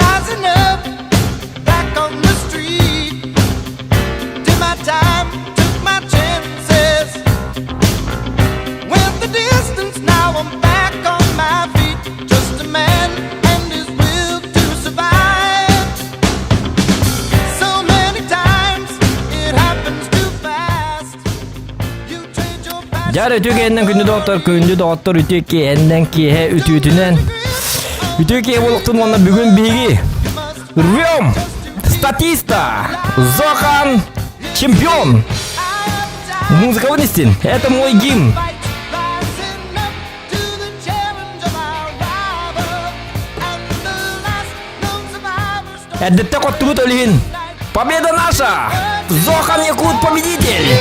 Rising up, back on the street. Did my time, took my chances. Went the distance, now I'm back on my feet. Just a man and his will to survive. So many times it happens too fast. You trade your passion. Дьар үтүө киһиннэн күндү доҕоттор, күндү доҕоттор үтүө киһиннэн киэһэ үтүөтүнэн. Үтүө киһи буолуохтун уонна бүгүн биһиги рвем статиста Зохан чемпион. Музыкабын истин. Это мой гимн. Эрдэттэн хоттубут өлүһүн. Победа наша! Зохан Якут победитель!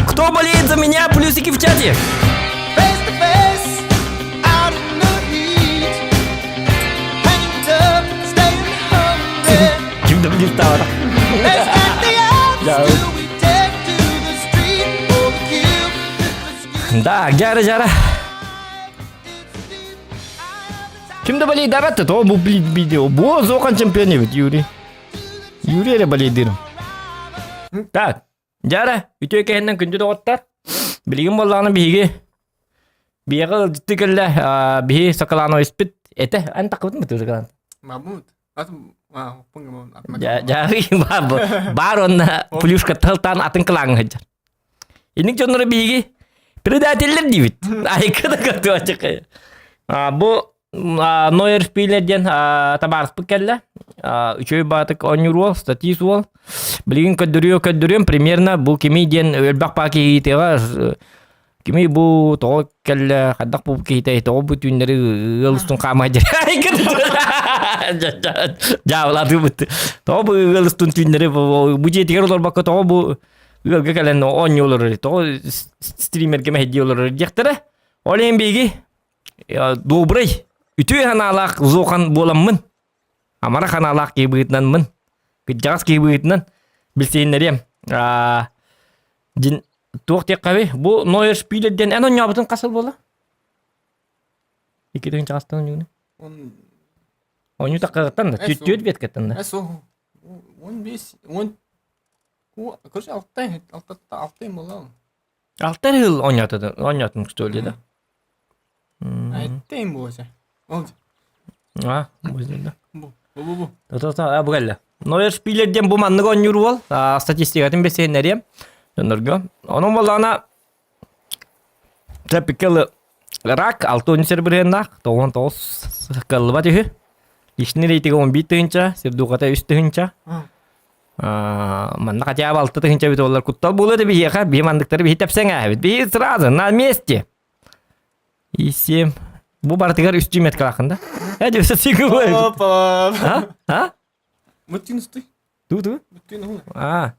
Кто болеет за меня, плюсики в чате! Ким да билир таара. Да, жара-жара. Ким да болейдаабат то бу видео. Бу зохан чемпион эбит Юрий. Юрий эрэ болейдыырым. Так, дьара, үтүө кэһиннэн күндү доҕоттор. Билигин буоллаҕына биһиги биһиэхэ ыалдьытты кэллэ биһи сакалаано испит этэ эн таххыбытын бытыы сакалаан Мабут. Баар онна плюшка талтаан атын кылааҥҥа сылдьар. Инник дьоннору биһиги предателлэр диибит. Айка да катуачыкы. Бу Нойер Шпилер диэн табаарыспыт кэллэ. Үчүгэй баатык оонньуур уол, статист уол. Билигин көрдөрүө көрдөрүөм примерно бу кими диэн өлбөх баа киһитиҕэ Кими бу тоҕо кэллэ, хайдах бу киһитэй, тоҕо бу түүннэри ыал устун хаамай дьаабылаатыбыт. Тоҕо бу ыал устун түүннэри бу дьиэтигэр олорбокко тоҕо бу ыалга кэлэн оонньуу олорор, тоҕо стримергэ мэһэйдии олорор диэхтэрэ. Ол иһин биһиги добрый, үтүө санаалаах зохан буоламмын, амара ханаалаах киһи быһыытынанмын, кырдьаҕас киһи быһыытынан билсиһиннэриэм. Дин туох диэххэбий? Бу Нойер Шпилер диэн эн оонньообутун хас сыл буолла? Икки чаҕастан оонньууну. Оонньуу таккагыттан да, түөрт веткаттан да. 15, 10, короче, алтай, алта, алтай буолла. Алта жыл оонньоотун, оонньоотун что ли, да? Айттайм буолса. Ол. А, бу да. Бу, бу, бу. То-то, бу кэллэ. Нойер Шпилер диэн бу маннык оонньуур уол. Статистикатын бэсиһиннэриэм дьоннорго. Онон буоллаҕына Тропикал рак 6 бырыһыаннаах, 99 кыаллыбат үһү. Личный рейтинг 11 тыһыынча, сирдуухата 3 тыһыынча. Манна хотя бы 6 тыһыынча эбит буоллар куттал буолуо да биһиэхэ, биһи манныктары биһи тэпсэҥ ээбит. Биһи сразу на месте. И 7. Бу барытыгар үстүү меткалаахын да? Э, дьэ, сигубай. Опа. А? А? Мытын стой. Ту-ту? Мытын хуна. А.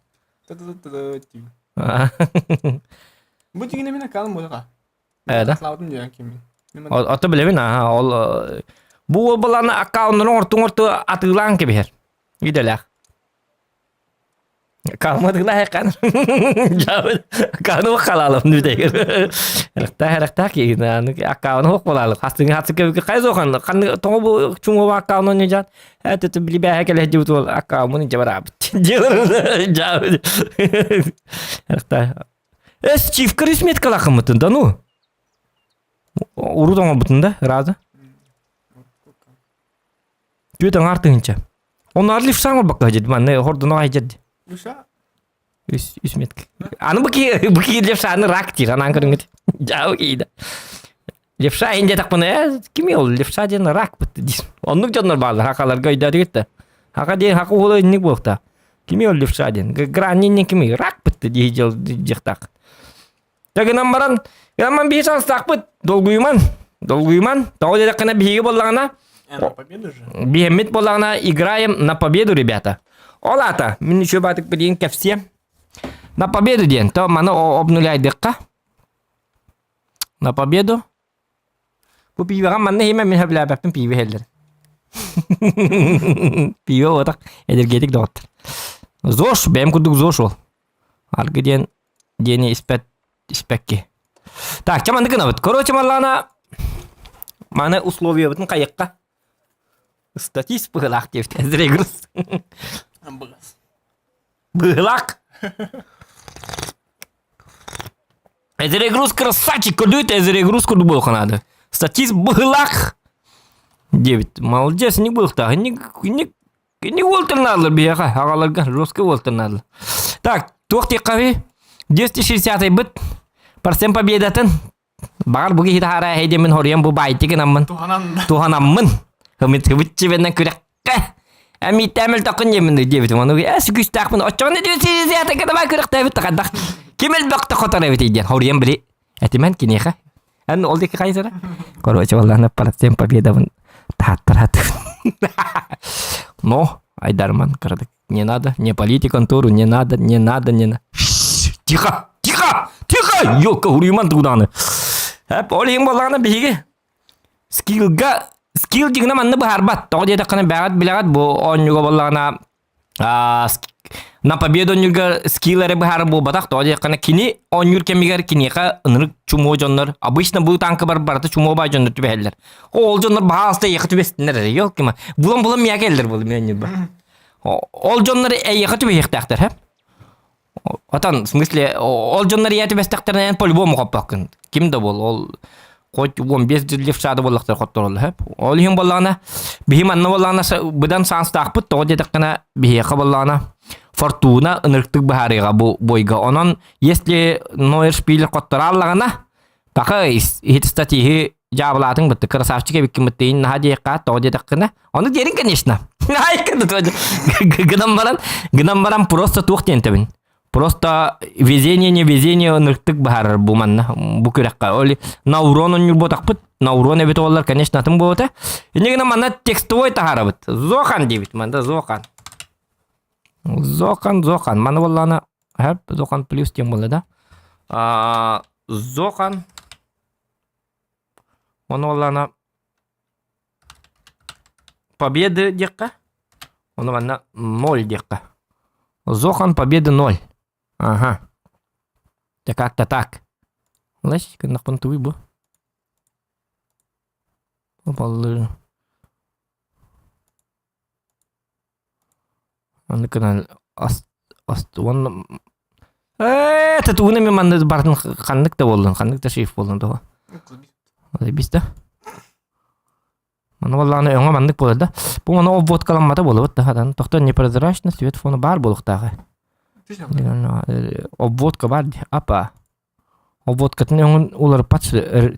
Та-та-та-та. А. Бу тигине мен акалым буолаха. Э, да? Славдым диэн кимин. Ото билэбин, аха, ол бу баланы аккауннарын ортуң-орту атыылаан кэбиһэр. Идэлээх. Калмадыгла хайкан. Каны халалым нүдэгер. Рахта рахта ки на аккаун хок болалы. Хастың хатсы кебик кай зохан. Кан тоңо бу чуңо аккаун не жан. Это ты били бәһә келе дибут ол аккаун жабарап. Жабы. Рахта. Эс чиф крисмет калахымытын да ну. Урут оңобутун да, разы. Түөт аңар тыһынча. Онно Арлиф саҥар бакка дьэд манна хордуна айдьэд. Левша? Үс, үс метка. Аны бу ки бу ки левшаны рак диир, анаан көрүҥүт. Дьаабы киида. Левша ин диэтэхпинэ, э, кими ол левша диэн рак бытты диир. Оннук дьоннор бааллар, хакаларга өйдөөтүгүт да. Хака диэн хака уола инник буолта. Кими ол левша диэн? Грани инник кими рак бытты дии дьыл дьихтаах. Та гынан баран, гынан биһи шанстаахпыт, долгуйуман, долгуйуман. Тоҕо диэтэххинэ биһиги буоллаҕына, На победу же. биһэммит буоллаҕына играем на победу, ребята. Ол аата, мин еще баатык билигин кэпсиэм. На победу диэн, то маны обнуляйдыкка. На победу. Бу пиибэҕэ манна иһимэ мин сөбүлээбэппин пиибэ иһэллэр. Пиибэ уотах энергетик доҕоттор. ЗОЖ, бэйэм курдук ЗОЖ ол. Аргы диэн диэни испэт испэкки. Так, чэ маннык гынабыт. Короче, маллаана маны условиябытын хайыкка. Статист быһылаах диэбит. Зрегрус. Быгас. Быһылаах. Эзерегрус красавчик, көрдүгүт Эзерегрус курдук буолуохха наада. Статист быһылаах диэбит. Молодец, не быһылаах. Не, не, не уолтарнааллар биһиэхэ, аҕаларга жестко уолтарнааллар. Так, туох диэххэ 260 быт процент победатын Баҕар бу киһи таһаараа эһэйдэммин хоруйан бу баайты гынаммын Туһанан. туһанаммын хымытыбытчыбеннэн күрэххэ эмииттээн мөлтөххүн диэммин диэбитим ону ээ сүкүстээхпин оччоҕуна диэбит давай күрэхтээбит тахардах ким элбэхтэ хотор эбитий диэн хоруйан били этимэн киниэхэ эн ол диэки хайсара короче валлана процент победабын таһаттараат но айдарман кырадык не надо не полите контору не надо не надо не надо тихо тихо тихо ёлка уруйман тугудааны эп ол иһин буоллаҕына биһиги скиллга скилл дьиҥинэ манна быһаарбат тоҕо диэтэххинэ бэҕэт билэҕит бу оонньууга буоллаҕына на победу оонньуурга скилл эрэ быһаарар буолбатах тоҕо диэтэххинэ кини оонньуур кэмигэр киниэхэ ынырык чумуо дьоннор обычно бу танка бар барыта чумуо баай дьоннор түбэһэллэр ол дьоннор баһаалыста эйиэхэ түбэстиннэр эрэ ёлки булан булан миэхэ кэллэр буолу мин оонньуурбар ол дьоннор эйиэхэ түбэһиэхтээхтэр һэ Отон, в смысле, ол дьоннор ийэ түбэстэхтэринэ по-любому хоппоккун. Ким да бол, ол хоть 15 левшада буоллахтар хоттороллор хөп. Ол иһин буоллаҕына, биһи манна буоллаҕына быдан саанстаахпыт, тоҕо диэтэххинэ биһиэхэ буоллаҕына фортуна ынырыктык быһаарыаҕа бу бойга. Онон, если Нойер Шпилер хотторааллаҕына, Пока иһит статиһы дьаабылаатыҥ бытты красавчик эбиккин быттыйын наһаа диэххэ тоҕо диэтэххинэ ону диэриҥ конечно гынан баран гынан баран просто туох диэн тэбин просто везение не везение ынырыктык баһарар бу манна бу күрэххэ ол на урон онньурботахпыт на урон эбит оллар конечно атын буолута инне гынан манна текстовой таһаарабыт зохан диэбит манда зохан зохан зохан маны буоллаҕына Хэп Зохан плюс диэн буолла да Зохан Ону буоллаҕына Победы диэххэ ону манна ноль диэххэ Зохан победы ноль ага это как-то так Лась гыннахпын тугуй бу Баллы Аны гынан ас ас уонна ээ татууна мен манна бартын ханнык да буоллун ханнык да шрифт буоллун тоҕо Заебись да Маны буоллаҕына өҥө маннык буолар да бу маны обводкаламмата буолабыт да хатан тохтон непрозрачно свет фона баар буолуохтааҕа обводка баар дии апа обводкатын өҥүн уларыппат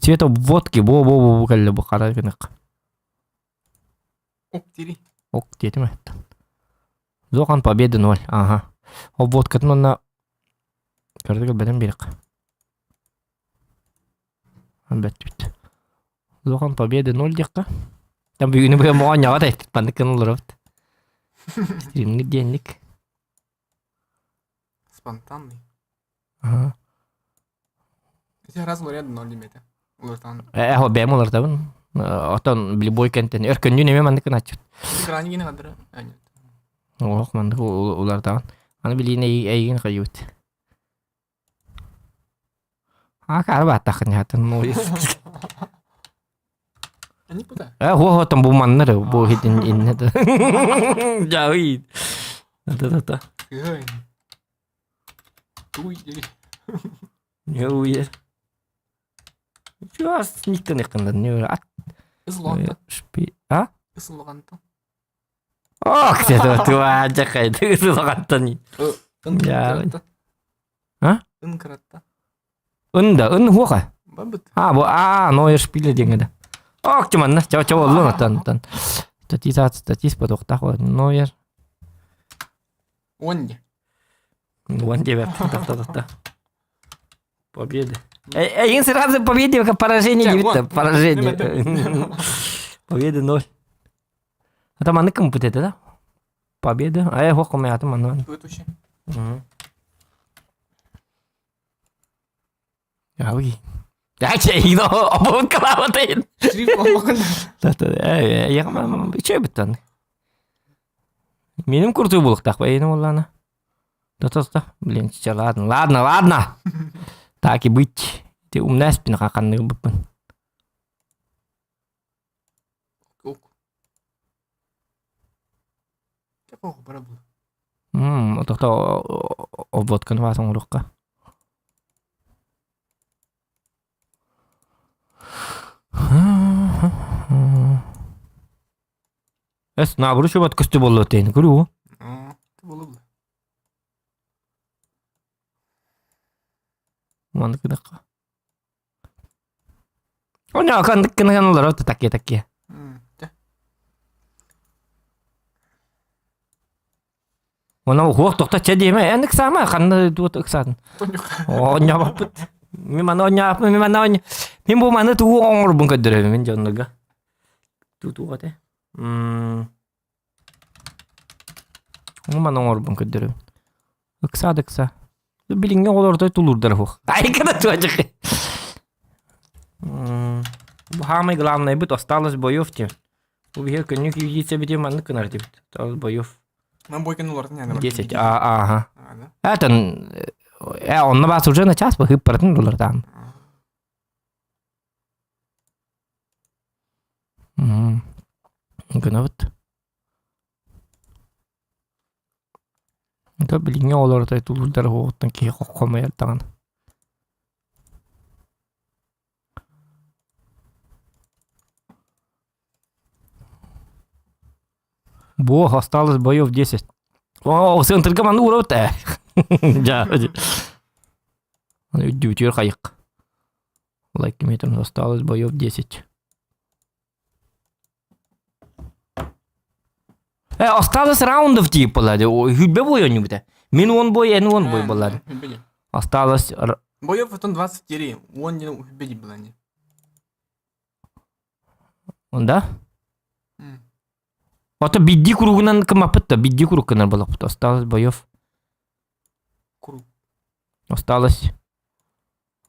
цвет обводки бу бу бу кэллэ бу хара гынык Ок дири. Ок диэтим эттэн. Зохан победы ноль. Ага. Обводкатын онно көрдүк бэтэн биэрэк. Бэттибит. Зохан победы ноль диэххэ. Там бүгүнү быһа моонньоҕо да эттит маннык гына олоробут. Стримник диэнник. Спонтанный. Ага. Ити раз лорет ноль диметэ. Улартан. Э, хо бэм улартабын. Отон любой кэнтэн өркөннүүн эмэ маннык гыначчыт. Экраны гине кадыры. Ох, маннык улартабын. Аны билиин эйигин хайыбыт. А кары бааттахын яатын. Они куда? Э, хо там бу маннары бу хитин инне. Жауит. Да-да-да. Туй дири. Ньуе. Чуас никтен якындан не ат. Ызлоонта. Шпи. А? Ысыллаҕантан. Ох, это туа жакай. Ысыллаҕантан. Я. А? Ын кыратта. Ын да, ын хуоха. Бабыт. А, бу а, ноер шпиле диэҥэ да. Ок, манна, ча ча боллун оттон оттон. Статис ат, статис потохтах ноер. Он не. Уон диэбэт, тахта тахта. Победа. Эйин сразу победе, как поражение диэбит поражение. Победа ноль. А там аны кым это, да? Победа. А я хох комятым аны. Ауи. Я но обон калаватын. Ягма Минем куртуй булыктах бәйне уллана. Да-да-да. Блин, ладно, ладно, ладно. Так и быть. Ты умная спина каканны буппун. Тохто обводканы баатын оҥоруохха. Эс наоборот чубат көстө болло тейн көрүү. Маны кыдакка. Оня кандык кынаgan олар такие такие. Она хуох тохта чэ диэмэ эн ыксаама ханна туот ыксаатын. Оонньообоппут. Мин маны оонньообоппун, мин маны оонньо Мин бу маны тугу оҥорбун көрдөрөбүн мин дьоннорго. Тутууга этэ. Мм. Маны оҥорбун көрдөрөбүн. Ыксаа да ыксаа. Билиҥҥи оҕолортой тулуурдара суох. Айкада туочах. Бу самый главный быт осталось боев тем. Бу биһиги күннүк юдица бити маннык гынар дибит. Осталось боев. Нам бойкин уларытын яны 10. А, ага. Это онно бас уже на час быһып баратын доллар там. Гынабыт. Да билиҥҥи оҕолор тулуурдара уоҕуттан киһи хомойор даҕаны. Бог осталось боев 10. О, центрга манны урабыт ээ. Дьа. Үрдүбүтүгэр хайык. Лайк метр осталось боев 10. Осталось раундов тиіп болады. Хүлбе бой ойнубута. Мин он бой, эн он бой болады. Осталось... Боев потом 24. Он не хүлбе было не. Да? Ото бидди кругунан кымапыт да, бидди круг кынар балапыт. Осталось боев. Круг. Осталось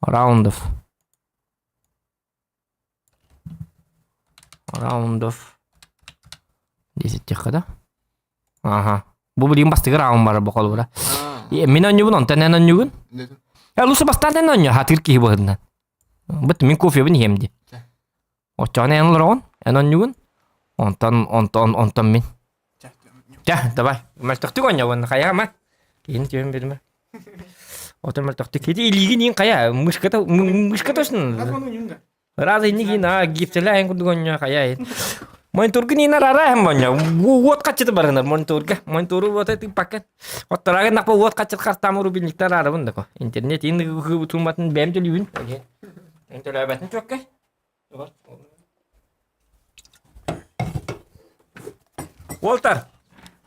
раундов. Раундов 10 тихо, да? Ага. Бу билигин бастыгы раунд бар бу холобура. Мин онньубун, онтон эн онньугун. Э, лучше бастаан эн онньу, хатыр киһи быһытынан. Быт мин кофебин иһиэм ди. Оччоҕуна эн олороҕун, эн онньугун, онтон, онтон, онтон мин. Чэ, давай. Мөлтөхтүк оонньобун, хайаама. Киһини түһэн биримэ. Отон мөлтөхтүк. Ити илиигин иин хайа, мышката, мышка точно. Раз иннигин а гифтеле эн курдук оонньоо хайа. Монитургун иин арара эм оонньоо. Уот хачыты барынар монитурга. Монитору вот это пакет. Оттарагын напа уот хачыт хартамы рубильниктар арабын дако. Интернет ин туматын бэм төлүүн. Эн төлөөбөтүн чөккэй. Уолтар,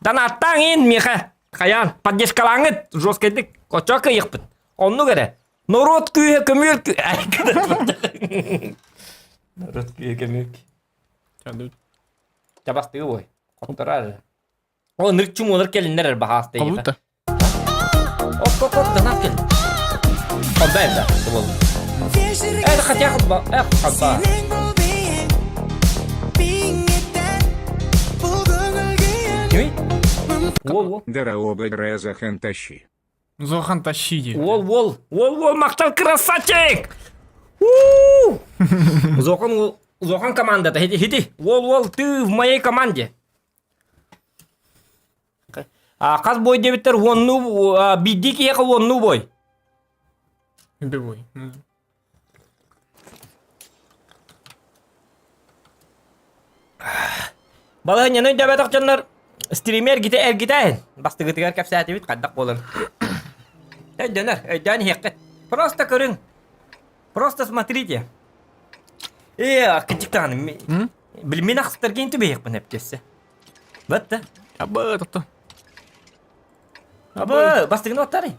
донаттаң ин миэхэ хайаан поддержкалааҥҥыт жесткайдык оччо кыайыахпыт. Оннук эрэ. Норуот күүһэ көмүөл Норуот күүһэ көмүөл Чабастыы бой. Хотторар. О, нырк чумулар келиннер эр баһаастай. Кабута. Оп, оп, оп, донат кел. Хобба да, бол. Это хотя хобба, э, хобба. Кими? Уол, уол. Дороога Греза Хантащи. Зохан тащи. Уол, уол, уол, уол, махтал красавчик! У! Зохан, Зохан командата, хити, хити. Уол, уол, ты в моей команде. Хас бой диэбиттэр уоннуу биирдии киһиэхэ уоннуу бой. Бой. Балаһынньаны өйдөөбөтөх дьоннор стример эргитэ эргитэ бастыгытыгар кэпсээтибит хайдах буолан. Өйдөнөр, өйдөөн иһиэххит. Просто көрүҥ. Просто смотрите. Ээ, кычык даҕаны. Билмин ахсытаргин түбэһиэхпин эптиэссе. Бытты. Абы, тохто. Абы, бастыгын оттары.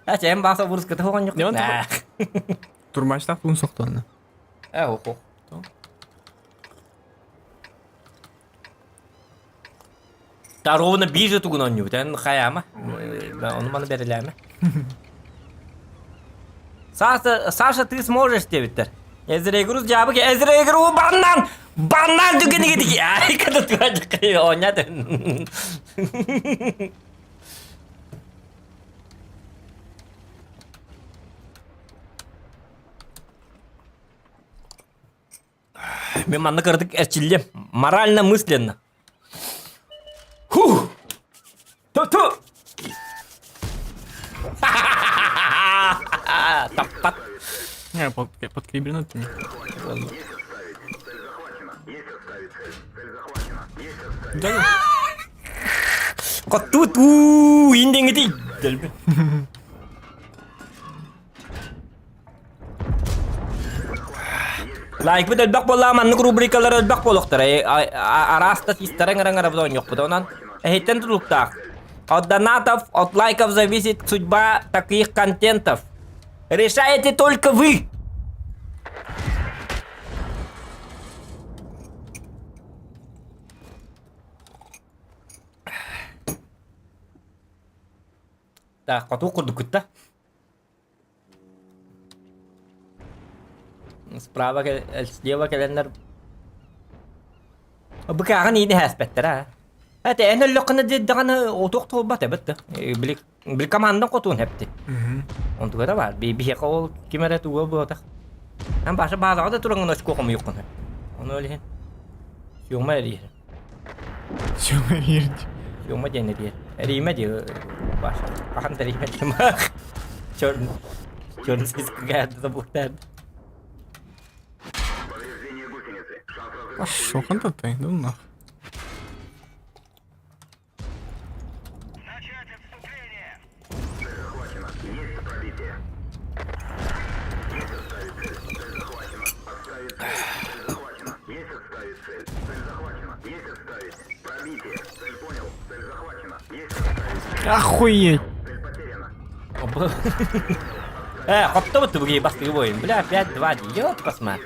Ача, эм бааса буруската хоҕонньук. Турмачтаах туун сохтуонна. Э, охо. Та ровно биир же тугун оонньуубут эн хайаама ону маны бэрилээмэ Саша, Саша, ты сможешь диэбиттэр. Эзрегрус дьаабык Эзрегру баннан баннан түгэнигитики ай када туажыкы оонньаат Мен манна кыратык эрчиллиэм. Морально мысленно. Фух! Ту-ту! Таппат. Не, под, подкребено ты. Да. Коту туу индеңити. Лайкпыт элбэх буоллаҕа маннык рубрикалар элбэх буолуохтара. Араас да тиистэрэ ыҥыра-ыҥырабыт оонньуохпут. Онон эһиттэн тутулуктаах. От донатов, от лайков зависит судьба таких контентов. Решаете только вы! Так, хоту курдук да? Справа слева кэлэннэр быкааҕын иини һээспэттэр аа. Этэ эн өллөххүнэ даҕаны отуох туолбат эбит да. Били били командан хотуун хэпти. Онтуга да баар. Биһиэхэ ол ким эрэ туга буотах. Эн баша баалаҕа да тураҥҥын очко хомуйуккун. Ону ол иһин Сёма эрийэр. Сёма эрийэр. Сёма диэн эрийэр. Эрийимэ дии Паша. Хаһан да эрийимэ диэм. Черный черный списокка забухтаар. Пошел ты, ну нах. Охуеть! Э, хоптобут тугу бастыгы бойын. Бля, 5-2 дии. Ёп, косма.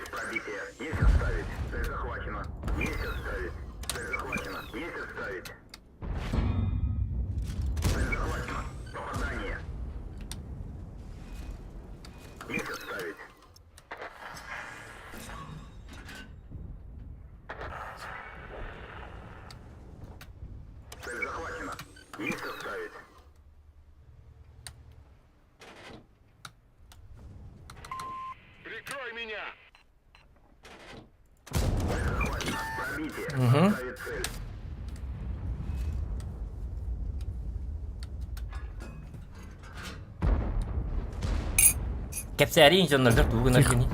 Угу. Кэпсээриин дьонноргор тугу гынар кини?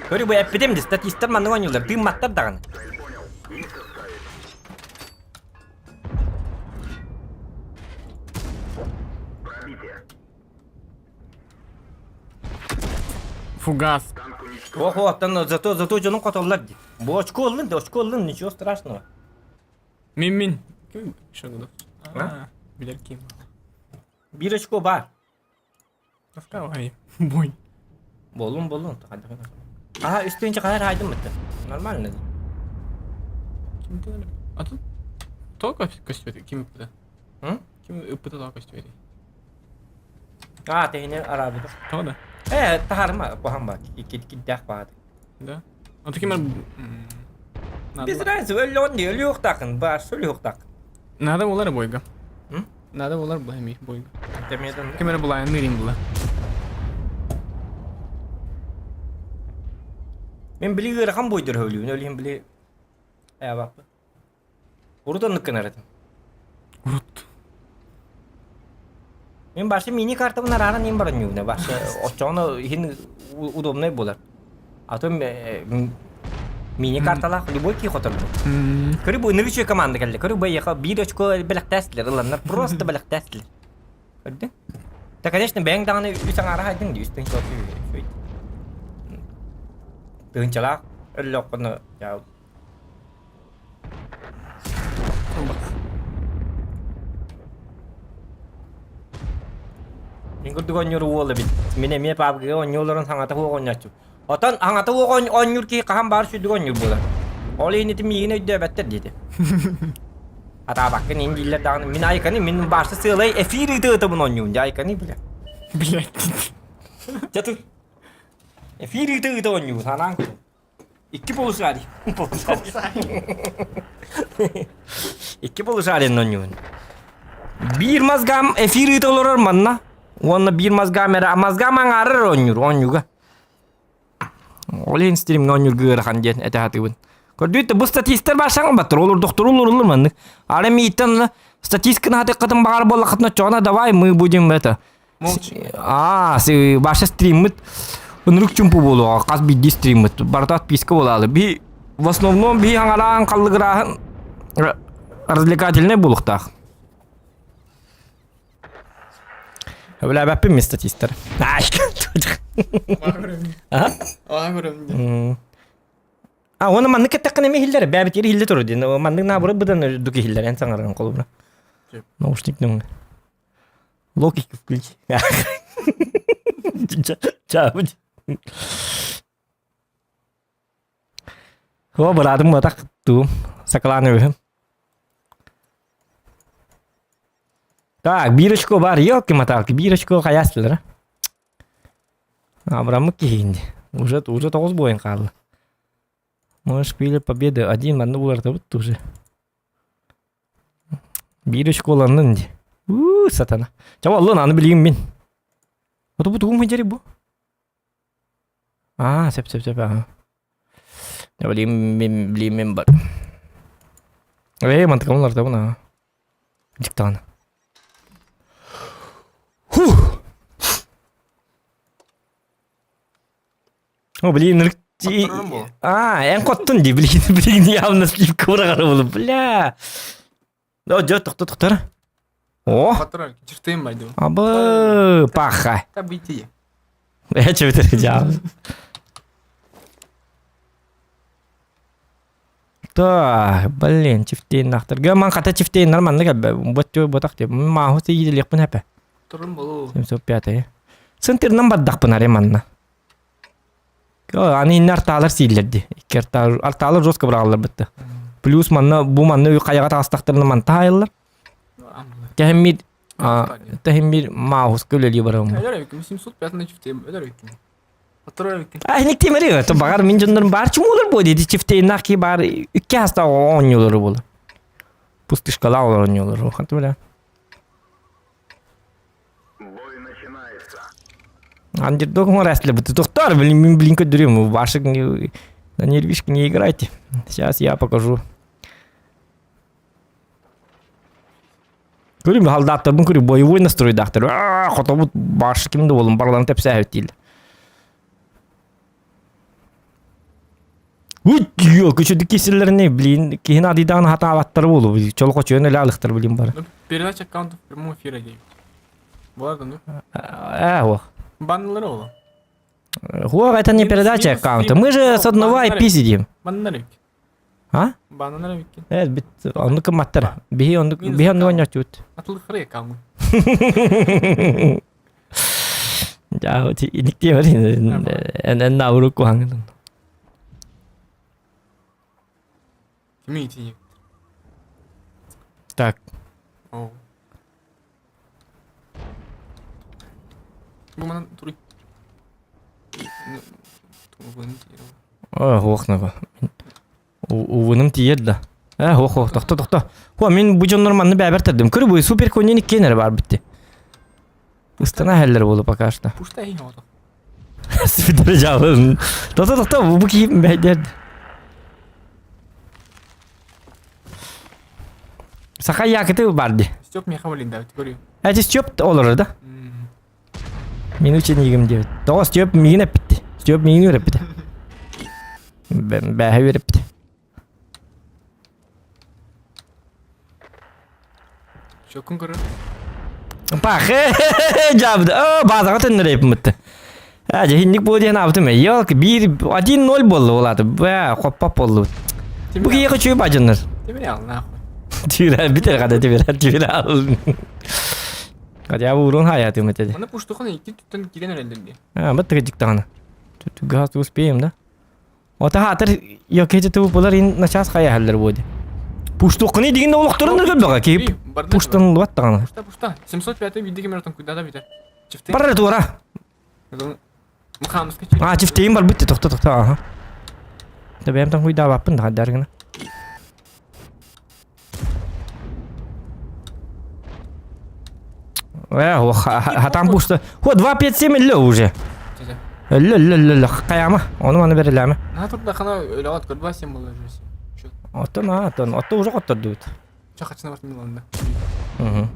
Көрү бу эппитим ди статистар маннык оонньуулар тыымматтар даҕаны. Фугас. Ох, оттон зато зато дьонун хотоллар ди. Бу очко ыллын да, очко ыллын, ничего страшного. Мин-мин. Ким шагудов? А, билер ким. Биир очко бар. Давай, бой. Болун болун. Аха, үстүнче хайар хайдым бітті. Нормально. Ким А тут только көстүбэт ким ыппыта? М? Ким ыппыта тоҕо көстүбэтий? А, тэһини араабыта. Тоҕо да? Э, таһарма, куһаҕан баар. Киддээх баҕаты. Да? А то ким Без разницы, өллөҕүн дии, өлүөхтааххын, баар, өлүөхтааххын. Надо булар бойга. М? Надо булар бу бойга. Тэмиэтэн. Ким эрэ булайын була. Мен били ыарахан бойдор өлүүн, өлүһүн били Эбаппы. Урут оннук гынар этим. Урут. Мин башы мини картабын арааран иин баран ньугна башы оччоҕуна иһин удобнай буолар. А то мини карталаах любой кии хоторду. Көрү бу ынырык үчүгэй команда кэллэ. Көрү бу эйиэхэ биир очко бэлэхтээстилэр ыланнар просто бэлэхтээстилэр. Көрдүҥ? Да, конечно, бэйэҥ даҕаны үс аҥаара хайдыҥ дии, үс тыһыынча үчүгэй. Тыһыынчалаах өллөххүнэ Мин курдук оонньуур уол эбит. Мин эмиэ пабгыга оонньуу олорон саҥата суох оонньооччу. Отон аҥата суох оонньуур киһи хаһан баар сүрдүк оонньуур буолар. Ол иһин ити миигин өйдөөбөттөр диэтэ. Атаабаккын иин дииллэр даҕаны мин айканы мин баарса сыалай эфир ыыта-ыытабын оонньуубун дьэ айканы бля. Блядь. Дьэ тут эфир ыыта-ыыта оонньуубун санаан көрүн. Икки полушарий. Икки полушарийын оонньуубун. Биир мозгам эфир ыыта олорор манна. Уонна биир мозгам эрэ мозгам аҥаарар оонньуур оонньууга. Ол иһин стримҥэ оонньуурга ыарахан диэн этэ сатыыбын. Көрдүүт да бу статистар баашаҥ баттар олордохтору олоруллар маннык. Ара мииттэн статистканы хатыккытын баҕар буоллаххытына оччоҕуна давай мы будем это Аа, Баша стриммыт ынырык чумпу буолуоҕа хас биирдии стриммыт барыта отписка буолаалы. Би в основном би хаҥараан халлыгырааһын развлекательный буолуохтаах. Сөбүлээбэппин мин статистар. А, уонна маннык кэттэххинэ эмиэ иһиллэр, бэйэбитигэр иһиллэ турар диэн. Маннык наоборот быдан үрдүк иһиллэр эн саҥарарын холобура. Наушник нөҥүө. Логику включи. Чаабыт. О, быраатым батах туу. Сакалааны үһүм. Так, биир очко бар. Елки-моталки, биир очко хайаастылар. Абрамык киһиин. Уже, уже тоҕус буойун хаалла. Можешь пили победы один, манны булартабыт уже. Биир очколаннын ди. Уу, сатана. Ча аллын аны билигин мин. Ото бу тугум хадьари бу? Аа, сөп сөп сөп аа. Билим мин билим мин бар. Ээ, мантыкам улартабын аа. Диктан. Фух. О, блин, А, эн коттун ди, блин, блин, явно сливка быраҕары булу, бля. О, дьэ, тохто, тохтор. О! Чертым пойду. Абы, паха. Да выйти. Я чего это делал? Так, блин, чифтейнахтар. Ман хата чифтейн нормально как бы. Вот вот так. Маху ты еле хапе. Турун болу. 705. Сынтырынан бардахпын аре манна. Аны инне артаалар сииллэр дии. Икки артаалар, артаалар жестко быраҕаллар бытта. Плюс манна бу манна хайаҕа таҕыстахтарына манта хаайыллар. Тэһиммир тэһиммир мааһуска үлэлии барабын. 705 на чифтейм өлөр эбиккин. Оттор эбиккин. А иник тимери то багар мин дьоннорум баар чумуулар буо диэти чифтейнах ки баар икки хаста оонньуулары буолар. Пустышкалаах олор оонньуулар. Ханты бля. Андердог морасли бы Тохтар, блин, блин, блин, көрдөрүм. Ваши на нервишки не играйте. Сейчас я покажу. Көрүм халдааттарбын көрүм боевой настройдаахтар. Хотобут баш ким да болун барларын тэпсээбит дииллэр. Үт, күчүдүк кисиллэрини, блин, киһини адыйдаан хатаабаттар буолу. Чолхочуйан эле алыхтар, блин, бар. Ну, передача аккаунтов в прямом эфире дейбит. Болады, ну? Э, о. Баннылары ола. Хуа, это не передача аккаунта. Мы же с одного IP сидим. Баннары бит. А? Баннары бит. Э, бит, оннук кымматтар. Биһи оннук, биһи оннук онньоччут. Атылыхары аккаунт. Дьаа, иниктиэ эн эн науру куһаҥын. Кими итиник? Так. О. Бу манан туруй. О, хуох наба. Увыным тиийэр да. Э, хуох, хуох, тохто, тохто. Хуа, мин бу дьоннор манны бэбэр тердим. Көрү бу супер конин иккиэн эрэ бар битти. Ыстана хеллер буолу пока что. Пушта иһин оҕото. Сипидер жабын. Тохто, тохто, бу киһи бэйдер. Саха якыты бар ди. Степ меха блин да, көрү. Эти Степ олорор да. Мин ученигим диэбит. Тоҕо Степ миигин эппитти. Степ миигин үөрэппитэ. Бээһэ үөрэппитэ. Чөккүн көрөр. Пах, жабды. О, базаға төннөрөйпүмүттэ. Ә, жехинник бу диэн аабытым. Елки, биир 1-0 болду олаты. Бә, хоппап болду. Бу киһиэхэ үчүгэй бадьыннар. Тимир ал, нахуй. Тимир битер када тимир, тимир ал. Хотя бы урон хаятым этеди. Оны пуштухын икки түттен кирен өрелдер ди. А, бит тыгы Газ успеем, да? Ота хатыр йокети тубу булар ин начас хаяһаллар буоди. Пуштуқыны дигин олохторун көрбөҕө кип пуштан луаттаҕана. Пушта, пушта. 705 види кемеротон куйдада битер. Чифтейн. Барар туора. Мухаммадка А, чифтейн бар битти тохто тохто аха. Табем там куйдаабаппын да даргына. Э, хатан пушта. Хо 257 өллө уже. Өллө өллө өллө өллө каяма. Ону маны берелеме. На турда хана өлөҕөт көрбө сен болла жүрсүн. Оттон а, оттон, отто уже коттордубут. Чахачына бартын миланда. Угу.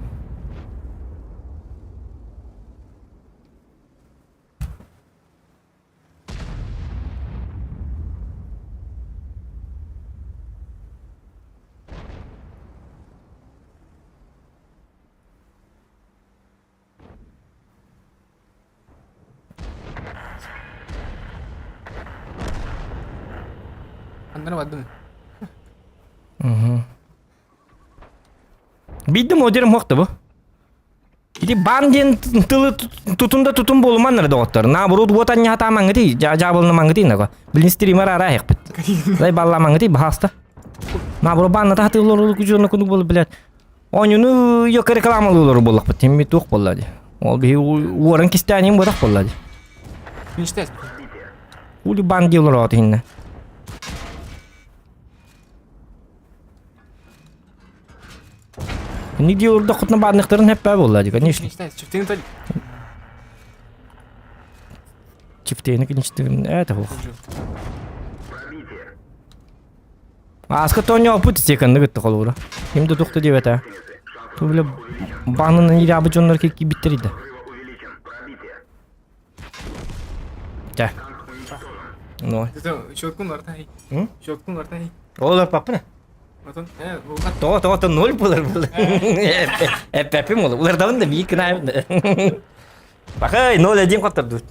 Ханнара бардым. Угу. Биддим одерим хокты бу. Ити бан диэн тылы тутун да тутун буолуман эрэ доҕоттор. Наоборот уот анньаһатаамаҥҥытый, дьаабылынамаҥҥытый наго. Билин стример араа иһэхпит. Лай балламаҥҥытый баһааста. Наоборот банната хатыыллар күчү кунук буолу блядь. Оонньууну йока рекламалыылар буоллахпыт. Тимми туох буолла дии. Ол биһи уоран кистээниим буотах буолла дии. Мечтать. Хули бан диэлэр оҕото иһиннэ. Нигде урдаххытына баанныктарын хэппээ буолла дии, конечно. Мечтать. Чифтейн тал. Чифтейни киничтигин это хух. Ааска тоонньооппут секонды кытта холобура. Ким да тухта диэбэтэ. Ту бile баанынан иирээбит дьоннор киирбиттэр да. Чэ. Ну. Щелкун артай. М? Щелкун артай. Ол папына. Отон, э, улар. Тоҕо тоҕо ноль булар булар. Эппэппим ол. Улардабын да биир кынаайбын. Бакай 0-1 хоттордубут.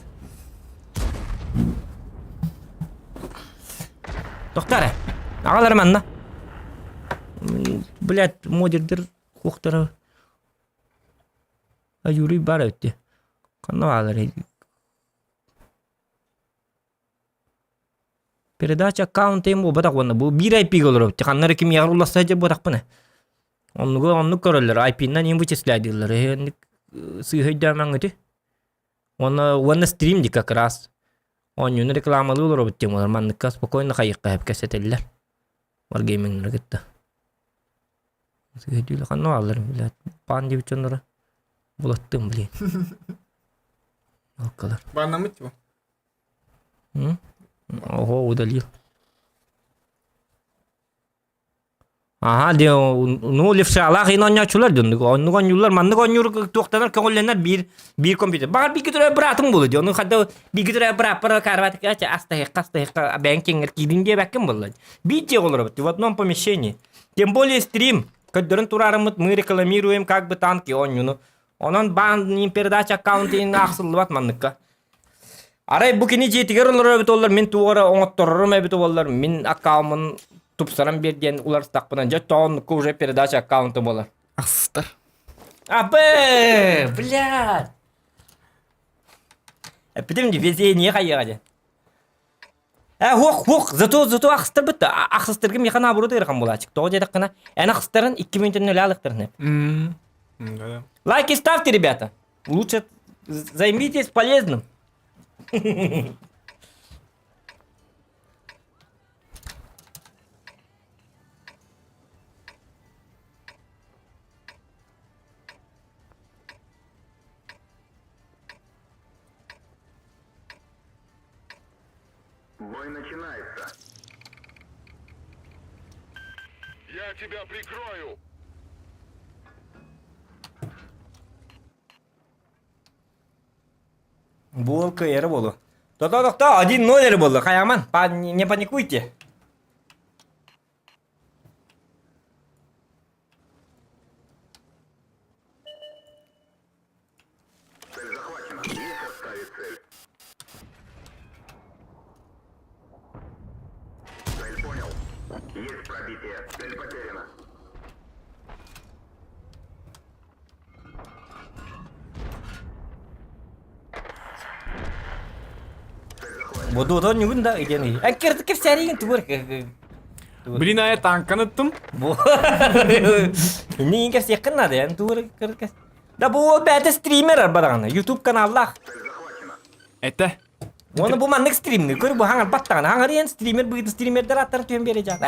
Тохтар. Аҕалар манна. Блядь, модердер хуохтара. А Юрий бар өттө. Ханна баалар Передача аккаунтайым буолбатах уонна бу биир IP-га олоробут. Ханна эрэ кимиэхэ уларса сылдьар буотахпына. Оннугу оннук көрөллөр. IP-нан им вычисляйдыыллар. Эһи сыыһа өйдөөмөҥҥүтүй. Уонна уонна стрим ди как раз. Оонньууну рекламалыы олоробут диэн буолар. Манныкка спокойно хайыахха сөп кэпсэтэллэр. Wargaming'лары кытта. Сыыһа өйдүүлэр ханна бааллар блядь. Паан диэбит дьонноро. Булаттым блин. Алкалар. Баннамыт типа. Ого, удалил. Аха, де, ну, левшалаах ин оонньооччулар дьоннук. Оннук оонньууллар, маннык оонньуур туохтанар көҕүллэнэр биир биир компьютер. Баҕар бииргэ төрөөбүт быраатым буолуо дии. Ону хадда бииргэ төрөөбүт бырааппар карватка астаһыахха астаһыахха бэйэҥ киэҥҥэр киирин диэбэккин буолла. Биир дьиэҕэ олоробут, в одном помещении. Тем более стрим. Көрдөрөн тураарыммыт мы рекламируем как бы танки оонньууну. Онон баан передача аккаунтын аахсыллыбат манныкка. Арай бу кини дьиэтигэр олорор эбит буоллар, мин туох эрэ оҥотторорум эбит буоллар, мин аккауммун тупсаран биэр диэн уларыстахпына, дьэ тооннукка уже передача аккаунта буолар. Ахсыстар. Абы, блядь! Эппитим дии, везение хайыаҕа диэн. Э, хуох, хуох, зато, зато ахсыстарбыт да, ахсыстарга миэхэ наоборот ыарахан буолааччык. Тоҕо диэтэххинэ, эн ахсыстарын 2 мүнүүтэн өлө алыктарын Да. Лайки ставьте, ребята. Лучше займитесь полезным. Бой начинается. Я тебя прикрою. Буол кыайара буолуо. Тото-тохто, 1-0 эрэ буолла. Хайаман, не паникуйте. Есть пробитие. Цель потеряна. Бодуотон ньугун да иден. Әккерді кепсәреген тугар. Блин, а я танканы ыттым. Бу. Инни кепсиэххин надо, ян тугар кыркас. Да бу ол бәте стример бараганы. YouTube каналлах. Это. Оны бу маннык стримни көр бу хаңар баттаган. Хаңар ен стример быйды стримердер аттары түһен бере жат.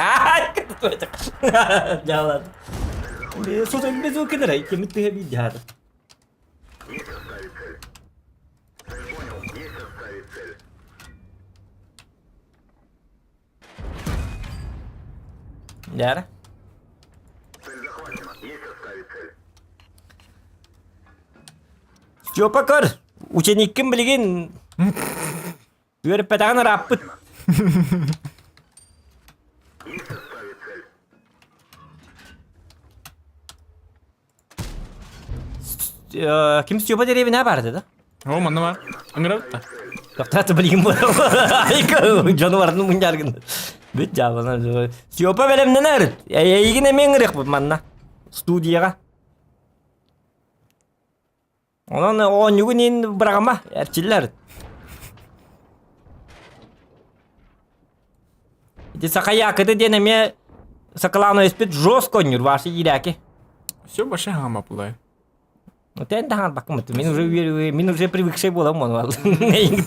Жалат. Сотон без окенер, кемит түһе би жат. Есть оставить цель. Цель понял. Есть оставить цель. Яра. Цель захвачена. Есть оставить цель. Степа көр, учениккин билигин үөрпэтэҕин ырааппыт. Есть оставить цель. Ким Степа дэриэбинэ баар да? О, манна бар. Аңырабыт да. Тоқтаты билигин Дьону барытын мунньаргын. Бүт жаабана. Степа бэлэмнэнэр. Эйигин эмиэ ыҥырыахпыт манна. Студияҕа. Онон оонньугун иин быраҕыма, эрчиллэр. Ити саха якыты диэн эмиэ сакалаан өспүт жестко оонньуур ваши иирээки. Все большая гамма пулай. Ну тэн таһан баккымыт. Мин уже мин уже привыкший буолам ону. Эйиҥ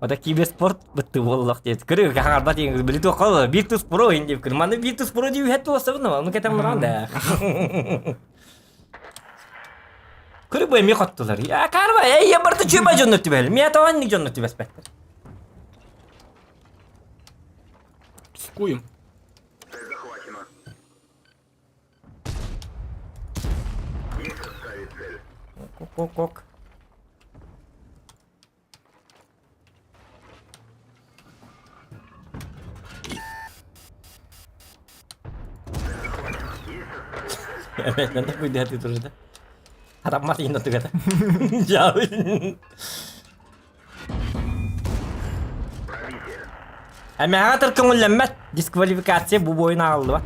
Ота киберспорт бытты буоллах диэт. Көрү хаҥарбат диэн били туохха Virtus Pro иһин диэбит. Маны Virtus Pro дии үһэт туосабын ону кэтэн баран да. Көрү бу эмиэ хоттулар. Я карба, эй, я барты чүбэ дьонно түбэл. Мия тоҕон ник дьонно түбэспэттэр. Пскуем. Цель захвачена. Есть оставить цель. Кок-кок. Надо будет тоже, да? Араммат иһин отугата. Эмэҕэ көҥүллэммэт дисквалификация бу буойун ааҕыллыбат.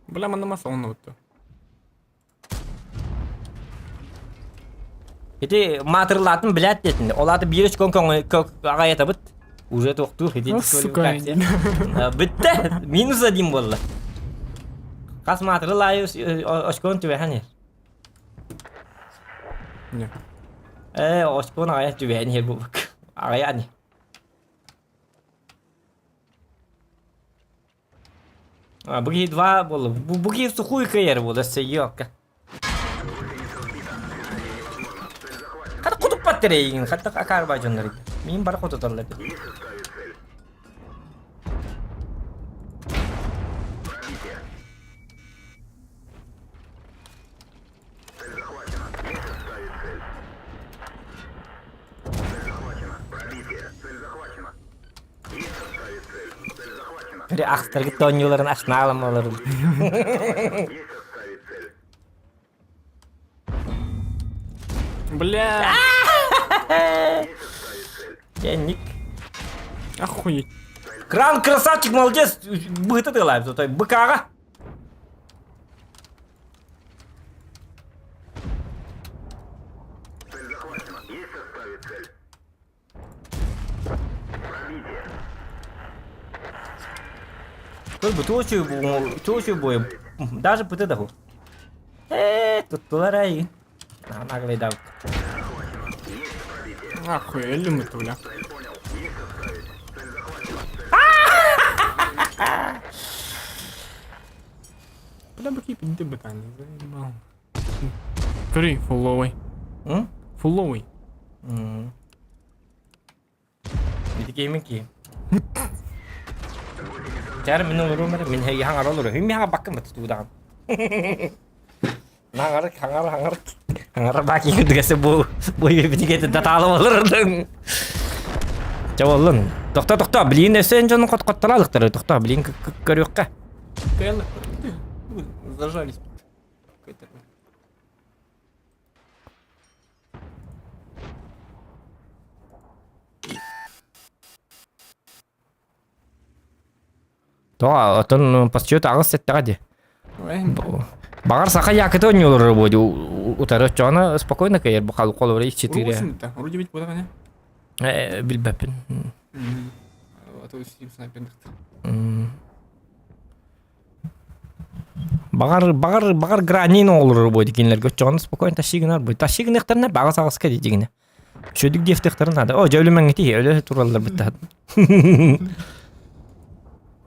Бля, манна мас оннубутtu. Ити маатырлаатын билээт диэтин. Ол аата биир өчкөн аҕайатабыт. Уже туохтуур ити дисквалификация. Бүттэ. Минус один буолла. Хас маатырыл аайы очкон түбэһэн иһэр. Не. Ээ, очкон аҕайа түбэһэн иһэр буолбак. Аҕайа ани. А, бу киһи два буолла. Бу, бу киһи сухуй кыайар буолла, өссө ёлка. Хата кутуппат эрэйигин, хата акаарба дьоннор. Мин бары хотуталлар. Цель захвачена. Есть оставить цель. Цель захвачена. Пробитие. Цель захвачена. Есть оставить цель. Цель захвачена. Бiri ахтаргыт оонньууларын ашнаалам олорун. Есть оставить цель. Бля! Денник. Охуеть. Кран красавчик, молодец! Быһыта тыалаабыт отой быкаҕа. Цель захвачена. Есть оставить цель. Пробитие. Көр бу туочу туочу буойум. Даже пыты да Ээ, туттулар ай. Наглайдаабыт. Охуели мы бля. Цель понял. Есть оставить. Цель захвачена. Бля, баки пинты бытани, заебал. Көрүй, фулловый. М? Фулловый. М. Ити киимин киим. Чаар мин олоруум эрэ, мин эһиги хаҥара олоруом. Мин хаҥа баккым бат туудаҕын. Хаҥара, хаҥара, хаҥара, хаҥара баки кырдыгасы бу бу битигете датаалым олордун. Чэ боллун. Тохто, тохто, билигин өссө эн дьонун хот-хоттора алыктары. Тохто, билигин көрүөххэ. Зажались. Тоҕо оттон подсчет аҕыс сэттэҕэ дии. Баҕар саха якыты оонньуулар буо утары оччоҕуна спокойно кыайар бу холобура ис четыре. Билбэппин. Баҕар баҕар баҕар гранин оҕолору буо кинилэргэ оччоҕуна спокойно тащи гынар бу тащи гыныахтарына баҕас аҕаска дии дьигинэ. Үчүгэйдик диэхтэхтэрин наада. О, дьэ өлүмэҥҥитий, өлө тураллар быттаһат.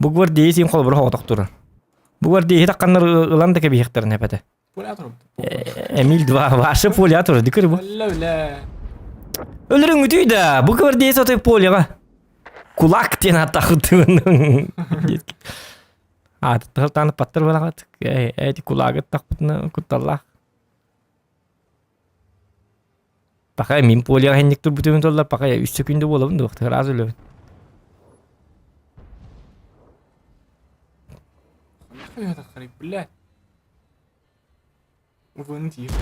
Бу гвардеец им холобура хоҕотох турар. Бу гвардееһи тахханнар ылан да кэбиһиэхтэрин эпэтэ. Эмиль 2, ваше поле турар, дикыр бу. Өлөрүҥүтүй да, бу гвардеец отой полеға. Кулак диэн аттахытын. Аатыттан паттар балаҕат. Эти кулагыт тахпытына кутталлаах. Пока мин поле хэнник турбутум толла пока үс секунда буолабын дуох сразу өлөбүн. Блядь. Вон тихо.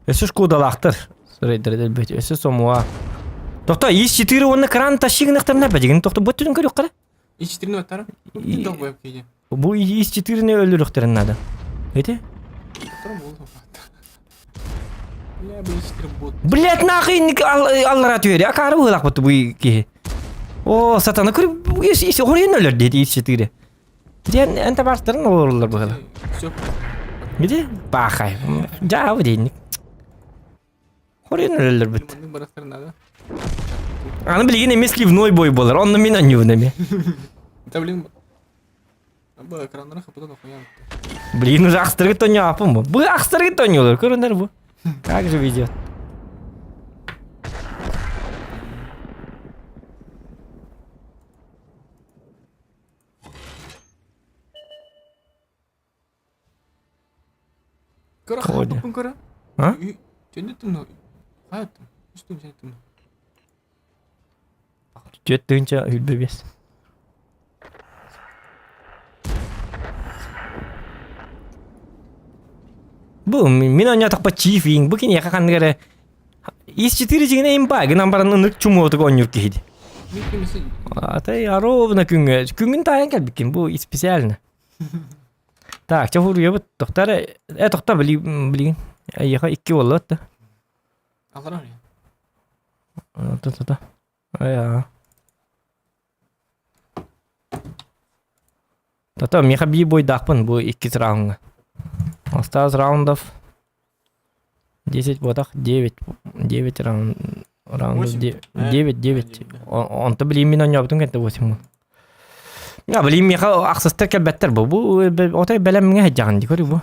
Өссө шкодалаахтар. Рейдер Өссө сомуа. Тохто, ИС-4 уонна кран тащи гынахтарына бэдигин тохто бу түн көрүөххэ. ИС-4 аттара? Бу ИС-4-ни өлөрүөхтэрин надо. Эти? Блять, нахуй аллара түһэри. Акары быһылаах бу киһи. О, сатана көр ис хорыйын өлөр диэти ИС-4. Диэн эн табаарыстарын олороллор быһыла. Где? Пахай. Дьаабы дейник. Хорыйын өлөллөр бит. Аны билигин эмиэ сливной бой болар. Онно мин анньыбын эмиэ. Да блин. Бу экраннара хапытан охуя. Блин, уже ахстыргыт тоньоаппын бу. Бу ахстыргыт тоньолор, көрүнэр бу. Как же ведет? Көрө Коля. хаппын көрө. А? Төннөттүм но. Хайаттым. Үстүм сенеттим. Түөт тыынча үлбэ бес. Бу мин оонньоотохпо чифиин бу киниэхэ ханнык эрэ ис-4 дьиҥинэ имба гынан баран ынырык чумуотук оонньуур киһи Мин кимиси Атай ровно күҥҥэ күҥҥүн таайан кэлбиккин бу специально. Так, чэ хуруйабыт тохтар э тохто билигин эйиэхэ икки буолла да. аларар. Та-та-та. Ая. Тата миэхэ биир буойдаахпын бу иккис раундҥа. Осталось раундов 10 буотах 9 9 раунд раундов 9 9 онто билигин мин оонньообутум кэнтэ 8 А билигин миэхэ ахсыстар кэлбэттэр бу бу отой бэлэмҥэ сылдьаҕын дии көрү бу.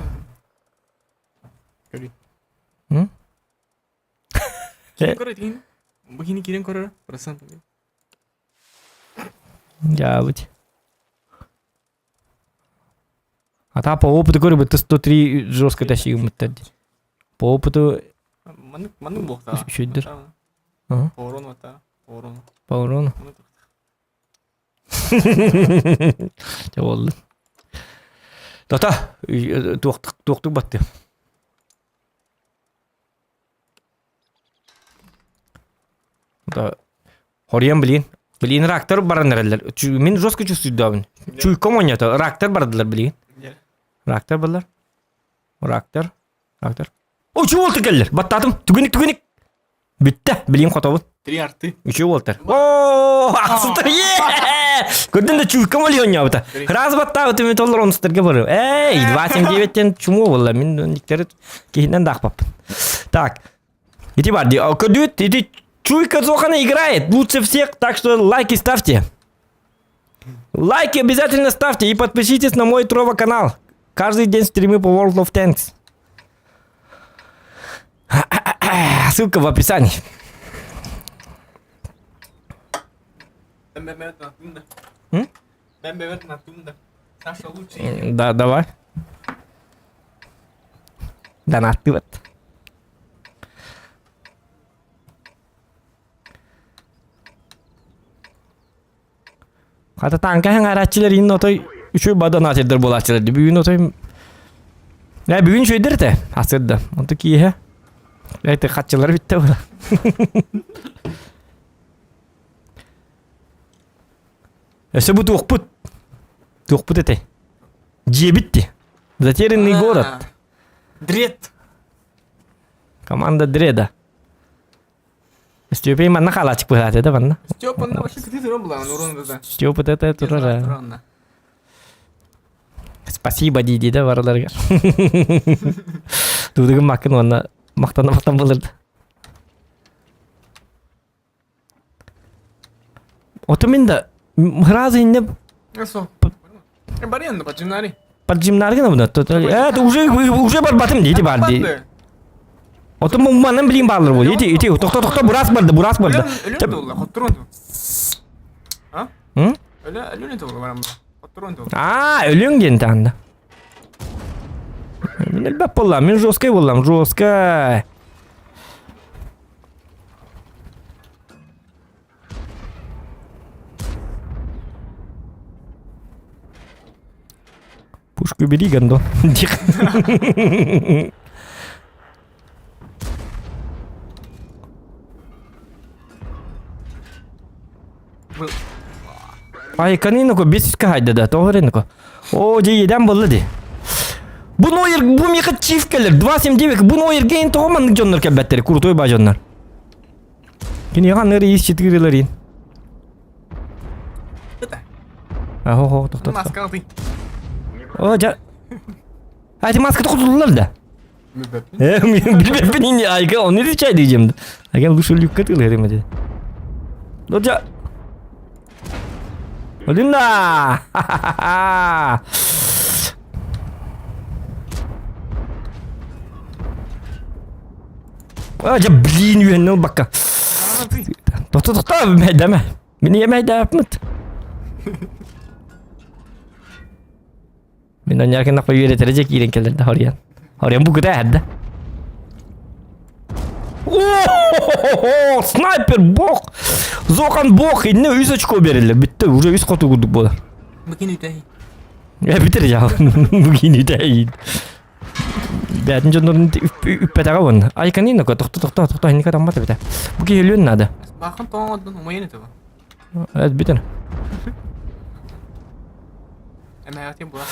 Көрүй. М? Киирэн көрөр итин. Бу кини киирэн көрөр. Процент. Дьаабыт. А та по опыту көрүбүт 103 жестко тащигыммыттар дии. По опыту Маннык маннык буолта. Үчүгдэр. Ага. По урону та. По урону. По урону. Дьэ буоллун. Тота туохтук туохтук баттым. Хоруйан билин. Билин рактор баран эрэллэр. Мин жестко чувствуйдаабын. Чуйком оонньото. Рактор бардылар билигин. Рактор баллар. Рактор. Рактор. О, үчү уолтар кэллэр. Баттаатым. Түгүнүк түгүнүк. Бүттэ. Билин хотобун. Три арты. Үчү уолтар. О, ахсытар. Көрдүн да чуйком оли оонньообута. Раз баттаабыт мен толлор онустарга барып. Эй, 279-тен чуму болла. Мин никтери киһинен да ахпаппын. Так. Ити бар, көрдүт, ити Чуйка Зохана играет лучше всех, так что лайки ставьте. Лайки обязательно ставьте и подпишитесь на мой Трова канал. Каждый день стримы по World of Tanks. Ссылка в описании. М? Саша лучший. Да, давай. Донаттыбат. Хата танка хаҥаарааччылар иһин отой үчүгэй баданаателлэр буолааччылар дии. Бүгүн отой... Э, бүгүн үчүгэйдэр этэ, асырда. Онто киэһэ. Эти хаччылар бүттэ була. Өссө бу туохпут? Туохпут этэй? Дьиэбит ти. Затерянный город. Дред. Команда Дреда. Степа манна халачык быһааты да манна. Степа онно вообще кытыы туран булаан урон да. Степа это турар. Спасибо дии да барыларыгар. Тудыгын маккын уонна мактана мактан булырды. Ото мин да сразу инне Eso. Барыан да поджимнари. Поджимнаргын абына. Э, уже уже барбатым дейdi бар дей. Ото мумманын билин баалар бу. Ити ити тохто тохто бурас барды бурас барды. Өлөн долла хотторон. А? М? Өлө өлөн долла барам. Хотторон долла. А, өлөң диэн таанда. Мин элбэп боллам, мин жесткай боллам, жесткай. Пушку бери, гондон. Ай, канинако бесүскэ хайда да, тоҕо эрэ О, дьэ иэдээн буолла дии. Бу нойер, бу миэхэ чиф кэлэр, 279, бу нойергэ тоҕо маннык дьоннор кэлбэттэр, крутой ба дьоннор. Киниэхэ анныгар иис чытыырылар Это. Ахо, хо, тохто. Маска алты. О, дьэ. А, эти маска тохтотуллар да? Э, билбэппин ини, айга, оны изучай дийдем. Айга лучше люкка тылырым эти. Ну, дьэ. Олина! Ха-ха-ха! А, дьэ, блин, үһэннэл бакка. Тохто, тохто, мэйдэмэ. Мин ийэ мэйдээпмит. Мин онньаркын аппа үөрэтэрэ дьэ киирэн кэлэр да хоруйан. Хоруйан бу кыта эрдэ. О, снайпер бог! Зохан бог! Инне үс очко берилер. Бүтті, уже үс хоту курдук буолар. Букин үтэй. Э, бүтер я. Букин үтэй. Бәтин дьоннорун үппэтэҕэ уонна. Айканина ко тохто тохто тохто хинника таммата битэ. Бу киһи өлүөн наада. Бахан тоҥодун умайын этэ. Эт бүтэн. Эмээхтин була.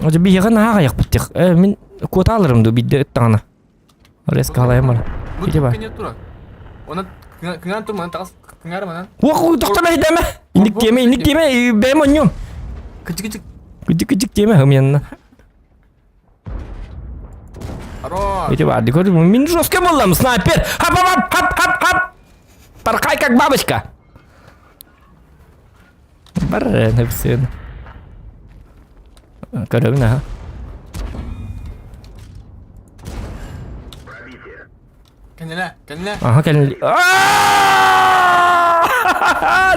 Ожо биһиэхэ наһаа аҕыйахпыт тих. Э, мин куота аларым ду бидде ыттаҕына. Резко халайым бар. Бу Ити бар. кини тура. Она кыҥаан турманан тагас кыҥаар манан. Уох, тохтомо идэме. Инник тиэмэ, инник тиэмэ, бэйэм онньуом. Кычык кычык. Кычык кычык тиэмэ, хымыянна. Хорош. Эти барды көрдүм. Мин жестко боллам, снайпер. Хап хап хап хап хап. Порхай как бабочка. Бар, написано. Көрөбүн аха. Кэннилэ, кэннилэ. Аха кэлин.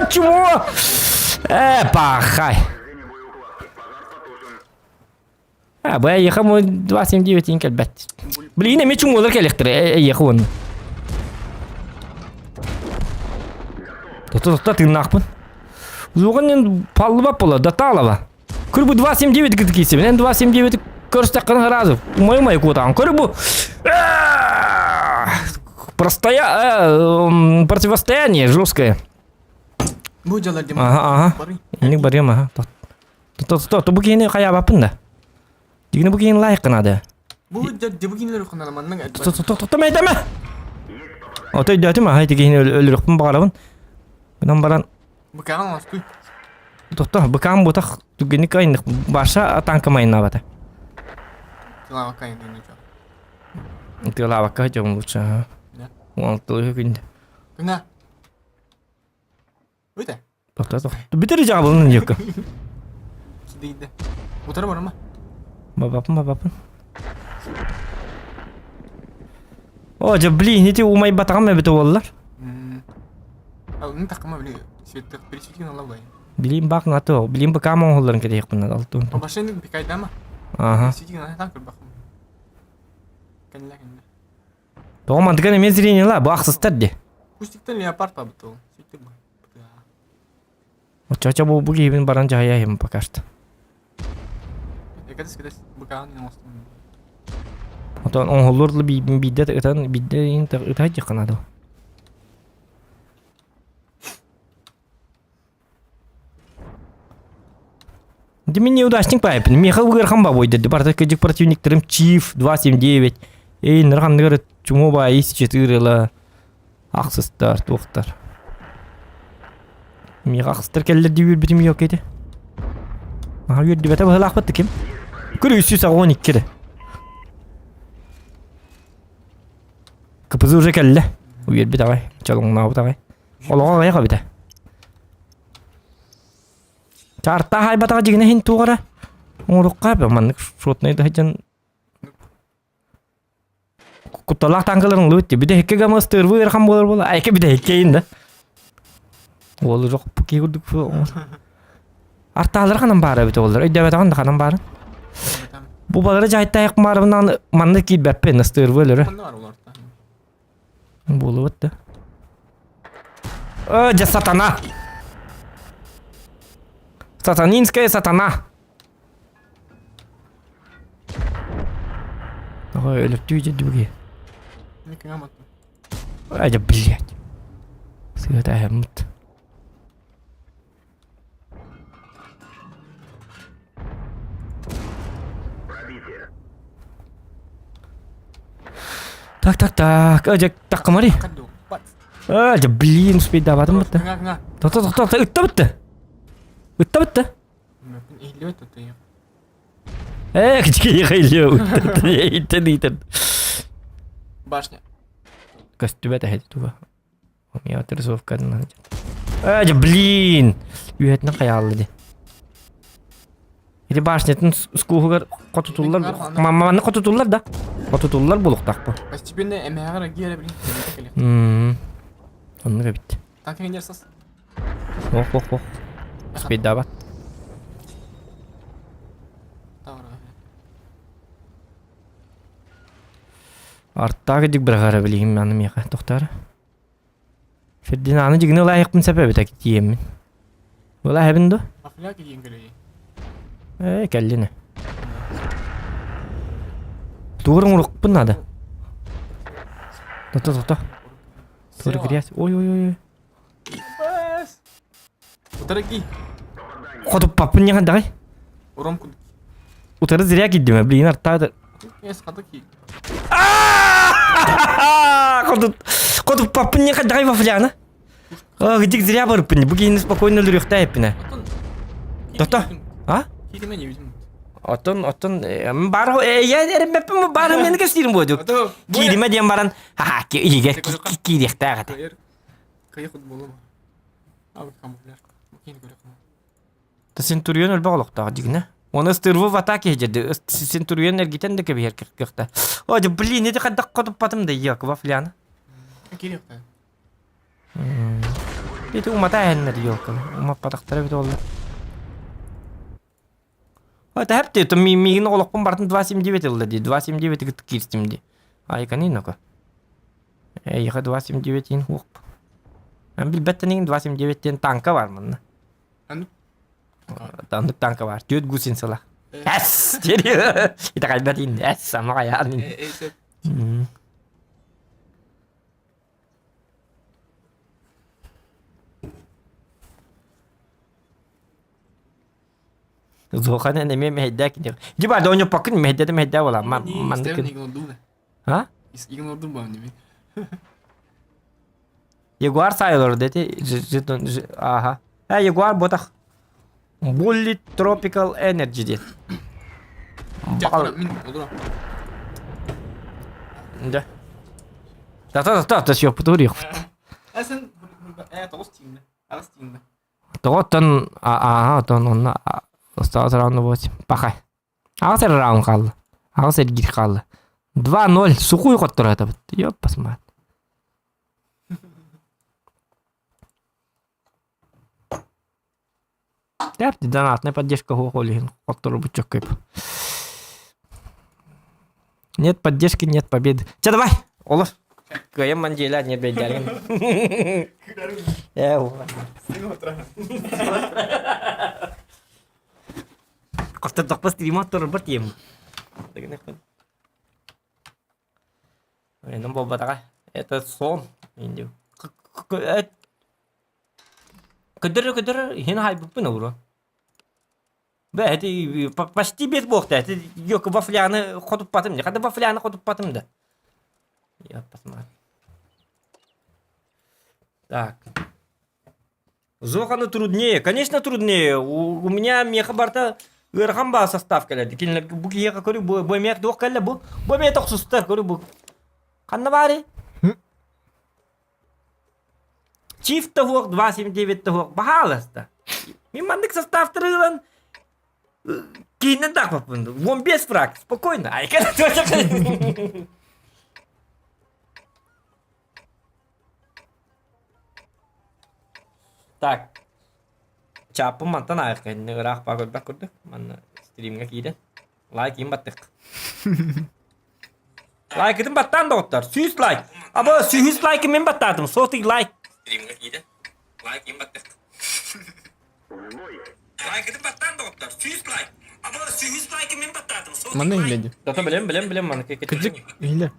Чего? Э, пахай. А, бу эйиэхэ 279 иин кэлбэт. Блин, эмиэ чуҥуолар кэлиэхтэрэ эйиэхэ уонна. Тохто, тохто, тыыннаахпын. Улуган паллыбап була, даталова. Көр бу 279 кытык киирсибин. Эн 279 көрстэххин сразу. Умай-умай куотаҕын. Көр бу Простоя... Противостояние жесткое. Бу дьалар дим. Ага, ага. Инник барыам, ага. То, то, то бу киһини хайаабаппын да. Дигини бу киһини лайк гынады. Бу дьэ бу кинилэр ханана маннык То, то, то, то, мэйдэмэ. Ото өйдөөтүм, аха ити киһини өлөрөхпүн баҕарабын. Гынан баран Быкаҕын оҥостуй. Тохто, быкаан бутах түгэнник айынных баша танка майнаабата. Тылаабакка айыннык ничего. Тылаабакка дьон лучше. Да. Уон тылы күндэ. Күнэ. Бүтэ. Тохто, тохто. Бүтэр жаабылын диэкка. Кидейде. Утары барама. Бабапын, бабапын. О, дьэ, блин, ити умайбатаҕым эбитэ буоллар. Мин такыма били светтер пересветин ала булайын. Билим бак нато, билим бакам оҥоһулларын кэтэһиэхпин надо алтын. Машина пикайдама. Ага. Пересветин ала так көрбөхпүн. Кэннэ кэннэ. Тоҕо мантыган эмиэ зрениела, бу ахсыстар ди. Кустиктан леопард табыт ол. Сөйтіп бу. Оччо бу бу киһибин баран дьаһайа иһим пока что. Кэтэс кэтэс быкаан оҥостон. Отон оҥоһуллуор дылы биирдэ ытан биирдэ ыта дьахха наада. Ди мин неудачник паайпын. Миэхэ ыарахан бабой деді. Барыта кыдьык противниктерим Чиф 279. Эй, нырханныгар чумо баайы четырыла ахсыстар, туохтар. Миэхэ ахсыстар кэллэр дии үөрбүтүм yok ити. Аха үөрдүбэтэ быһылаахпыт ким? Көр 382 эрэ. КПЗ уже кэллэ. Үөрбүт аҕай, чолоҥнообут аҕай. Олоҕо аҕыйах эбитэ. Чаартаах айбатаҕа дьигинэ иһин туох эрэ оҥорукка маннык шотнай да сылдьан кутталаах танкаларын ылыбыт дии. Бүтэһиккэ гама ыстыырбы ыарахан буолар буола. Айка бүтэһиккэ да. Уолу жоқ кии курдук Артаалар ханан баара эбит оллар. Өйдөөбөтөҕүн да ханан баарын. Бу балары жайтайық маарыбынан манна киирбэппин ыстыырбы өлөрө. Буолубут да. Э, дьэ сатана! Сатанинская сатана! Ой, өлөртүү дьэ дүгэ. Ай, дьэ, блядь. Сыата аһаммыт. Так, так, так. Э, дьэ, таккамари. Э, дьэ, блин, успейдаабатым бытта. Тохто, тохто, тохто, ытта бытта. Ытта бытта. Э, Башня. Көстүбэт эһэти туга. Я отрисовка Э, блин! Үһэтинэн хайаалла ди. Ити башнятын скуһугар хотутуллар, манна хотутуллар да? Хотутуллар булуктаах бу. Постепенно эмэҕэр гиэрэ блин. Оннук эбит. Так сас. Ох, ох, ох. Спидабат. Артаак дик быраҕара билигин аны миэхэ тохторо. Фердинаны дьигини ылаайыкпын сөп эбит тиийэммин. Ылааһабын дуо? Ахля киин кэлэйи. Ээ, кэллин. Тугурун урукпун надо. Тото тото. Тугур грязь. Ой ой ой. Утары Хотуппаппын ньахан даҕай. Уром кудук. Утары зря киирдим, блин, артаа Эс хата ки. Хотуп хотуппаппын ньахан даҕай вафляна. Гдик зря барыппын. Бу киһини спокойно өлөрүөхтээппинэ. Тото. А? Киирime не видим. Оттон оттон бар я эрэммэппин баар мени кэстиирим буодук. Кииримэ диэн баран ха иһигэр киириэхтээх этэ. Кыйы футболу камуфляж. Центурион өлбөх олохтоох дьигинэ. Оны ыстырвы в атаке деді. Центурион эргитен да кэбиһэр кыахта. О, блин, эти хайдах хотуппатым да Якова фляна. Кириэхтэ. Ити умата эһэннэр елка. Умаппатахтара бит олла. Это хэпти, то миигин олохпун бартын 2.79 ылла ди. 2.79 кытта киирстим ди. Айканы ноко. Эйиэхэ 2.79 иин хуох. Билбэттэн 2.79 диэн танка бар манна. Таннык танка бар. Түөт гусин сыла. Эс! Итэҕэйбэт иин. Эс, ама хайаан. Зохан эмиэ мэһэйдээ киниэхэ. Дьиба, да онньоппоккун мэһэйдэтэ мэһэйдээ буолаа. Маннык. А? Ягуар сайылар дети. Ага. Э, Ягуар ботах. Bullet Tropical Energy диэн. Баҕал. Да. Та та та съёппут уруйахпыт. Тоҕо оттон ааһа оттон онно остаҕас раунд восемь. Пахай. Аҕыс эрэ раунд хаалла. Аҕыс эргиир хаалла. 2-0 сухуй хоттороотубут. Ёппас мат. Тәрти донатная поддержка хуох ол иһин хотторубут чөккөп. Нет поддержки, нет победы. Чэ давай, олор. Кыайан мандиэла нет бэйдэрин. Э, Хоттордохпо стрима отторорбор тиийэммин. Онон буолбатаҕа. Это сон. Көдөрө көдөрө иһин хаайбыппын ууру. Бэ эти почти без буолта. Эти ёк вафляны хотуппатым. Хада вафляны хотуппатым да. Я посмотрю. Так. Зоханы труднее. Конечно, труднее. У, у меня меха барта ыарахан баа состав кэлэр. Кинилэр бу киһиэхэ көрү бу бу эмиэ туох кэллэ бу бу эмиэ тохсуста көрү бу. Ханна баары? Чиф тоһуох 2,79 тоһуох баһааласта. Мин маннык составтары ылан кииннэн таахпаппын. Вон без фраг, спокойно. Айка Так. Чааппын мантан аайых кэннэ ыраах баа көрбөх курдук. Манна стримҥа киирэн. Лайк им баттык. Лайкытын баттаан доҕоттор. Сүүс лайк. Аба сүүс лайкы мен баттаатым. Сотый лайк. Стримҥа киирэн. Лайк им баттык. Лайкытын баттаан доҕоттор. Сүүс лайк. Аба сүүс лайкы мен баттаатым. Сотый Манна лайк. иһиллэ дии. Тото билем билем билем маны Кырдьык иһиллэ.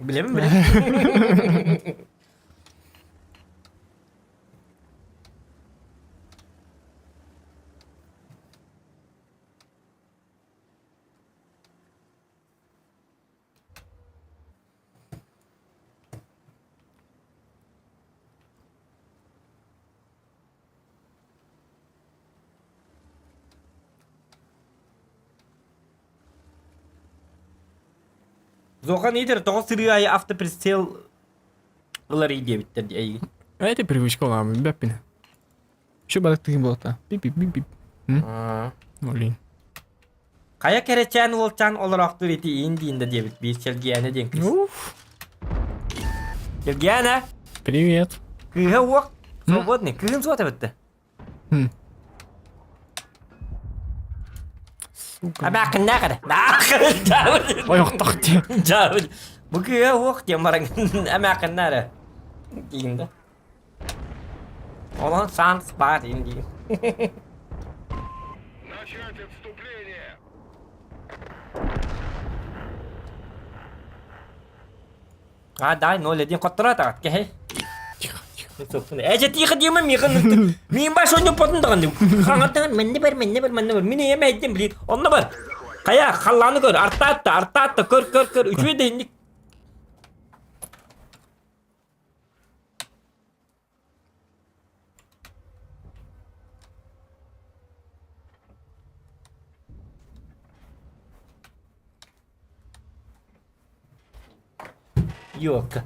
Билем билем. Зохан Итер тоҕо сырыы аайы автоприцел ылар диэбиттэр дии эйигин. Это привычка улаамын билбэппин. Еще балык тыгын буолта. Пип-пип-пип-пип. Блин. Хайа кэрэчээн уолчаан олороохтуур ити иин диин да диэбит биир Чэлгиэнэ диэн кыыс. Уф. Чэлгиэнэ! Привет. Кыыһа уох свободный. Кыыһын суот эбитте. Сука. Абаакыннаах эрэ. Ой, охтох дии. Дьаабыл. Бу кыыһа уох диэн баран эмээххиннээ эрэ. Диигин да. Онон шанс баар диин диигин. Начать отступление! А, дай 0-1 хотторо таҕат кэһэй. Тихо, тихо. Эже тихо диэмэ миэхэ миин баш онньу потун даҕаны. Хаҥаттан мэнне бар, мэнне бар, мэнне бар. Мин ийэм эйдим блин. Онно бар. Хайа, халлааны көр, артаатта, артаатта, көр, көр, көр. Үчүгэй да инник. Йуокка.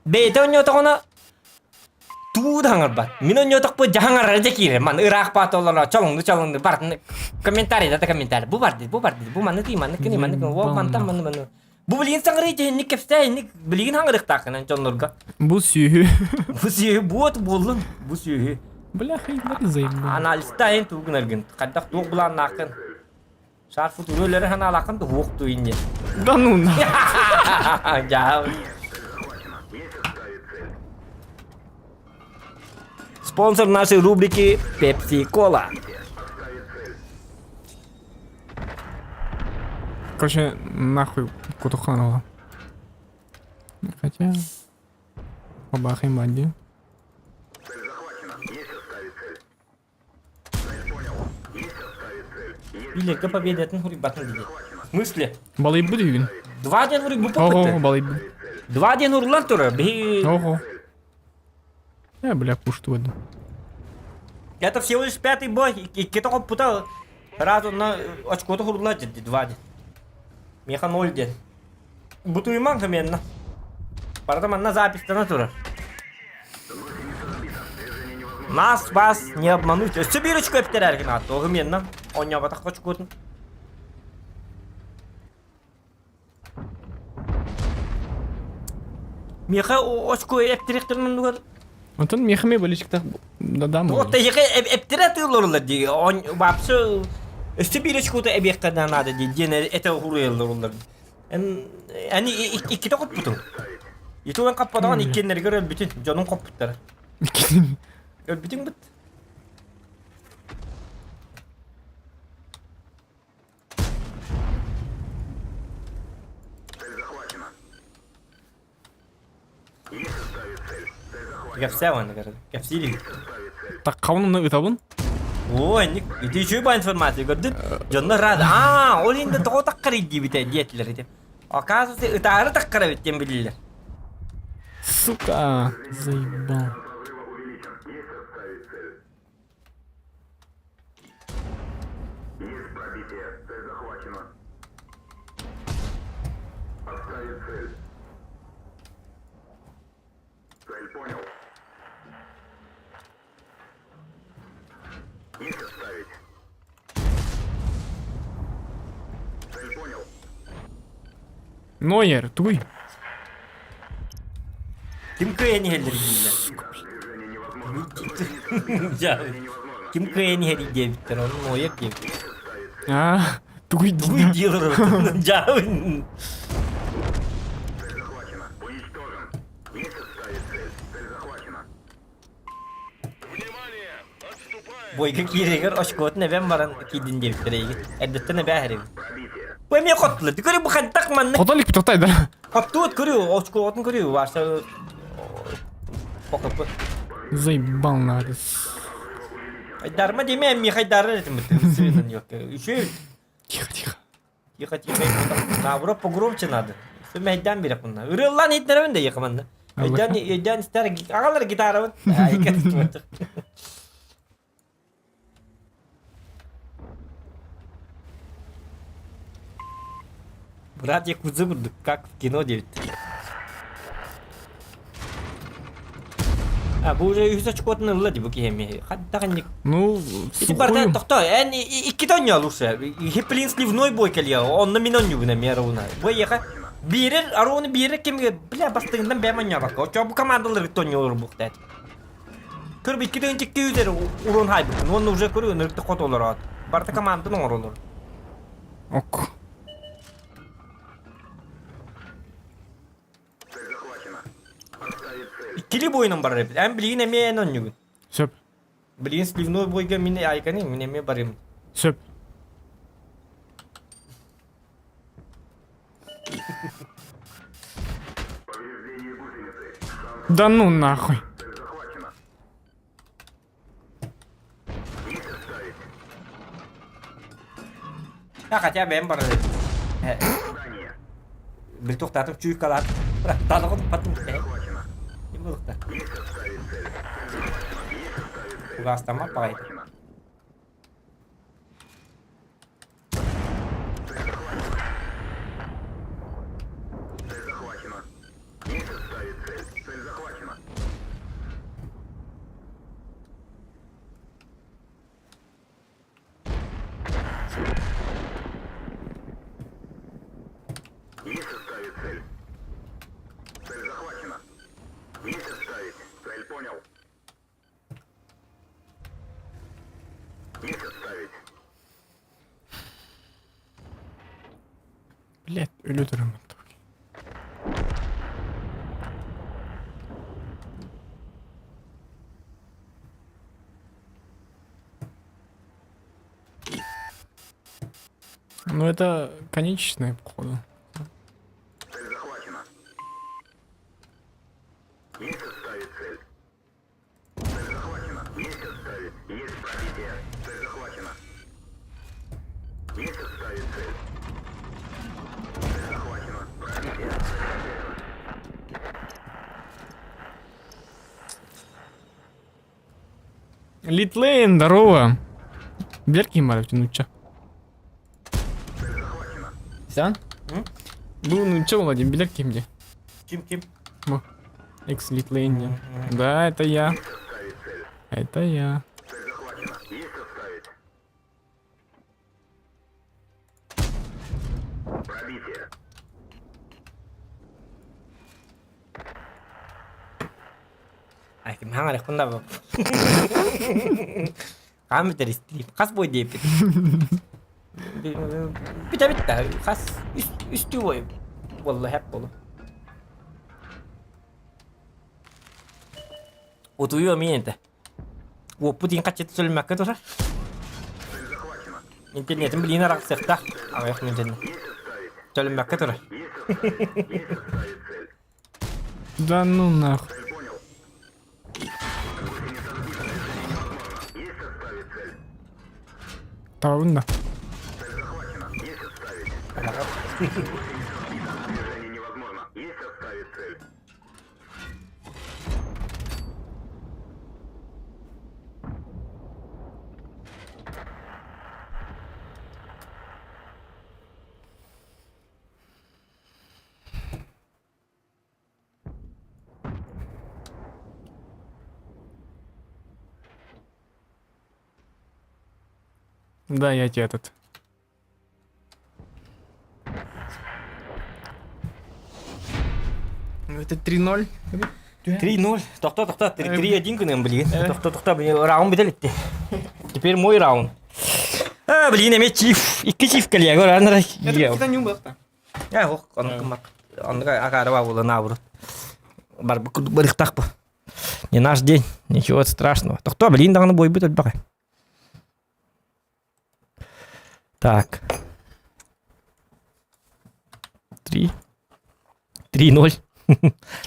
Бэйэтэ оонньоотоҕуна туу да хаҥарбат. Мин оонньоотохпут дьаһаҥарара дьэ киирэр. Маны ыраах баат олоро чолоҥну чолоҥну барытын комментарий да комментарий. Бу бар бу бар бу маннык маннык кини маннык ол мантан манны манны. Бу билигин саҥарыы дьиһинник кэпсээ инник билигин хаҥырыктааххынан дьоннорго. Бу сүөһү. Бу сүөһү буот буоллун. Бу сүөһү. Бляха, ебать заебал. Анализтайын тугунаргын. Хайдах туох былааннааххын. Шар футуру өлөрө санаалааххын да уох туйун диэн. Да ну на. Дьаһал. Спонсор нашей рубрики Pepsi Cola. Короче, нахуй Кутуханова. Хотя... Побахаем Бадди. Билерге победатын хуруйбатын диде. В смысле? Балайбыт бүгүн. Два ден хуруй бу Ого, балайбыт. Два ден урулан турар. Биһи... Ого. Я, бля, пушту одну. Это всего лишь пятый бой. Икки тоқоппута раз на очкота хурулла деді два ден. Меха ноль ден. Бутуйман хэмиэнна. Барыта манна записьтана турар. Нас вас не обмануть. Өссө биир очко эптэрээргин аатта. Оһумиэнна. Оонньообатах очкотун. Миэхэ очко эптириэхтэрин оннугар Онтон миэхэ эмиэ болельщиктаах да дам Вот эһиэхэ эптирэ тыылларылар дии. Вообще өссө биир очкота эбиэххэ наада дии диэн этэ уруйаллар Эн ани иккитэ хоппутуҥ. Ити уон хаппатаҕын иккиэннэригэр өлбүтүн, дьонуҥ хоппуттара. Өлбүтүҥ быт. Кэпсээ уонна көрө. Кэпсиир Таккабын уонна ытабын. Ой, ник ити үчүгэй баа информация көрдүн. Дьоннор рада. Аа, ол иһин да тоҕо таккарый диэбитэ диэтилэр ити. Оказывается, ытаары таккар эбит диэн билиллэр. Сука, заебал. Есть пробитие. Цель захвачена. Отставить цель. Цель понял. Есть отставить. Цель понял. Нойер, туй. Ким кыайан иһэллэр дииллэр. Ким кыайан иһэрий диэбиттэр, ону Нойер диэбит. А, тугуй Тугуй диэлэр дьаабын. Цель захвачена. Уничтожен. Есть отставить цель. Цель захвачена. Внимание! Отступаем! Бойга кииригэр очкуотун эбэн баран киирдин диэбиттэр эйигин. Эрдэттэн эбээ иһэрибин. Пробитие. Бу эмиэ хоттулар. Көрү бу хайдах маннык Хотон иликпит тотай да. Хоттуут көрү, очкуотун көрү, Вася Покоппут. Заебал надо. Айдарма диэме, миэхэ айдарар этим быттым. Сыынан yok. Үчү. Тихо, тихо. Тихо, тихо. Наоборот, погромче надо. Все мэйдән бирек мында. Ырыллан иһитнэрэбин да якыманда. Өйдән өйдән истер агалар гитарабын. Брат якудзы курдук, как в кино диэбит. А, бу уже үһүс очкотун ылла ди бу киһи эмиэ. Хаддаҕынньык. Ну, Ити барда сухую. тохто, эн иккитэ онньоол уже. Хиплин сливной бой кэлиэ, онно мин онньугуна эмиэ аруна. Бу эйиэхэ биэрэр, аруны биэрэр кэмигэр, бля, бастыҥынан бэйэм онньообокко. Оччо бу командалары тонньоолор буохтаат. Көрб икки тыһыынча үтэр урун хайбытын, уонна уже көрү ынырыкты хот олороот. Барыта команданы оҥоролор. Ок. Цель захвачена. Отставить цель. Иккили бойунан барар эбит. Эн билигин эмиэ эн онньугун. Сөп. Билигин сливной бойга мин айканы, мин эмиэ барым. Сөп. Повреждение гусеницы. Шанс. Да ну нахуй. Цель захвачена. Есть отставить. А хотя бы барар эбит. Задание. Бил туохтаатым чуйкалаат. Таалаҕын туппаттым. Захвачена. Ким булукта? Есть отставить цель. Цель захвачена. Есть отставить цель. Угаастаммат баҕайы. Захвачена. Цель захвачена. Есть отставить цель. Цель захвачена. Есть отставить цель. Цель захвачена. Есть отставить. Цель понял. Есть отставить. Блять, өлө турам. Ну это конечное, походу. Цель захвачена. Есть отставить цель. Цель захвачена. Есть отставить. Есть пробитие. Цель захвачена. Есть отставить цель. Цель захвачена. Пробитие. Цель потеряна. Литлейн, здорово. Берки Маров, ну чё? Цель захвачена. Сан? М? Ну, ну чё, Владимир, билэр ким дии? Ким ким? Экс Литлейн. Да, это я. Есть отставить цель. Это я. Цель захвачена. Есть отставить. Пробитие. Ай, ким хаҥар кунда бу. Хаам бүтэр истирип. Хас бой диэппит. Бүтэ бүттэ. Хас үстүү бой. Буолла хэп болу. Утуйуо миин этэ. Уоппут иин хаччыта сөлүммэккэ турар. Цель захвачена. Интернетин билиин арахсыахтаах. Аҕыйах мүнүүтэннэ. Есть отставить. Төлүммэккэ турар. Есть отставить. Есть отставить цель. Да ну нахуй. Табын да. Да, я тебе этот. Это 3-0. 3-0. Тохто, тохто. 3-1 күнүм, блин. Тохто, тохто. Блин, раунд бүтэлитти. Теперь мой раунд. А, блин, эме чиф. Икки чиф кэлиэ. Көрөр, Это куда не убылта. Э, ох, оннук оннук акаарыба буолан наоборот. Барбыт курдук барыхтаах бу. Не наш день, ничего страшного. Тохто, блин, даҕаны буойбут элбэх. Так. Три. 3-0.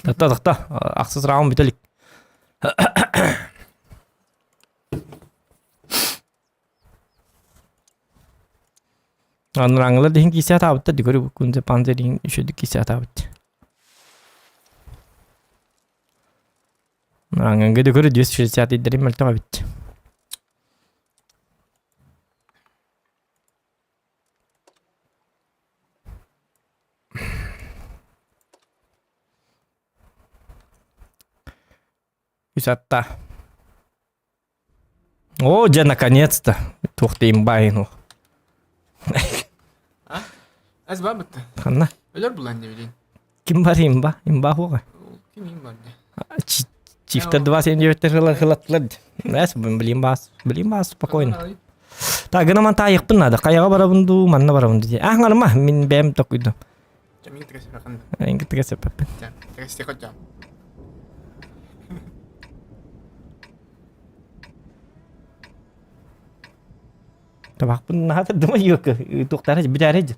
Тохто, тохто. Ахсыс раунд бүтэлик. Анраңылар диһин кисе атаабытта дикори кунзе панзе диһин үшөдүк кисе атаабыт. Аңанга дикори 260 иддерин мөлтөх эбит. Үс атта. О, дьэ, наконец-то. Туох да имбайын ол. Эс бар бытты. Ханна? Өлөр булан не билейин. Ким бар имба? Имба хуға. Ким им бар не? Чифтер 2.79 хыла хылаттылар. Эс, блин бас. Блин бас, спокойно. Так, гына ман таайықпын надо. Қаяға барабын ду, манна барабын ду. А, аңарма, мин бэм токуйдум. Мин тігесіп Инги тігесіп Тігесіп Табахпын наһаа дума юк туохтара бүтээрэ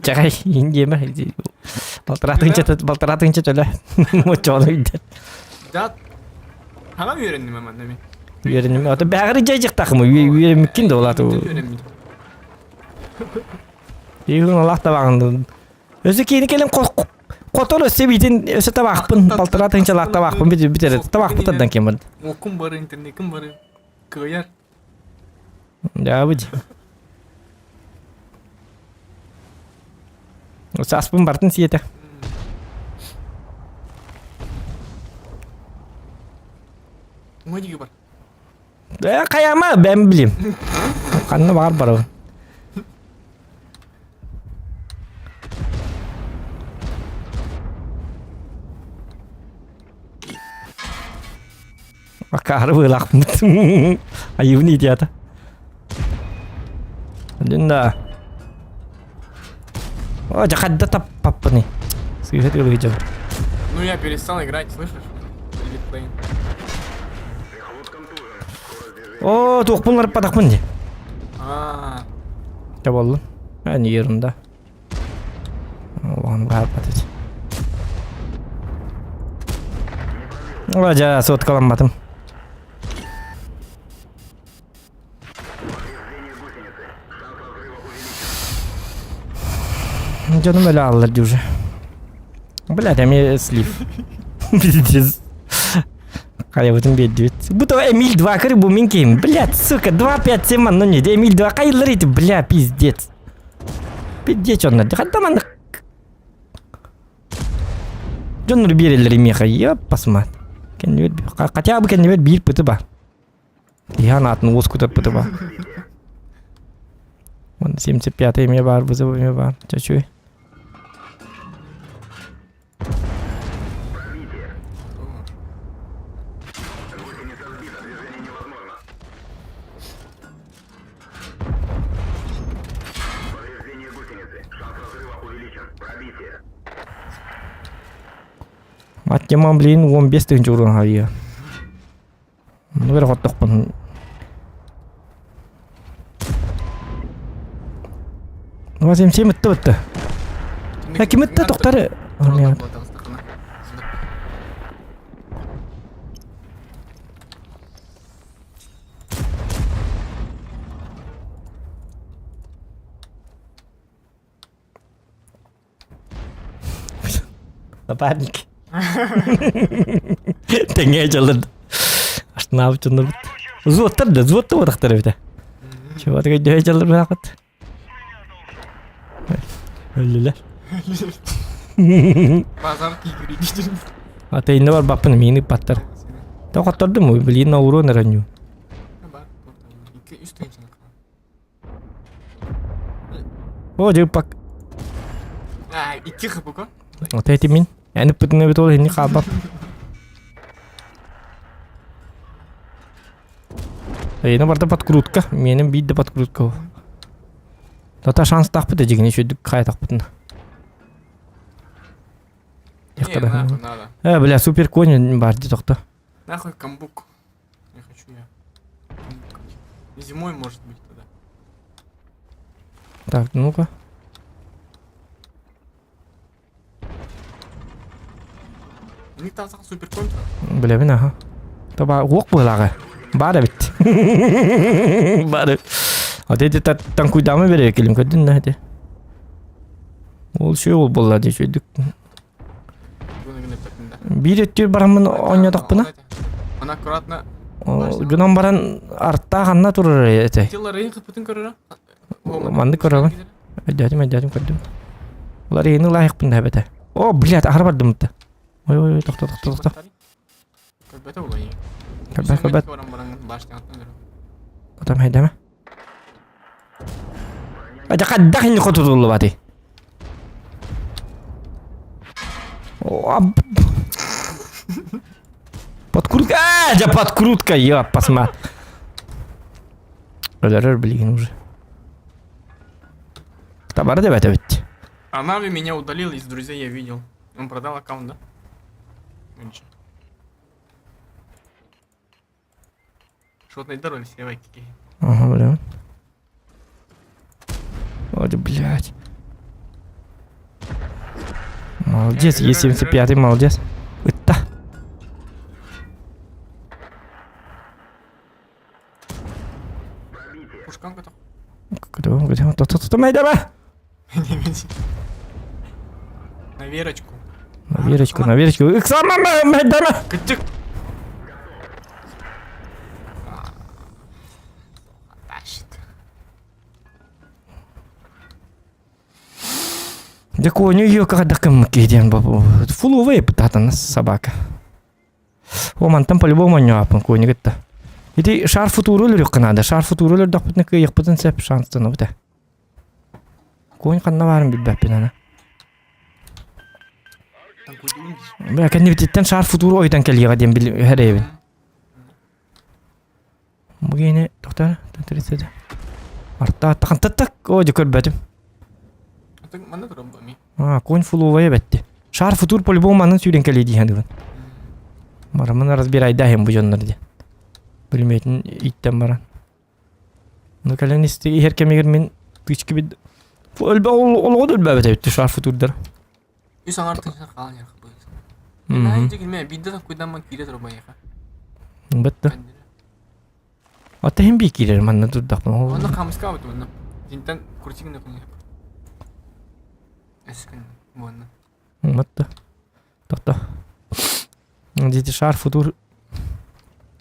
Чагай индиэмэ балтараа тыһынча төлө мочону илдет. Да Ханам үөрэнним аман эми. Үөрэним. Ото бэҕэри дьайдьахтаахым үөрэммиккин да улаату. Үөрэммит. Иһин алаах табаҕын. Өсө киини кэлэн хотор өссө биитин өссө табаахпын балтараа тыһынчалаах табаахпын бүтэр табаахпын тардан ким бар. Окум бары, интернетим бары. Кыайар. Дьаабыт. Сааспын бартын сиэтэ. Модиги бар. Э, хайама бэм билим. Ханна баҕар барабын. Акаары быылаахпыт. Айыбын идеята. Дин да. О, жахадда таппаппыны. Сыыһа тылыгы Ну я перестал играть, слышишь? Elite Plane. О, туохпун ларпатахпын ди. А, Таболлун. Ани ерунда. Улахан баарбат О, жа, соткаламматым. Дьонум өлө ааллар дии уже. Блядь, эмиэ слив. Пиздец. Хайабытын биэрдибит. Бу то Эмиль 2 кыры бу мин киһим. Блядь, сука, 2 5 7 манна не. Эмиль 2 хайыллар ити, бля, пиздец. Пиздец онно. Ханта манна. Дьоннор биэрэллэр миэхэ, ёппасмат. Кэннибэр хотя бы кэннибэр биир пыты бар. Иһан атын уос кутар пыты бар. Вон 75 эмиэ баар, вызов эмиэ баар. Чачуй. Аттеман блин 15 тыһынча уран хайыа. Ну бер хоттохпун. 27 ытты бытты. Кимитте тохтары. Напарник. Тэҥэ дьалын. Астынаабыт дьоннорбут. Взводтар да, взводта буотахтар эбитэ. Чего такой дөһө дьаллар быраахыт. Өллүлэр. Базар киигири дидин. Ата инне барбаппын миини паттар. Тоқоттордум, блин, на урон раню. Бар, 2-3 тыһыынчаны О, дьыппак. А, икки хпк. Вот эти мин. Эн ыппытын эбит ол инни хаалбап. Эйне барда подкрутка. Менин биир да подкрутка. Тата шанс тахпыт эжигини шүйдүк кай тахпытын. Не, нахуй надо. Э, бля, супер конь бар ди тохто. Нахуй камбук. Не хочу я. Камбук. Зимой может быть тогда. Так, ну-ка. Не таза супер контра. Билэбин аха. Таба уох быһылааҕа. Баар эбит. Баар. Вот эти танкуйдамы бере келим көрдүн да эти. Ол шүй ол болла дии шүйдүк. Биир өттүр бараммын оонньотохпуна. Она аккуратно. Гынан баран артта ханна турар этэй. Тело рейн кыппытын көрөрө. Маннык көрөбүн. Өйдөөтүм, өйдөөтүм көрдүм. Улар ейini ылаайыкпын да эбэтэ. О, блядь, ахара бардым да. Ой, ой, ой, тохто, тохто, тохто. Көрбөтө булай. Көрбөт, көрбөт. Отам хайдама. Ата хайдах инни хотутуллубатый. Подкрутка. А, дьэ подкрутка, ёп, посма. Өлөрөр билигин уже. Табары деп этэбит. Анави меня удалил из друзей, я видел. Он продал аккаунт, да? Ничего. Шотный роль севай какие. Ага, бля. Ой, блядь. Молодец, Е75, молодец. Ытта. Пушканка там. Куда где он? То-то-то, майдама! На Верочку. На Верочку, на Верочку. Иксама, майдама! Кытык. Дьэ коню ее кадакым киһи фуловый пытатана собака. О, мантан по-любому анньааппын коню кытта. Ити шар футуру өлөрүөххэ наада. Шар футуру өлөрдөхпүтүнэ кыайыахпытын сөп шанстанабыта. Конь ханна баарын билбэппин аны. Бля, кэннибититтэн шар футуру ойутан кэлиэҕэ диэн хэрэйэбин. Бу киһини тохтор, 30 Арта тахантаттак, о, дьэ көрбөтүм. Манна туран бу ми. А, конь фуловая бэтти. Шар футур по-любому манан сүүрэн кэлиэ дии саныыбын. Барамын разбирайдаһым бу дьоннор диэн. Бүлүмүөтүн ииттэн баран. Ну кэлэн исти иһэр кэмигэр мин тычки бит өлбө олоҕо да өлбөөбөт эбит шар футурдар. Үс аҥар тыһыҥ хаалан ярах быыс. Наһаа килме биирдэ таккуйдан киирэ турбайаха. Бытты. Ата хим би киирэр манна турдахпын. Онно хамыска бут онно. Динтен куртигин өкүнэ. Эскин буонна. Матта. Тохто. Дети шар футур.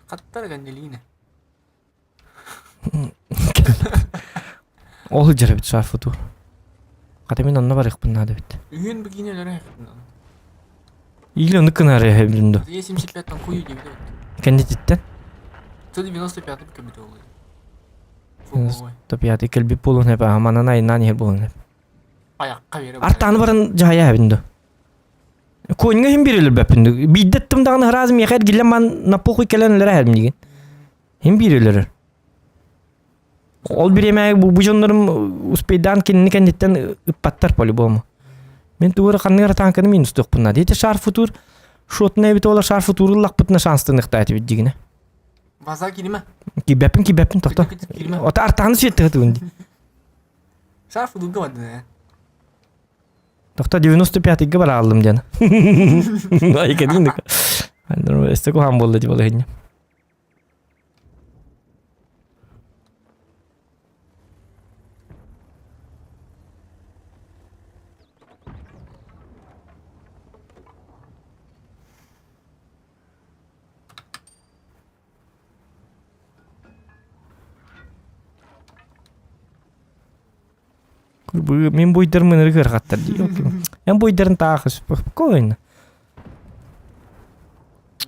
Хаттар ганделина. Ол сылдьар эбит шар футур. Хата мин онно барыахпын наада эбит. Үһүн бикини өлөрө Или ону кынары эһэбин ду. Е75 там хую диэбит. Кэннититтэн. 195 кэлбит ол. 95 кэлбит буолуон эп, манан айнаан иһэр буолуон эп. Айакка бере. Артааны баран дьаһайа эбин ду. Коньга хим биир өлөрбөппүн ду. Биирдэ ыттым даҕаны ыраас миэхэ эргиллэн ман на похуй кэлэн өлөрө эһэрим диген. Хим биир өлөрөр. Ол бириэмэ бу, бу дьоннорум успейдаан кинини кэнниттэн ыппаттар по-любому. Мин тугу ханнык эрэ тааҥканы минустуохпун наада. Ити шар футур шотuna эбит ола шар футуру ыллахпытына шанстаныахтаа этибит дигинэ. База кириме. Кибэппин кибэппин тохто. Кириме. Ото артааны сиэттэ тыгын дии. Шар футурга бардын ээ. Тохто 95-га барааллым диэн. Айкадин. Өссө куһаҕан буолла дии балаһынньа. Мин буйдарым ынырык ыарахаттар дии. Эн буйдарын таах спокойно.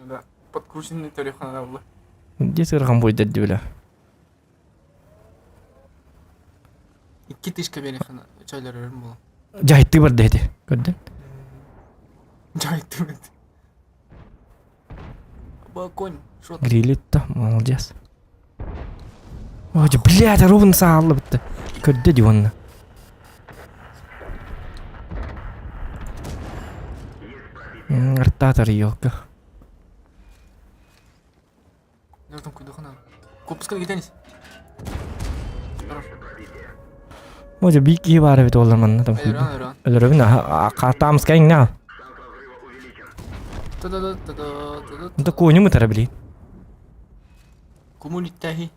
Да, подкрученный телефон была. Где ыарахан буйдар дии бля. Икки тысяча берехана чайлар була. Жайтты бар деди. Көрдүн? Жайтты бар. Балкон. Грилит-то, молодец. Ой, блядь, ровно сааллыбытты. Көрдө ди онна. Артатар елка. Може бик киһи баар эбит уоллар манна там өлөрөбүн хатаамскай иҥнэ Да коню мытара билин. Кумулиттаһи.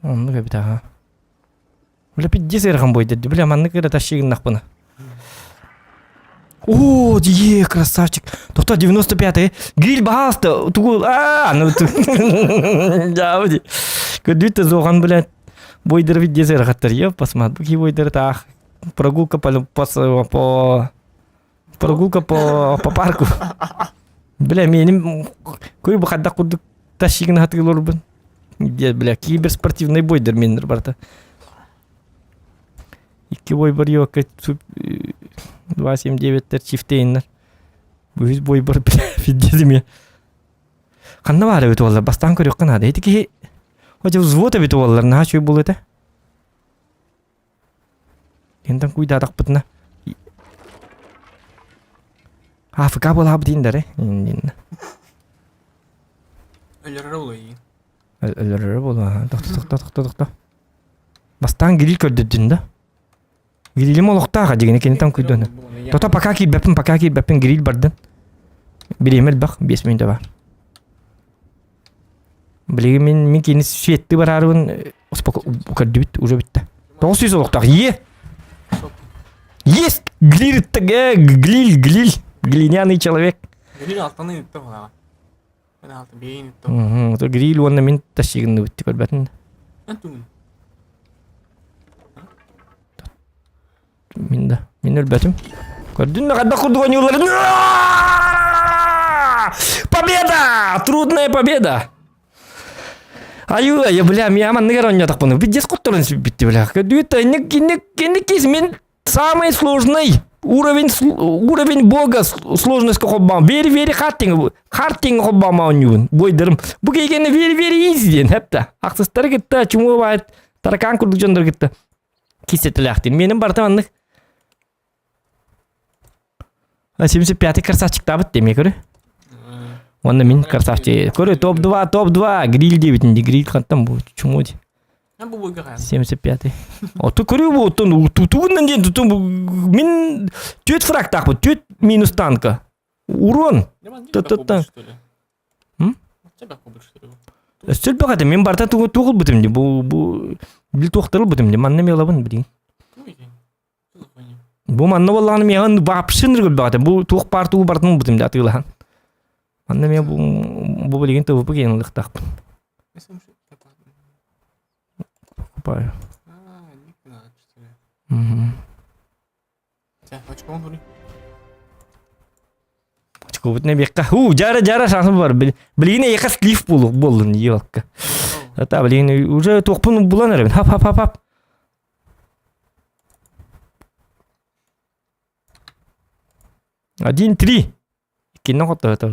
Оннук эбит аха. Бля пиздец ыарахан буойдерди. Бля маннык ыра тащигыннахпына. О, е, красавчик. Тоқта 95-й. Гриль баһаалыста. Тугу а, ну Да, Көдүт зоған, блядь. Бойдер пиздец ыарахаттар. Ё, посмотри, бу бойдер таах. Прогулка по по по Прогулка по, по парку. Бля, меним кой бу хадда курдук тащигин хатыгылорбун. Где, бля, киберспортивный бойдер меннер барта. Икки бой бар ёкка 279-тер чифтейннер. Үһүс бой бар, бля, фиддедиме. Ханна баар эбит уоллар, бастаан көрүөххэ наада. Ити киһи Хотя взвод эбит уоллар, наһаа үчүгэй буолуо этэ. Ентэн куйдаатахпытына АФК буолаабыт индэр э Өлөрөр буолуо Өлөрөр буолуо тохто тохто тохто тохто Бастаан гриль көрдөрдүн да Грилим олохтоох дигини кини там күйдөнө Тото пока киирбэппин пока киирбэппин гриль бардын Бириэмэ элбэх 5 мүнөтэ бар Билигин мин мин кини светти бараарыбын көрдүбүт уже бүттэ. 900 олохтоох е. Есть! Глиль, глиль, глиль, глиняный человек. Глиль алтаны итте була. Мен алты бейин итте. Угу, гриль уонна мин тащигынны бүтті көрбәтин. Мен Мин да. Мин өлбөтүм. Көрдүн да хайдах курдук ойнуулларын. Победа! Трудная победа! Аю, я, бля, мен манныгар ойнотохпуну. Пиздец кутторун бүттү, бля. Көрдүгүт, инник, инник, инник мен самый сложный уровень уровень бога сложность хоббам. Very very hard thing. Hard thing хоббам ойнуун. Бойдырым. Бу кейгени very very easy диэн хепта. Ахсыстары кытта чуму баайт таракан курдук дьоннор кытта кисетилээхтин. Менин барыта маннык 75-й красавчиктаабыт деме көрү. Онно мин красавчик. Көрү топ-2, топ-2 гриль диэбитин ди гриль хантан бу чуму ди. 75-й. Оту көрү бу оттон тутугунан диэн тутун мин түөт фрактаахпыт, түөт минус танка. Урон. Та-та-та. Өссө элбэх этэ мин барыта тугу туох ылбытым дии бу бу бил туохтары ылбытым дии манна мелабын билигин бу манна буоллаҕына миэхэ вообще ынырык этэ бу туох баар тугу барытын ылбытым дии атыылаһан манна эмиэ бу бу билигин ТВП киэн ылыахтаахпын покупаю Очкобутун эбиэххэ. Уу, дьара дьара шансым бар. Билигин эйиэхэ слив буоллун елка. Это билигин уже туохпун булан эрэбин. Хап хап хап хап. Один три. Иккиннен хотторот.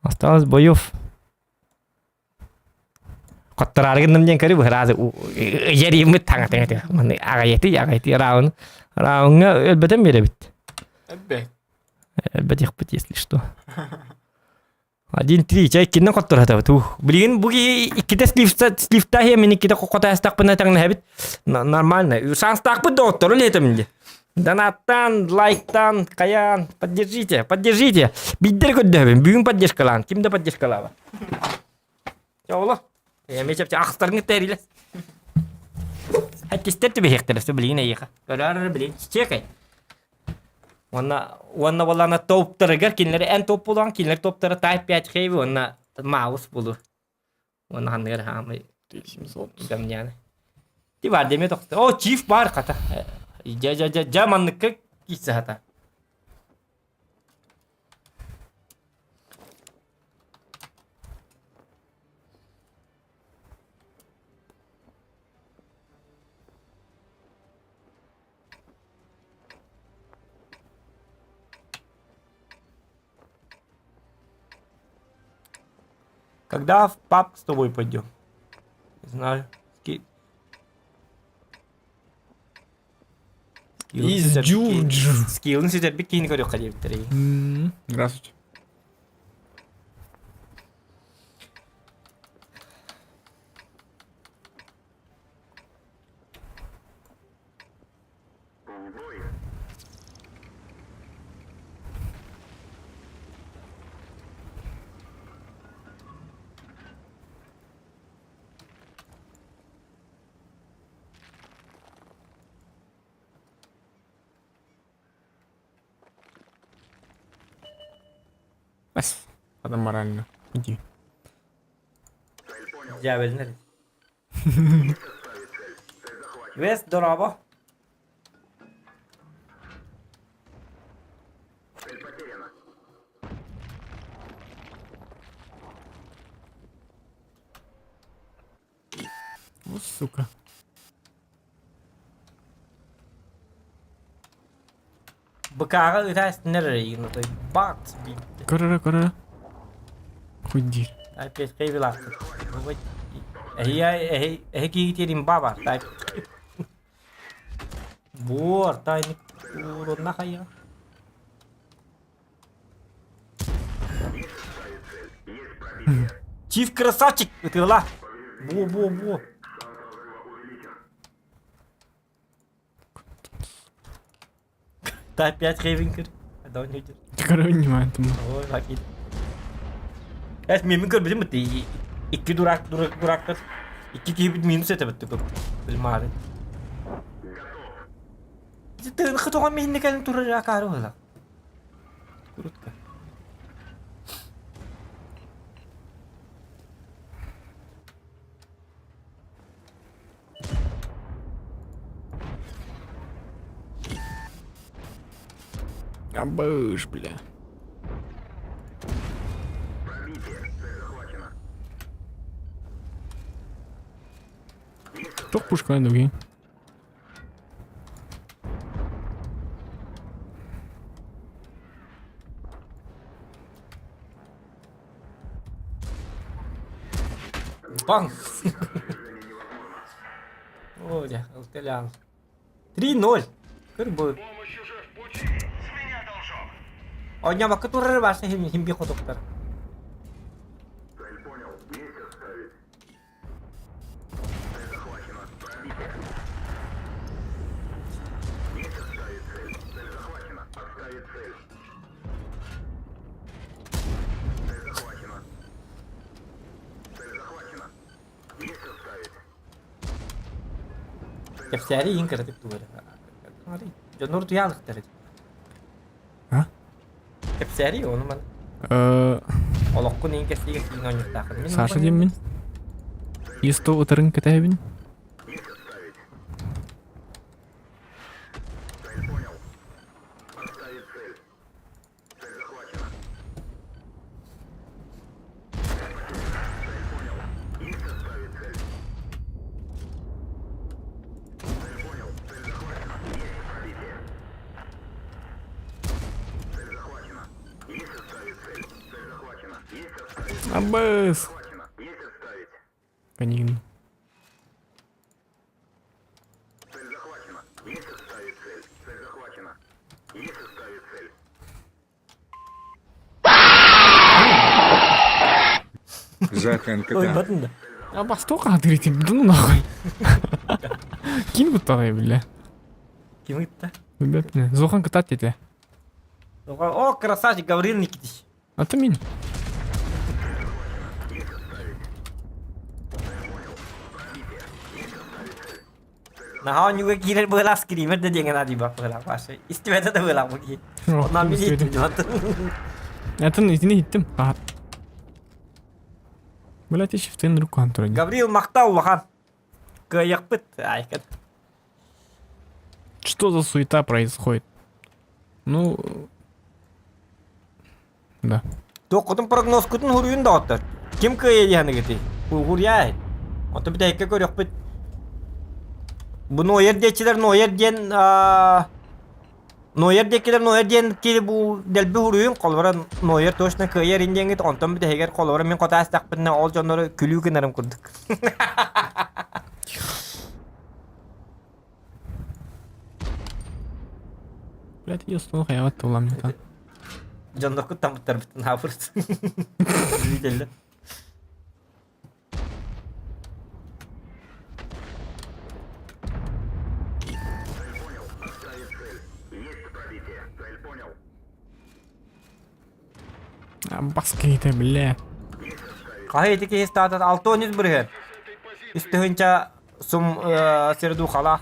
Осталось боев. Хоттораары гынным диэн көрү быһыраады ыйариыммыт таҥа таҥа маны аҕайаты аҕайты раун рауҥҥа өлбөтөн биэрэбит. Эббэт. Өлбөтүөхпүт если что. Один три чай иккиннен хотторатабыт. Ух, билигин бу киһи иккитэ сливта мин иккитэ хотаастахпына таҥнаһабыт. Нормально. Шанстаахпыт доҕоттору летом ди. Донаттан, лайктан, хайаан, поддержите, поддержите. Биддер көрдөһөбүн, бүгүн поддержкалаан, ким да поддержкалаабат. Чооло. Эми чэпчэ ахтарыңы тэриле. Хаттистер түбэһиэхтэрэ сө билигин эйиэхэ. Көрөөр билигин чекай. Уонна уонна болана топтарыгар кинилэри эн топ булан кинилэр топтара Type 5 Heavy уонна Маус булу. Уонна ханныгар хаамай 700. гамняны. Ти бар деме тохто. О, чиф бар хата. Жа жа жа жа манныкка кисе хата. Когда в паб с тобой пойдем? Не знаю. Ски... Из Джурджу. Скиллын сүтэрбит киһини көрүөххэ диэбиттэр. Здравствуйте. Бас. Адам морально. Иди. Дьээбэлинэр. Вес дорообо. Вот сука. БК-ҕа ыта эстинэр эрэ игин отой бац биирдэ. Көрөрө көрөрө. Хуйдир. Опять кайвилаахтыр. Эһи эһи эһи киһи имба бар. Буор тайны урунна хайа. Чиф красавчик ытыла. Бу бу бу. Та опять Рейвенкер. Да он идет. Көрө внимание. Ой, лакит. Эс мемин көрбүтүм бит. Икки дурак дурак дурактар. Икки киһи бит минус этэ бит Билмаары. Тыын хытоҕон миһинне кэлин турар акаары буола. Курутка. Абыш, бля. Туох пушкалаан дугий? Баҥ! О, дьэ, ылтылаан. 3-0. Көр бу. Оонньообокко турары баарса хим би хотуктар. Кэпсээри иһин кыратык тугу эрэ. Дьоннор утуйаалыктар. А? Кэпсээри ону маны. Олоххун иһин кэпсиигэ киин оонньуктааххын. Саша диэммин. Исто утарын кэтэһэбин. Абыс! Канин. Заханка Ой, батын да. А басток адрите, да ну нахуй. Ким куттаҕай бля. Ким ыытта? Билбэппин. Зохан кытаат диэтэ. О, красавчик, Гаврил Никитич. А ты мин. Наһаа оонньууга киирэр быһыылаах скример да диэҥҥэ наадыйбат быһыылаах Паша. Истибэтэ да быһыылаах бу киһи. Онон мин иһиттим дьонтон. Атын итини иһиттим. Блять, шифтен руку антурай. Гаврил махтал улахан. Кыайыахпыт. Айкат. Что за суета происходит? Ну, да. Туоххутун прогнозкутун хуруйун доҕоттор. Ким кыайа диэханыгытый? Хуруйаай. Онто бүтэһиккэ көрүөхпүт. Бу Нойер диэччилэр Нойер диэн Нойер диэкилэр Нойер диэн кири бу дэлби хуруйун холобура Нойер точно кыайар ин диэҥҥит онтон бүтэһигэр холобура мин хоту аастахпытына ол дьоннору күлүү гынарым курдук. Блядь, я снова хайаҕат тулам не Дьонноргут таммыттарбытын хаапырт. Видели. Бас киһитэ, бля. Хаһы ити киһи статус 613 бырыһыан. Үс тыһыынча сум сирдухалаах.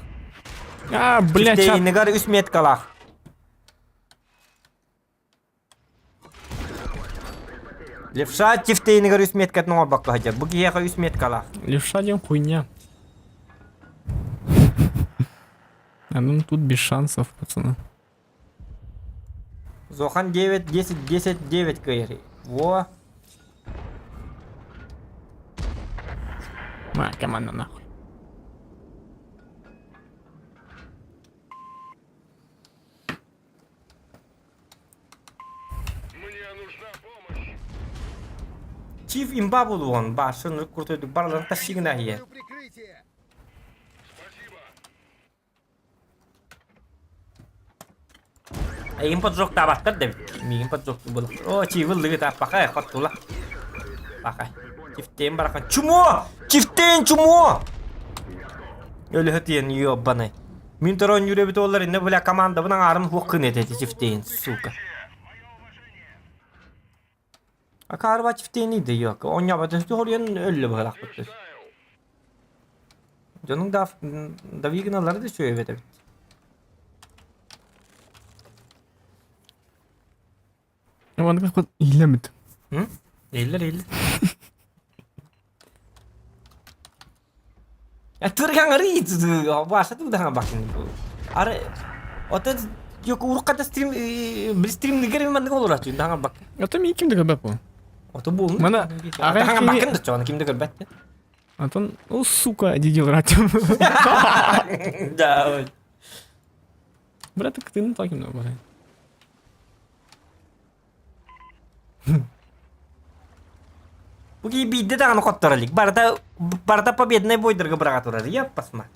А, бля, чат. Чифтейнигар үс меткалаах. Левша чифтейнигар үс меткатын оҥорбокко сылдьар. Бу киһиэхэ үс меткалаах. Левша диэн хуйня. А ну тут без шансов, пацаны. Зохан 9, 10, 10, 9 кыайар. Во. Моя команда нахуй. Чиф имба булуон башын куртойдук барыларын тащигына иһиэ. Эйигин поджогтаабаттар да эбит. Миигин поджогтуу буолар. Оо, чиибыл лыгыта пахай хоттула. Пахай. Чифтейн барахан. Чумо! Чифтейн чумо! Өлөһө тиэн ёбаный. Мин торон юребит олар инне бля командабын аҥаарын хуох кын этэ чифтейн, сука. Акаарба чифтейни да yok. Оонньообатын хоруйан өллө быһалаахпыт. Дьонуҥ да дави гыналлара да үчүгэй эбит эбит. Маннык иһиллэммит. Иһиллэр иһиллэр. Түргэн Баша тугдаһан бакын. Ары Ота yok урукката стрим бил стримнигер маннык олорор даһан бак. Ото мин ким да көрбөт бу. Ото бу. Мана Даһан бакын да чоны ким да көрбөт. Антон, о сука, дидил ратим. Да. Брат, ты не так именно, брат. Бу киһи биирдэ даҕаны хотторо илик. Барыта, барыта победнай бойдарга быраҕа турар. Яппасма.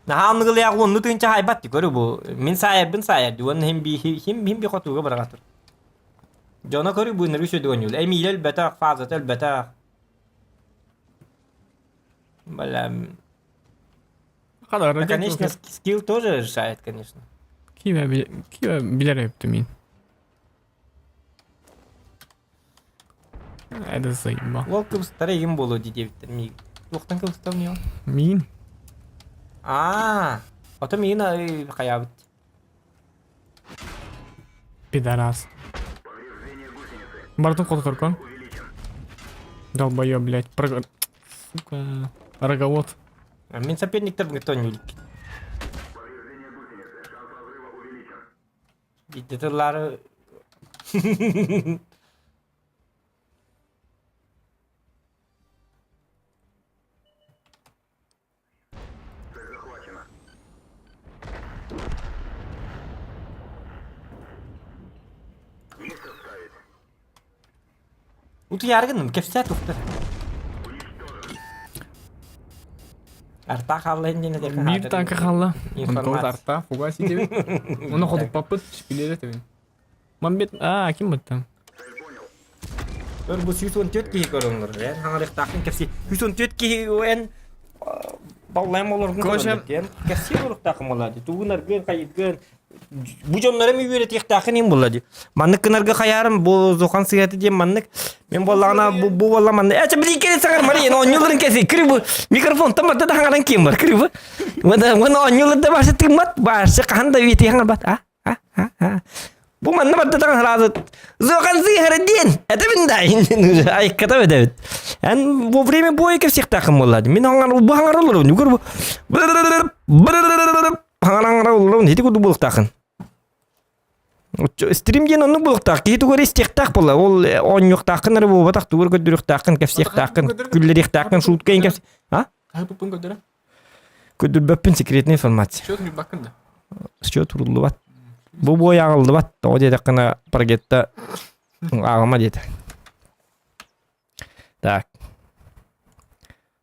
Наһаа аныгылыйаах уонну тыынча хаайбат ти көрү бу. Мин саайарбын саайар ди уонна хим би хим хим би хотууга быраҕа тур. Дьоно көрү бу ныры сөдүгөнньүл. Эмиилэ өлбөтөх, фазата өлбөтөх. Бля, Хадар, конечно, скилл тоже решает, конечно. Киеве киеве билер эптим мин. Это заебал. Ол кыбыстара игин буолуо дии диэбиттэр миигин. Туохтан кыбыстабын ол? Миин. Аа, ото миигин хайаабыт. Пидорас. Бартын хотторкон. Долбоёб, блядь. Прог... Сука. Роговод. Мин соперниктар никто не илик. Биирдэ тыллары Утуйаары гынным, кэпсээ тухтар. Арта хаалла иннинэ диэки Биир танка хаалла. Информация. Арта, фугас идеби. Оны ходуппаппыт, билер этебин. Мамбет, а, ким бытта? Өр бу 114 киһи көрөҥнөр. Эн хаҥарыахтааххын кэпсии. 114 киһи эн. Баллайым олоргун Коша. көрөллөр. Кэссиэ олохтаахым буолла дии. Тугун аргын хайыгын бу дьоннор эми үөрэтиэхтээхин им буолла дии. Маннык гынарга хайаарым бу зухан сыһыаты диэн маннык. Мен буоллаҕына бу бу буолла маннык. Э, билин кэлин саҥар Мария, оонньууларын кэси. Кыры бу микрофонтан барда да хаҥаран киэн бар. Кыры бу. Уонна уонна оонньуулар да башы тыыммат, башы хаһан да үөтиэ хаҥарбат. А? А? А? А? Бу манна барда даҕан сразу зухан сыһара диэн. Этэбин да айкката этэбит. Эн во время боя кэпсиэхтээххин буолла. Мин хаҥар бу хаҥар олорун. Үгөр бу хаҥар олорун. Ити курдук буолуохтааххын. Стрим диэн оннук буолуохтаах. Киһи тугу эрэ истиэхтээх буолла. Ол оонньуохтааххын эрэ буолбатах, тугу эрэ көрдөрүөхтээххин, кэпсиэхтээххин, күллэриэхтээххин, шутка ин кэпс... А? Хаһыппын көрдөрө. Көрдөрбөппүн секретная информация. Счет уйбаккын да. Счет уруллубат. Бу бой ааҕыллыбат. Тоҕо диэтэххинэ паргетта ааҕыма диэтэ. Так.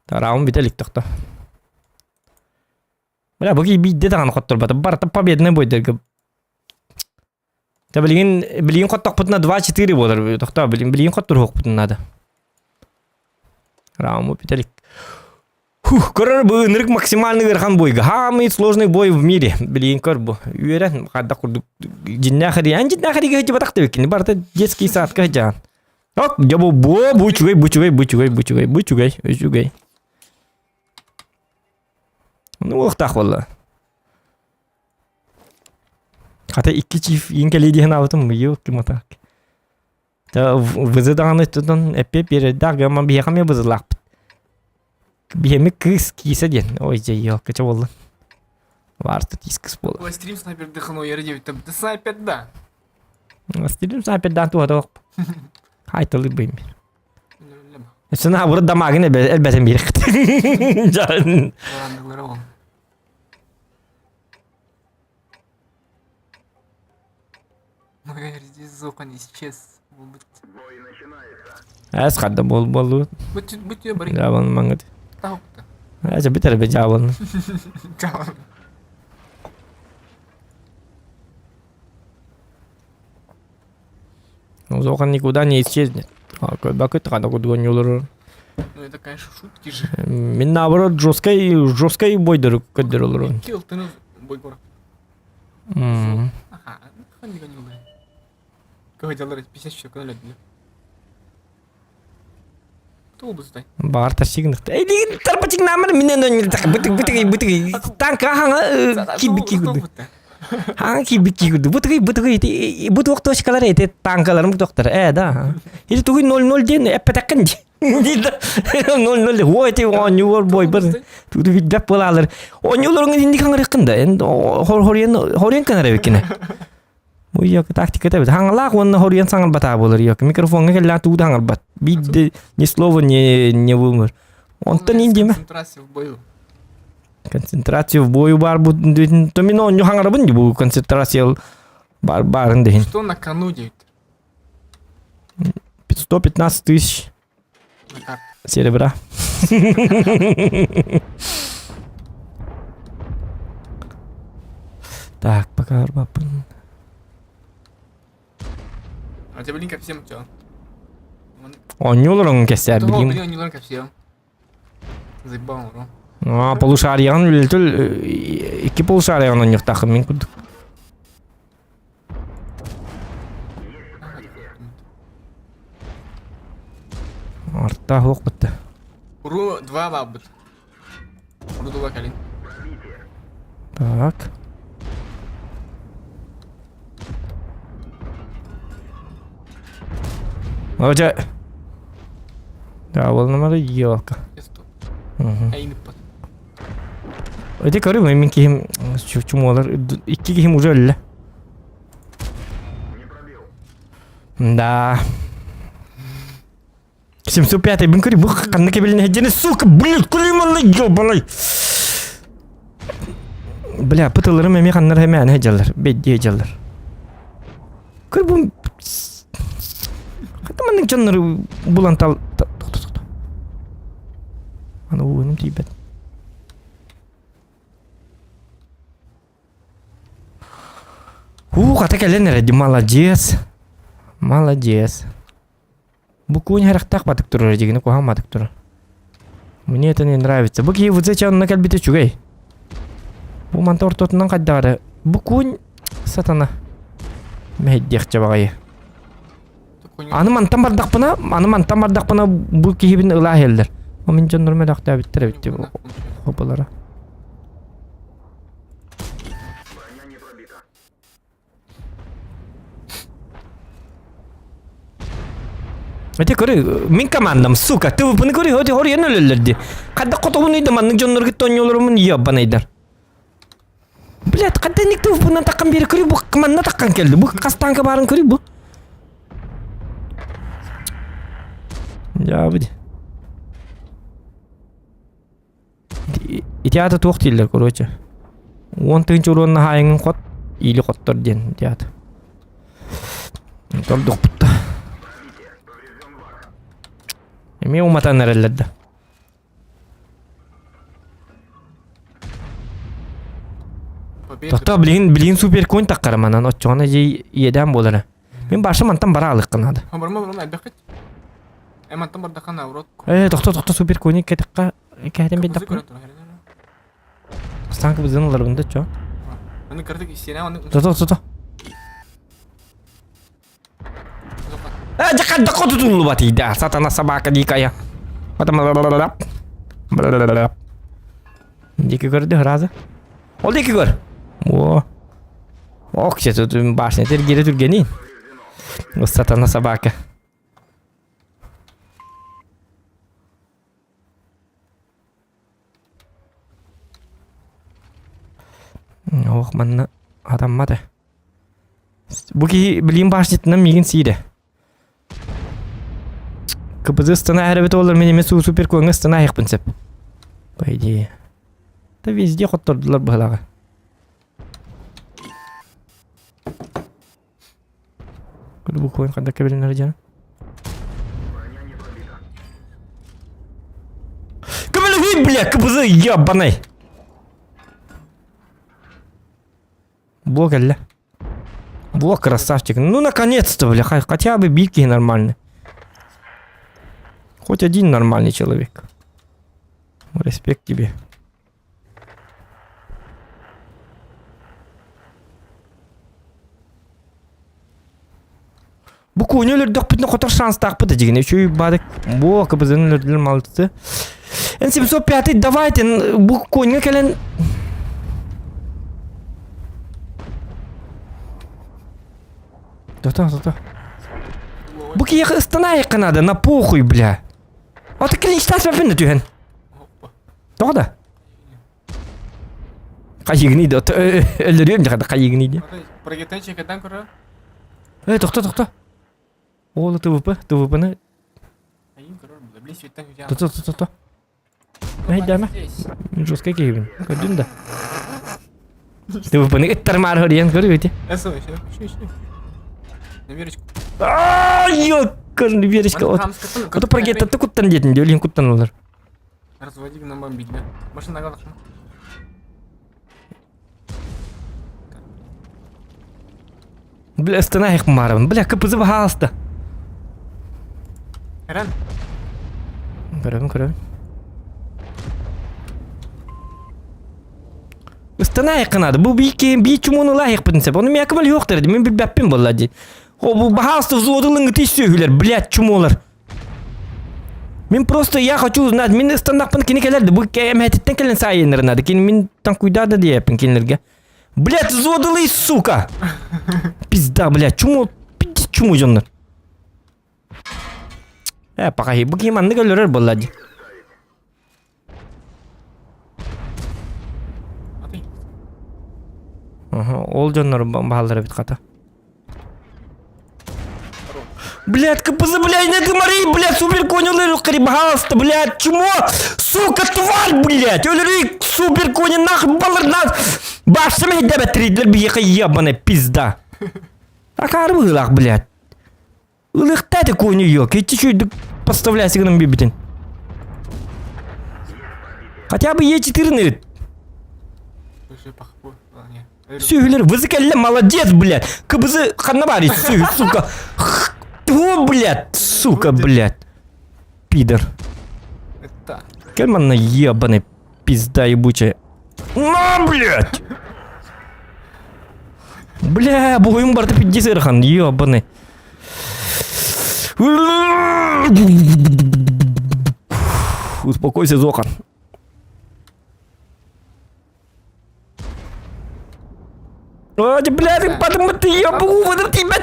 Тараун бүтэ илик тохто. Бля, бу биирдэ даҕаны хотторбатым. Барыта победный бойдарга. Та билигин билигин хоттохпутуна 2-4 буолар. Тохтоо, билигин билигин хотторуохпутун наада. Рауму бүтэ илик. Фух, көрөр бу ынырык максимальный ыарахан бойга. Самый сложный бой в мире. Билигин көр бу. Үөрэн, хайдах курдук дьиннээх эрий. Эн дьиннээх эрийгэ сылдьыбатах да эбиккин. Барыта детский садка сылдьаҕын. Ок, дьэ бу бу бу үчүгэй, бу үчүгэй, бу үчүгэй, бу үчүгэй, бу үчүгэй, үчүгэй. Ну, уохтаах буолла. Хата икки чиф иин кэлиэ диэн аабытым, ёлки-мотак. Вызы даҕаны тутан эппиэт биэрэрдээх гынан биһиэхэ эмиэ вызылаахпыт. Биһиэми кыыс киисэ диэн. Ой дьэ ёлка чэ буолла. Варта тиис кыс буолла. Ой, стрим снайпердыхын уйары диэбиттэн. Ты снайпер да. Стрим снайпердаан туһата ох. Хайтылы быйм. Сына буры дамагын элбэтен биэрихт. Жан. Зохан исчез. Эс хадда бол болу. Бут бут бары. Жабан маңыт. Тахукта. Эже битер бе жабан. Жабан. Зохан никуда не исчезнет. Бакыт хада кудгон олорор. Ну это, конечно, шутки же. Мен наоборот жесткой жесткой бойдыр көддөр олорор. Килл тыны бойгор. Аха, ханныга не умрет. Кыһыдьаллар 54 көнөлөдүлэр. Кто быстай? Баар тасигныкта. Эй, дигин тарпачык намыр минен өнүлдак. Бытык бытык бытык танка хаңа кибики курдук. Хаңа кибики курдук. Бытык бытык бу туох точкалар эти танкаларым токтор. Э, да. Или тугуй 0-0 диэн эппетеккин ди. 0-0 ой эти оонньуулар бой бар. Туту билбэт буолаалар. Оонньууларыңын инник хаңырыккын да. Эн хорьен хорьен канар эбиккине. Уйок тактика эбит. Хаҥалаах уонна хоруйан саҥарбатаа буолар йок. Микрофоҥҥа кэллээх тугу да хаҥарбат. Биирдэ ни слова не не вымыр. Онтон ин диэмэ. Концентрация в бою. Концентрация в бою баар бу то мин оонньуу хаҥарабын ди бу концентрация бар баарын дехин. Что на кону дейт? 115 тысяч На карте. серебра. Так, пока арбапын. А тебя блин всем чё? Оонньуулар кэсээр Того, билигин. блин, не лорка всем. Заебал, бро. А, полушарияҕын үлэлэтил икки полушарияҕын оонньуохтааххын мин курдук. Арта суох бытта. Ру 2 бабыт. Ру 2 калин. Так. Ожа. Да, болнамары елка. Эти көрүм мен киһим чумуолар икки киһим уже өллө. Да. 705 бин көрү бу ханна кебилин хеджени сука блин кулималлы ёбалай. Бля, пытылырым эми ханнар хэмээн хеджалар, бедди хеджалар. Көр бу Хата маннык дьоннору булан тал Аны уунум тиийбэт. Уу, хата кэлэн эрэ молодец. Молодец. Бу куун харахтаах батык турар дигини куһаҕан батык турар. Мне это не нравится. Бу киһи ВЗ онно кэлбитэ үчүгэй. Бу манта ортотунан хайдаҕа Бу кунь сатана. Мэһэйдиэхчэ баҕайы. Аны мантан бардахпына, аны мантан бардахпына бу киһибин ылаа иһэллэр. О мин дьоннорум өлөөхтөөбүттэр эбит дии хоболара. Броня не пробита. Ити көрү, мин командам, сука, ты выпыны көрү, хоти хоруйан өлөллөр ди. Хайдах хотоһун ыйда маннык дьоннорго тонньолорумун ебанайдар. Блядь, хайда ник тыыппынан таххан биэри көрү, бу манна таххан келди. Бу хас танка баарын көрү бу. Дьаабыт. Ити аата туох дииллэр, короче. 10 тыһыынча уруонна хаайыҥын хот, или хоттор диэн ити аата. Тордукпут да. Эмиэ уматан эрэллэр да. Тохтоо билигин билигин суперконь таххара манан оччоҕуна дьиэ иэдээн буолара. Мин баша мантан бара алыахха наада. Барма барма элбэххит. Э мантан бардахха наоборот. Э тохтоо тохтоо суперкони кэтэххэ кэһэтэн биэрдэххэ. Станка бызын ыларбын да чо. Аны кырдык истиэнэ аны. Тото тото. Э дьэ хотутуллубат ийда сатана собака дикая. Дикі көрдү разы. Ол дикі көр. О. Ох, тут башня тергері түргенин. Сатана собака. Ох, манна адаммады. Бу киһи билигин башнятынан миигин сиирэ. КПЗ ыстана эрэбит олор мин эмиэ супер куоҥҥа ыстана аһыахпын сөп. По идее. Да везде хоттордулар быһалаҕа. Бу куон ханна кэбилинэр дьон. Көмөлөһүй, бля, КПЗ ебаный! Бу кэллэ. Бу красавчик. Ну, наконец-то, бля, хотя бы бики нормальный. Хоть один нормальный человек. Респект тебе. Бу куни өлөрдөхпүтүнэ хотор шанстаахпыт дигин үчүй бадык бу кыбызын өлөрдүлөр малты. Н705 давайте бу кунига кэлэн Тото, тото. Бу киһиэхэ ыстанаайыкка наада, на похуй, бля. Ото клинчтас бэппин да түһэн. Тоҕо да? Хайыгыный да, өлөрүөм дьэ хайыгыный дии. Прогетен чекетен көрө. Э, тохто, тохто. Ола ТВП, ТВПны. Айын көрөр, блин, светтен Тото, тото, тото. Эйдэмэ. Жесткий киһибин. Көрдүн да. ТВПны ыттар маар диэн көрү Эсо, еще, еще, еще. На верочку. Ёккан, верочка. Ото прогетта куттан диэтин, өлін куттан олар. Разводи на бомбить, да? Машина галашма. Бля, станаих марабын. Бля, КПЗ баһааста. Эрен. Көрөбүн, көрөбүн. Ыстанаайыкка наада. Бу биир биир чумуну ылаайыкпытын сөп. Ону миэхэ көмөл суох дэрди. Мин билбэппин буолла дии. О, бу баһаалыста взводулуҥҥыты сүөһүлэр, блядь, чумуолар. Мин просто я хочу узнать, мин ыстандахпын кини кэлэр бу эмэһэтиттэн кэлэн саайыннар наада. Кини мин танкуйдаа да диэппин кинилэргэ. Блядь, взводулый, сука! Пизда, блядь, чуму, пиздец чуму дьоннор. Э, пока бу киһи маннык өлөрөр буолла дии. Ол дьоннор бааллар эбит хата. Блядь, КПЗ, блядь, не ты блядь, супер конь пожалуйста, блядь, чмо, сука, тварь, блядь, өлөрүй, супер кони, нахуй, балыр, на, башсам хидебе трейдер биеха ебаная пизда. Акары быһыылаах, блядь. Ылыхта ты коню ее, кичи чуйдук поставляйся гынан бибитин. Хотя бы Е4 Сүһүлэр вызы кэллэ, молодец, блядь. КБЗ ханна баарый, сүһү, сука. Тьфу, блядь, сука, блядь. Пидор. Это. Кэл манна ебаный пизда ебучая. На, блядь! Бля, буһуйум барыта пиздец ыарахан, ебаный. Успокойся, Зохан. Ой, блядь, подумай ты, ебу, вот тебя.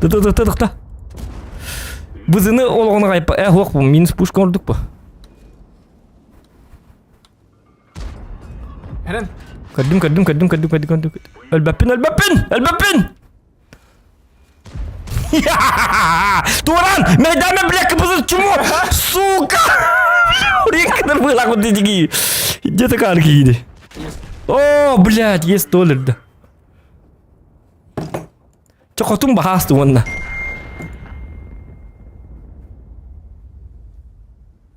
Да-да-да-да-да. Бызыны олоҕун аҕай э хуох бу минус пушка ордук бу. Эрен. Көрдүм, көрдүм, көрдүм, көрдүм, көрдүм, көрдүм. Өлбөппүн, өлбөппүн, өлбөппүн! Туран! Мэйдаме, бля, кыбызыр чмо! Сука! Рекнер был, вот эти Где такая аркиди? О, блядь, есть доллар, да. Чэ, хотун баһаас уонна.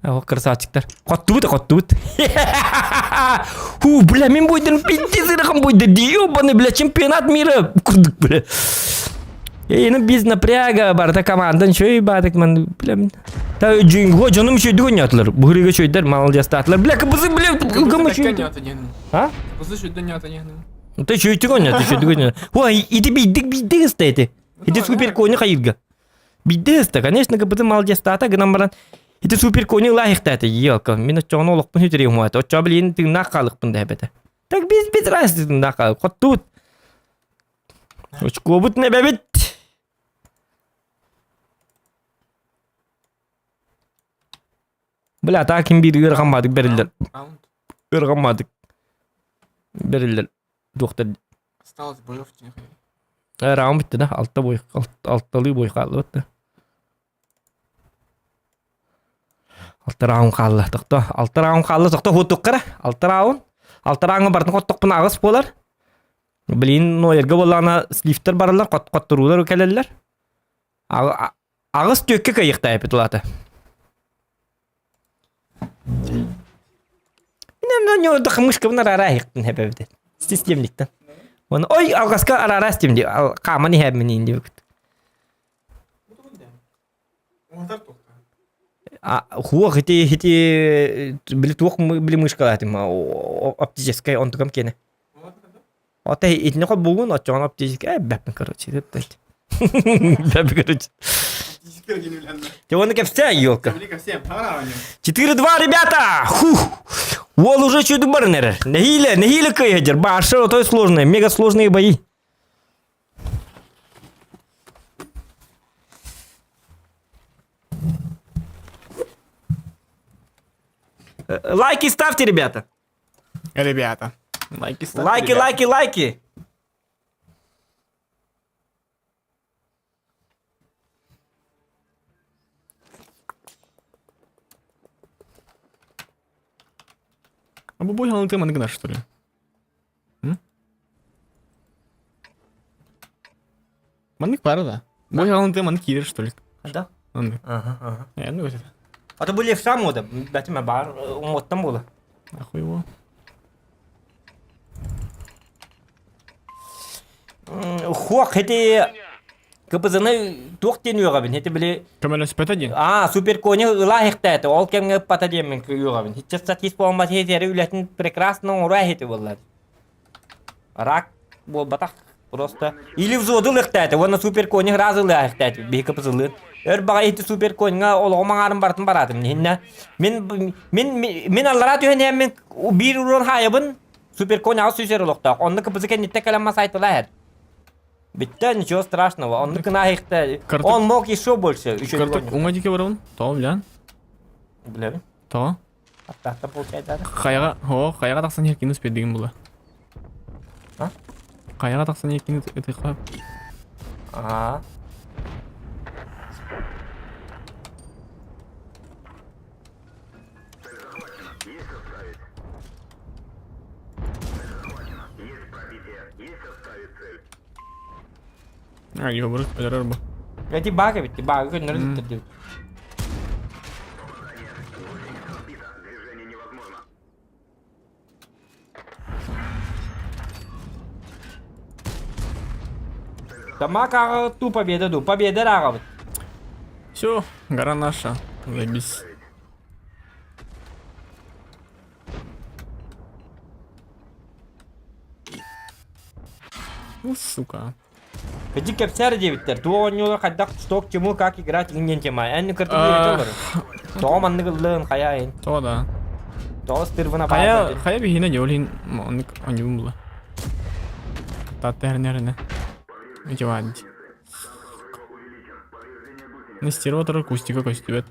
О, красавчиктар. Хоттубут, хоттубут. Ху, бля, мин бойдын пиздец ырахан бойды. Ебаный, бля, чемпионат мира. Курдук, бля. Эй, ну без напряга, барда командан чөй бадык ман, бля. Та жиңго дьонум үчөйдүк ойнотулар. Быһырыга үчөйдер, молодец Бля, кыбызы, бля, кым үчөй. А? Кыбызы үчөйдөн нята диэн. Ты үчөйдүк ойнот, үчөйдүк ойнот. Ой, ити бийдик бийдик ыстайты. Ити супер кони хайырга. Бийдик ыста, конечно, кыбызы молодец тата гынан баран. Ити супер кони лайыктаты, елка. Мен очоҕун олохпун сүтүрүм хуата. Оччо билин тыыннаах хаалыкпын да эбэтэ. Так без без разницы тыыннаах хаалык. Хоттуут. Очкобут небебит. Бля, так ким биир ыарахаммаатык бэриллэр. Ыарахаммаатык бэриллэр. Дуохтар. Осталось боев Раунд бүттэ да, алта бой, алталыы бой хааллыбыт да. Алта раунд хаалла, тохто. Алта раунд хаалла, тохто хуттуккара. Алта раунд. Алта раундга бартын хоттохпуна аҕыс буолар. Блин, нойерга буоллаҕына слифтер бараллар, хотторуулар кэлэллэр. Аҕыс түөккэ кыайыахтаайпыт улаата. Мышкабын араара иһиктин хэбэбит. Системниктен. Оны ой алгаска араара истим ди хааман иһэбин ин дибикт. Хуох ити ити били туох били мышкалаатым оптическай онтукам киэнэ. Ата итини холбуугун оччоҕуна оптическай бэппин короче Бэппин короче. Ты вон кэпсээ, елка. 4-2, ребята! Фух! Уол уже чуть баран эрэр. Нэһиилэ, нэһиилэ кыайыһдьар. Баша, отой сложные, мега сложные бои. Лайки ставьте, ребята. Ребята. Лайки ставьте. Лайки, ребята. лайки, лайки. А бу бой ты мангнаш, что ли? М? Маннык пара, да. Бой ты манкирер, что ли? Да? Маннык. Ага, ага. Э, ну это. А то были в саму да, датиме бар, умоттан була. Нахуй его. Хуох ити КПЗны туох диэн үөҕэбин ити били Көмөлөспөтө диэн. Аа супер кони ыла иһихтээтэ ол кэмҥэ ыппата диэммин үөҕэбин. Сейчас статист буолбат иһитиэри үлэтин прекрасно оҥоруо иһити буолла. Рак буолбатах просто. Или взводу ылыахтаата уонна супер кони сразу ылыахтаата биһи КПЗлыын. Өр баҕа иһити супер коньҥа олоҕум аҥаарын барытын бараатым. Иһиннэ мин мин мин аллараа түһэн иһэммин биир урон хаайабын супер конь аҕыс сүүсэр олохтоох. Онно КПЗ кэнниттэн кэлэн мас айтыла иһэр. Бүттэ, ничего страшного. Оннук гына Он мог еще больше. Еще Карток уҥа диэки барабын. Тоҕо билэн? Билэбин. Тоҕо? Аттаахта получается. Хайаҕа, о, хайаҕа тахсан иһэр кини успейдигин була. А? Хайаҕа тахсан иһэр кини ытыха. Аа. А, его өлөрөр бу. Эти бага битти, бага көннөрү диттер Тамак аҕа ту победа ду, победа аҕабыт. Все, гора наша. Заебись. Ну, сука. Кыдьык кэпсээр диэбиттэр. Туох оонньуулар хайдах, что к чему, как играть иҥин диэн тема. Эн кырдык үөрэтэ олорор. Тоҕо маннык ыллыын, хайа ин. Тоҕо да. Тоҕо стырвына Хайа, хайа биһиэнэ дьэ, ол иһин оннук оонньуубун була. Таатта эрэнэ эрэнэ. Ичеванди. На стерва турар кустика көстүбэт.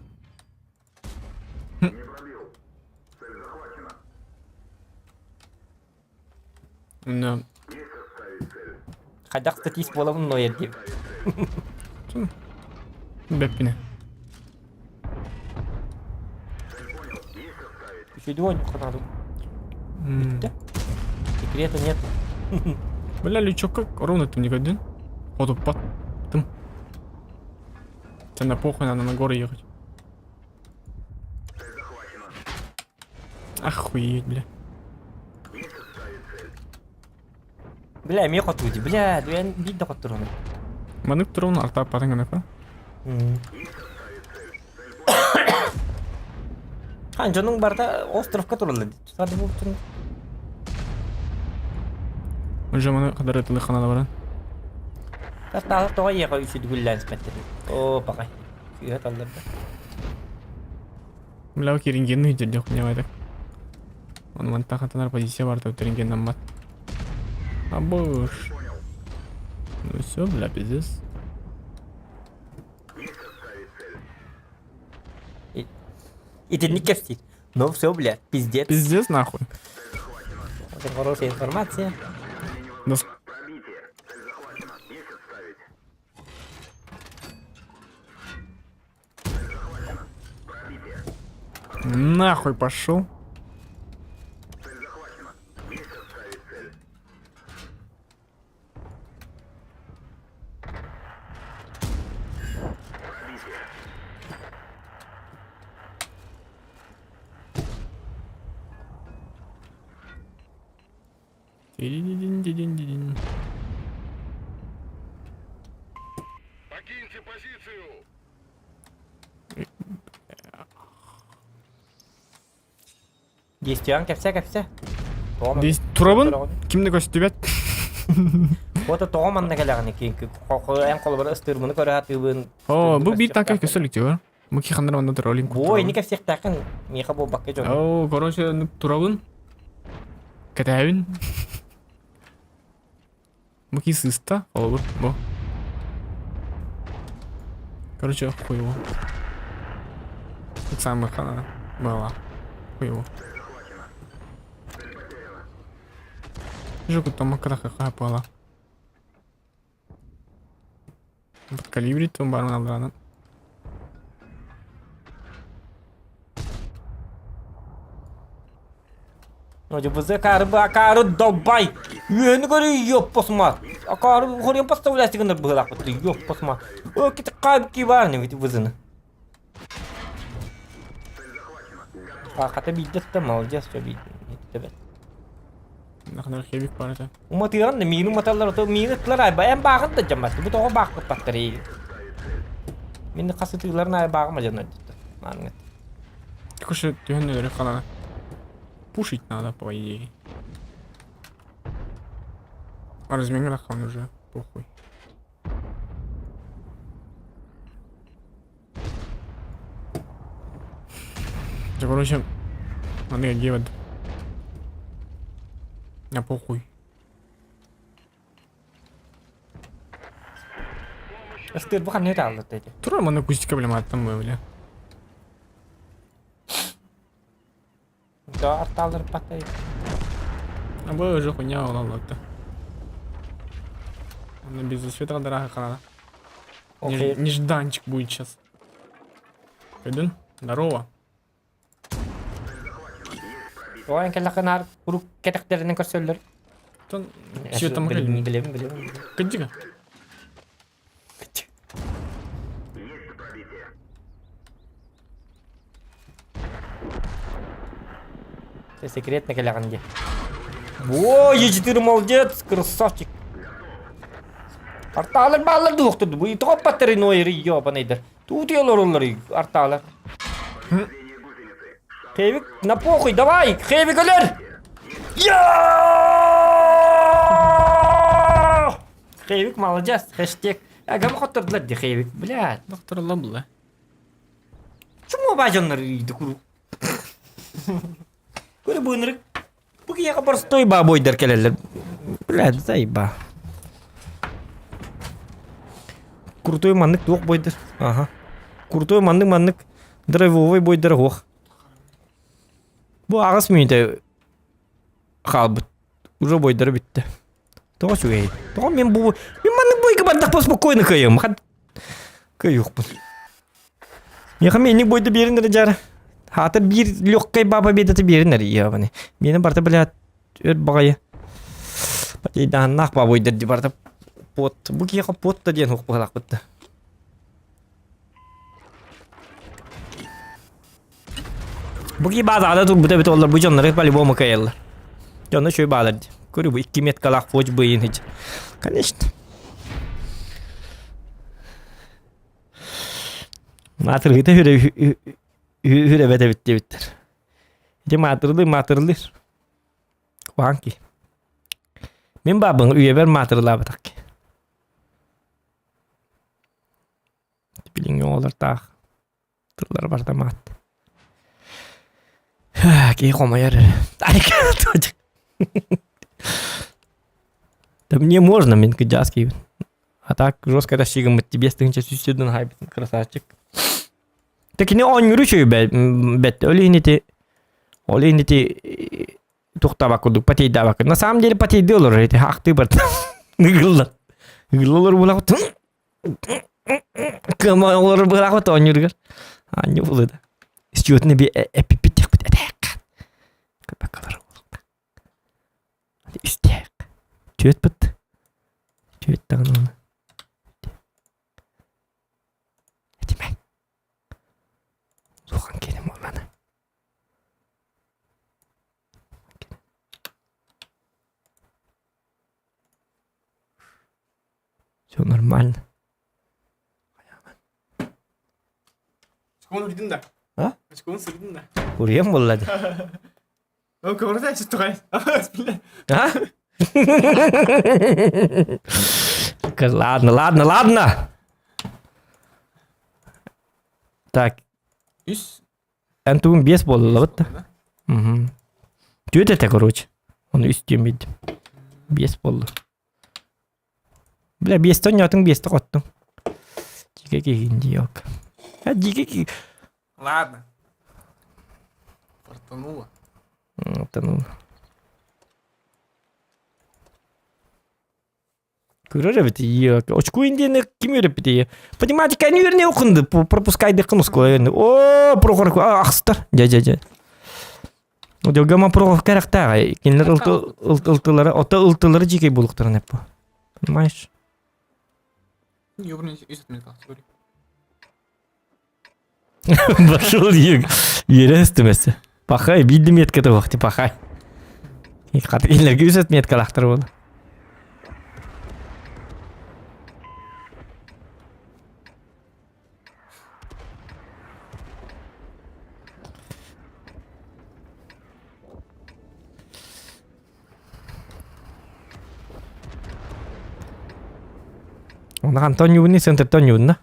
Да. Хайдах статист буолабын ноер диэбит. Бэппинэ. Үчүгэй оонньуу Бүттэ. Секрета нет. Бля, лючокка ровно ты не годен. Хотуппат. Тым. Тебе на похуй надо на горы ехать. Охуеть, бля. Бля, эмиэ хотуу дии. Бля, дуэн биир да хотторуну. Манык турун арта патын гына Хан дьонуҥ барыта островка тураллар дии. Сады буолтун. Уже маны кадары тылы ханала баран. Тартаалар тоҕо ийэҕэ үсүдүгүллээн испэттэр. Оо, пакай. Сыыһа талларда. Бля, кирингенный дьэх не Он мантан хатанар позиция бар террингеннаммат. А боже. Ну все, бля, пиздец. Итинник кэпсиир. Ну все, бля, пиздец. Пиздец нахуй. Очень хорошая информация. Да Нахуй пошел. Дин-дин-дин-дин-дин. Покиньте позицию! Действиям кэпсэ кэпсэ. Тоҕо Дис турабын ким да көстүбэт. Фото тоҕо манна кэлэҕин эн холобура ыстыырмыны көрө сатыыбын. О, бу биир танка көстө илик Бу киханнар манна троллинг. Бу ини кэпсиэхтээххин миэхэ буолбакка дьон. О, короче, турабын. Кэтэһэбин. Бу ки сыста, холобур, бу. Короче, хуево. Самая хана была. Хуево. Жуку там какая была. Подкалибрить там бармен алданан. Бызы акары акары долбай! Үөнү көрү ёппосума! Акары хорьон поставляйся гыныр быһылаахпыт ёппосума! О, кити кайбки бар не ведь бызыны. Хата биирдэ да молодец, что биирдэ. Нахнар хебик бар это. Уматыган да миин уматаллар то миин ытлар ай баян бааҕын да дьаммат. Бу тоҕо баахпыппаттар Мин хас ытыыларын ай бааҕым дьоннор дьиттэ. Кушай, түһэн өлөрү халана. Пушить надо, по идее. А разменга он уже, похуй. Да, короче, надо делать. А похуй. Ыстыыр бу ханна тааллар эти. Тура маны кустика бля маттан бля. Да артаалар патай. А бу уже хуйня олаллатта. Она без засвета дорога канала. Нежданчик будет сейчас. Пойдем? Здорово. Оон кэллэххин курук кэтэхтэринэн көрсөллөр. Тон все там Билебин, билебин, билебин. Кадига. Секретно кэлэҕин дии. О, Е4 молодец, красавчик. Артаалар бааллар дуохтурду. Бу тоҕоппаттары нойры ёбанайдар. Туутуйалар оллар артаалар. Хевик, на похуй, давай! Хевик өлөр! Я! Хейвик молодец, хэштег. Агам хоттордулар ди Хейвик, блядь. Докторла була. Чуму бажаннар үйді куру. Көрі бұнырық. Бу киһиэхэ боростуой баабойдар кэлэллэр. Блядь, заеба. Крутой маннык туох бойдар. Ага. Крутой маннык маннык драйвовый бойдар ох. Бу аҕыс мүнүүтэ хаалбыт. Уже бойдара бүттэ. Тоҕо үчүгэй. Тоҕо мин бу мин маннык бойга бардахпын спокойно кыайыам. Кыайыахпын. Миэхэ миинник бойду биэрин эрэ дьара. Хаата биир легкай ба победата биэрин эрэ иэбани. Миэнэ барыта блядь өр баҕайы. Батейдааннаах ба бойдар ди барыта пот. Бу киһиэхэ пот да диэн хуох быһалаахпыт да. Бу киһи баазаҕа турбута эбит оллар бу дьоннору по-любому кыайаллар. Дьоно үчүгэй баалар дии. Көрү бу икки меткалаах фоч быйын хич. Конечно. Маатыргыта хүрэ хүрэ эбит диэбиттэр. Ити маатырлыы маатырлыыр. Куһаҕан киһи. Мин баабын үйэбэр маатырылаабатах киһи. Билиҥҥи оҕолор таах тыллара барыта маат. Киһи хомойор эрэ. Да мне можно, мин кыдьаас киһибин. А так жестко тащигыммыт тебе тыһыынча сүүс сирден хаайбытын красавчик. Те кини оонньууру үчүгэй бэт. Ол иһин ити ол иһин ити тухтаабак курдук потейдаабак. На самом деле потейды олорор ити хаахтыы барда. Ыгылла. Ыгылла олор булах Кыама олорор быһаахпыт оонньууругар. Аанньа булыда. Счетны би эппиппит диэхпит этээк. Көпөккөлөр Үстээх. Түөт быт. Түөт даҕаны оны. Этимэ. Сухан киэним буолланы. Все нормально. Очкоун үрдүн да. А? Очкоун сырдын да. Уруйан буолла дии. Ол көмөртө тугай. А? Ладно, ладно, ладно. Так, Үс. эн тугун биэс буоллабыт да. Угу. Түөт этэ, короче. Оны үс диэн бидим. Биэс буолла. Бля, биэстэ оонньоотуҥ, биэстэ хоттуҥ. Дьиикэй киһигин дии, ок. А, дьиикэй киһи. Ладно. Фартануло. Фартануло. Көрөр эбит, очку индиэни ким үөрэппитий? Понимаете, кani үөрне окунду, пропускайдыккын ускула. О, Прохор, ахстар. Дьэ, дьэ, дьэ. Дьылгама Прохоровка эрахтааҕа. Кинилэр ылтылары, ото ылтылары дьиикэй буолуктарын эппо. Понимаешь? Пошел ере үстімесі. Пахай, бидді метка туох, пахай. Хаты кинилерге үс меткалаахтар буолла. Онно Антон центртан ньуунна.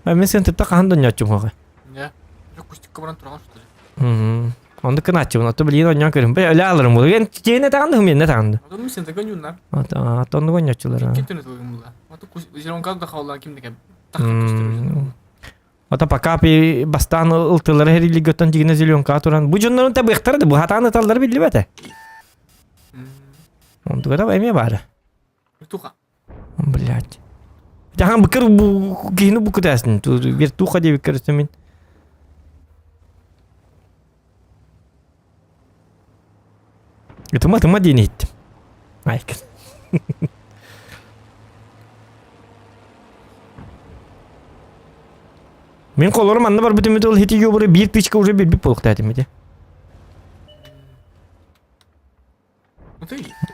А мен центрта хаһан да ньооччум хоҕа. Я. Кустикка баран тураҕын что ли? Онду кынааччыбын, ото билигин онньоон көрүм. Бля, өлө аларым буолу. Эн тиэнэ таҕанды хумиэннэ таҕанды. Ото ми центрга ньууннар. Ото оннуга онньооччулар. Ким түнэ тылыгын була. Ото зеленка да хааллаан ким да тахха Ото пока бастаан ылтылары хэрилигөттөн дигинэ зеленка туран. Бу дьоннорун табыахтара да бу хатаан ыталлары биллибэтэ. Онтуга да эмиэ баара. Вертуха. Блять. Жахан быкыр бу киһини бу күтээсин. Вертуха диэбит көрүстүм мин. Ытыма ытыма диэн иһиттим. Айкын. Мин колорум анна барбытым ол хити юбары биир тычка уже билбит буолуктаатым ити.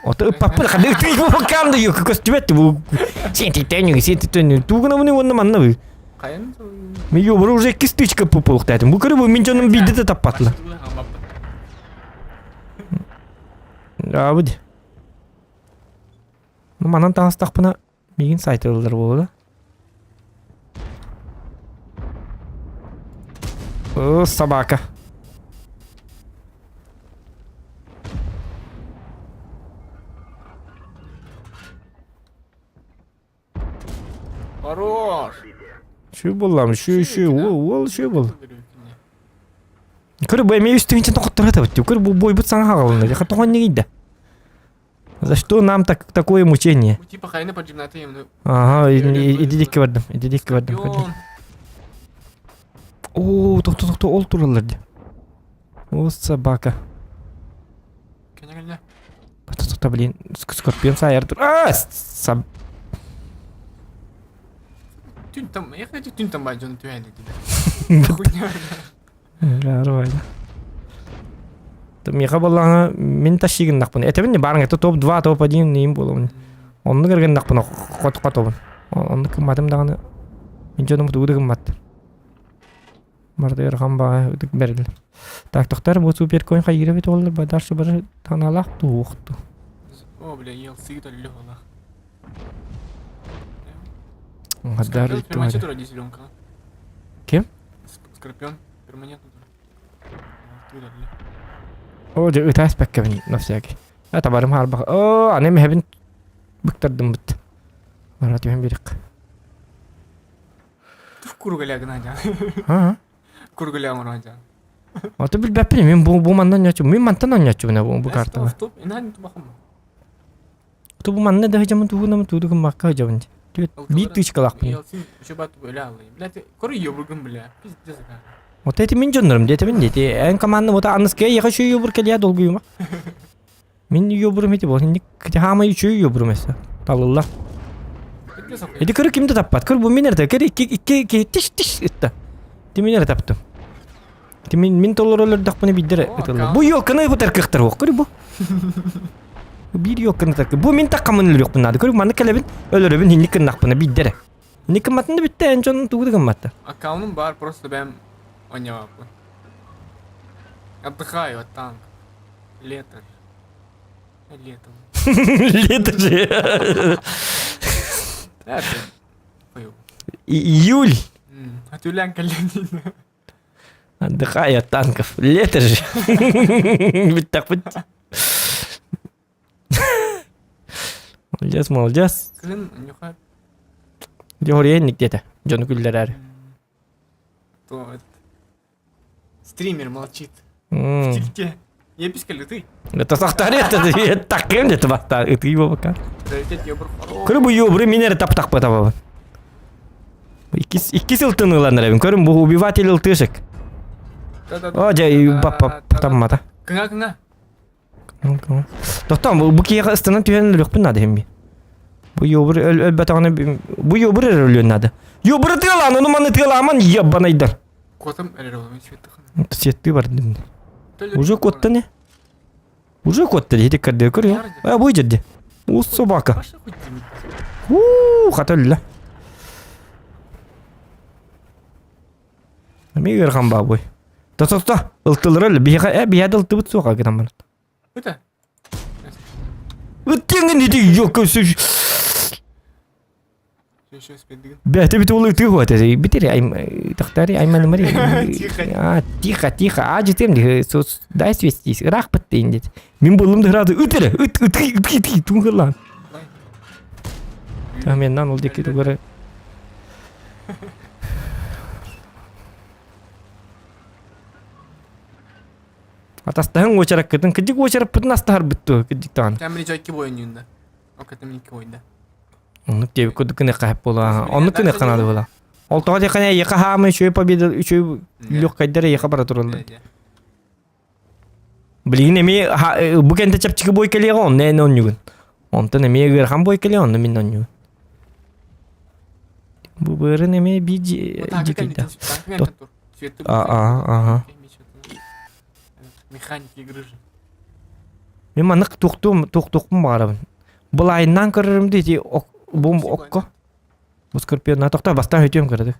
Ото ыппаппын ханнык тый бу да юк көстүбэт бу сиэнтиттэн сиэнтиттэн тугунабыны уонна манна бу. Хайан Мен юбары уже иккис тычка буолуктаатым. Бу көрү бу мин дьонум биирдэ да таппатылар. Аабыт. Манан таҕыстахпына миигин сайтыллар буолуо да. О, собака. Хорош! Şu буллам, şu şu, уол şu бул. Көр бу эмиэ үстүнчен тоқоттор атабыт. Көр бу бойбут саҥа хаҕалына. Яха тоҕон нигийда. За что нам так, такое мучение? Ну, типа хайны поджимнаты им. Ага, иди дикки бардым, иди дикки бардым. О, тохто тохто ол тураллар ди. О, собака. Кене кене. Тохто тохто, блин, скорпион саяр тур. А, саб. Түн там, я хочу түн там бай, дьон түһэн дии. Хуйня. Нормально. Миэхэ буоллаҕына мин тащигыннахпына этэбин баарыҥ это топ-2, топ-1 ньиим буолабын. Оннук эргиннахпына хот хотобун. Оннук гымматым даҕаны мин дьонум тугу да гыммат. Барда ыарахан баҕа ытык бэрил. Так тохтор бу суперконь хайыыра бит оллар бадаршы бары таналаах туохту. О, бля, ел сыгыт өллө олах. Гадар Скорпион перманент тура зеленка. Ким? Скорпион перманент тура. О, дьэ ытааспаккабын на всякий. А табарым харбах. О, аны мэһэбин быктардым быт. Бара түһэн биэрик. Тух кургаля гына Аа. Кургаля оҥорон Ото билбэппин мин бу бу манна ньочу мин мантан онньоччубуна бу бу картаҕа. Стоп, инан тубахым. То бу манна да хажамын тугунам туудугун макка хажабын. Биир тычкалаахпын. Вот эти мин дьоннорум диэтибин диэти эн команда вот аныская я хочу юбур кэлиэ долгуйума. Мин юбурум ити бол инник хаамай үчүгэй юбурум эссе. Талылла. Ити көрү ким да таппат. Көр бу мин эрэ көр икки икки икки тиш тиш ытта. Ти мин эрэ таптым. Ти мин мин толору өлөрдөхпүнэ биирдэ ытылла. Бу ёлканы бутар кыахтар уох. Көр бу. Биир ёлканы таркы. Бу мин таккамын өлөрүөхпүн наада. Көр маннык кэлэбин өлөрөбүн инник гыннахпына биирдэ эрэ. Инник гымматын да бүттэ эн дьон тугу да гымматта. Аккаунум бар просто бэм оонньообаппын. Отдыхаю от танка. Лето же. Летом. Лето же. Это Июль. Атүлән кэллэн Отдыхаю от танков. Лето же. Бүттэх Молодец, молодец. Кылын нюхай. Дьоһуруйан диэтэ. Дьону күллэрээр. То этот стример молчит. В тильте. Я пискали ты. Это сахтари это таким это баста это его пока. Приоритет ёбр Көрү бу ёбры минер таптак батабы. Икки икки сылтын ылан эребин. Көрүм бу убиватель ылтышык. О, дьэ баппа таммата. Кыңа кыңа. Тохтоон бу бу киһиэхэ ыстанан түһэн өлүөхпүн наада иһимми. Бу ёбур өлбөтөҕүнэ бу ёбур эрэ өлүөн наада. Ёбуру тыалаан, ону маны тыалааман ебанайдар. Котом эрэр олом светты Сеттыы бардым. Уже куотта не? Уже куотта дии кэрдиэ көрүө. А бу дьэрди. Уус собака. Уу, хата өллө. Эмиэ ыарахан баабый. То-то-то, ылтылара өллө. Биһиэхэ э биһиэхэ да ылтыбыт суоҕа гынан баран. Это? Ыттыҥын ити ёка Бэти бит ол ытыы хуат битери ай тахтари айманымари. Тихо. А, тихо, тихо. А жетем ди дай свестись. Ыраах баттыйын дет. Мин буллум да ыраады ыт эрэ. Ыт ыт ыт ыт туҥгылаан. Мен ол диэки тугары Атастаһын уочараккытын, кырдьык уочараппытын астаһарбыт дуо, кырдьык даҕаны. Там икки бойнуунда. Окатым икки бойда. Оннук диэбит курдук гыныахха сөп буолаа. Оннук гыныахха наада буолаа. Ол тоҕо диэххэ эйиэхэ хаамай үчүгэй победа үчүгэй легкайдар эйиэхэ бара тураллар. Билигин эмиэ бу кэнтэ чэпчэки бой кэлиэҕэ онно эн онньугун. Онтон эмиэ ыарахан бой кэлиэ онно мин онньугун. Бу быарын эмиэ биир дьикийдэ. Ага. Механик игры же. Мин маннык туохтуум туохтуохпун баҕарабын. Былайынан көрөрүм дии ити бу окко. Бу скорпионна тохтоо бастаан өтүөм кыратык.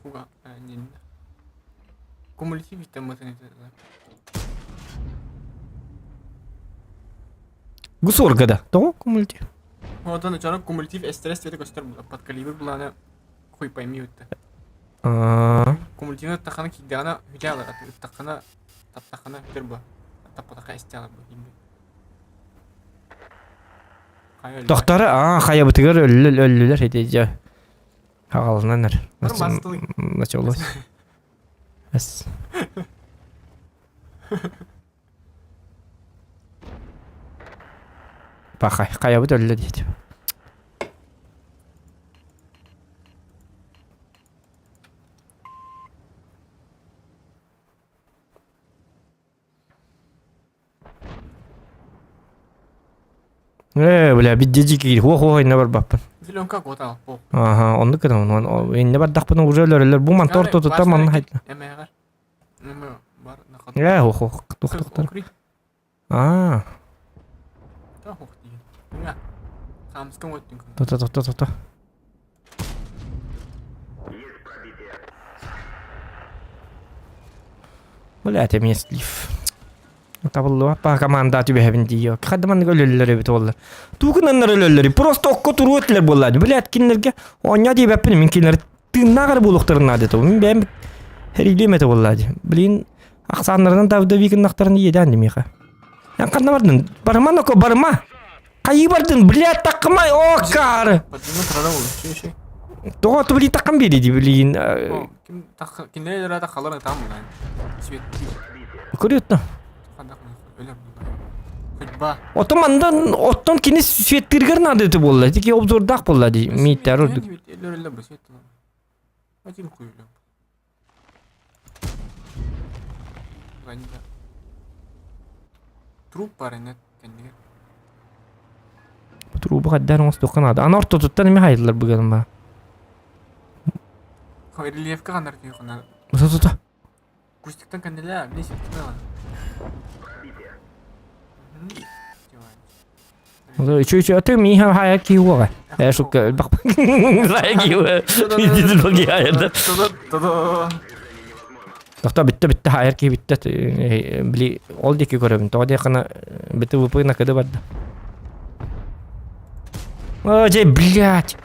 Фуга, не Кумулятив там это Гусорга да. Тоҕо кумулятив? Оттон дьоно кумулятив эстерес цвета көстөр була. Подкалибр булаана хуй пойми өттө. Аа. Кумулятивны ыттаххына киирдэҕинэ үтэ алар, ыттаххына таптаххына үтэр буо. Таппатахха эстэ алар буо киирбит. Хайа өллө. Тохторо аа хайабытыгар өллө өллүлэр ити дьэ. Хаҕаланан эр. Началось. Эс. Пахай, хайабыт өллө диэтим. Ээ, бля, биддежи киир, хуо-хуо инне барбаппын. Зеленка куотал, по. Аха, оннук гынан, инне бардахпына уже өлөрөлөр. Бу манта ортотуттан манна хайда. Эмэҕэр. Ээ, хуох, тух тухтар. Аа. Тота, тота, тота. Блядь, эмиэ слив. Табыллыбат баа команда түбэһэбин дии. Хадда маннык өлөллөр эбит буоллар. Тугунаннар өлөллөр. Просто окко туруо этилэр буоллар. Блядь, кинилэргэ оонньоо диэбэппин мин кинилэр тыыннаах эрэ буолуохтарын наада этэ. Мин бэйэм эриилиэм этэ буоллаа дии. Блин, ахсааннарынан давдавии гыннахтарын иэдээн дии миэхэ. Эн ханна бардын? Барыма ноко, барыма! Хайыы бардын, блядь, таккымай, о, каары! Подниму траву, еще Тоҕо ту блин таккам биэри дии, блин. Ким кинилэр эрэ халар там булан. Свет. Көрүөт Өлөр Судьба. Оттон мандан оттон кини светтиргер наада этэ буолла. Тики обзордаах буолла дии. Мииттэр ордук. Один хуй өлөр. Труп бар эне кэннигэр. Трубу хаддар оҥостуохха наада. Аны ортотуттан эмиэ хайдылар быганым ба. Рельефка ханар дии ханар. Тута. Кустиктан кэннилээ, биле ситтэн. Үчү үчү аты миха хая киуга. Э шутка бак. Хая киуга. Тохто бүтте бүтте хайар ки бүтте били ол диэки көрөбүн. Тоҕо диэххинэ бити ВП накыды барда. О, дьэ, блядь.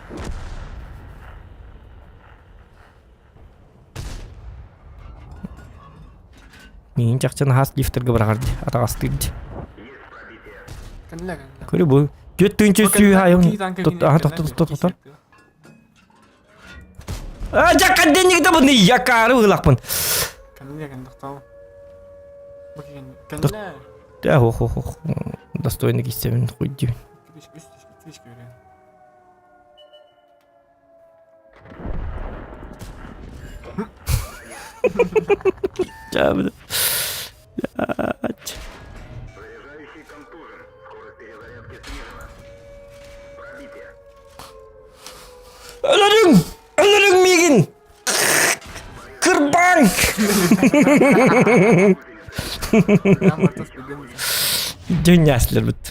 Миин чахчы наһаас лифтергэ быраҕар дии, атаҕастыыр дии. Көрү бу. Түөрт тыынча сүүс айын аха тохто тохто тохто. А жакка денег да бұны якары ылақпын. Да, ох, ох, ох. Достойный киссебин хуй дии. Чабы. Заряжающий контужен. Скорость перезарядки снижена. Пробитие. Өлөрүҥ! Өлөрүҥ миигин! Кырбаҥ! Дьүннээслэрбит.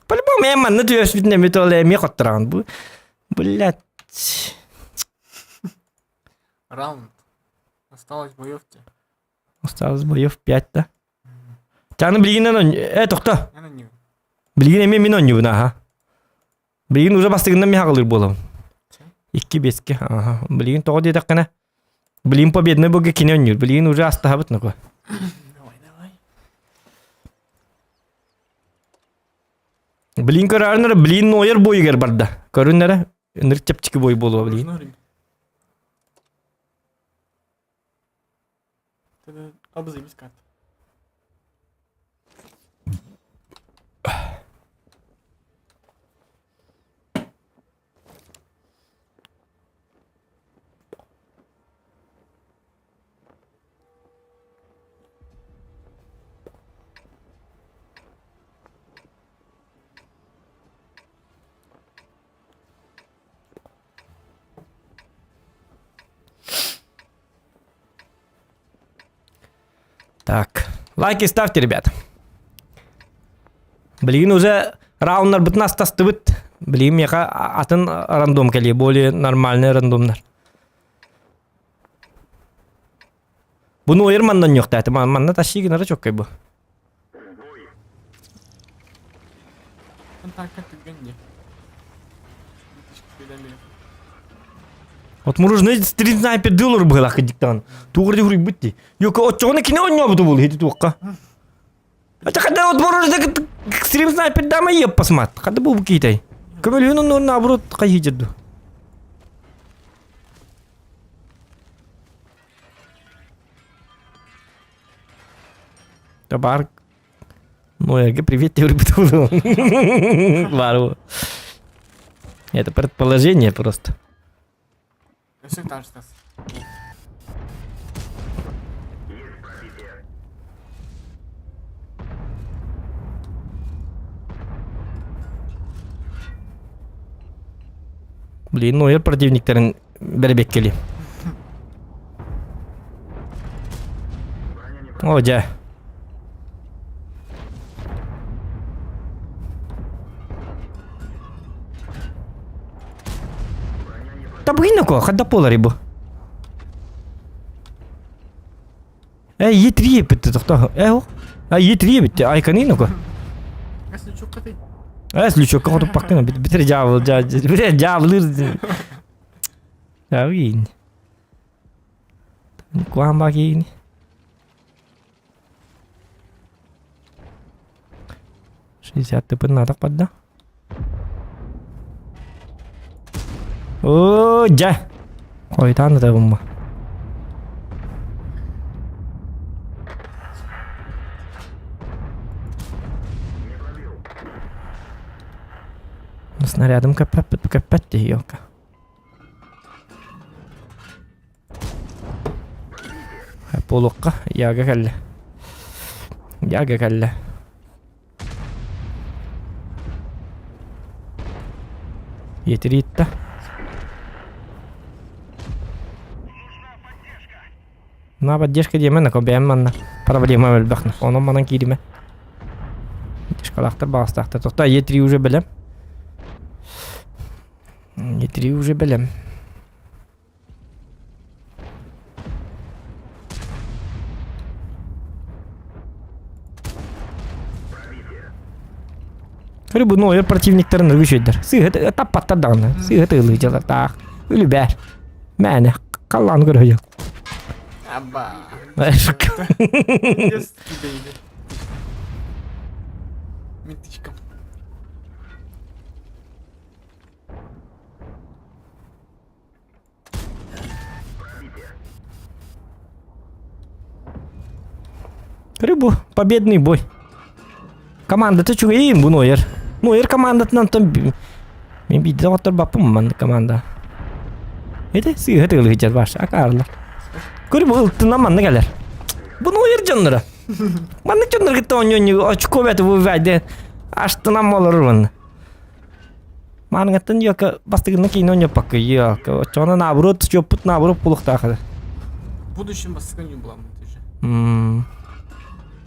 По-любому мен манна түөспүтүн эмит ол эмиэ хоттораҕын. Бу блядь. Раунд. Осталось боев те. Осталось боев 5 да. Таны билигинен э тохто. Я на нее. Билигин эмиэ мин оонньуубун аха. Билигин уже бастыгынан мен хаҕылыыр буолабын. Икки беске аха. Билигин тоҕо диэтэххинэ билигин победный быга кини оонньуур. Билигин уже астаһабыт нако. Давай, давай. Блин көрөөрүн эрэ блин нойер бойугар барда. Көрүн эрэ ынырык чэпчэки бой буолуо блин. Абызымыз карта. Так, лайки ставьте, ребят. Блин, уже рауннарбытын астастыбыт. Блин, миэхэ атын рандом кэлиэ, более нормальный рандомнар. Буну ойыр манна ньуохтааты. Манна тащи гынара чоккай бу. Атака түргэн дии. Отмороженный стрим снайпер дылыр быһылаах диктан. Тугар дихуруйбут ди. Йока отчоҕуна кини онньообуту буолу хити туохха. Ата хада отмороженный стрим снайпер дама еппасмат. Хада бу китай. Көмөлүн оннуор наоборот хайыжырду. Табар Ну, привет, тебе Вару. Это предположение просто. Өссө таастас. Есть пробитие. Блин, ну я противниктерин бэрбеккели. О, дьэ. Табыйнако, хадда полари бу. Э, Е3 битти тохто. Э, о. А Е3 битти. Айканинако. Эс лючокка хотуппаккын битир дьаабыл битир дьаабылыр. Дьаабын. Куһаан баа киһини. 60 тыпын наадах барда. Оо, дьэ. Хойутаан да табымма. Снарядым көппөппүт көппөт дии елка. Буолуохха, Яга кэллэ. Яга кэллэ. Етириитта. На поддержка диэмэ, на бэйэм манна проблема элбэх. Онон манан кииримэ. Поддержкалаахтар баҕастаахтар. Тохто Е3 уже бэлэм. Е3 уже бэлэм. Көрү бу нойор противниктарын үчүйдер. Сыыһы таппаттар даҕаны. Сыыһы тыылыы дьалар таах. Үлүбээр. Мээнэ халлаан көрөйө. Аба. Yes, baby. Митичка. Рыбу победный бой. Командата үчүгэйин бу Нойер. Нойер командатынан там мен биирдэ оҕотторбаппын маннык команда. Ити сыыһа тыылыһыдьар баш акаарлар. Көрү бу ылтынан манна кэлэр. Бу Нойер дьонноро. Маннык дьоннор кытта оонньуу очко бэт бу бэйдэ аштынан олорор манна. Мааныҥаттан йока бастыгынна киинэ оонньоппакка йока оччоҕуна наоборот чуоппут наоборот буолуохтаах этэ. В будущем бастыгын буламмыт уже. М.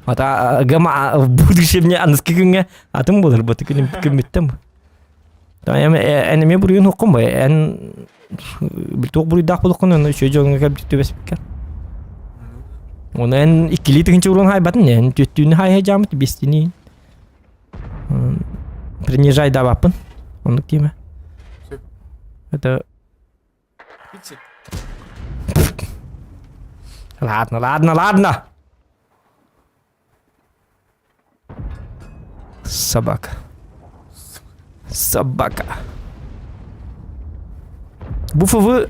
Ата гама в будущем не аныскы күҥҥэ атын буолар бу күнүм күммүттэн бу. Эм эн эмиэ буруйун хоккун бу эн туох буруйдаах буолуоххун ону үчүгэй дьоҥҥо кэлбит түбэспиккэр. Ону эн иккилии тыһыынча уруон хаайбатын эн түөттүүнү хаайа дьаамыт биэстиини Принижай даваппын. Оннук диэмэ. Сөп. Это... Ити. Ладно, ладно, ладно. Собака. Собака. Бу ФВ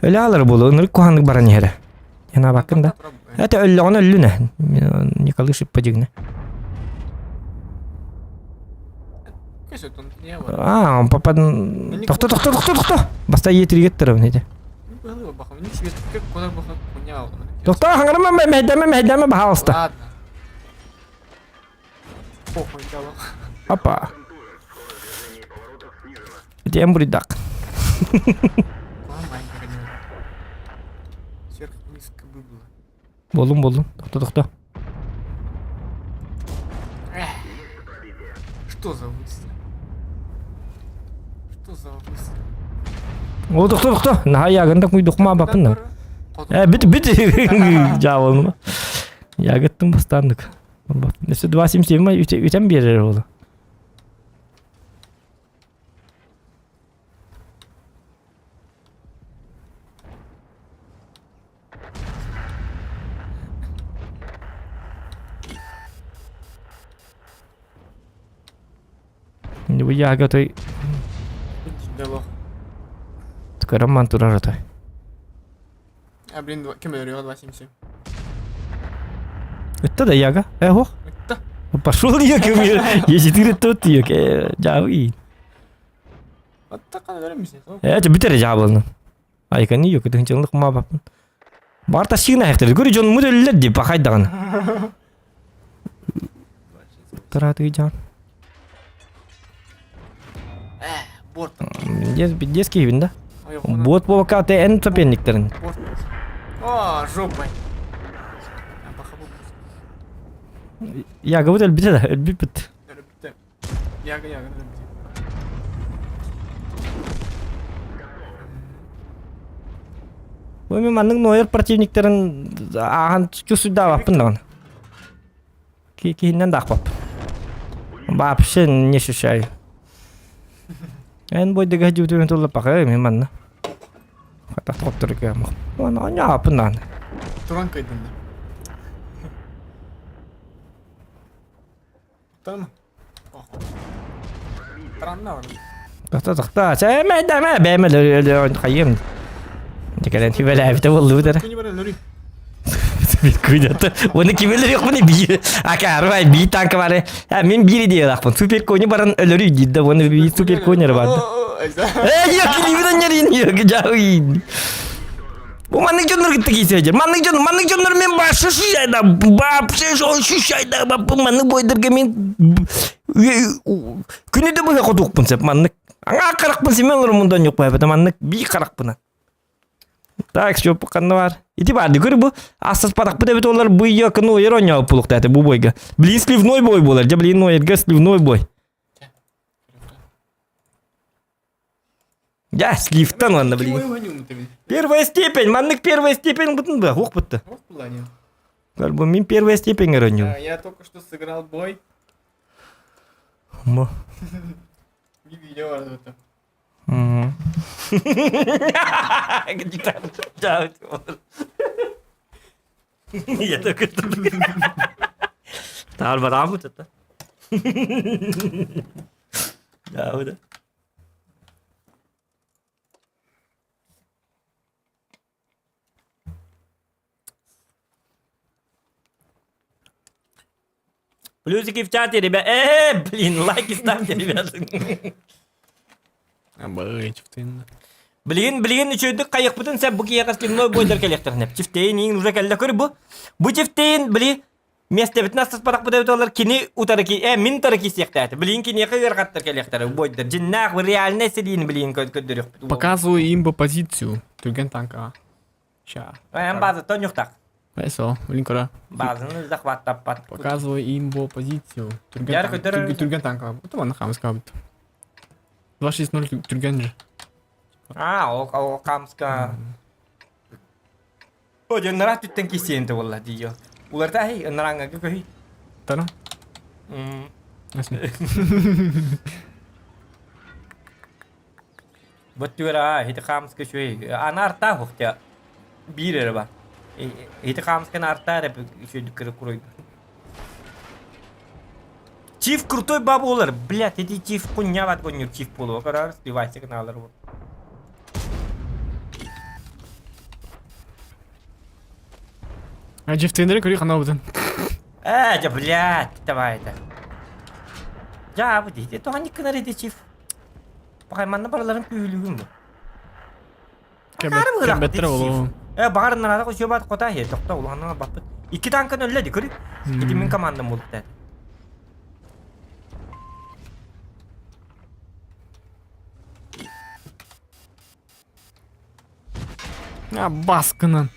өлө буолуо, ынырык куһааннык баран иһэрэ. Янаабаккын да. Это өллөҕүнэ өллүнэ. Николай Шиппадигна. А, он попад... Тохто, тохто, тохто, тохто! Баста иетиригет тарабын ити. Тохто, хаңарама, мэйдәмэ, мэйдәмэ, пожалуйста. Опа. Ити эн бурдак. Боллум, боллум. Тохто, тохто. Что за выстрел? Что за выстрел? О, тохто, тохто. Наһаа ягында куйдукма бапын. Э, бит, бит. Жабылма. Ягыттым бастандык. Өссө 2.77 үтэн биэрэр буолла. Бу яга той Көрөн ман турар отой. А, блин, ким өлөрүө 277. Это да яга. Э, ох. Это. Пошел я ко мне. Я четыре тут я жабы. Атта кана өлөрмүсүн. Э, это бүтер жабылны. Айканы yok, тынчылык ма бапын. Бар ташыгына хектер. Көрү жон муделлер деп бахайдаган. Тараты жан. Э, борт. Детский бин да. Бот болка те эн соперниктерин. Борт. О, жопа. Я говорю, элбите да, элбипит. Яга, яга, Бу мен маннык нойер противниктерин аахан чусуйдаабаппын даҕаны. Киһиннэн да аахпаппын. Вообще не ощущаю. Эн бойдыга дьүтүн туллаппака мен манна. Хата тоттор Оны оñааппын даҕаны. Туран кыйдын да. Там. Таранна бар. Тохто тохто. Сэмэ дэмэ бэмэ лөрө хайым. Декален хибелээбитэ боллубут эрэ. Күнү бар лөрү. Күнөтө. Оны кимелер yok bunu bir. Акарбай бии танка бары. Ha мен бири диye лакпын. Супер кони баран өлөрүй дейт да оны би супер конер бар. Э, yok килибин нерин yok жауин. Бу маннык дьоннор кытта кийсэ Маннык дьон, маннык дьоннор мен башы шушайда, вообще шушайда, маннык бойдырга мен күнүдө быһа хотуукпун сеп маннык. Аңа каракпын семен олор мундан yok байбата маннык би каракпына. Так, что ханна бар. Ити бар, көрү бу. Асас падак бу дебит олар бу якын ойер ойнап пулуктаты бу бойга. Блин, сливной бой болар. Жа блин, ойерге сливной бой. Я сливтан ладно, блин. Первая степень, маннык первая степень бутын ба, ух бутты. Бу мин первая степень ороню. Я только что сыграл бой. Мо. Видео это. Я только что. Таар барамыт это. Да, да. Плюсики в чате, ребят. Блин, лайки ставьте, ребят. Абы, чифтейн. Блин, блин, үчөйдүк кайыкпытын сәп бу киэхэ сливной бойдар кэлиэхтэринэ. Чифтейн иин уже кэллэ көр бу. Бу чифтейн, били, местебитин астаспатах бу дэбит кини утары ки, мин утары киисиэхтээти. Блин, киниэхэ ыарахаттар кэлиэхтэрэ бойдар. Дьиннээх реальный силиин блин көрдөрүөхпүт. Показываю им по позицию. Түрген танка. Ща. Эн база тонюхтах. Eso, блин, кора. Базаны захваттаппат. Показываю им по позицию. Түрген Яр танк. көтөрөр. Түрген танка. Это вон хамска. 260 түрген же. А, ол ол камска. О, дьэ нара түттен кисиэнте буолла дии. Уларта хей, наранга көһүй. Тара. М. Бөттүгэр хити хамска шуй. Ана арта хухтя. Биир эрэ бар. Хити хамсканы арта эрэ шуйдүк кыры куруйду. Чиф крутой баба олар. Блядь, эти чиф куньяват коннюр чиф болу. Карар сливайся каналар вот. А чифтейнери көрі қана бұдан. Э, да, блядь, давай это. Я бу дейdi. Тоған иккинар эти чиф. Бақай манна бараларын күйілігім бу. Кембеттер болу. Э, бағарыннан ара көшө бат кота хе, токта уланна баппыт. Икки танкын өлледи, көрү. Ити мин командам болуп деді. А, баскынан.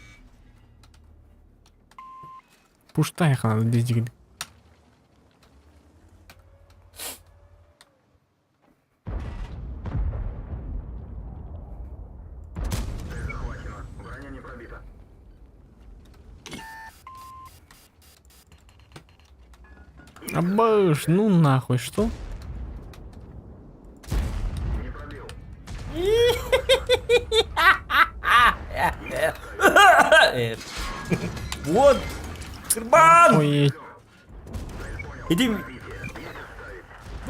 Пуштай қана дезигін. Захвачено. Броня не пробита. Абыш, ну нахуй, что? Не пробил. Вот. Кырбан! Ой, Иди.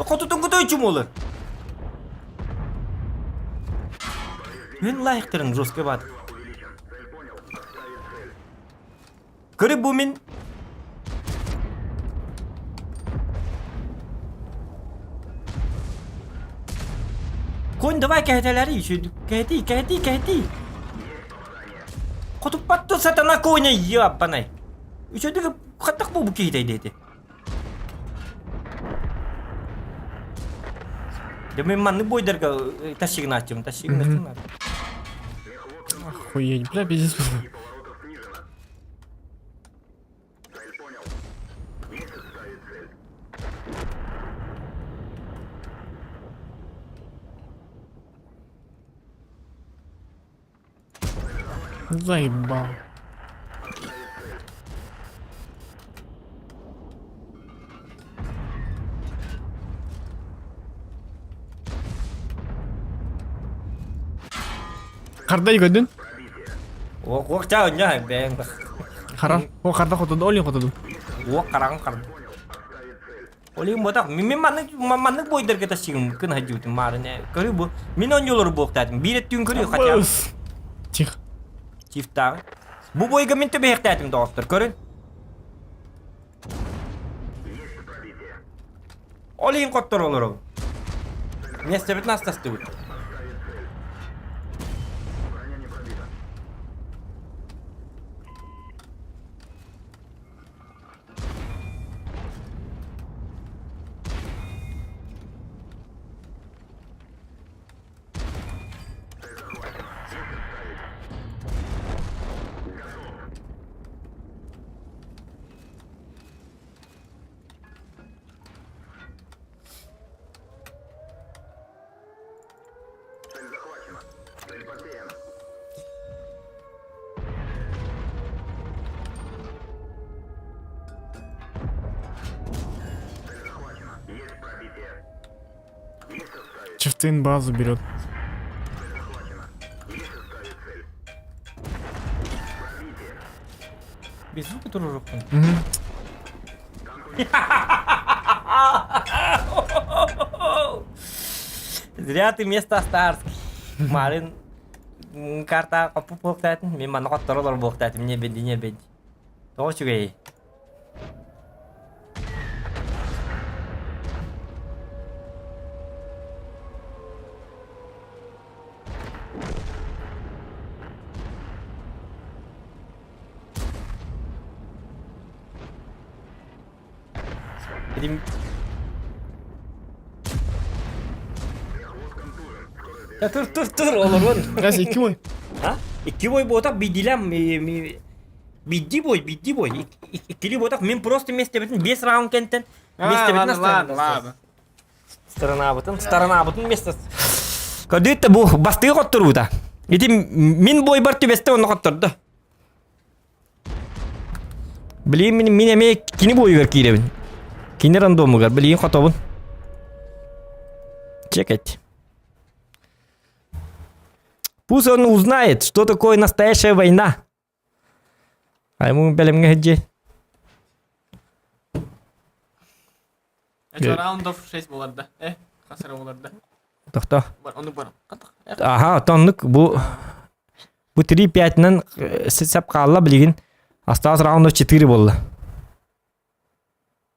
Хотутун кутой чумолар. Мен лайктарын жестко бат. Көрү бу мин Конь давай кэһэтэлэри еще кэһэтий кэһэтий кэһэтий Хотуппатту сатана коня ебаный Үчүгэй хаттах бу киһитэй диэти Дьэ мин маннык бойдарга тащигнааччым, тащигнааччым. Охуеть, бля, пиздец. Заебал. Харда көрдүн? Уох чаа өннө бэйэҥ Хара. О харда хотуду, олин хотуду. Уох хараҥ харда. Олин ботах мин маннык маннык бойдарга тасыгым кын хадьыбытым маарын көрүү бу мин онньолору буохтаатым биир өттүн көрүү хотя Тихо. Тифтааҕы. Бу бойга мин төбөһөхтээтим доҕоттор көрүн. Ол иһин хоттор олоробун. Миэстэбитин астастыбыт. Чифтейн базу берет. Без звука турурукпун. Зря ты место Старский. Марын карта коппу буохтаатын, мен манна хотторолор буохтаатым, не бенди, не бенди. Тоҕо үчүгэй. Этим... Я тур тур тур олорон. Раз икки бой. А? Икки бой буотах бидилям бидди бой, бидди бой. Иккили буотах мен просто местебитин 5 раунд кентен местебитин ладно, ладно. Сторонабытын, сторонабытын место. Көрдүт бу бастыгы хотторуута. Ити мин бойбар түбэстэ онно хотторду. Билигин мин, мин эмиэ кини буойугар киирэбин. Кини рандомугар билигин хотобун. Чекать. Пусть он узнает, что такое настоящая война. А ему бэлэмҥэ сылдьыа. Это раундов 6 буолар да. Э, хас эрэ буолар да. Тохто. Бар, ону бар. Аха, оттон бу бу 3-5-нан сеп хаалла билигин. Осталось раундов 4 буолла.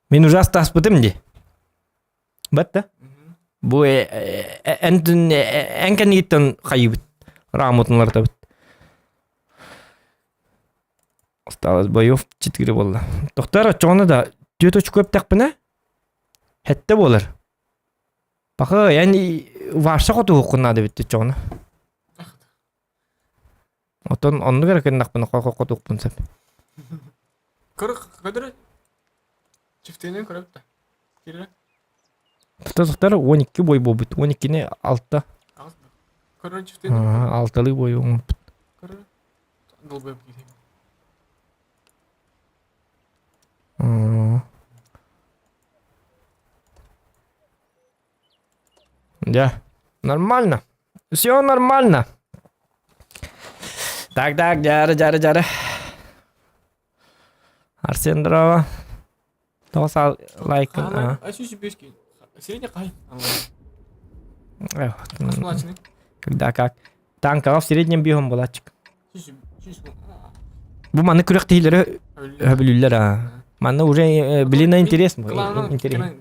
Мин уже астаспытым ди. Бат Бу эн эн кэннигиттэн хайыбыт. Рамутунлартабыт. Осталось боев 4 буолла. Тохтор оччоҕуна да түөрт очко эптэхпинэ сэттэ буолар. Паха эн варса хотуһуккун наада эбит оччоҕуна. Оттон оннук эрэ гыннахпына хотуохпун сөп. Көр көдөрө чифтенен көрөп да. Кире. Тохтор 12 бой буолбут. 12-ни 6. Көрө чифтенен. Алталыы бой оҥорбут. Көрө. Долбоеб киһи. Да, нормально. Все нормально. Так, так, дьары, дьары, дьары. Арсен здорово. Тоҕо лайк. Ачу себе. Средний хай. Когда как. Танкаҕа в среднем биһон булааччык. Бу маннык күрэхтэһиилэри өбүлүүллэр аа. Манна уже блин интересно. Интересно.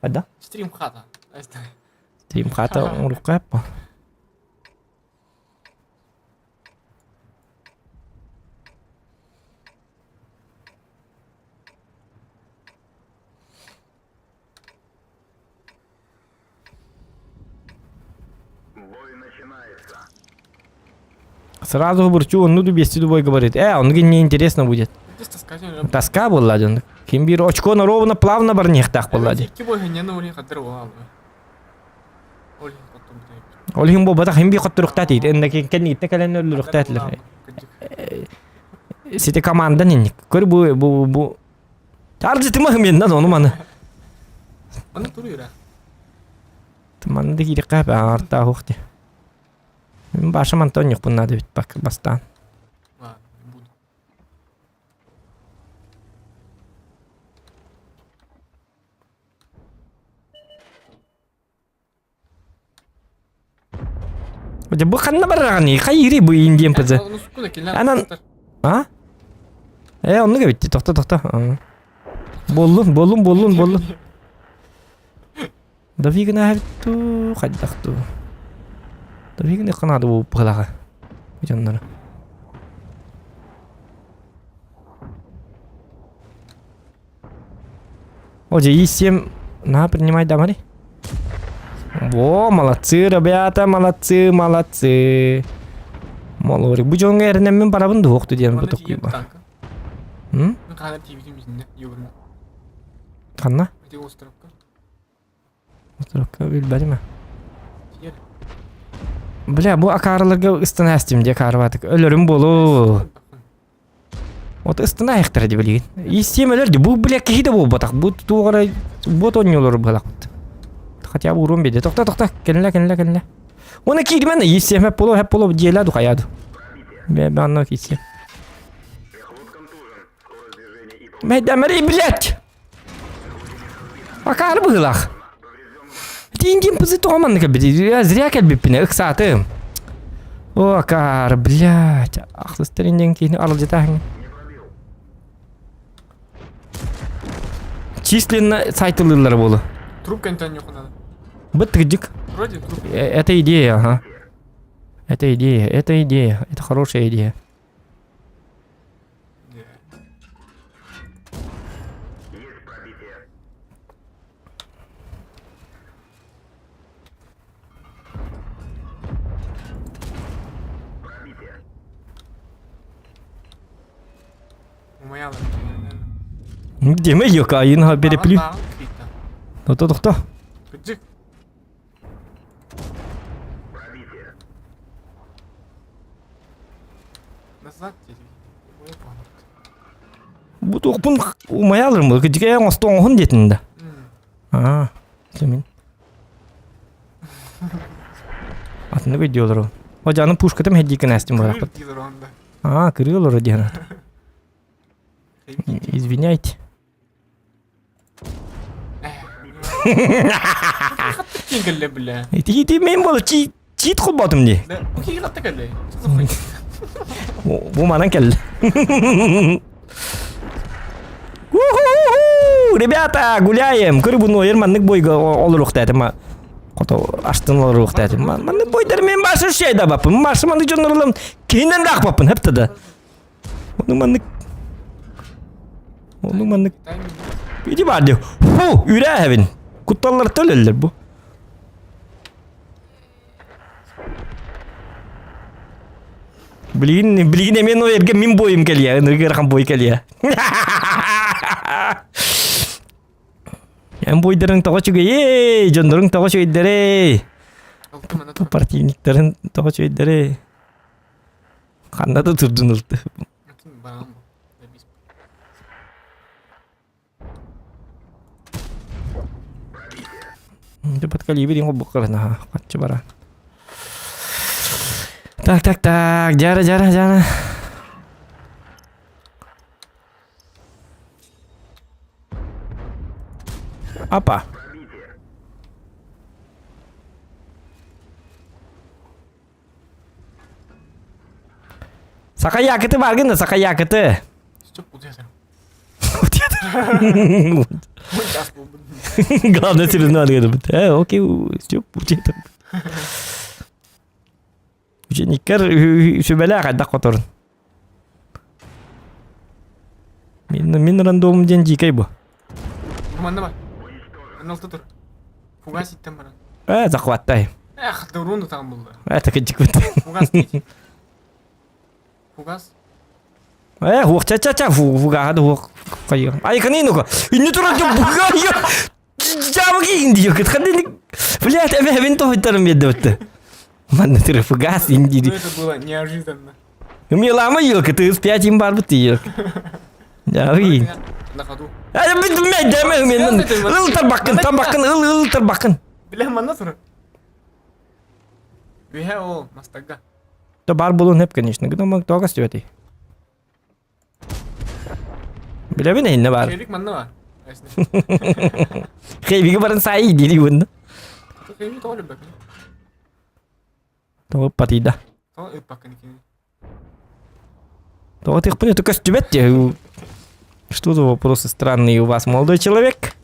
Да? Стрим хата. Стрим хата оҥорукка Бой начинается. Сразу бурчу, онну дубести дубой говорит. Э, он не интересно будет. Тоска буолла дьон. Ким биир очкону ровно плавно барниахтаах буолла дии. Ол иһин буолбатах иһин биир хотторуктаат кэнниттэн кэлэн өллүрүхтээтилэр. Сити командан инник. Көр бу бу бу Аржытыма хыменнан ону маны. Аны туруйра. Манна да киириэххэ артаах дии. Мин башым Антоньюкпун надо бит бастаан. Ладно, не буду. Дьэ бу ханна бараҕыный? Хайыырый бу Индиан ПЗ? Анан А? Э, оннук эбит дии. Тохто, тохто. Буоллун, буоллун, буоллун, буоллун. Давигына эбит хайдах дуу. Давигына ханаады бу быһылаҕа. Дьоннору. О, дьэ, И7 на, принимай дамари. Во, молодцы, ребята, молодцы, молодцы. Молодцы. Бу дьоҥҥо эрэнэммин барабын дуохту диэн бу токуйба. М? Ханна? Островка билбэтим. Бля, бу акаарыларга ыстана астым дии акаарыбатык. Өлөрүм буолу. Вот ыстана айахтара дии билигин. Истиэм өлөр дии. Бу бля киһи да буолбатах. Бу туох эрэ бот оонньуулар быһалаахпыт. Хотя бы уруом биэрдэ. Тохто, тохто. Кэллэ, кэллэ, кэллэ. Уонна киирмэн истиэм хэп боло, хэп боло дьиэлээ ду хайаа ду. Бэ, бэ, анна киирсиэм. Мэйдэмэри, блядь! Акаары быһыылаах. Тиин пызы тоҕо маннык кэлбит? Я зря кэлбиппин, ыксаатым. О, акаары, блядь. Ахсыстарын диэн киһини аралдьытааһын. Численно сайтылыыллара буолу. Трубка не надо. Быт тыгдьык. Вроде трубка. Это идея, ага. Это идея, это идея, это хорошая идея. Есть пробитие. Пробитие. Дима Йокаин переплю. Тохто-тохто. Пробитие. Назад Бу туохпун умайалырым бу кыдьык оҥосто оҥоһун диэтин да. Аа, мин. Атыннык өйдүү олору. О дьаным пушкатым хэддиикин астым буолаахпыт. Аа, кырыы олору диэн. Извиняйте. Кэллэ бля. Ити ити мен буола чиит чиит холботум дии. Киин кэллэ. Бу манан кэллэ. Ребята, гуляем! Көрү бу нойер маннык бойга олоруохтаатым. Хото астын олоруохтаатым. Маннык бойдар мен башы шайда баппын. Башы маннык дьоннорулам кинен да баппын хепте да. Ону маннык Ону маннык Ити баар дии. Фу, үрээһэбин. Кутталлар төлөллөр бу. Билигин, билигин эмиэ ноерге мин бойум кэлиэ, ынырык ыарахан бой кэлиэ. Эн бойдарың тоҕо үчүгэйэй, дьонноруҥ тоҕо үчүгэйдэрэй. Партийниктарын тоҕо үчүгэйдэрэй. Ханна да турдун ылты. Дьэ подкалибри оҥорбуккарына хаччы баран. Так, так, так, дьара, дьара, дьара. Апа. Саха якыты баргын да, саха якыты. Стоп, утуйа Главное, серьезно надо. Окей, Степ, утуйа. Учениккер сүбэлээх хайдах хоторун. Мин, мин рандомум диэн дьиикэй бу. Манна бар. Аналты тур. Фугас иттен баран. Захваттай. Эх, дурун там булды. Это кыджикпыт. Фугас дейді. Фугас. Хуох ча ча ча фугаха да хуох кайы. Ай каны ну-ка. Инне турар буга Жабык инди yok. Ханды Блядь, эме мен тохтарым бедде битти. Манна тыр фугас инди. Ну это было неожиданно. Милама yok, ты с пять им бар битти yok. Жабык. На ходу. Ай бит мен деме мен. Ыл тарбакын, тарбакын, ыл ыл тарбакын. Бля, манна тур. Үһэ ол мастага. То бар булун хеп, конечно. Гына тоға стөти. Билебин инне бар. Хейбик манна бар. Хейбиги барын сай дири бунда. Хейбик тоҕо люббэк. Тоҕо патида. Тоҕо ыппаккын икини. Тоҕо тихпын это көстүбэт Что за вопросы странные у вас, молодой человек?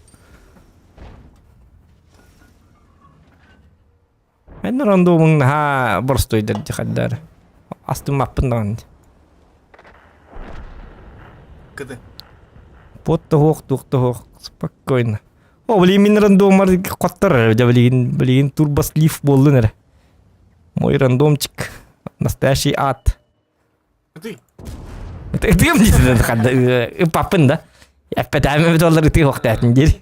Мен рандомың наһаа боростуойдар дьахардар. Астыммаппын даҕаны. Кыды. Пот тоһуох, туох тоһуох, спокойно. О, блин, мин рандомар хоттор, дьэ билигин, билигин турбослив буоллун эрэ. Мой рандомчик, настоящий ад. Ытый. Ытыам диэтин ханна ыппаппын да. Эппэтээм эбит олар ытыы хуохтаатын диир.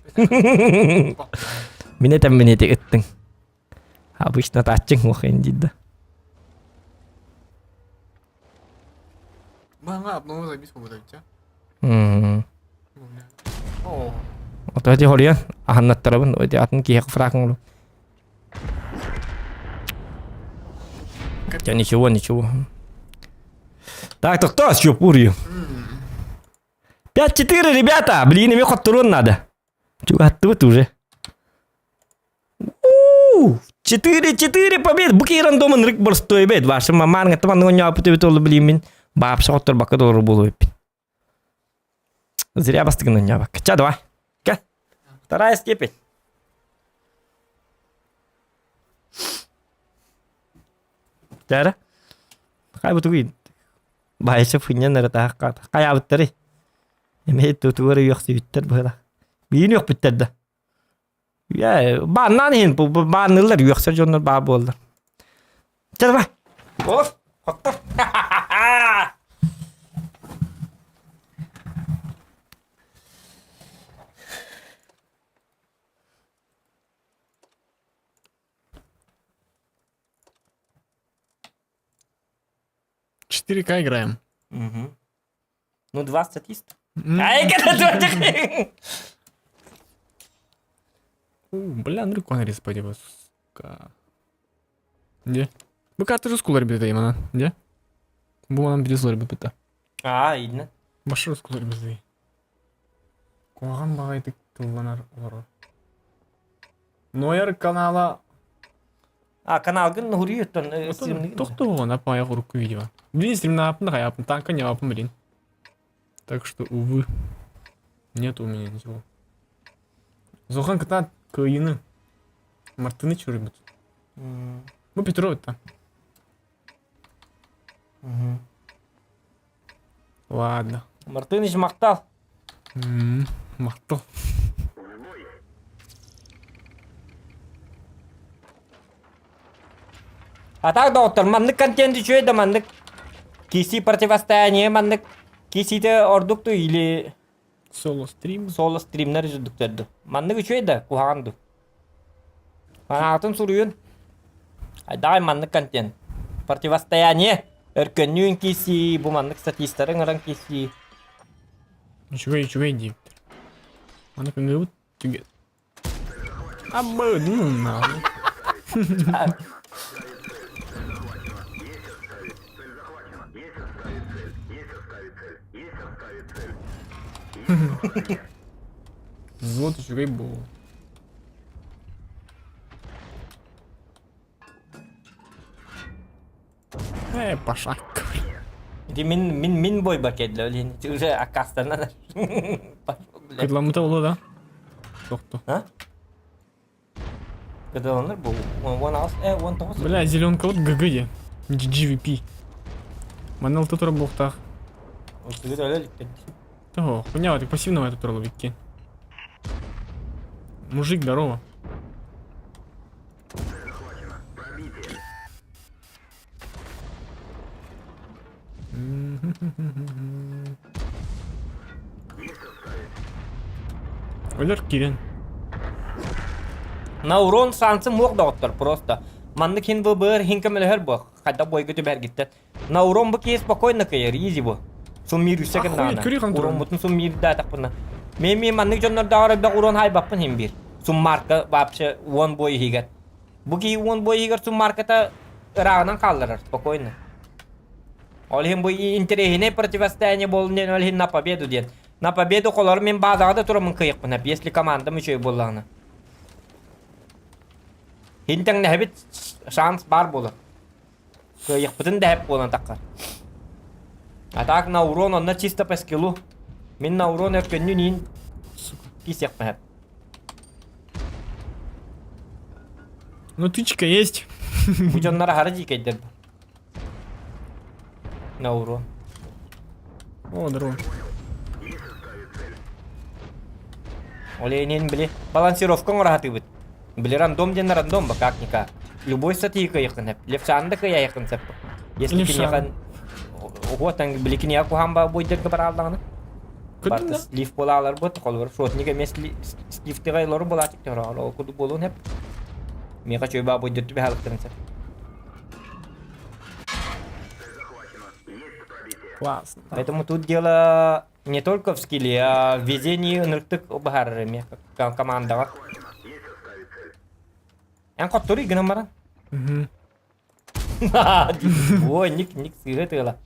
Мин этэммин ити ыттыҥ. Обычно тааччыҥ хуох диир да. Мага обнова запись побудайте. Ото ити хоруйан аһаннаттарабын ити атын киһиэхэ фракын оҥору. Я ничего, ничего. Так, тохтоо, чупурью. 5-4, ребята! Блин, эми хотторуон надо. Чугаттыбыт уже. 4-4 побед! Бу киирэн домун рык борстой бет. Ваша маман гаттаман оñоапыт эбит ол блин мин. Баапса хоттор бакка доллар буолуо эппин. Зря бастыгын оñоабакка. Ча, давай. Кэ. Вторая степень. Тара. Хай бутугуй. Баайша фынньан эрэ таах хайаабыттарый? Эмиэ тутугар үөхсүбүттэр быһыылаах. Биин үөхпүттэр да. Ээ, бааннаан иһин баанныыллар үөхсэр дьоннор баар буоллар. Чэ давай. Оф, хоттор. 4К играем. Угу. Ну, два статиста. Ай, Бля, Андрей Коннорис, спасибо, сука. Где? Бу карта же скулар бит именно. Где? Бу манан бир сулар бит А, видно. Башы скулар бит. Куһаҕан баҕайытык тылланар олорор. Нойар канала А, каналгын нуһуруйуттан стримныгын. Тохтоон аппаайах урукку видео. Блин, стримнааппын да хайааппын, танка не аппын, блин. Так что, увы, нет у меня ничего. Зохан кытаат кыайыны. Мартыны чурбут. Бу Петров это. Ладно. Мартыныч махтал. Махтал. А так, доктор, маннык контент үчүгэй да маннык киси противостояние маннык кисите ордук или Соло стрим. Соло стримнер үрдүктэрду. Маннык үчүгэй да куһаҕан ду. Анаатын суруйун. Айдаҕай маннык контент. Противостояние. Өркөннүүн киси, бу маннык статистары ыҥыран киси. Үчүгэй үчүгэй диэбиттэр. Аны көҥүлбүт түгэ. Абы, ну нахуй. Взвод үчүгэй буолуо. Э, пошаг. Ити мин мин мин бойбар кэллэ ол иһин уже аккаастанан Кыдламмыта буолуо да? Тохто. А? Кыдаланар бу 18 э 19. Бля, зеленка вот ГГ е. GVP. Манна алта тура буохтаах. Устугут өлө иликпит. Того, хуйня, вот пассивного это турала викки. Мужик, здорово. Өлөр киирэн. На урон шансы муох доҕоттор просто. Маннык хин ВБР хин көмөлөһөр буох. Хайда бойга түбэргиттэн. На урон бу киһи спокойно кыйар, изи бу. Суммир үсэ Охуеть, көрүй кындаҕына. Уроммутун суммирдаатахпына. Мен мен маннык дьоннордооҕор элбэх урон хайбаппын хин биир. Суммарка вообще уон бой иһигэр. Бу киһи уон бой иһигэр суммарката ырааҕынан хаалларар спокойно. Ол иһин бу интэриэһинэй противостояние буолун диэн ол иһин на победу диэн. На победу холор мин баазаҕа да тураммын кыайыахпын если командам үчүгэй буоллаҕына. Хин тэҥнэһэбит шанс баар буолар. Кыайыахпытын да эһэп буолан таххар. А так на урон онно чисто по скиллу. Мин на урон өркөннүн иин кисиэхпэһэп. Ну тычка есть. Бу дьоннор аһара дьиикэйдэр. На урон. О, здорово. Ол иһин били балансировка оҥоро Били рандом диэн рандом ба как никак. Любой статьи кыайыаххын сөп. Левшаны да кыайыаххын сөп. Если Левшан. киниэхэ уотан били киниэхэ куһаан ба бойдерга барааллаҕына. Көрдүм да? Слив буолаалар бут, холобур шотник эмиэ сливтыга олору буолаачык төһөрөҕөр ол курдук буолуон сөп. Миэхэ үчүгэй баа бойдер түбэһэ сөп. Классно. Поэтому тут дело не только в скилле, а в везении ынырыктык баһарар эмиэ командаҕа. Эн хотторуй гынан баран. Мгм. Ой, ник ник сыыһа тыала.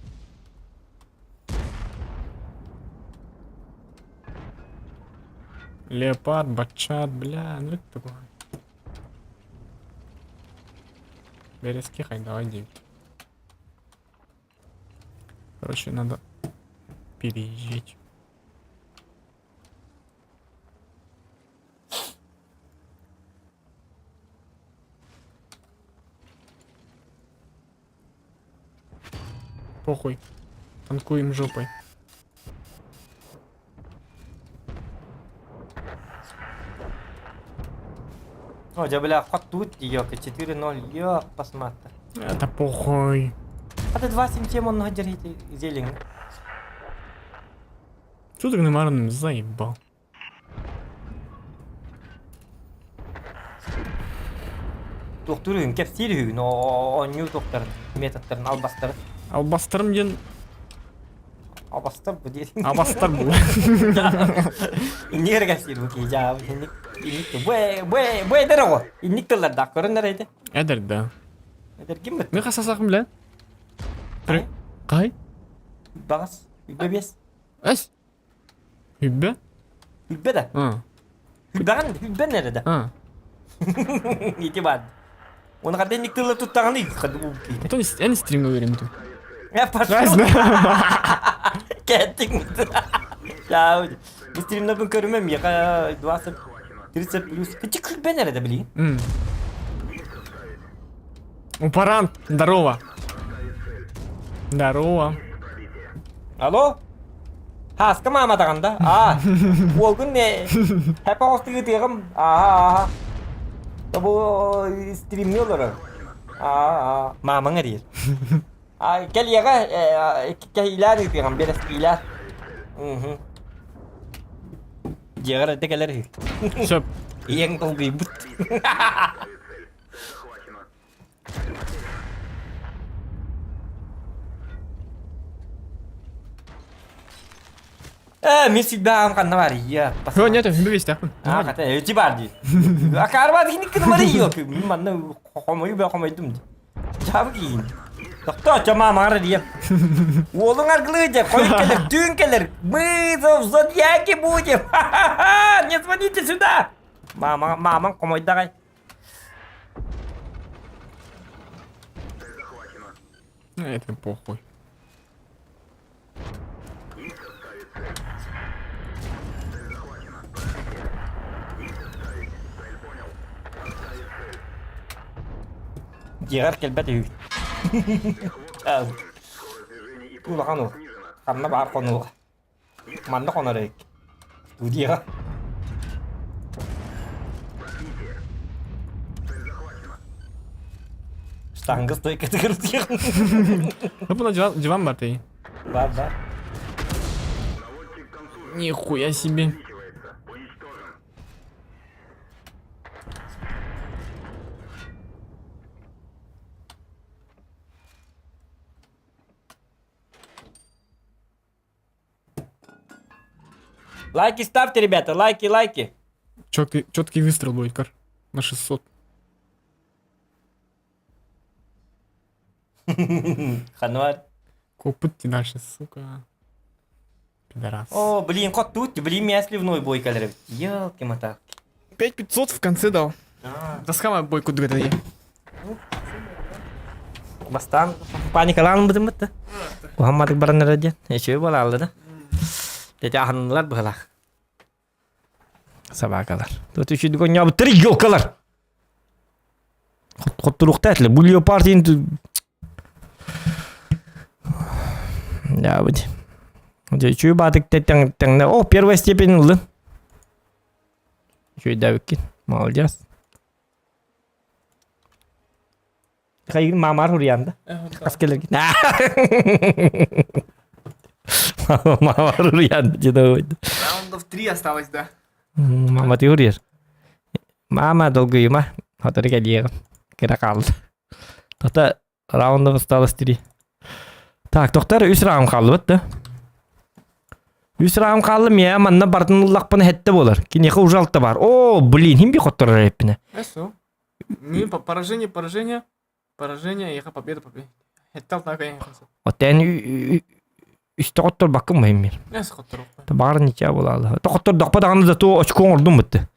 Леопард, батчат, бля, ну это такое. Березки давай 9. Короче, надо переезжать. Похуй. Танкуем жопой. О, дьэ бля, тут ёка, 4-0, ёк, посмотри. Это похуй. А ты 2-7 он дерите зелень. Что ты гномарным заебал? Туохтуур үһүн, кэпсиир үһүгүн, оонньуу туохтарын, методтарын, албастарын. Албастарым диэн Албастар бу диэн. Абастар бу. Инник эрэ кэпсиир бу киһи дьаа инник инник бу бу бу эдэр оҕо инник тыллардаах көрөн эрэ ити. Эдэр да. Эдэр ким бит? Мен хасасахым билэн. Кай? Баҕас үбэ бес. Эс. Үбэ? Үбэ да. Үбэҕин үбэн эрэ да. Ити баар. Оны хата инник тылла туттаҕын Потом эн стримга берем ту. Я пошел. Кеттик. Я стримнабын көрүмөм яка 20 30 плюс. Кычык күлбен эрэ да билигин. Упарант, здорово. Здорово. Алло? Хааска мааматаҕын да? Аа, уолгун не хэп оҕустугу тыаҕым. Аа, аа. Бу стримни олорор. Аа, аа. Маамаҥ эрийэр. Аа, кэлиэҕэ кэһиилээн ыытыаҕым, бэрэскиилээх. Мгм. Дьиэҕэр эрдэ кэлэр үһү. Сөп. Ийэҥ долгуйбут. Э, мин сүлбэҕим ханна бар ийэ. Хо, нет, сүлбэ бестээхпин. Аа, хата, эти бар дии. Акаарбаат кини кынмары ийэ. Мин манна хомойу бэ хомойдум дии. Жабы киин. Тохтоо, чама маар дием. Уолуҥ аргылыы дьэ, хойут кэлэр, түүн кэлэр. Мы в зодиаке будем. Ха-ха-ха! Не звоните сюда! Мама, мамаҥ хомойдаҕай. Это похуй. Дьиэҕэр кэлбэт үһү. Улахан уол. Ханна баар хонуоҕа. Манна хонор эбит. Студияҕа. Штанга стойкатыгар утуйаҕын. Ну, буна диван, диван бар ты. Бар, бар. Нихуя себе. Лайки ставьте, ребята, лайки, лайки. Четкий, четкий выстрел будет, Кар. На 600. Хануар. Копыт дальше, сука. Пидорас. О, блин, кот тут, блин, меня сливной бой калер. Елки-моталки. 5500 в конце дал. Доска моя бойку дгадайя. Бастаан паникалаан бытыммыт да. Куһамматык баран эрэ диэн. Эчүө буолаалла да. Тете аһыннылар быһылаах. Собакалар. Тут үчүйдүк оонньообуттар елкалар. Хотторуохта этилэр. Бу леопард Да, вот. Үчүгэй баатык тэҥнэ. О, первая степень ыллын. Үчүгэйдээбиккин. Молодец. Хайгын маамаар хуруйаан да. Хас кэлэргин. Маамаар хуруйаан да. Раундов три осталось, да. Мама ты хуруйар. Мама долгуйума. Хотору кэлиэҕим. Кыра хаалла. Тота раундов осталось три. Так, тоқтар үс раунд хааллыбыт да. Үс раунд хаалла миэ манна бартын ыллахпына хэтте буолар. Киниэхэ уже алта бар. О, блин, хим би хотторор эппинэ. Эсу. Ну, поражение, поражение, поражение, еха победа, победа. Хеттал так Отен үстэ хоттор баккын мир. Эс хотторук. Баар ничего буолаалы. Тохоттордохпо даҕаны зато очко оҥордум бытты.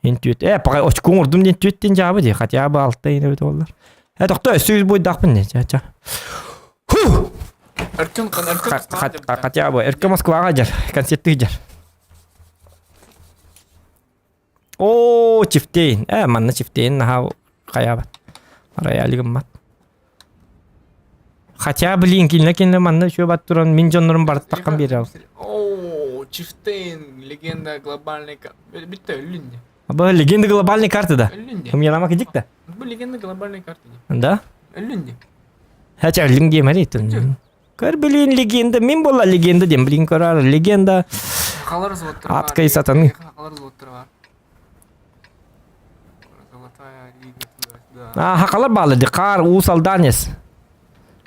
Интүөт. Э, пока очко оҥордум диэн түөттен жаабы дии. Хотя бы алта ине бит боллар. Э, тохто өссө үс буйдахпын не. Ча, ча. Ху! Өркөн өркөн Хотя бы Өркөн Москваҕа дьар, концерттыы дьар. Оо, Чифтейн. Э, манна Чифтейн наһаа хайаабат. Рояль гыммат. Хотя, блин, кинилэ-кинилэ манна үчүгэй бат туран мин дьоннорум барыттаххын биэрэ Оо, Чифтейн, легенда глобальной... Бүтті, өлүн де. Бу легенда глобальной карты да. Өлүн де. Умьялама кидик да. Бу легенда глобальной карты Да? Өлүн де. Хотя өлүн диэмэри Көр блин легенда, мин буолла легенда диэн блин көрөр легенда. Халар золоттар бар. Аткай сатаны. Халар золоттар бар. Золотая лига туда-сюда. А, хакалар баалы ди қар уус алданес.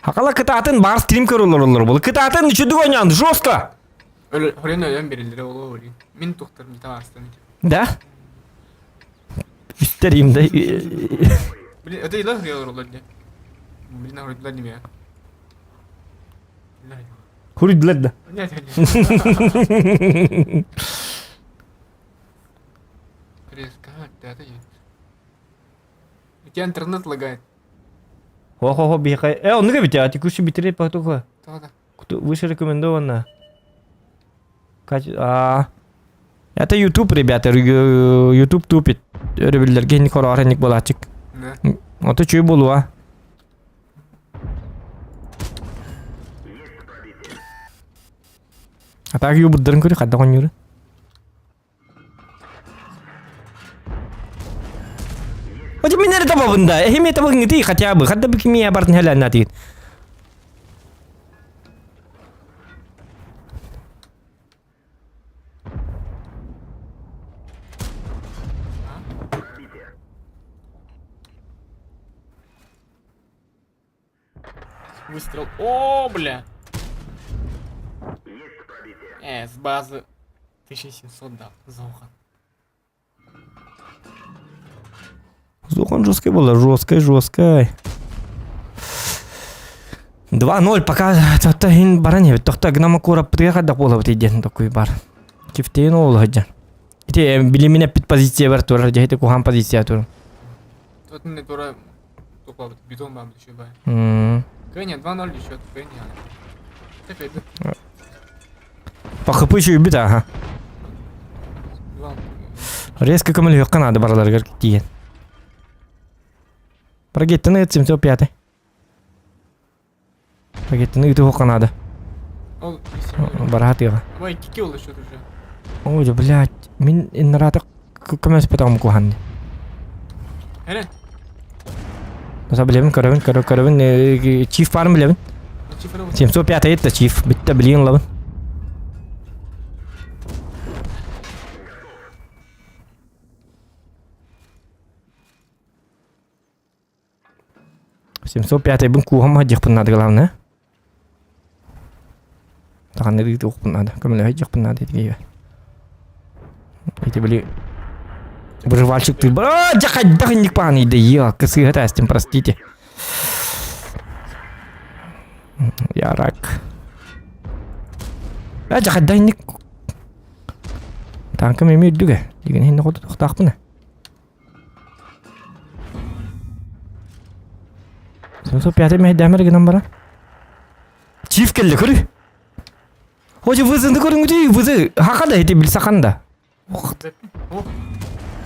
Хакала кытаатын бар стрим көрөлөр олор бұл. Кытаатын үчүдүк ойнаан жестко. Хөрен өлөн берилдире олоо блин. Мин тухтарым табарстан. Да? Үстер да. Блин, это илах олор ди. Блин, ахрыдылар неме. Хуруйдулар да. Нет, нет. Резко, это есть. У тебя интернет лагает. Хо-хо-хо, бихай. Э, он не а текущий битрейт по только. Да-да. Выше рекомендовано. А. Это YouTube, ребята, YouTube тупит. Өрөбүллэргэ ник хороор ник болаачык. Да. Ото чүй болуа. А так юбурдарын көрі қадда қонюры. Оти мен эрэ табабын да, эһиме табагын хотя бы, хотя бы кимия бартын хэлэнна тиит. Выстрел. О, бля. Э, с базы 1700 дал. Зохан. Зохан жесткой была, жесткой, жесткой. 2-0, пока тохта хин баран ебит. Тохта гнама кура приехать да пола вот иден такой бар. Кифтейн ол хаджан. Ити билимине пит позиция бар турар, жехите кухан позиция тур. Тут не тура только бетон вам еще бай. М. Кэня 2-0 еще, Кэня. Теперь По хп еще убит, ага. 2 Резко көмөлүөххэ наада бараларыгар тиийэн. Прогеттаны ыт 705. Прогеттаны ыты хуха надо. Ол Бараха тыаҕа. Ой, кики ол еще уже. Ой, блядь, мин иннарата көмөспөтөҕүм куһанны. Эрэ. Оса билэбин, көрөбүн, көрө көрөбүн, чиф баарын билэбин. 705 это чиф, битте билиин лабын. 705-бин кууһам сылдьыахпын наада главное. Даҕаны ыытыахпын наада, көмөлөһө сылдьыахпын наада итигэ. Ити били выживальщик ты. А, дьэ хайдах инник бааны да елка сыыһа тастым, простите. Я рак. А, дьэ хайдах инник Танкам эмиэ үрдүгэ. Дигин иһин хотутуохтаахпын. 705 мэһэйдээмэр гынан баран. Чиф кэллэ көрү. Хоча вызыны көрүҥүтүй, вызы хаха да ити бил сахан да.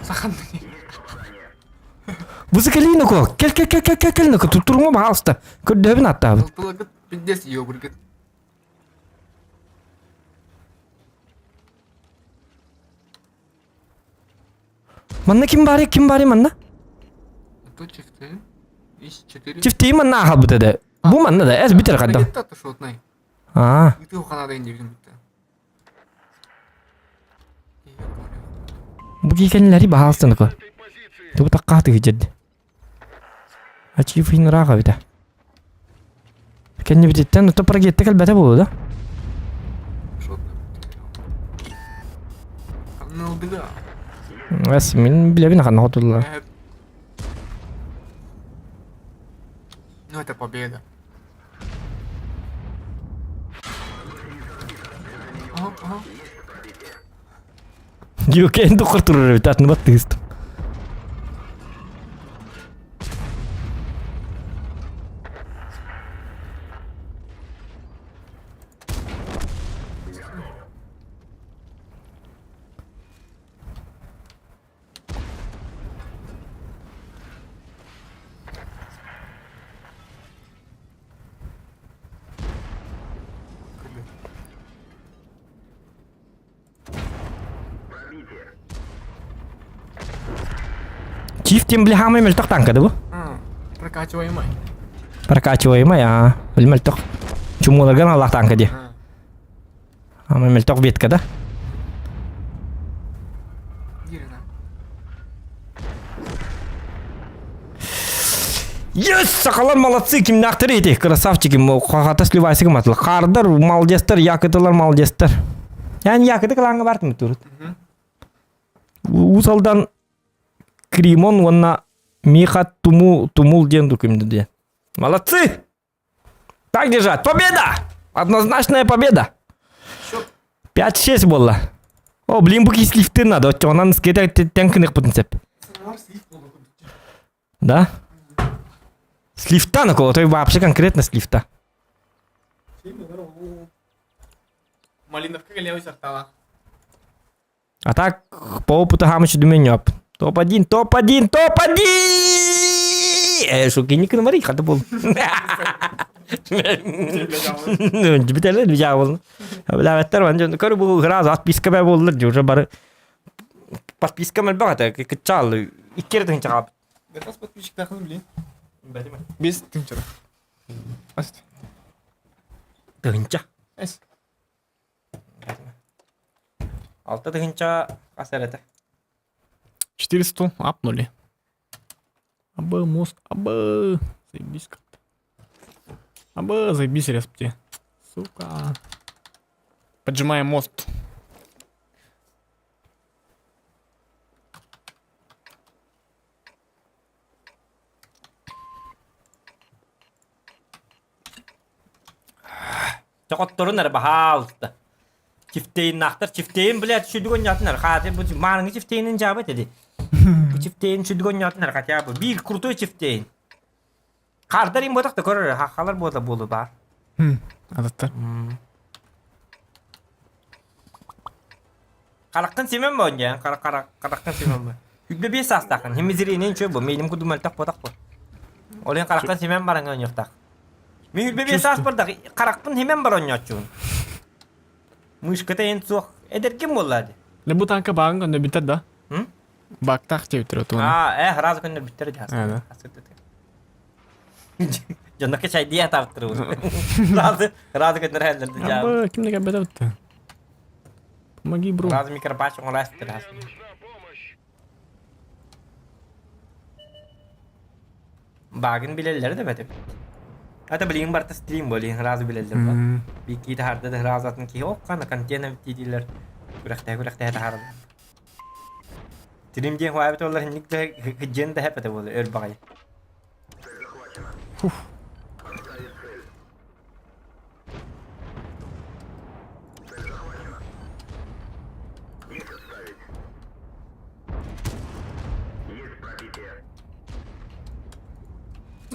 Сахан Вызы кэлии ноко. Кел кел кел кел кел кел ноко. Турума баалста. Көрдөһөбүн аттаабын. Тылгыт пиздец ёбургыт. Манна ким баарый, ким баарый манна? То чифты. Ис 4. Чифтии манна аһалбыт да. Бу манна да, эс бүтэр хадда. шотнай. Аа. Ыты ханада инде бүтте. Бу киикэнилэри баһаалстаныкы. Тубу таккааты кыжырды. Ачиев ыраах эбитэ. Кэннибититтэн ото прогетте кэлбэтэ буолуо да? Эс мин билэбин ханна хотуллар. Ну это победа. Ага, ага. Юкэн тухар турар эбит атын баттыыстым. Чиф тем бля хамай мөлтөх танка да бу? Прокачиваемый. Прокачиваемый, а. Били мөлтөх. Чумуларган аллах танка ди. Хамай мөлтөх ветка да? Yes, сахалар молодцы, кимнээхтэр эти, красавчики, хата сливайсыгы матыл. Хардар, молодецтар, якытылар, молодецтар. Yani якыты кылааңа бартым турут. Уус Алдан Кримон уонна Миха Тумул Тумул диэн дукумду диэн. Молодцы! Так держать! Победа! Однозначная победа! 5-6 буолла. О, блин, бу слифты надо. Оччоҕунан скете тэн кыныкпытын сеп. Да? С лифта на кого? То вообще конкретно с лифта. Малиновка левый сортала. А так, по опыту Хамычу Думенёп. Топ-1, топ-1, топ-1! Э, шуки, не кынмари, хата бол. Бүтәле бижа бол. Биләбәттер, ван көрү бу граз отписка бә болдыр, уже бары подписка мел багата, кычал, иккер тын чагап. Готов подписчик тахын, блин. Без тынчара. Аст. Тынча. Эс. Алта тыгынча асарата. 400 апнули. Абы, мозг, абы. Заебись как-то. Абы, заебись респти. Сука. Поджимаем мост. Чоҕотторун эрэ баһаалыста. Чифтейннаахтар чифтейн блядь сүдүг онньоотун эрэ хаатын бу маарыҥы чифтейнин дьаабыт эди. Бу чифтейн сүдүг онньоотун эрэ хотя бы биир крутой чифтейн. Хардар им ботах да көрөр хахалар буола буолу баар. Адаттар. Хараххын симэн бо дьэ хараххын симэн бо. Үгбэ биэс саастааххын химизиринин чө бу мииним кудум мөлтөх ботах бу. Ол иһин хараххын симэн баран оонньуохтаах. Мин 25 сааспар да харахпын симэн баран оонньооччубун. Мышката эн суох. Эдэргин буолла дии. Да бу танка бааҕын көннөрбүттэр да? М? Баактаах диэбиттэр отуона. Аа, э, сразу көннөрбүттэр дии. Аа, да. Дьоннорго чайдии атаабыттар Сразу, сразу көннөрөллөр да Абы, ким да кэлбэтэ бутта. Помоги, бро. Сразу микропач оҥорастыр. Багын билэллэр да бэтэ. Это билигин барыта стрим буолуйун сразу билэллэр ба. Бикки таһаарда да сразу атын киһи ок хана контент диилэр. Күрэхтэһэ күрэхтэһэ таһаараллар. Стрим диэн хуайбыт олар инник да хыдьыан да хэпэтэ буолар өр баҕайы. Фух.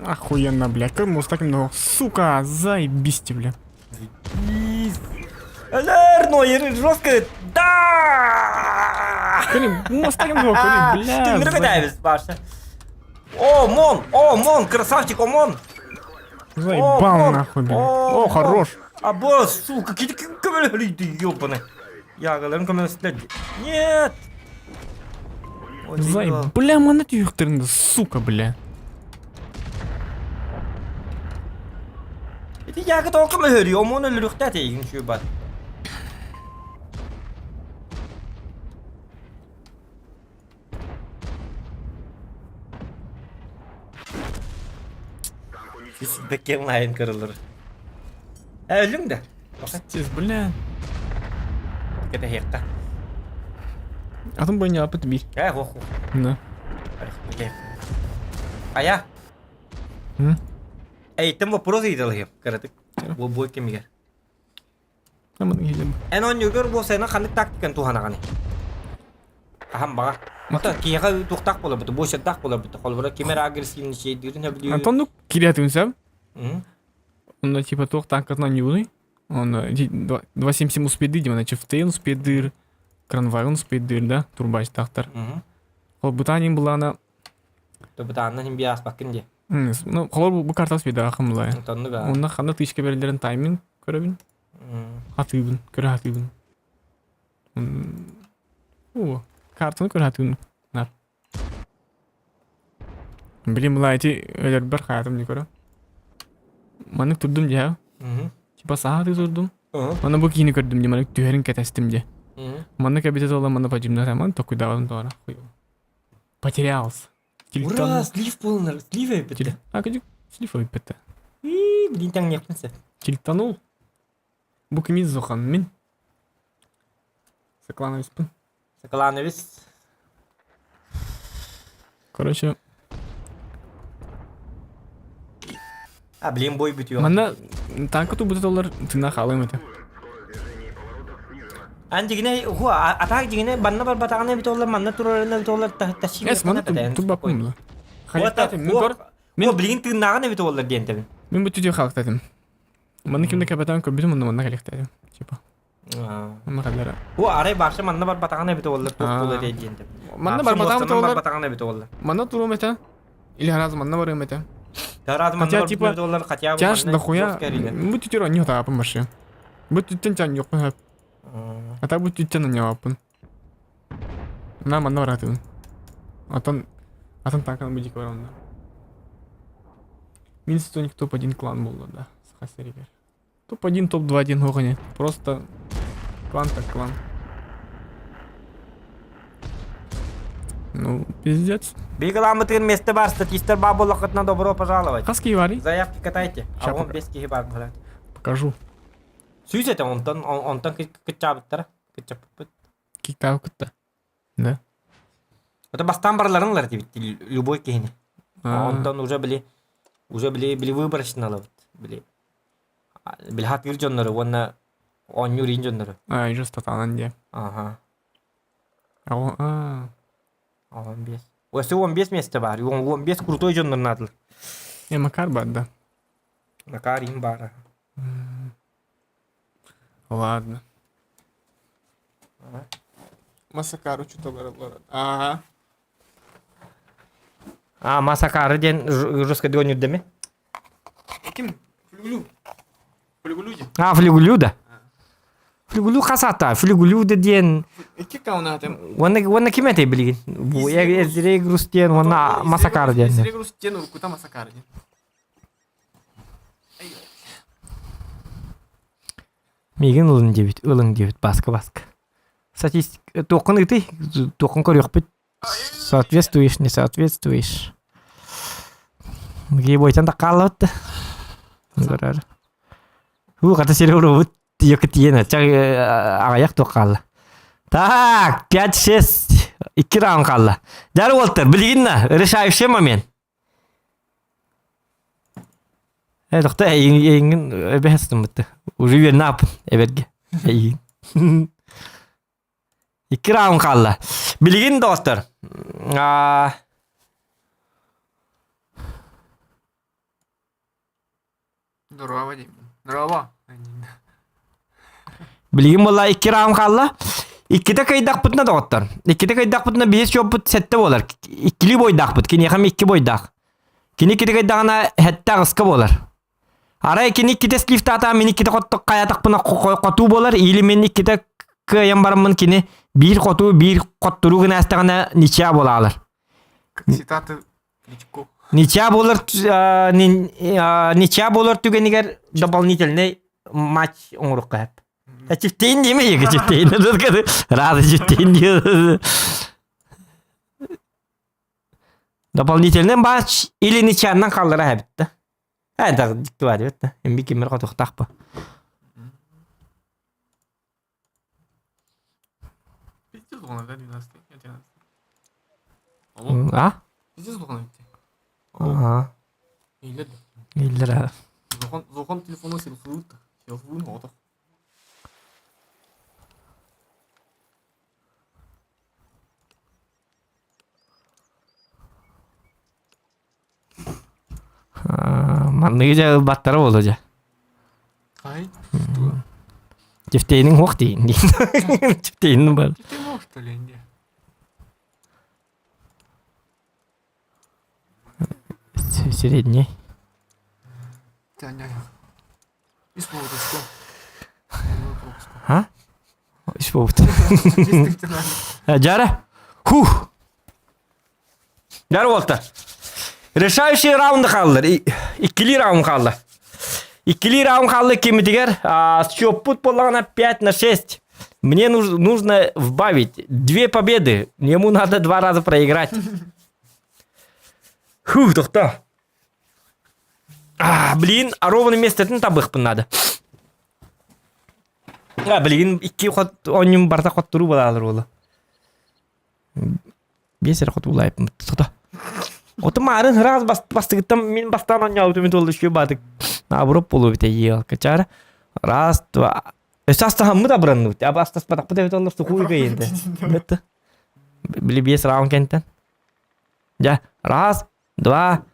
Охуенно, бля. Как мы таким, ну, сука, заебись тебе, бля. Өлөр, нойер жестко. Да! Блин, мост таким, ну, бля. Түҥҥүрү көтөөбүс баарса. О, Мон! О, Мон, красавчик, Омон! Заебал нахуй, бля. О, хорош. А босс, сука, көмөлөһөрүйдү, ёбаный. Ягаларын көмөлөстүлэр. Нет! Зай, бля, мана түйүхтеринде, сука, бля. Ити яга тоҕо көмөлөһөрүй, Омон өлөрүөхтээх эйигин үчүгэй баар. Бэккэм лайын кырылыр. Э, өлүҥ да. Пиздец, бля. Кэтэһиэххэ. Атын быйньааппыт биир. Э, хох. Да. Ая. М? Эйтэн вопрос ыйыталыһым кыратык. Бу бу кэмигэр. Эн оонньуугар буолсайынан ханнык тактиканы туһанаҕыный? Хаһан баҕар. Ото киһиэхэ туохтаах буоларбыт, буочардаах буоларбыт. Холобура, ким эрэ агрессивничайдыырын сөбүлүүр. Антон ну кириэтин сөп. Онно типа туох танкатын оонньуубунуй? Онно 277 успейдыр дима, значит, ФТН успейдыр, Кранвагон успейдыр, да, турбачтаахтар. Ол бутанин былаана Бутааннан хим биаспаккын дии. Ну, холор бу картас бидаахым былай. Оннук аа. Онно ханна тыычка берилерин тайминг көрөбүн. Хатыыбын, көрө хатыыбын. О, картаны көрө хатыыбын. Нар. Блин, была эти өлөрбөр хаятым не көрө. Маннык турдум дьэ. Типа сааты турдум. Манна бу киини көрдүм дьэ, маннык түһэрин кэтэстим дьэ. Маннык эбитэ туола манна подъемна таман токуйдаабытым тоҕо Потерялся. Ура, слив полный, слив эппитэ. А, слив эппитэ. Блин, таҥниэхпин сөп. Тильтанул. Бу кими зохан мин. Саклановиспын. Саклановис. Короче. А, блин, бой бүтүө. Манна танка тубута толлар тына хаалыам этэ. Ан дигине ху атаак дигине банна барбатаҕына эбит оллар манна турарына эбит оллар тащи Эс манна турбаппын була. Халыктаатым мин көр. Мин билигин тыыннааҕын эбит оллар диэн тэбин. Мин бу түтүө халыктаатым. Манна кимде капитан көрбүтүм онно манна кэлиэхтээдим. Типа. Манна кэллэрэ. Бу арай барша манна барбатаҕына эбит оллар туох буолуо диэн тэбин. Манна барбатаҕым оллар. Барбатаҕына эбит оллар. Манна туруом этэ. Или разу манна барыам этэ. Разу манна типа доллар хотя бы Тяж дохуя. Бу түтүр онньу таапын баршы. Бу түттен чан юкпун хөп. Ата бу түттен онньооппун. На манна баратыбын. Атын атын танканы бу дик бар онда. Минус тоник топ-1 клан болды да. Саха сиригер. Топ-1, топ-2 один оҕоне. Просто клан так клан. Ну, пиздец. Биги месте бар, статистер бар буоллаххытына добро пожаловать. Хас киһи барый? Заявки катайте. Ща А он пока. без киһи бар буолар. Покажу. Сүүс этэ онтон онтон кыччаабыттара. Кыччаппыт. Киктаабы кытта. Да. Это бастан бараларын ылар дибит любой киһини. Онтон уже били уже били били выборочно ылабыт. Били били хатыыр дьоннору уонна оонньуур иин дьоннору. А, уже статанан дии. Ага. А. 15. Өссө 15 месте бар. 15 крутой дьоннор наадылар. Э, Макар бар да. Макар им бара. Ладно. Масакару что-то Ага. А, Масакары диэн жестко дегонюрдами. Ким? Флюгулю. Флюгулю диэн. А, Флюгулю да. Флюгулю хас ата? Флюгулю да диэн Икки аккаунт Уонна уонна ким этэй билигин? Бу Эзрегрус диэн уонна Масакар диэн. Эзрегрус диэн уруккута Масакар диэн. Миигин ылын диэбит, ылыҥ диэбит, баска баска. Статистик туоххун ыытый, туоххун көрүөхпүт. Соответствуешь, не соответствуешь. Гейбойтан да хааллабыт да. Көрөр. Уу, хата сири урубут Тиэкэ тиийэн ча аҕыйах туох хаалла. Так, 5-6, икки раунд хаалла. Дьар уолтар, билигин на, решающий момент. Э, тохто эйигин эйигин эбэһэстыммытты. Уже үөрнэ аппын эбэргэ. Эйигин. Икки раунд хаалла. Билигин доҕоттор. Аа Здорово деймин. Здорово. Билигин буолла икки раунд хаалла. Иккитэ кыайдахпытына доҕоттор. Иккитэ кыайдахпытына биһи счеппут сэттэ буолар. Иккилии бойдаахпыт. Киниэхэ икки бойдаах. Кини иккитэ кыайдаҕына сэттэ аҕыска буолар. Арай кини иккитэ слифтаата, мин иккитэ хоттох хайатахпына хотуу буолар. Или мин иккитэ кыайан бараммын кини биир хотуу, биир хотторуу гына астаҕына ничья буолаалар. Цитаты Кличко. Ничья буолар ничья буолар түгэнигэр дополнительный матч оҥоруохха сөп. Чифтейин диэме екі чифтейин. Рады чифтейин диye. Дополнительный матч или ничьяннан қалдыра хэбитті. Ә, дикти бар бит. Эмби кимер хотухтаах Пиздец болған да 12 11. Алло. А? Пиздец болған бітті. Ага. Нейлер? Иллер. Зохан Зохан телефону селфуут. Селфуун отох. Манныгы дьэ ылбаттара буолуо дьэ. Ай. Тефтейниҥ уох диин диин. Тефтейнин бар. Ты можешь, что ли, не? Средний. Тяня. Из повода что? А? Из повода. Жара. Хух. Жара болта. Решающий раунд хааллар. Иккилии раунд хаалла. Иккилии раунд хаалла кимитигэр счеппут буоллаҕына 5 на 6. Мне нужно вбавить две победы. Ему надо два раза проиграть. Фух, тохто. А, блин, а ровно местотын табыхпын надо. А, блин, икки хот онньум барта хоттуру балалар буола. Биэс эрэ хотуулаайппыт тото. Ото маарын ыраас бастыгыттан мин бастаан оонньообутум мин туолла үчүгэй баатык наоборот буолуо эбитэ елкачаара. Раз, два. Өссө астаһаммыт абыранныбыт. Аба астаспатахпыт эбит оллор сухуй кыйынды. Бетте. Били биэс раунд кэнтэн. Дьэ, раз, два,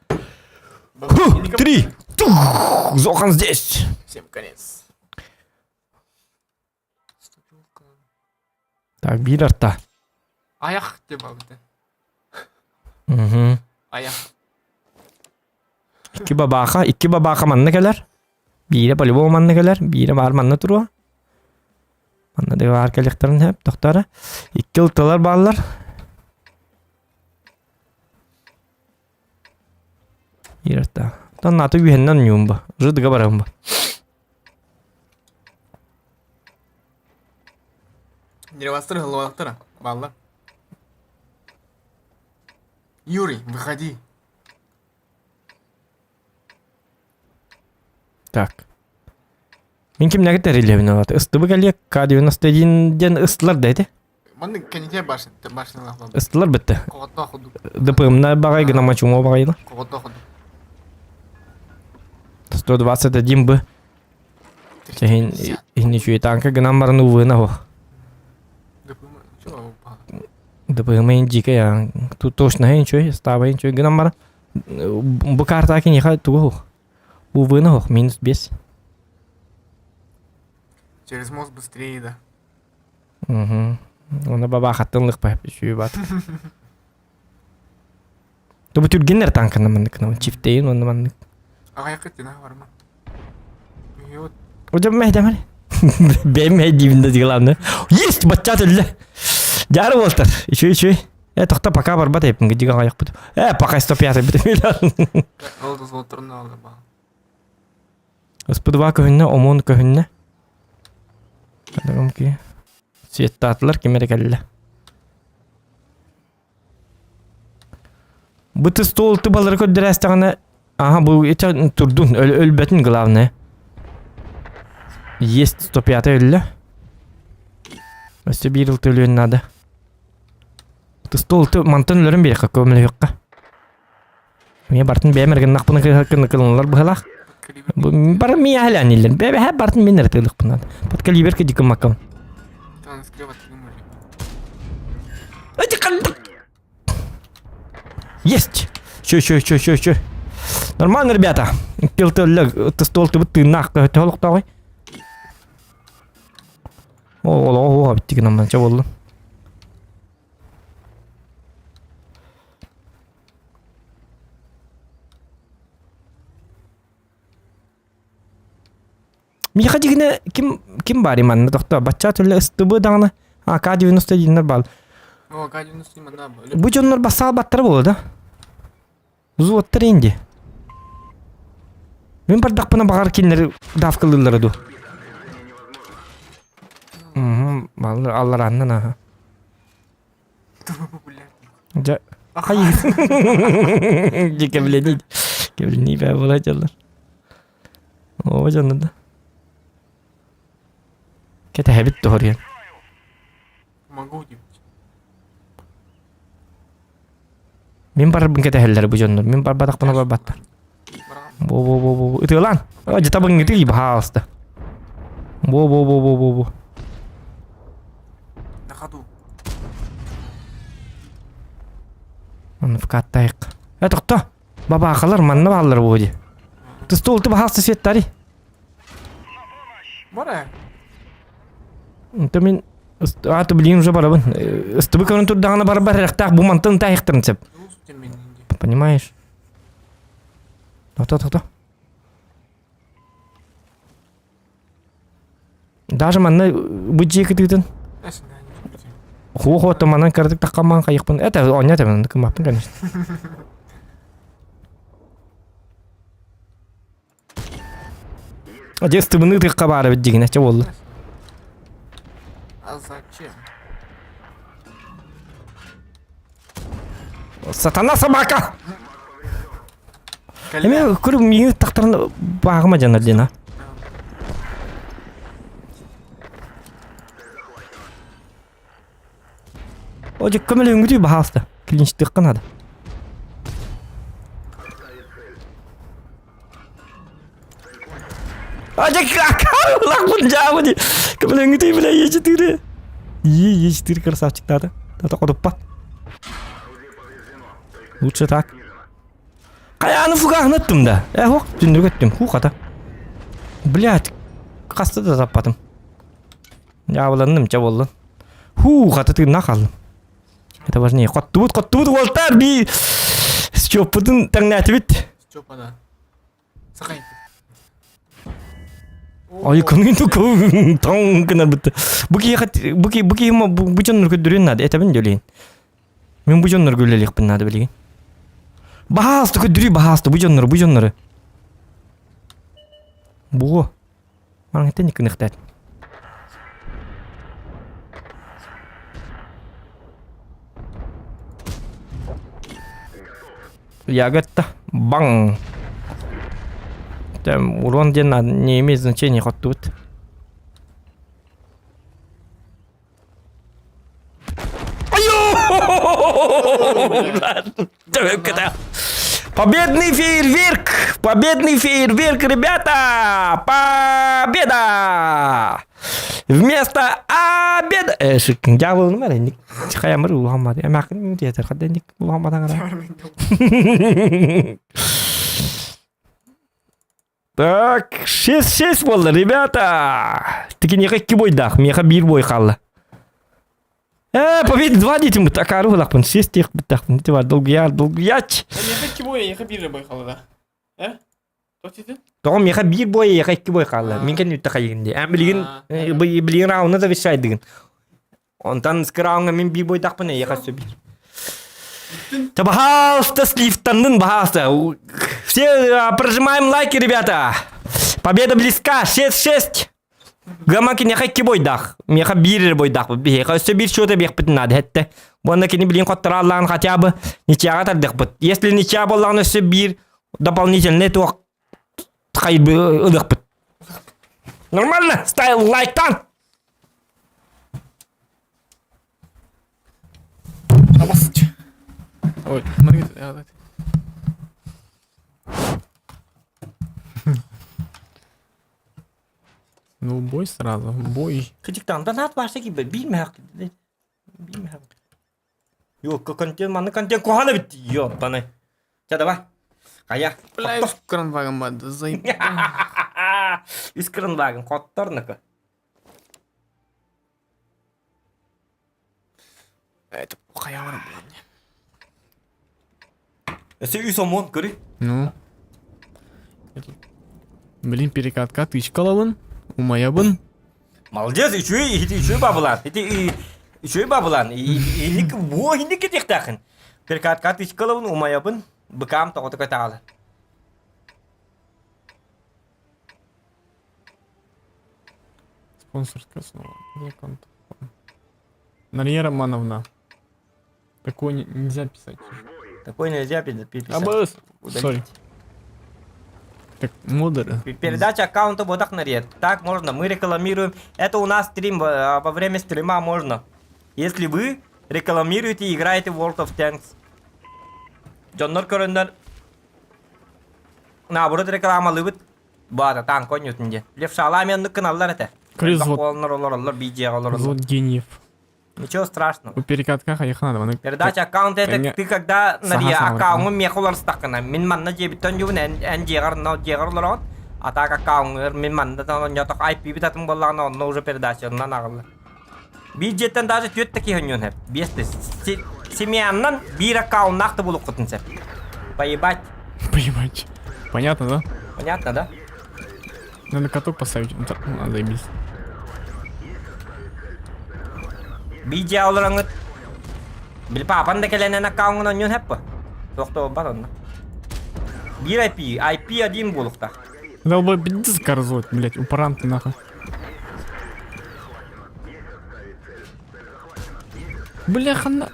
три. Тух! Зохан здесь. Всем конец. Так, биир арта. Аяқ деп алды. Угу. Аяқ. Икки бабааха, икки бабааха манна кэлэр. Биирэ по-любому манна кэлэр, биирэ баар манна туруо. Манна да баар кэлиэхтэрин сөп, тохторо. Икки ылтылар бааллар. Биир арта. Оттон наата үһэннэн ньуум бу. Жыдыга барабын бу. Нервастыр хыллабаттара. Балла. Юрий, выходи. Так. Мин кимнээги тэриллэбин олата. Ыстыбы кэлиэ К-91 диэн ыстылар да ити. Манны кэнитэ башня башнялах Ыстылар бітті. Коҕотто ходук. ДПМна баҕай гына мачумо баҕайла. Коҕотто ходук. 121 Б. Чэһин иһин үчүгэй танка гынан баран увына хох. ДПМ дьиикэй тут точно ничего ставай ничего гынан баран бу карта киниэхэ тугу хох. Увына хох минус 5. Через мост быстрее, да. Угу. Оны бабахаттан лыкпай үчүгэй бат. Бу түргэннэр танканы маннык чифтейин онно маннык. Аҕайах кыттына барма. Hocam мэһдэмэр. Бэйэм мэһдиибин да главное. Есть бачча төллө. Дьаары буолтар. Үчүгэй үчүгэй. Э тохто пока барбат эппин гидига аҕайахпыт. Э пока 105 бит. Ол да золоторун алды ба. СП2 көһүннэ, ОМОН көһүннэ. Кадагам ки. Светтаатылар ким эрэ кэллэ. Быты стол тыбалары көрдөрөөстөҕүнэ, аха бу ити турдун, өлбөтүн главное. Есть 105 өллө. Өссө биир ылты өлүөн наада. Стол мантан өлөрүн биэрэххэ көмөлөһүөххэ. Миэ бартын бэйэм эргиннахпына кылыналар быһалаах. Бары миэ аһылааниллэр. Бэбэһэ бартын мин эрэтылыхпын наада. Под калибр кедикымаккам. Есть! Чё, чё, чё, чё, чё. Нормально, ребята. Килтөллө стол тыбыт тыыннаах көһөтө О, олоҕо оҕо биттигин амманча боллун. Миэхэ дьигинэ ким ким баарый манна тохтоо бачча төлө ыстыбы даҕаны АК-91 баал. О, АК-91 манна Бу дьоннор бассаалбаттара буолла да? Взводтар инди. Мин бардахпына баҕар кинилэри давкалыыллара дуу? Мм, алларааннан аха. Дьэ, Дьэ, кэбилэний. Кэбилэний бээ була дьаллар. Оо, дьонно да. Кэтэһэбит тоһоруйан. Могу удивить. Мин барарбын кэтэһэллэр бу дьоннор. Мин барбатахпына барбаттар. Бу-бу-бу-бу. Ытыалаан. Дьэ табыҥҥытый, баһаалыста. Бу-бу-бу-бу-бу-бу. На ходу. Оны вкаттайық. Э, тоқта. Бабаақалар манна бааллар буо ди. Ты стол ты баһаалыста светтари. Бара. Онто мин ааты билигин уже барабын. Ыстыбы көрөн турдаҕына барбар эрехтаах бу мантан таайыхтарын сөп. Понимаешь? Тохто, тохто. Даже манна бу дьиэ кытыытын Хуо-хуо манан кыратык таххамман хайыхпын. Это оонньоо тэбэн кыммаппын конечно. Дьэ ыстыбыныы тыхха баар эбит дьигинэ чэ буолла. А зачем? Сатана собака! Эми көрү миигин тахтарын бааҕыма дьанар диэн а. О, дьэ көмөлөһүҥҥүтүй баһаалыста. Клинчтыахха наада. А дьэ лахпын дьаабы дии. Көмөлөһүҥҥүтүй бля Е4. Е Е4 красавчик тата. Тата хотуппат. Лучше так. Хайааны фугаһын өттүм да. Э, ох, түннүк өттүм. Ху хата. Блядь, хаста да таппатым. Дьаабыланным, чэ буоллун. Хуу, хата тыыннаах хааллым. Это важнее. Хоттубут, хоттубут уолтар би Степпутун тэҥнээтибит. Степа, да. Сахай. Ой, кымын тоң гына бит. Бу киһи бу киһи бу киһи бу дьоннор көрдөрүөн наада, этэбин дөлейин. Мен бу дьоннор үлэлиэхпин наада билигин. Баһаалыста көрдөрүү, баһаалыста бу дьоннору, бу дьоннору. Буо. Маҥнайттан иккиниэхтээтим. Ягодта баҥ. Там урон диэн не имеет значения хоттубут. Победный фейерверк! Победный фейерверк, ребята! Победа! Вместо обеда... Э, дьявол номер, хайамыр улахан Эмакын театр хадденник улахан Так, 6-6 буолла, ребята! Тикиниэхэ икки бойдаах, миэхэ биир бой хаалла. Э, победа 2 дейтин бут акары булакпын. Сес тех буттахпын. Ити бар долгуяр, долгуяч. Миэхэ икки бой, эйиэхэ биир бой хаалла да. Э? Тоқ тиитин? Тоҕо миэхэ биир бой, эйиэхэ икки бой хаалла. Мин кэнни бүтэ хайыгын дии. Эн билигин билигин раундна да вещайдыгын. Онтон раундга мин биир бойдахпын, эйиэхэ өссө биир. Да, пожалуйста, сливтаннын, пожалуйста. Все прожимаем лайки, ребята. Победа близка. 6-6. Гама киниэхэ икки бойдаах, миэхэ биир эрэ бойдаах биһиэхэ өссө биир счета биэхпитин наада эттэ. Уонна кини билин хотторооллаан хотя бы ничьяҕа тардыахпыт. Если ничья буоллаҕына өссө биир дополнительный туох хайбы ылыахпыт. Нормально, ставил лайктан. Ой, смотри, Ну, бой сразу, бой. Кытыктан наат барса киирбэт биир мөһөх биир мөһөх. Йо, контент манны контент куһана бит. Ёппаны. Ча давай. Хайа. Бля, кранвагом бады, заебал. Үс кранвагын хотторнуку. Это хайа бар блин. Өссө үс омон көрүй. Ну. Блин, перекатка тычкалабын, умаябын. Молодец, үчүгэй, ити үчүгэй бабылан. Ити үчүгэй бабылан. Инник буо инник кетиэхтээхин. Перекатка тычкалабын, умаябын, быкаам тоҕото көтаалы. Спонсорская основа. Нария Романовна. Такое нельзя писать. Такое нельзя писать. Абыс! Сори. Так, модеры. Передача аккаунта вот так наред. Так можно, мы рекламируем. Это у нас стрим, во время стрима можно. Если вы рекламируете и играете в World of Tanks. Дьоннор көрөннөр наоборот рекламалыыбыт баата танк оонньуутун диэн. Левшалаами оннук гыналлар этэ. Крыс вот. Олороллор, биидьиэҕэ олороллор. Взвод гениев. Ничего страшного. У перекатка хайыха надо. Маны Передача аккаунт это Кэнгэ- ты когда Саха нария саҥарар. аккауҥҥун миэхэ уларыстаххына мин манна дьиэбиттэн дьубун эн эн дьиэҕэр но дьиэҕэр олороҕун а так аккауҥҥар мин манна онньотох IP-бит атын буоллаҕына онно уже передачанан аҕаллар. Биир дьиэттэн даже түөрт да киһи онньуон сөп. Биэс да семьяннан биир аккауннаах да булуккутун сөп. Поебать. Поебать. Понятно, да? Понятно, да? Надо каток поставить. Ну, а, заебись. Биидьэ олороҥҥут били паапан да кэлэнэн аккауҥҥун онньуон сөп буо. Туохта онно. Биир IP, IP один буолуохтаах. Долбой пиздец корзот, блять, упаран ты нахуй. Бляха на...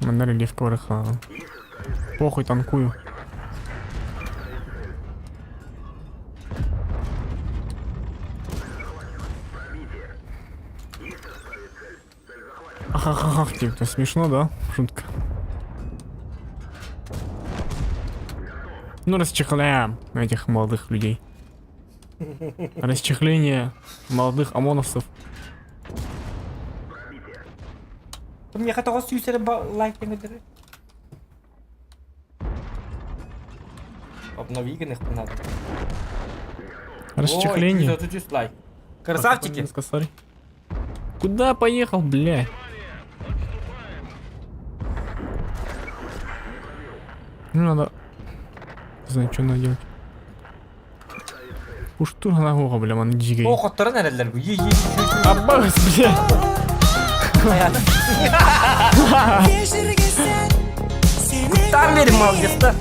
Манна рельеф ха. Похуй танкую. Ахахахах, типа смешно, да? Шутка. Ну, расчехляем этих молодых людей. Расчехление молодых ОМОНовцев. Миэхэ тоҕо сүүс эрэ лайк тэҥэдэр. Обнови гыныахпын надо. Расчехление. Ой, 133 лайк. Красавчики. Косарь. Куда поехал, бля? Ну надо... Не знаю, что надо делать. Уж тур на бля, маны дьигэй. О, хотторон эрэллэр бу. Е, е, Аббас, бля! Там верим, молодец-то.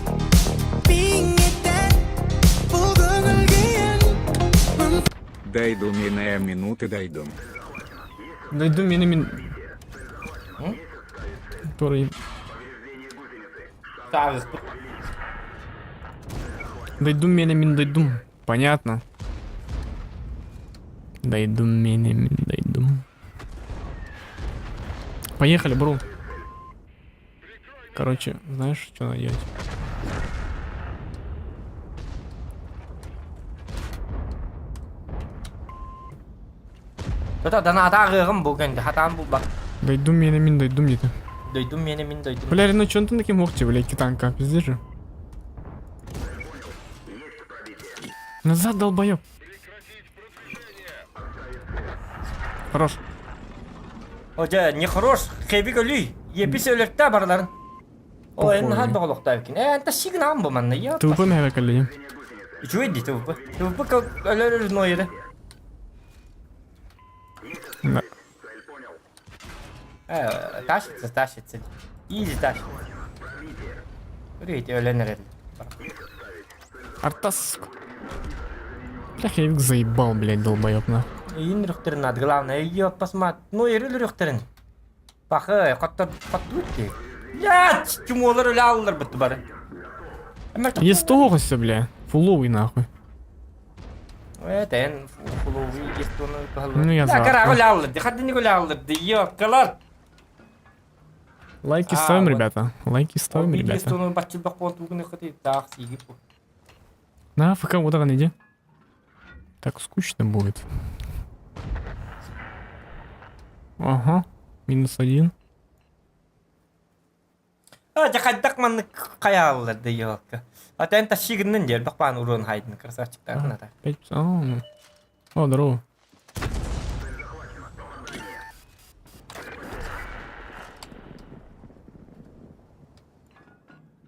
Дойду мине минуты дойду. Дойду мени мин... Который... Так, Дойду мени мин дойду. Понятно. Дойду мени мин дойду. Поехали, бро. Короче, знаешь, что надо делать? Это да надо ағығым бұл кәнді, хатан бұл бак. Дойдум миэнэ мин дойдум диэтэ. Дойдум миэнэ мин дойдум. Бля, ну чё он таким мохти, бля, танка, пиздец же. Назад, долбоёб. Хорош. О, дьэ, не хорош, хэбик өлүй. Епис өлөртө барыларын. О, эн наһаа доҕолохтообуккун. Ээ, anta сигнаам бу манна. Я. ТВП мэһэ кэллиим. Үчүгэй дии ТВП. ТВП өлөр нойры. Да. Э, тащится, тащится. Изи тащится. Көрейте өлөн эрэл. Артас. Бля, хэбик заебал, блядь, долбоёб, на. Иин үрөхтерин над главное, ее посмотри. Ну, ерил үрөхтерин. Пахы, коттор коттуут дии. Блядь, чумолар өлө аллар бытты бары. Есть тоҕуһа бля. Фуловый нахуй. Этен фуловый естуны Ну, я за. Карагы өлө аллар ди, хаддини өлө аллар ди. Ёккалар. Лайки А, ставим, вот. ребята. Лайки ставим, ребята. Естуны баччылбак болтугуны хати таах сиги. На, ФК, вот он иди. Так скучно будет. Ага, минус один. А, дьэ хайдах маннык хайааллар да ёлка. А тэн тащигыннын диэр бахпаан уруон хайдын красавчиктарын ата. Пять. А, ну. О, здорово.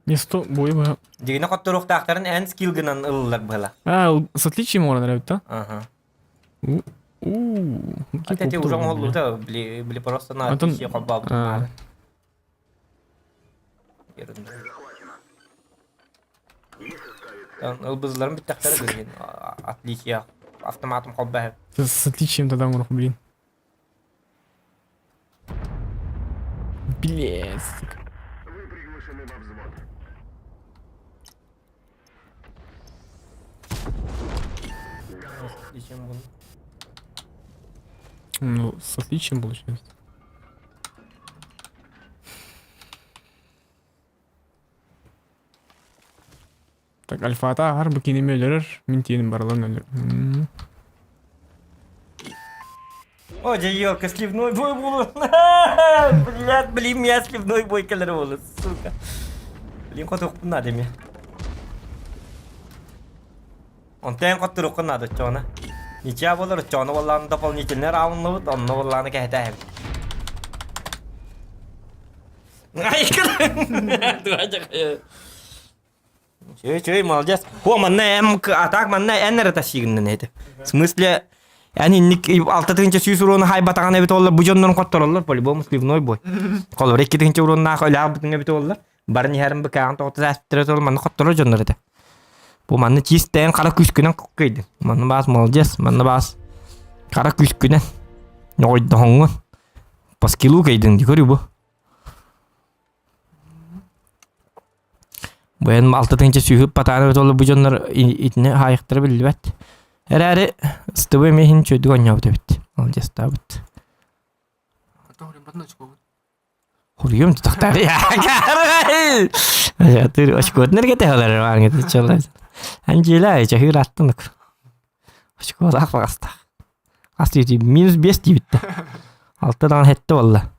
Не сто боевая. Дигине хотторуохтаахтарын эн скилгынан ыллар была. А, с отличием урон нравится, да? Ага. У, у, А те уже оҥоһуллубута били били просто на Антон- отличие холбообут. А. Ерунда. Ылбызларын бүттэхтэрэ билигин отличие автоматом холбоһо. С отличием тогда урон, блин. Блин, сука. Вы приглашены во взвод. Отличием был. Ну, с отличием получается. Так, альфата ар бикинimi өлөрөр, мин тиэним барылан өлөр. М. О, дьэ, елка, сливной бой буолуо. Блядь, блин, я сливной бой кэлэр буолла, сука. Блин, хотуохпун наада эмиэ. Онтон хотторуоххун наада оччоҕуна. Ничья буолар оччоҕуна буоллаҕына дополнительный рауннубут, онно буоллаҕына кэһэтээһэбит. Чүй, чүй, молодец. О, манна эм, а так манна эн эрэ тащигыннан эти. В смысле, эн инник 6 тыһыынча 100 уруону хайбатаҕын эбит оллар, бу дьоннорун хоттороллор, по-любому сливной бой. Холобур 2 тыһыынча уруоннаах өлөөх эбит оллар. Барын иһэрин быкаан тоҕото сааспыттара ол манна хотторор дьоннор этэ. Бу манна чистээн хара күскүнэн кыйдын. Манна баас молодец, манна баас хара күскүнэн. Ньоҕойдоһоҥҥун. По скиллу кыйдын ди көрүү бу. Бу эн 6 тыһыынча 100 патааны эбит оллар бу дьоннор итини хаайыктара биллибэт. Эрээри СТБ эмиэ чөйдүк оонньообут эбит. Молодецтаабыт. Хуруйум тутахтар. Тыр очкотнер кете олар ваңы чолай. Анжела чахыр аттынык. Очколаах багаста. Ас минус 5 диибитте. Алтадан хетте болла.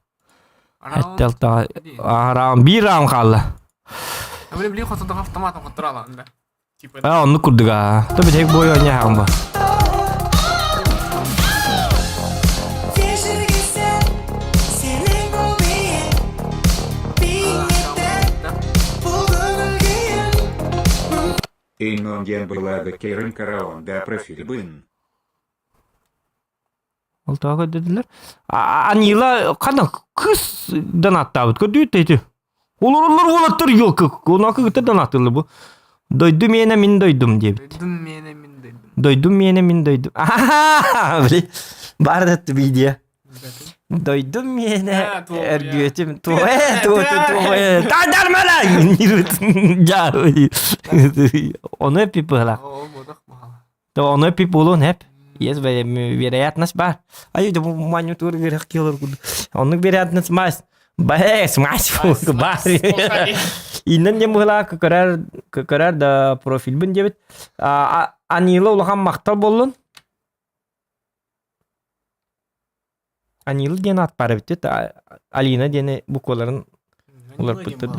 Хетте алта раунд бир раунд хаалла. Блин, блин, хоту автоматом хотторала, да. Типа, А, оннук курдуга. То бит бой оонньоон бу. Сенің Иннонген была Керен Караон да профиль бын. Ол тоҕо көрдүлэр. Анила ханна кыс донаттаабыт көрдүүт эти. Олороллор уолаттар ёлка. Онакы кытта донаттылы бу. Дойдум миэнэ мин дойдум диэбит. Дойдум миэнэ мин дойдум. Дойдум миэнэ мин дойдум. Ахаа, блин. Бар да видео. Дойдум миэнэ өргүөтүм туэ туэ туэ тадармала я ону пипыла. О, бодох махала. То ону пипулун хеп. Есть вероятность бар. Ай, да маню тур гырах килор. Оннук вероятность мас. Бэс, мас, бар. Иннен дем быһылаа көрөр көрөр да профилбин диэбит. Анила улахан махтал боллун. Анил диэн аат баар эбит. Алина диэни букваларын уларпыттар.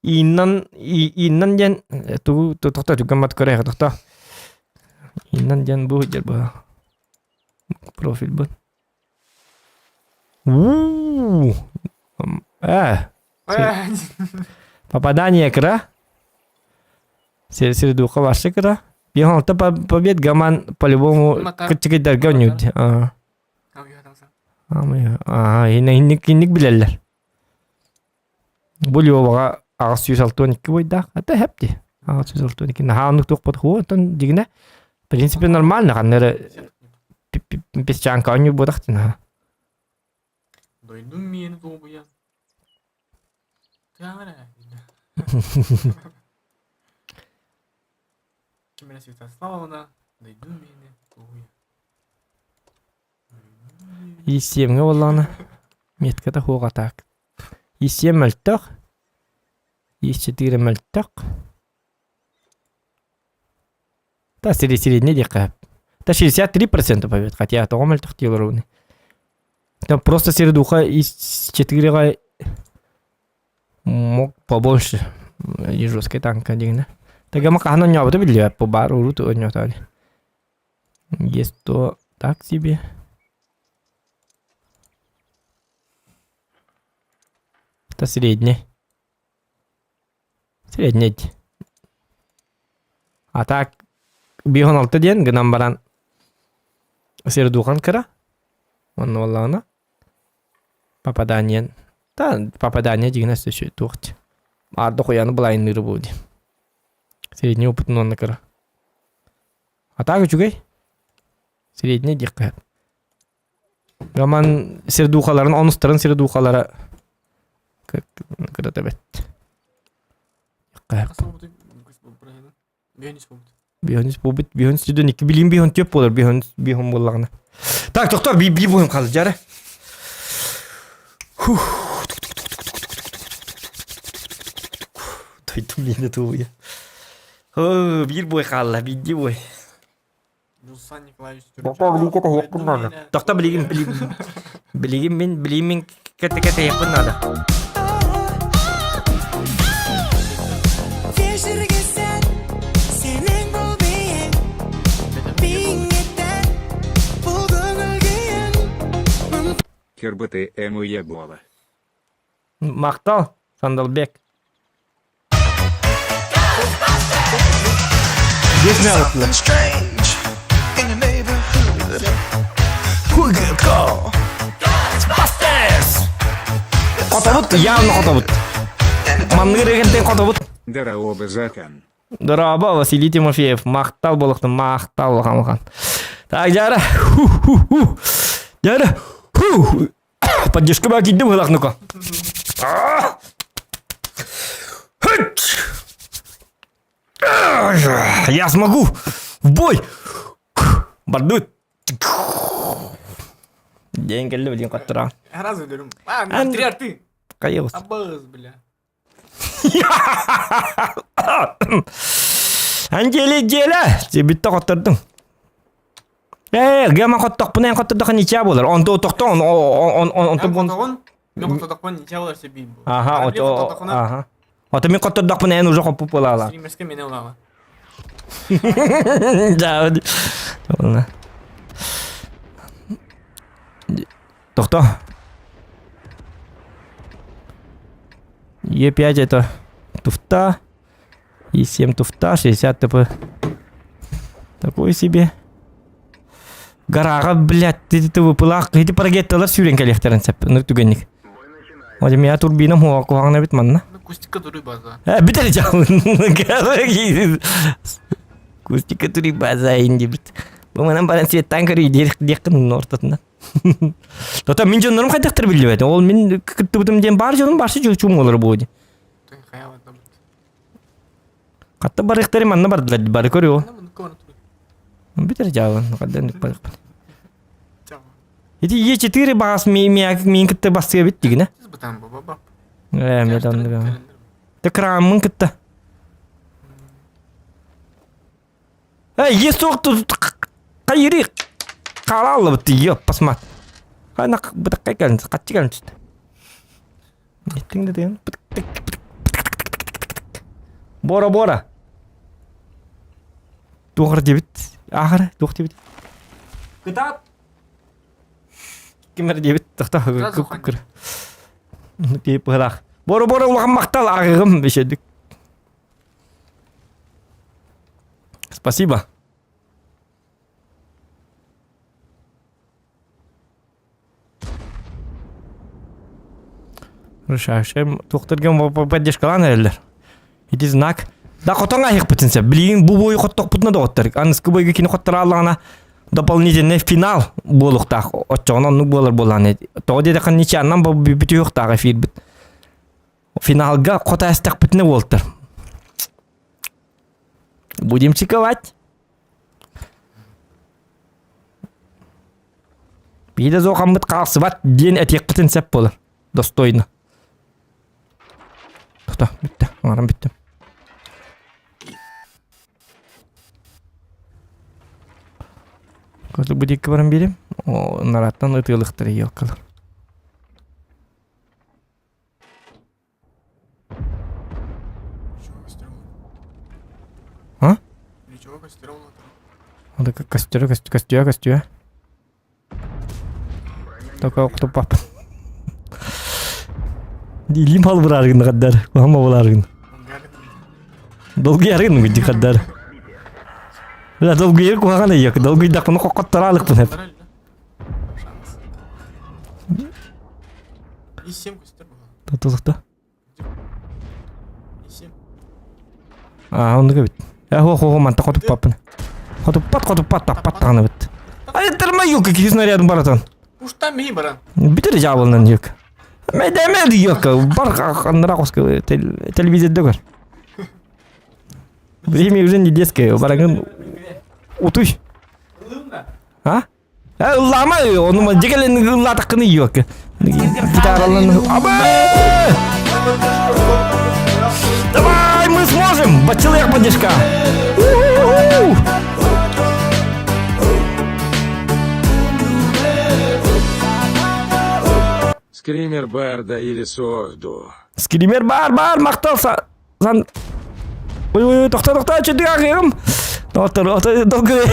Иннан Иннан диэн тугу тохто түгэммат көрө тохто. Иннан диэн бу дьэр бу профиль бу. У Попадание кыра. Сир сир духа ваша кыра. Биһонта побед гаман по-любому кыччыгыйдарга ойнуйд. Аа, инник инник билэллэр. Бу Леваҕа 862 бойдаах. Это хэпти. 862. Наһаа оннук туохпут хуо, оттон дигинэ в принципе нормально ханна эрэ песчанка оонньуур буотах дин Дойдум миэнэ туобуйа. Тыаҕара. Ким эрэ Святославовна, дойдум миэнэ туобуйа. Исиэмҥэ буоллаҕына метката суох атаак. Исиэм мөлтөх. Исчитиирэ мөлтөх. Та средний диэххэ. Та 63% побед, хотя тоҕо мөлтөх дии олоробун. Там просто середуха из четырега мог побольше и жесткой танка дигинэ. Тагама хаһан оонньообута биллибэт бу баар урут оонньоотоҕо. Есть то так себе. Это средний. Средний. А так 5-16 диэн гынан баран Сердухан кыра. Онно буоллаҕына попадание та попадание дьигинэ өссө туох Аарда хуяны былайынныыры бу дии. Средний опытын уонна кыра. А так үчүгэй. Средний диэххэ. Роман сердухаларын, онустарын сердухалара кырата бэт. Бионис буолбут, бионис сүдүн икки билим бион төп болар, бион бион буоллаҕына. Так, тохтоо, би би буһум хал жара. Тойдум мені туя. О, биир бой хаалла, биирдии бой. Жулсан Николаевич Тоқта билиге тэһиэхпин наада. Тоқта билигин билигин билигин мин билигин мин кэтэ тэһиэхпин наада. Кырбыты эмуе буола. Махтал, Сандалбек. Something strange in your neighborhood. Who could call? Ghostbusters! Хотобут, явно хотобут. Манныгыр эгентен хотобут. Дорообо Захан. Дорообо, Василий Тимофеев. Махтал болохтун, махтал улахан Так, жара. Ху-ху-ху. Жара. Ху. Поддержка баа киирдим ыһылах ну-ка. Я смогу! В бой! Бардут! День кэллэ билин коттура. Раз өлөрүм. А, три арты. Кайыбыз. Абыз, бля. Ангели диэлэ! Бүтте хоттордуҥ. Ээ, гема хоттохпуна эн хоттодохо ничья буолар. Онто тохто он он он онто Хотоҕун, мен хоттодохпун ничья буолар сөбүйм бу. Аха, ото аха. Ото мен хоттодохпуна эн уже хоппуп буолаала. Стримерскэ мене улаала. Да. Тохто. Е5 это туфта. И7 туфта, 60 ТП. Такой себе. Гарага, блядь, ты ты выпылах, ити парагетталар сүүрэн кэлиэхтэрин сөп. Ну түгэнник. Оде меня турбина хуа куһаҕана бит манна. Ну, кустика туры база. Э, бүтэр жаалын. Кустика тури база инди бит. Бу манан баран светтан көрүй диэххин ортотунан. Тота мин дьоннорум хайдахтар биллибэт. Ол мин кыттыбытым диэн баар дьонум барсы чуум олор буо ди. Хатта барыахтары манна бардылар бары көрүө. Бүтэр дьаалын хаддан барыахпын. Ити Е4 баас миин кытта бастыа бит дигинэ. Ээ, мен оннук. Те краммын кытта. Эй, е суох хайыры хаалаллыбыт ёппасмат. Ханак бытаккай кэлин, хаччы кэлин түстэ. Еттиң да деген. Бора бора. Туох диэбит? Ахара туох диэбит? Кытаат. Ким эрэ диэбит тохто кыр. Тип быһалаах. Бора бора улахан махтал ааҕыгым бишедик. Спасибо. Решающим туохтарга поддержкалаан эрэллэр. Ити знак. Да хотон аһыахпытын сөп. Билигин бу бойу хоттохпутуна доҕоттор. Аныскы бойга кини хотторааллаҕына дополнительный финал буолуохтаах. Оччоҕуна оннук буолар буолаан. Тоҕо диэтэххэ ничьяннан бүтүөхтаах эфирбит. Финалга хото эстэхпитинэ буолтар. Будем чековать. Биирдэ зоохаммыт хаалсыбат диэн этиэххитин сөп буолар. Достойно. Тота, бүттэ, оҥорон бүттүм. Козу бу диэки баран биэрим. О, нараттан ытыалыктар елкалар. А? Ничего, костером Надо как костер, костер, костер, костер. Только охтупап. Илим албыраргын каддар, кухама буларгын. Долгуяргын гүдди каддар. Бля, долгуйар кухаган ыйык, долгуйдакпын кокоттаралыкпын хеп. Шанс. И 7 костер было. Татылыкта. И 7. Аа, оннук эбит. Э, хо хо манта хотуппаппын. Хотуппат, хотуппат, таппат даҕаны эбит. Айыттарма юка киһи снарядын баратан. Уж там и баран. Бүтэр дьаабылынан юк. Мэдэмэ юка бар ханнара хоска телевизорда көр. Время уже не детское, барагын утуй. А? Э, ыллаама, ону дьэ кэлэн ыллаатаххына иокка. Гитаралан... Абы! Давай, мы сможем! Бачылыах поддержка! У-у-у! Скример Барда или Сорду. Скример бар, бар, махтал сан Ой, ой, ой, тохто, тохто, чөдү агыым. Доктор, долгуй,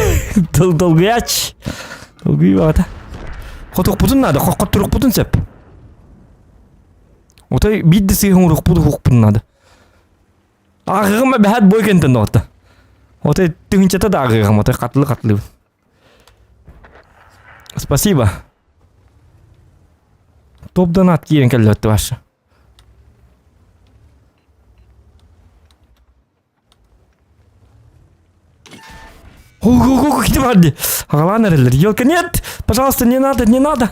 долгуяч. Долгуй баата. Хотуохпутун надо, хоххотторукпутун сөп. Отой биирдэ сыыһын урукпут уһукпутун надо. Ааҕыгым эбэһээт бой кэнтэн доҕотто. Отой тыһыынчата да ааҕыгым, отой хатылы хатылыбын. Спасибо. Топ донат киирэн кэллэбит ваша. Ого-го, кити бар дии. Аҕалаан эрэллэр. Елка, нет! Пожалуйста, не надо, не надо!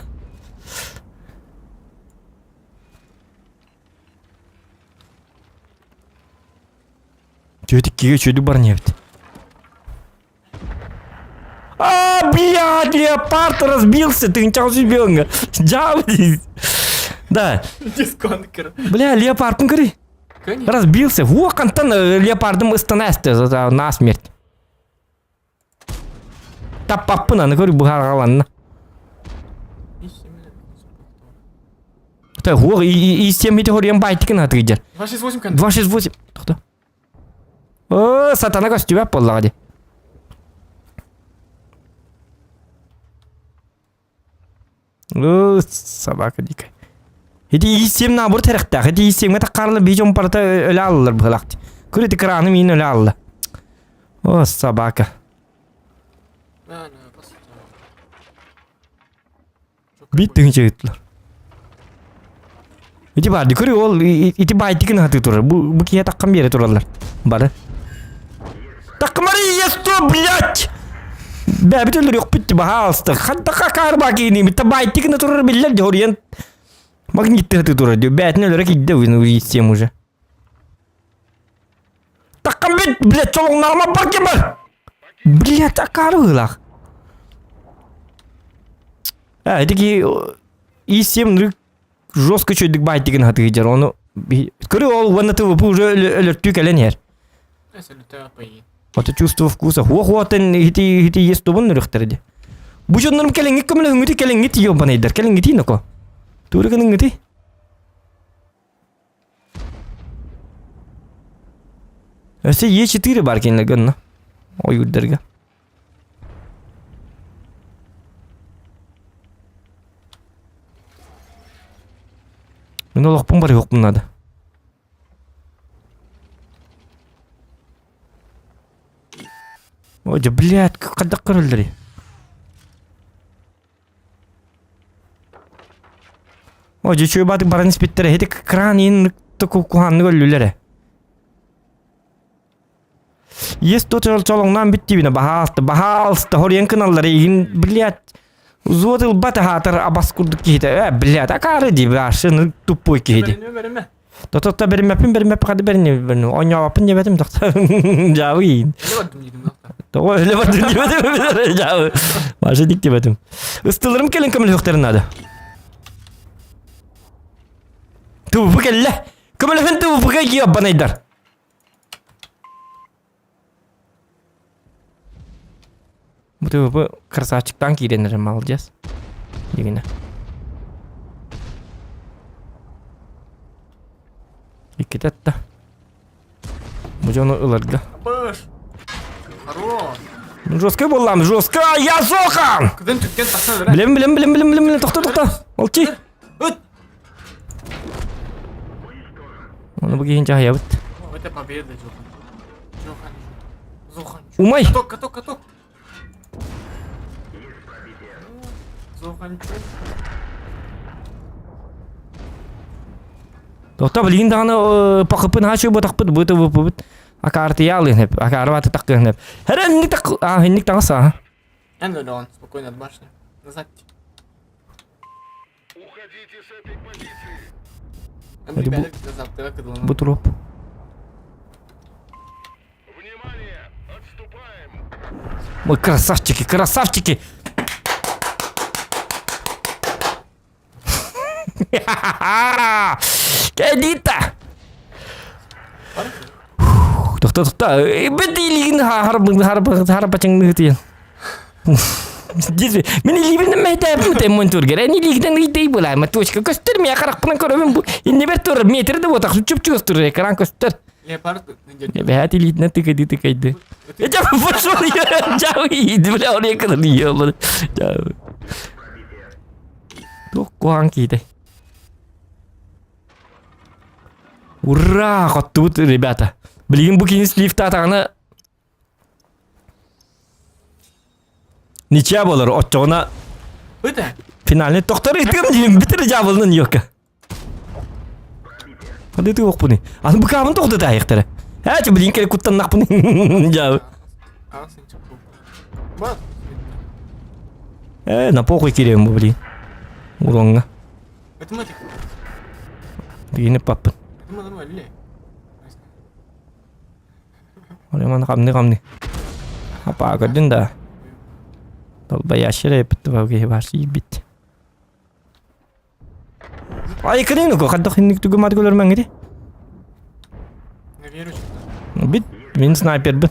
Чөтиккиге чөдү бар небит. А, блядь, леопард разбился, ты ничего себе. Жаб Да. Дисконкер. Бля, леопардын көрүй. Конечно. Разбился. Во, кантан леопардым ыстанасты на смерть. Таппаппын аны көр быһааргаланна. Та хуох и 7 ити хориан байтикин хатыгыдьар. 268 кон. 268. Тоқта. О, сатана көстүбэт буоллаҕа дии. О, собака дикая. Ити ииссиэм наоборот тэрэхтээх. Ити ииссиэмҥэ таххаарла биһи дьон барыта өлө ааллылар быһылаах. Көр ити краны миин өлө аалла. О, собака. Да, да, просто. Биир тыһыынча ыыттылар. Ити баар көрү ол ити баайтыкын хатыы турар. Бу бу киһи таххан биэрэ тураллар. Бары. Такмары есто, блядь! Бэбит өлөрүөхпүт баһаалыста. Хантака каарба киини битта баайтыкын турар биллэр дьоруйан магнитты хатыы турар дии. Бээтин өлөрө киирдэ уйсем уже. Таккан бит, блядь, чолоҥноомо бар ким бар. Блядь, акаары быһыылаах. Э, ити киһи И7 жестко чөйдүк баайтыгын хатыгыдьар, ону көрү ол уонна ТВП уже өлөртүү кэлэн иһэр. Вот чувство вкуса. Хуох-хуотын ити ити ес тубун үрүхтэр ди. Бу дьоннорум кэлиҥҥит көмөлөһүҥҥүтүй, кэлиҥҥит ёбанайдар, кэлиҥҥитий ноко. Тугу гыныҥҥытый? Өссө Е4 бар кинилэргэ онно. Ойуурдарга. Мин олохпун барыһыахпын наада. Ой, да блядь, хайдах көрөллөрүй? Ой, дьэ үчүгэй баатык баран испиттэрэ. Ити кран иин куһааннык өллүлэр ээ. Есть тот чолоҥноон бүттүүбүнэ, баһаалта, баһаалста, хоруйан кыналлар игин, блядь, взвод ылбат аһаатар абас курдук киһитэ, э, блядь, акаары дии, башын туппуй киһи дии. Бэринимэ, бэримэ. Тото беримэппин, беримэппин, хады берини, берини, оонньообоппун диэбэтим, тохто, дьаабы иин. Өлө бардым диэтим, тохто. Тоҕо өлө бардым диэбэтим, дьаабы. Маша дик диэбэтим. Ыстыларым кэлин көмөлөһүөхтэрин наада. Тубу кэллэ. Көмөлөһүн тубуга киоббанайдар. Бу ТВП красавчиктаан киирэн эрэр молодец. Дигинэ. Иккитэ атта. Бу дьону ыларга. Быш. Хорош. Жесткий буоллам, жестко, я Зохан! Күдэн түккен тахсан эрэ. Билем, билем, билем, билем, билем, тохто, тохто. Молчи. Ыт. Оны бу киһин дьаһайабыт. Это победа, Джохан. Джохан. Зохан. Умай! Каток, каток, каток. Зохан. Тохто билигин даҕаны пахыппын хаачы ботахпыт быты быппыт акаартыйаалыын хэп акаарбаты таккыын хэп Хэрэ инник так а инник таҥас аа Эн өлөҕүн, спокойно от башни. Назад. Уходите с этой позиции. Бу туруп. Внимание! Отступаем! Мы красавчики, красавчики! Кэдита! Тохто, тохто. Бит илигин харбачыңны Мин илиибинэн мэһдээбин монтургер. Эн илиигинэн ыйдый булаама точка көстөр мия харахпынан көрөбүн бу иннибэр турар метр да буотах чуп-чугас турар экран көстөр. Леопард Бэһээт илиитинэн тыкайды тыкайды. Я пошел я жау бля он екадыр ебаный. Туох куһаҕан киһитэй. Ура, хоттубут ребята. Билигин бу кини слив-таатаҕына Ничья болар, оччоҕуна Ыта. финальный тохтор ытыам диим, бүтэр дьаабылынан йокка. Хады ты охпуны. Аны быкаабын тоҕду таайыктара. Ээ, блин, кэле куттаннахпын. Дьаабы. Бат. Ээ, на похуй кириэм бу, блин. Уроҥҥа. Это матик. Дигини паппын. Это нормально. Олеман хамны-хамны. Апаа көрдүн да. Долбоящий эпит киһи баар сиирбит. Ай кырыны ко хаддах инник тугу мат көрөр мәңгири. Бит мин снайпербин.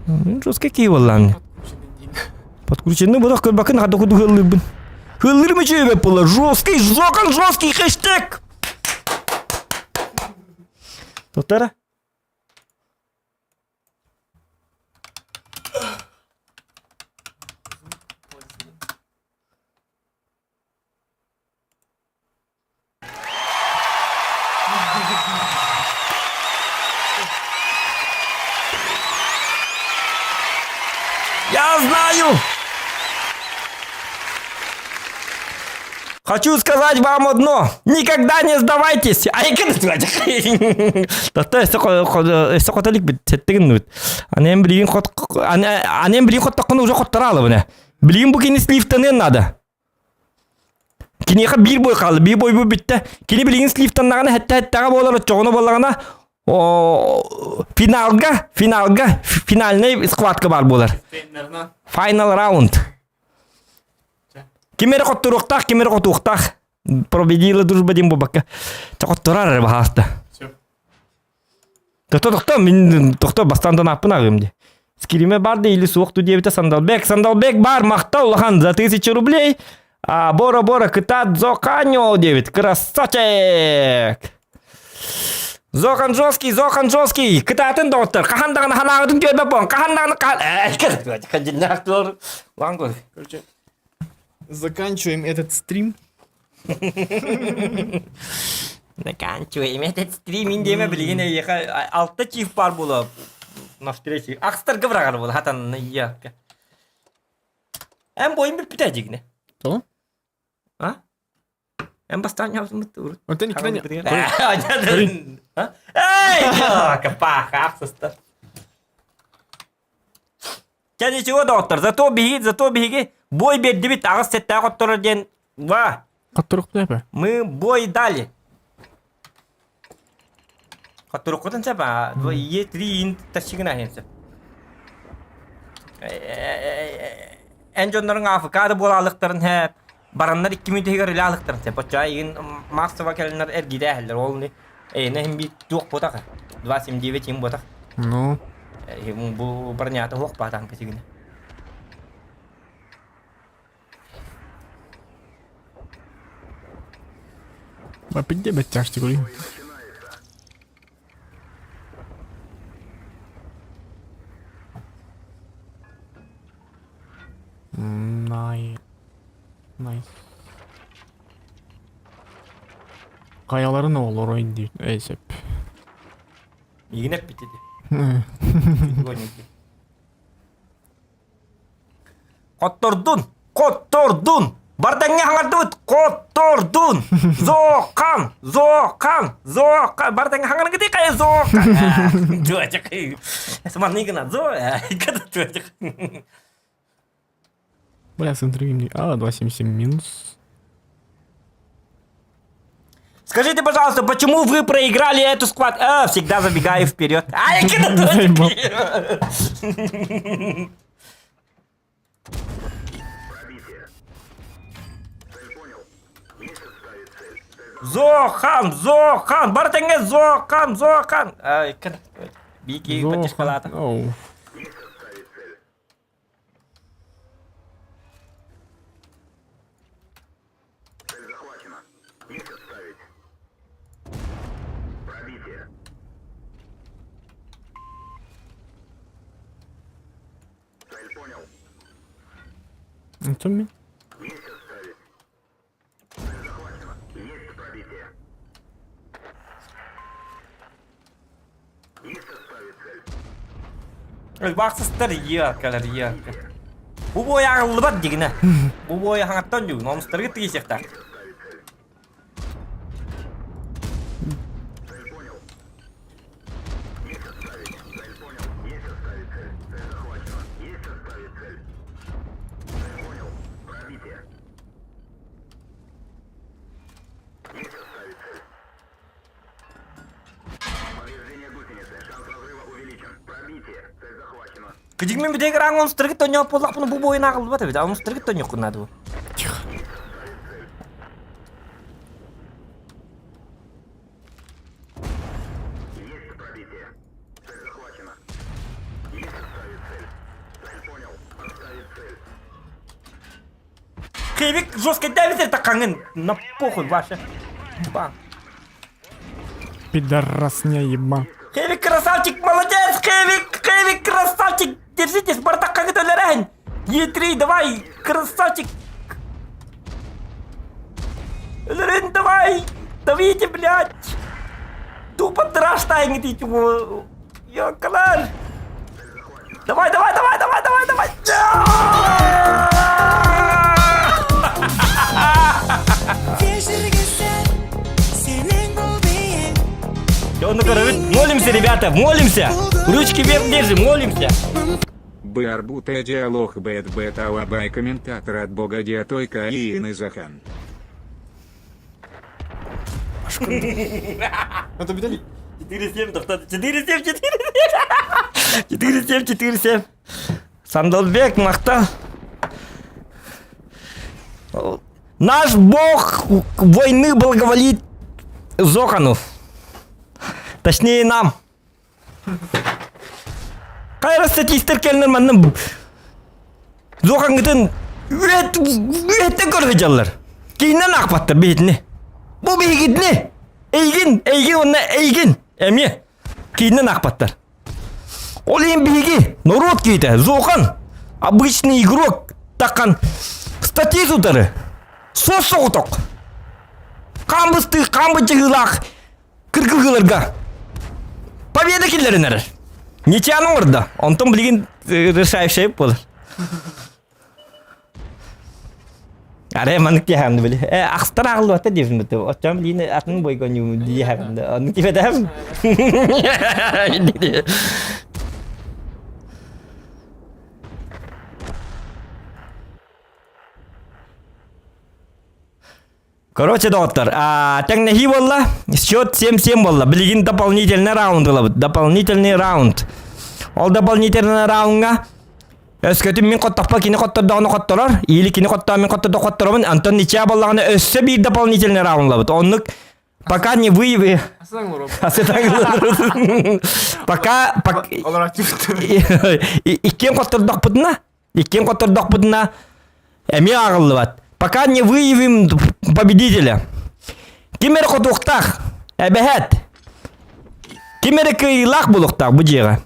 Мин жестко кии боллаам. Подключенный будах көрбакын хадда куду хыллырбын. Хыллырмы чөбеп була жесткий, жокан жесткий хэштег. Тоқтара. Я знаю! Хочу сказать вам одно. Никогда не сдавайтесь. Тохто өссө хото илик сэттигин Анем билигин хот анем билигин хоттоххуна уже хоттораалы Билигин бу кини сливтаныан надо. Киниэхэ биир бой хаалла, биир бой бу бүттэ. Кини билигин сливтаннаҕына хэттэ хэттэҕэ буолар оччоҕуна буоллаҕына финалга, финалга, финальный схватка баар буолар. Final раунд. Ким эрэ хотторуохтаах, ким эрэ хотуохтаах. Победила дружба диэн буолбакка. Хотторар эрэ баһааста. Тохто, тохто, мин тохто бастаан ааппын ааҕыам дии. Скриме бар да или суох ту диэбитэ Сандалбек. Сандалбек бар, махтал улахан за тысячу рублей. А, Бора-бора, кытаат Зоканьо диэбит. Красавчик! Зохан жесткий, Зохан жесткий. Кытаатын доҕоттор. Хаһан даҕаны ханаабытын түөрбэ буон. Хаһан даҕаны хаан... Короче, заканчиваем этот стрим. Заканчиваем этот стрим. Индиэме билигин эйиэхэ алта чиф бар буола на встрече. Ахстарга быраҕар буола хатан ийэ. Эн бойун бүппүтэ дьигинэ. Тоҕо? А? Эн бастаан ньаабытыммыт урут. Онтон иккитэн Эй, капаха, ахсыстар. Чэ ничего, доктор, зато биһиги, зато биһиги бой бердибит аҕыс сэттээх отторор диэн ва. Хотторук бэ. Мы бой дали. Хотторуккутун сөп а, Е3 ин тащигына иһин сөп. Эн дьонноруҥ АФК да буолаалыктарын һэ бараннар икки мүнүүтүгэр үлэ алыктарын сөп. Оччоҕо игин массово кэлэннэр эргиирээһэллэр. Ол не эйэнэ иһин биир туох буотах 2,79 им буотах. Ну. Бу бронята хуох баатаан кэтигинэ. Опять бэттяжти кури. Най. Найс. Хайаларын оҕолоро диир эй сөп. Игин эппит ити. Хоттордун! Хоттордун! Бардаҥҥа хаҥардыбыт! Хоттордун! Зохан! Зохан! Зохан! Бардаҥҥа хаҥаргыты хайа Зохан! Туочак. Сманны гына зо. Туочак. Бля, с интервью А, 2,77 минус. Скажите, пожалуйста, почему вы проиграли эту склад? А, всегда забегаю вперед. Ай, Заебал. Зохан, Зохан, Бартеңе Зохан, Зохан. Ай, Бики поддержкалата. Оу. Цель захвачена. Есть отставить. Пробитие. Цель понял. Это ми. Есть отставить. Цель захвачена. Есть пробитие. Есть отставить цель. Бахсыстар иакалар иака. Бу бой ағыллыбат дигинэ. Бу бой хаҥаттан дьугун, омустарга тигисиэхтээх. Цель понял. Есть отставить. Цель понял. Есть отставить цель. Цель захвачена. Есть отставить цель. Цель понял. Пробитие. Есть отставить цель. Повреждение гусеницы. Шанс разрыва увеличен. Пробитие. Цель захвачена. Кыдьыгмин бүтэгэр аҥ омустаргыт тонньоп буоллахпына бу бойун ааҕыллыбат эбит. Омустаргыт тонньуоххун наада бу. Тихо. Есть пробитие. Цель захвачена. Есть отставить цель. Цель понял. Отставить цель. Хевик жестко давит это хаҥын. На похуй ваше. Ба. Пидорасня еба. Хевик красавчик, молодец, Хевик, Хевик красавчик. Держитесь, Бартак хаҥыт өлөрөн. Е3, давай, красавчик. Өлөрөн, давай. Давите, блядь. Тупо драш тайҥыт Ёкалар. Давай, давай, давай, давай, давай, давай. Молимся, ребята, молимся. Ручки вверх держим, молимся. Барбута диалог бет бет алабай комментатор от бога диатойка и Захан. Это видели? 4-7, 4-7, 4-7. 4-7, 4-7. Сандалбек, махтал. Наш бог войны благоволит Зохану. Точнее нам. Хайра статистер кэлнэр манна Зохангытын үөт үөттен көрө сылдьаллар. Кииннэн аахпаттар биһитини. Бу биһигитини. Эйгин, эйгин уонна эйгин эмиэ кииннэн аахпаттар. Ол иһин биһиги норуот киһитэ Зохан обычный игрок такан статист утары сос соҕотох хаан быстыы хаан быччыһыылаах кыргыһыыларга победа киллэрин эрэр. Ничьяны оҥордо. Онтон билигин решающий буолар. Арай маннык диэхэмди били. Э, ахстар аҕыллыбата диэбин бит. Оччоон билиини атын бойгоньуу диэхэмди. Оннук тибэтэм. Короче, доҕоттор, тэҥнэһии буолла. Счет 7-7 буолла. Билигин дополнительный раунд ылабыт. Дополнительный раунд. Ол дополнительный раундҥа өскөтүн мин хоттохпо кини хоттордоҕуна хотторор, или кини хоттоо мин хоттордо хотторобун, Антон ничья буоллаҕына өссө биир дополнительный раунд ылабыт. Оннук пока не выяви... Пока... Иккиэн хоттордохпутуна Иккиэн хоттордохпутуна эмиэ ааҕыллыбат. Пока не выявим победителя. Ким эрэ хотуохтаах, эбэһээт. Ким эрэ кыайыылаах буолуохтаах бу дьиэҕэ.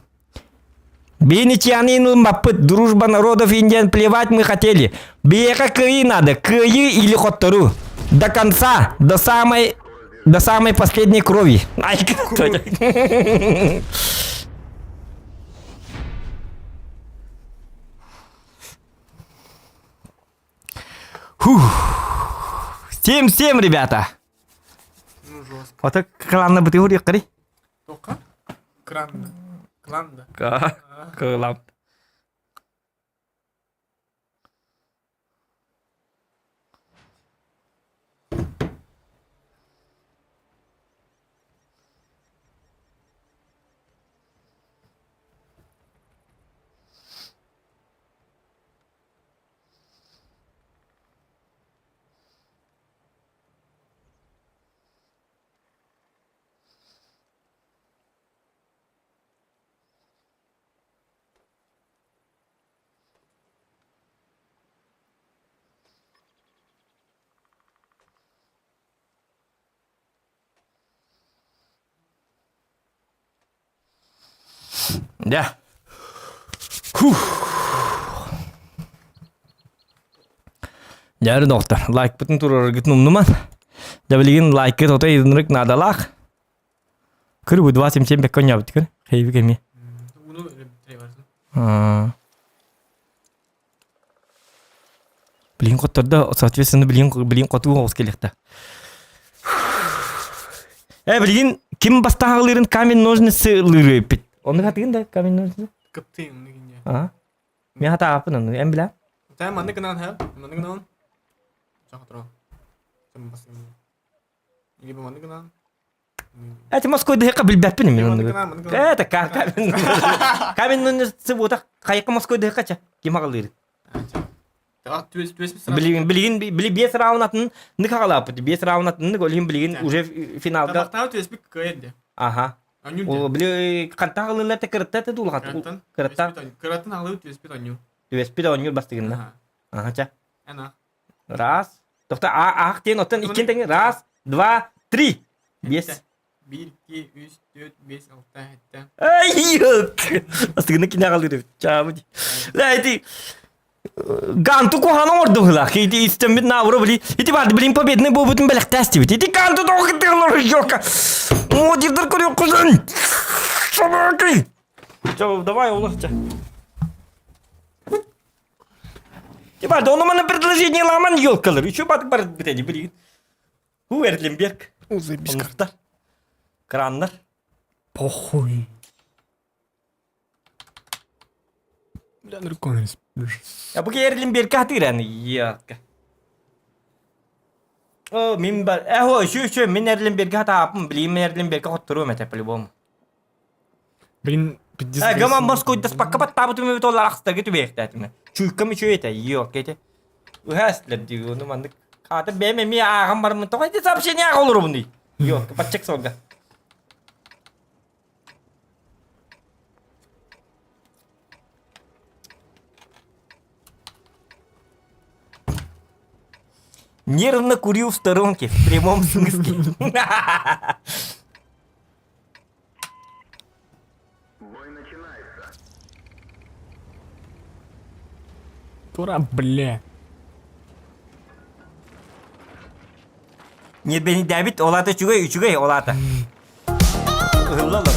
Биһини чианин ылбаппыт, дружба народов Индиан плевать мы хотели. Биһиэхэ кыайыы надо, кыайыы или хотторуу. До конца, до самой, до самой последней крови. Ай, Фух. 7-7, ребята. Ну, жестко. Ото кланна бытыы хуриэххэрий? Тока? Кранда. Кланда. Кылам. Дьэ. Фух. Дьэ, доктор, лайкпытын туруораргытын умнуман. Дьэ, билигин лайкыт отой ынырык наадалаах. Кыр бу 27 бэккэ оонньообут кыр. Хейбик эмиэ. Билигин хоттордо, соответственно, билигин билигин хотуу оҕус кэлиэхтэ. Э, билигин ким бастаан ылыырын камень ножницы ылыыры эппит. Оннук хатыгын да камень ножницы? Кыптыйын оннук иньэ. Аа. Мен хатааппын оннук, эн билэ? Та маннык гынан ха, маннык гынан. Чахатро. Сам бас. Либо маннык гынан. Эти Москвы дыхка билбэппин мен оннук. Это камень. Камень ножницы бута хайыкка Москвы дыхка ча. Ким агалыыр? Билигин билигин били биэс раунд атын нык агалааппыт. Биэс раунд атын нык олин билигин уже финалга. Табактаабыт түөспүт кыайыр Аха. Ол били хантан агалыылар те кырытта те дуулахат. Кырытта. Кыраттан агалыы түөспүт онньуу. Түөспүт онньуур бастыгынна. Аха ча. Раз. Тохто аах диэн оттон иккин тэҥи. Раз, два, три. Биэс. Биир, икки, үс, түөрт, биэс, алта, сэттэ. Ай, Астыгына кине агалыр. Чаабы. Ла ити Ганту куһаҕан оҥордуһулаах. Ити истэммит наабыра били. Ити барды билин победный буолбутун бэлэхтээстибит. Ити ганту тоҕо ёлка. О, дирдер көрүөххүн. Собаки. Чо, давай, олох ча. Типа, да он на предложение ламан елкалар. Еще бат бар битеди билигин. Ху Эрленберг. Оннуктар. Краннар. Похуй. Бля, нырконес. Я бу Эрленберг атыран елка. О, мин бар. Эхо, еще еще мин Эрленберг атаапым, билим мен Эрленберг хотторуом это по-любому. Блин, пиздец. Э, гаман Москвой даспакка баттаабытым эбит ол ахстарга түбэхтээтим. Чуйкам үчүгэй этэ, ёк эти. Ыһаастылар дии, ону маннык. Хаата бэйэм эмиэ ааҕан бараммын тоҕо ити сообщение ааҕа олоробунуй? Ёк, баччак суолга. Нервно курил в сторонке, в прямом смысле. Бой начинается. Тура, бля. Не бенидээбит, ол аата үчүгэй, үчүгэй, ол аата. Ыһылла олорор.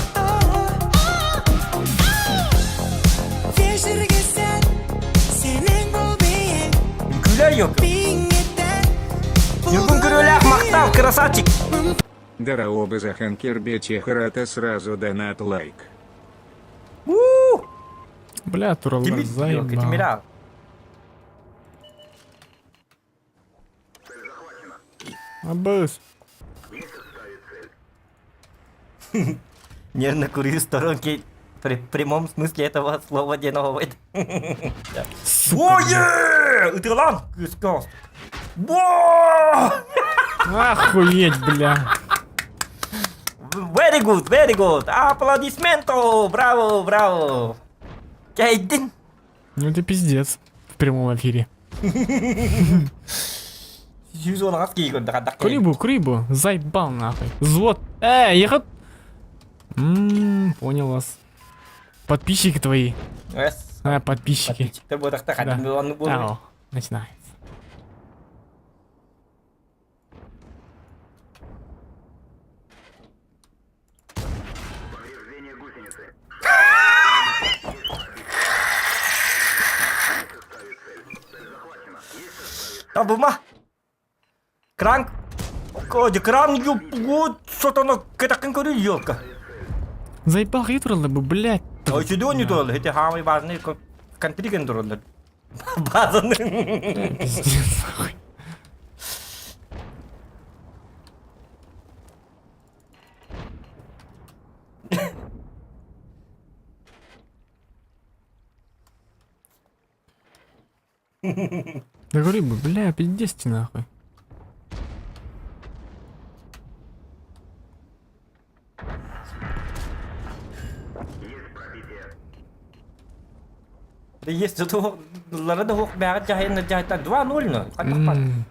Күлэр yok. Ньургун Күрүөлээх махтал, красавчик. Дараоба Заханкер Бетехрата сразу донат лайк. У! Бля, тураллар Тимир, заебал. Тимирал. Абыс. Нервно курю в сторонке при прямом смысле этого слова диэн Ой, ытылан кыска. Бо! Охуеть, бля. Very good, very good. Аплодисменто! Браво, браво. Кэйдин. Ну это пиздец. В прямом эфире. 110 киһи көрдө хадах Крыбу, крыбу. Заебал нахуй. Взвод. Эй, ехать. Ммм, понял вас. Подписчики твои. Эс. А, подписчики. Подписчиктар буотахта Да. хадим оннук буолар. Ау, начинается. Повреждение гусеницы. Табыма. Кран. Коди кран юп сотоно кэтакын көрүү елка. Заебал тураллар бу, блядь. Очудуон тураллар. Эти самый важный контриген тураллар. Базаны. Пиздец, нахуй. Да говори бы, бля, пиздец ты нахуй. Есть пробитие. Да есть лара да хук бәгәт жаһайын жаһайта 2-0 ну. Хатахпат. М,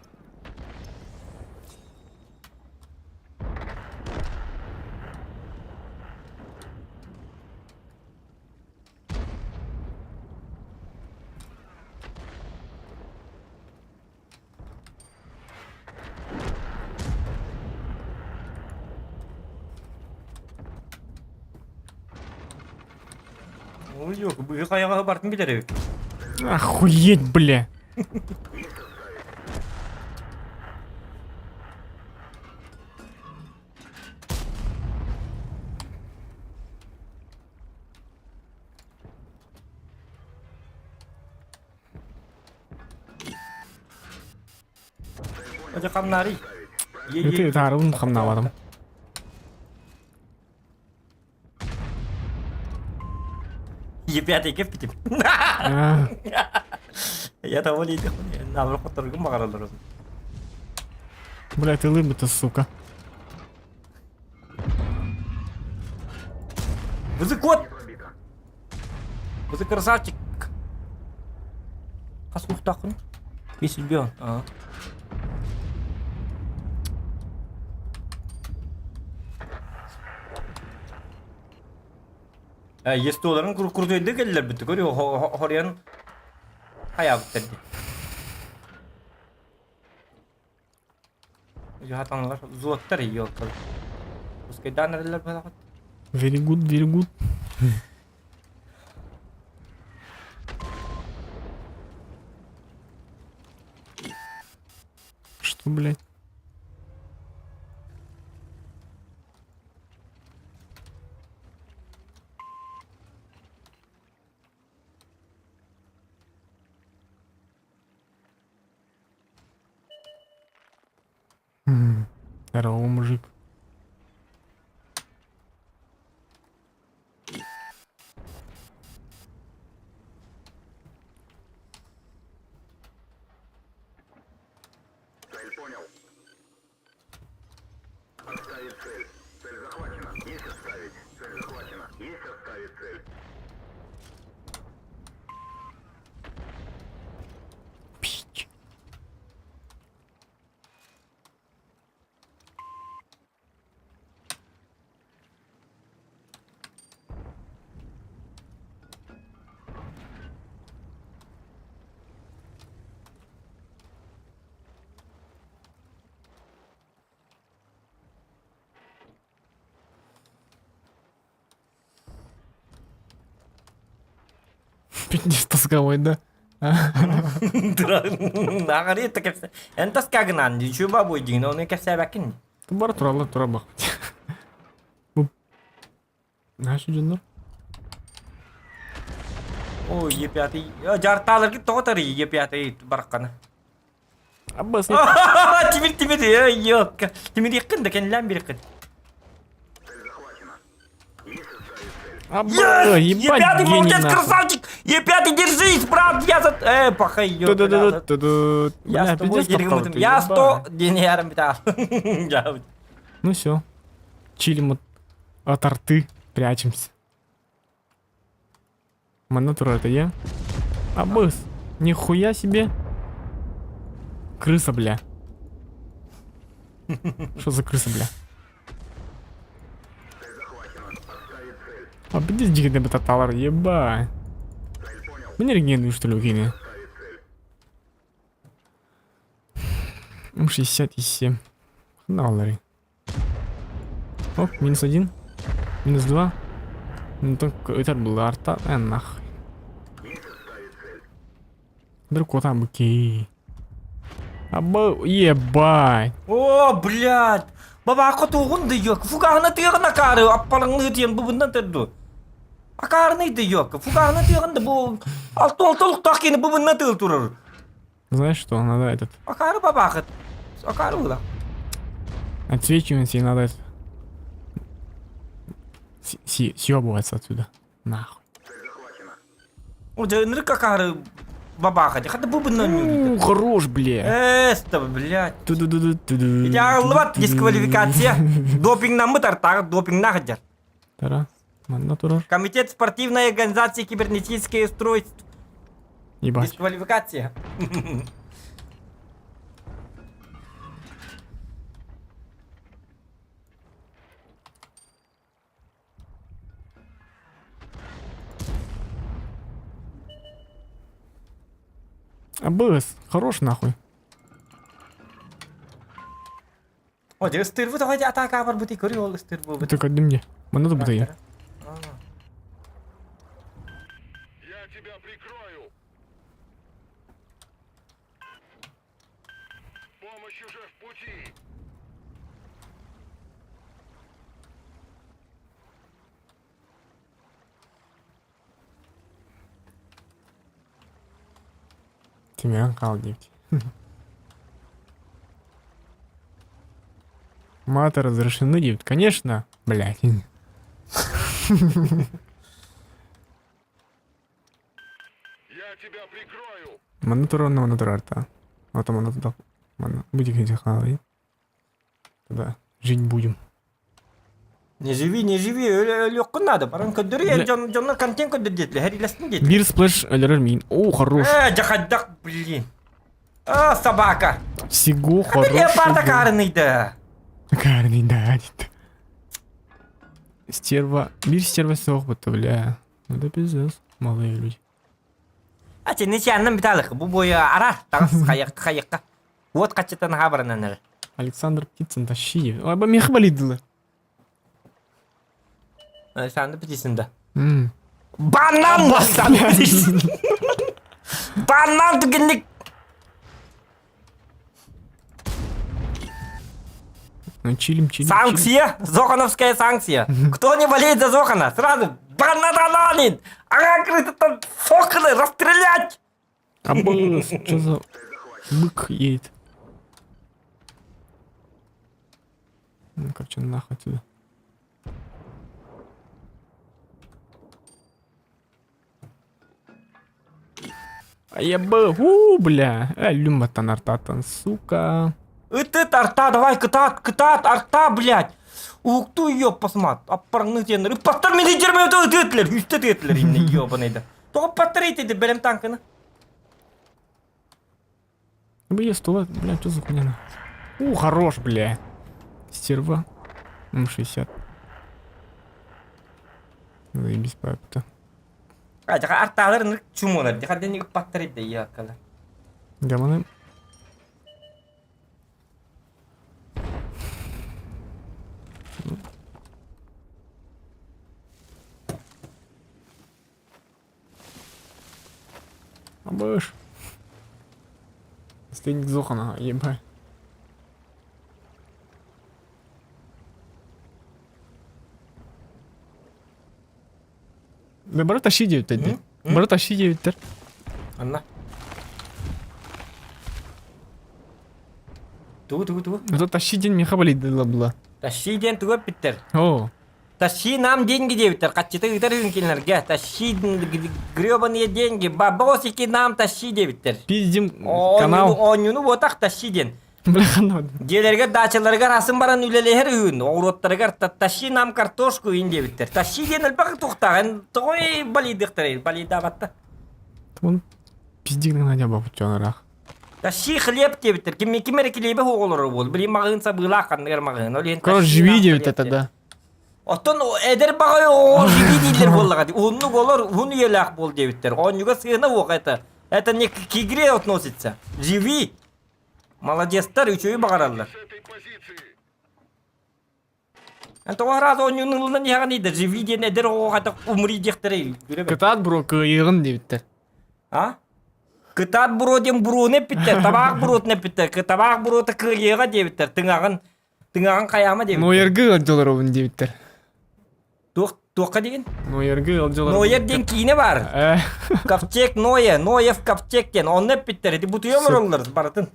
Ой, yok, бу каяга бартын билер эбит. Охуеть, бля. Ожа камнари. Это тарыбын хамнабадым. Е5 кеппитим. А, Я того лейді. Намыр которгум багаралар. Бля, ты лыбы-то, сука. Бызы кот. Бызы красавчик. Хас ухтакын. Бес миллион. А. Естоларын курдуйды келлер бітті көрі хориян хая біттерді. Жахатаналар зуаттар йолкал. Пускай данерлер балагат. Very good, very good. Что, блядь? М, Здорово, мужик. Цель понял. Отставить цель. Цель захвачена. Есть отставить. Цель захвачена. Есть отставить цель. Пич. Пиздец тосковой, да? Ааҕарыы да кэпсэ. Эн тоска гынан дии, үчүгэй бабуй диин, ону кэпсээбэккин. Бара тураллар, тура бах. Бу Наши дьоннор. Ой, Е5. Дьартааларгыт тоҕо тарый Е5 бараххана. Аббас. Тимир, тимир, ёкка. Тимириэххин да кэннилээн биэрэххин. Абба, ебать, Е5, гений молодец, нахуй. красавчик! Е5, держись, брат, я за... пахай, ёпта. Ту-ду-ду-ду-ду. Я Бля, с тобой пиздец топтал дерьмо. ты, Я ебать. 100 деньяром битал. Ну все. Чилим от, от арты. Прячемся. Монотур это я? Абыс. Нихуя себе. Крыса, бля. Что за крыса, бля? А пиздец дикий таталар, еба. Мне регенную что ли укине? М67. Хналари. Оп, минус один. Минус два. Ну так это была арта. Нахуй. Друг там быки. Аба, ебать. О, блядь! Баба хотугун да yok. Фуганы тыгына кары аппалыңны диэн бу bundan терду. Акарны да yok. Фуганы тыгында бу алты алтылыктаах кини бу bundan тыл турар. Знаешь что, надо этот. Акары бабахыт. Акары ула. Отсвечиваемся и надо это. Съебываться отсюда. Нахуй. О, дьэ акары бабахыт. Хата бу bundan У, хорош, бля. Эста, блядь. Ту-ду-ду-ду-ду. Идеаллыбат дисквалификация. Допингнаммыт артағы допингна хадьар. Тара. Манна турар. Комитет спортивной организации кибернетические устройств. Ебать. Дисквалификация. АБС. Хорош нахуй. О, дьэ ыстырбыт оҕо атака барбыт көрү ол ыстырбыт. Только отдай мне. Манна бутые. Я тебя прикрою. Помощь уже в пути. Тимян хал нефть. Маты разрешены, девять. Конечно, блядь. Я тебя прикрою. Манна турар, манна турар, та. Вот манна туда. Манна. Будем хали. Тогда жить будем. Не живи, не живи, өлүөххүн надо. Баран көрдөрү, дьон дьоннор контент көрдөр диэтилэр, хэрилэстин диэтилэр. Бир сплэш алерер мин. О, хорош. Жахаддак, блин. А, собака. Всего Хата леопарда хорошего. карныйда. Карный, да, дит. Стерва. Бир стерва сох будто, бля. Ну это пиздец. Малые люди. А не сианнан биталык. Бу бойа ара тагыс хайыкка хайыкка. Вот качытан хабарынан эрэ. Александр Птицын, тащи. Ой, мех болит дылы. Александр Птицын да. М. Банан Александр Птицын. Банан түгенник. Ну, чилим, чилим. чилим. Санкция! Зохановская санкция! Кто не болеет за Зохана, сразу банананин! Ага, крыто там соколы, расстрелять! Абыс, что за бык едет? Ну, короче, нахуй отсюда. А я бы, у, бля, люматан артатан, сука. Ыты арта, давай, кытаат, кытаат, арта, блядь! Укту ёб посмат, аппарны тенер. Паттар мени жерме өтө өтүлер, үстө өтүлер инне ёбаный да. Тоҕо паттар итеди белем танкыны. Бы я стола, бля, что за хуйня? У, хорош, бля. Стерва. М60. Заебись, папа. А, жака арталар чумолар, жака дени паттар итде яккала. Гаманы. Абыш. Наследник Зохана, ебать. Да бары тащи диэбиттэр дии. Бары тащи диэбиттэр. Анна. Тугу тугу тугу? Это тащи диэн миэхэ балыйдыла была. Тащи диэн тугу эппиттэр? О. Тащи нам деньги диэбиттэр, хаччыта ыытар үһүн кинилэргэ. Тащи гребаные деньги, бабосики нам тащи диэбиттэр. Пиздим канал. Оонньууну буотах тащи диэн. Бля, ханна Дьиэлэригэр, даачаларыгар асын баран үлэлэһэр үһүн, оҕуруоттарыгар тащи нам картошку ин диэбиттэр. Тащи диэн элбэх туохтаах, эн тоҕой балыйдыахтарай, балыйдаабатта. Он пиздик на бабуччаларах. Тащи хлеб диэбиттэр. Ким ким эрэ килиэбэ оҕолоро буол. Билин маҕаһыын сабыылаах ханныгар маҕаһыын. Ол иһин Короче, живи диэбит это да. Оттон эдэр баҕайы оҕо живи дииллэр буоллаҕа дии. Уһуннук олор, уһун үйэлээх буол диэбиттэр. Оонньууга сыана уох это. Это не к игре относится. Живи. Молодецтар үчүгэй баҕараллар. Эн тоҕо араас оонньууну ылынан иһэҕиний да живи диэн эдэр оҕоҕо хата умри диэхтэрэй. Кытаат бро кыайыаҕын диэбиттэр. А? Кытаат буруо диэн буруону эппиттэр, табаах буруотун эппиттэр, табаах буруота кыайыаҕа диэбиттэр, тыҥаҕын тыҥаҕын хайаама диэбиттэр. Нойерга ыалдьаларобун диэбиттэр. Туох туохха диигин? Нойерга ыалдьаларобун. Ноер диэн киинэ баар. Ковчег Ноя, Ноев ковчег диэн. Онно эппиттэр. Ити бутуйа олороллор барытын.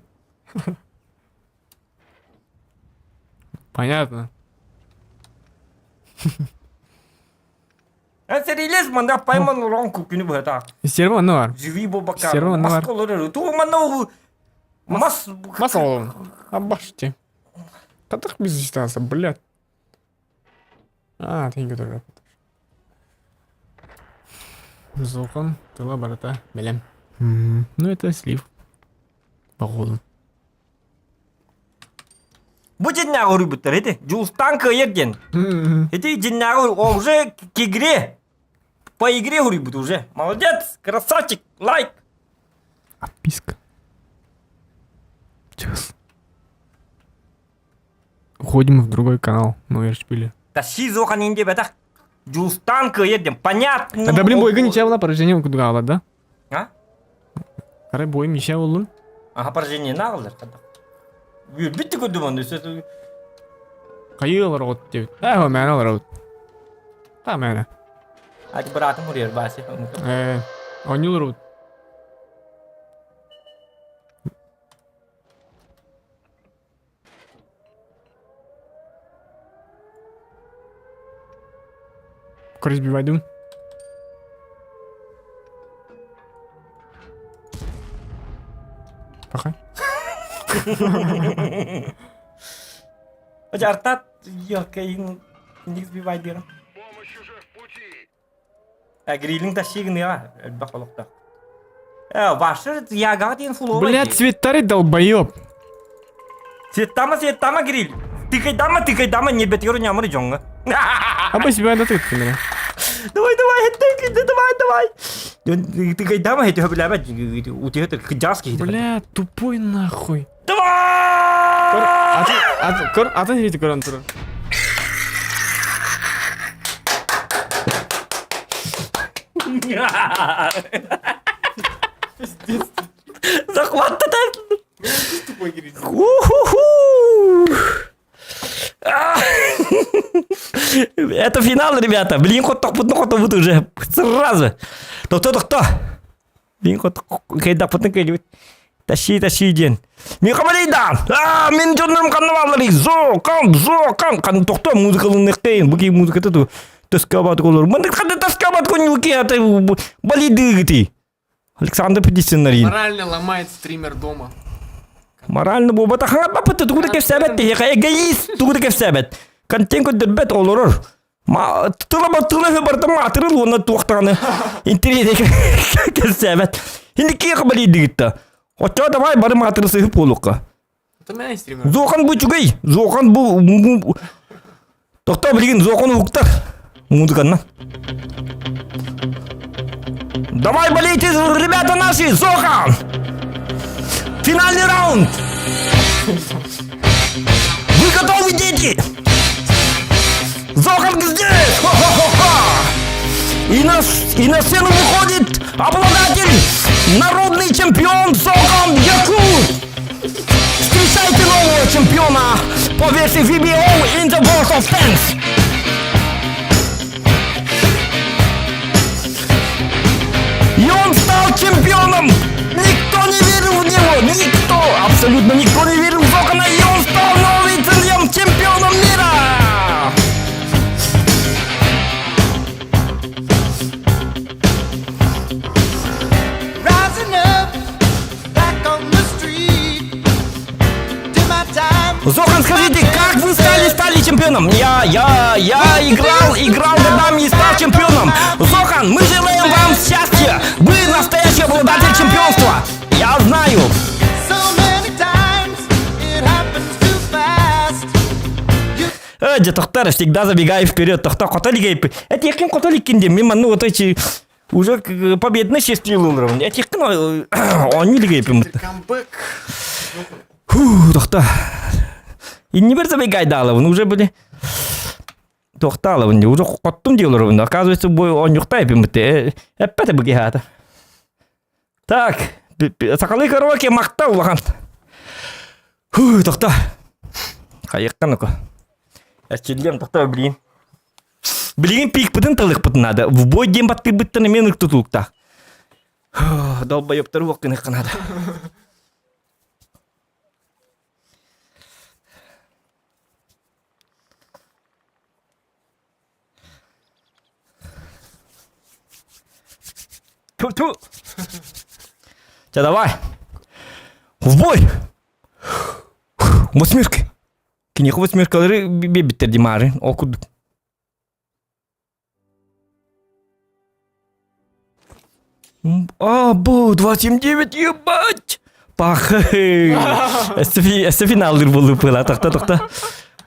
Понятно. Эн сэриилэс манна пайман олорон күнү быһата. Стерва онно бар. Живи бобака. Стерва онно бар. Мас олорор. Тугу манна ол мас Мас олорон. Абаште. Татах без дистанса, блядь. А, ты который Зохан, тыла барыта, бэлэм. Ну это слив. Походу. Бу дьиннээҕи уруйбуттар ити. Дьулустаан кыайар диэн. Ити дьиннээҕи уже к игре. По игре уруйбут уже. Молодец, красавчик, лайк. Отписка. Час. Уходим в другой канал, но я шпиле. Тащи зохан инде бэтэх. Дьулустаан кыайар диэн. Понятно. Да блин, бойга ничья была, поражение кудгала, да? А? Карай бойым ничья болдун. Аха поражение нағылар қадақ. Бітті көрдім оны. Хайы олар от деп. Ә, мәне олар от. Та мәне. Ати братым урер басы. Э, ойнуулар от. Көрүс бивайдым. Пока. Артат, ёкейин, сбивай диром. Грилинг тащигныга, элбэх олохтоох. Э, вашыр яга диэн фулова. Блядь, цветтары долбоеб. Цветтама, цветтама гриль. Тыкайдама, тыкайдама, не бетер нямыр дьоҥҥо. А себя да тыкты меня. Давай, давай, давай, давай. Тыкайдама, это бля, у тебя это кыджаский. Бля, тупой нахуй. Давай! Көр, атын жерде көрөн турар. Захват Уху-ху! Это финал, ребята. Блин, хоть хоть уже сразу. Тохто, тохто. Блин, хоть хайдаппытын кэлибит. Тащи, тащи диэн. Мин хамалейдаан. Аа, мин дьоннорум ханна баалларый? Зоокам, зоокам. Хан тохто музыкалыныктайын. Бу кии музыката ту тоскабат олор. Мындык ханна тоскабат конюки ата балидыгыты. Александр Петисинарин. Морально ломает стример дома. Морально буолбатах хаҥарбаппыт тугу да кэпсээбэт киһиэхэ эгоист тугу да кэпсээбэт. Контент көрдөрбөт олорор. Ма тыла тыла барыта маатырыл уонна туохтаҕаны интэриэһинэй кэпсээбэт. Инни киһиэхэ балыйдыгытта. Оччоҕо давай бары маатыры сыһып буолуохха. Зохан бу үчүгэй. Зохан бу Тохтоо билигин Зохан уһуктар. Музыканна. Давай болейте, ребята наши, Зохан! Финальный раунд! Вы готовы, дети? Зохан здесь! Хо-хо-хо-хо! И на, и на сцену выходит обладатель! Народный чемпион Зоган Якут! Встречайте нового чемпиона по версии VBO in the World of Tanks! И он стал чемпионом! Никто не верил в него! Никто! Абсолютно никто не верил в Зогана! И он стал новым чемпионом мира! Зохан, скажите, как вы стали, стали чемпионом? Я, я, я играл, играл годами и стал чемпионом. Зохан, мы желаем вам счастья. Вы настоящий обладатель чемпионства. Я знаю. Э, дьэ, всегда забегай вперед. Тохто, хотолик, это яким хотолик киндем. Мимо, ну, вот эти Уже победно счастливый уровень. Этихтин оонньуу лигейпим. Камбэк. Фу, тохта. Иннибер забегайдаалабын уже были. Тохтаалабын уже хоттум диэлорубун. Оказывается, бой оонньухта эпиммит. Эппете быгиһаата. Так, сахалыы караоке махта улахан. Фу, тохта. Хайыккан око. Эрчиллиэм тохта блин. Билигин пикпытын талыахпытын наада. В бой диэн баттыырбыттан эмиэ ынык тутулуктаах. Долбоебтары уох гыныахха наада. Ту-ту. Чэ, давай. В бой! Восьмерки. Киниэхэ восьмеркалары биэрбиттэр димаары, ол курдук. А, бу, 279, ебать! Пахы! Эссе финаллыр буолу пыла, тохта, тохта.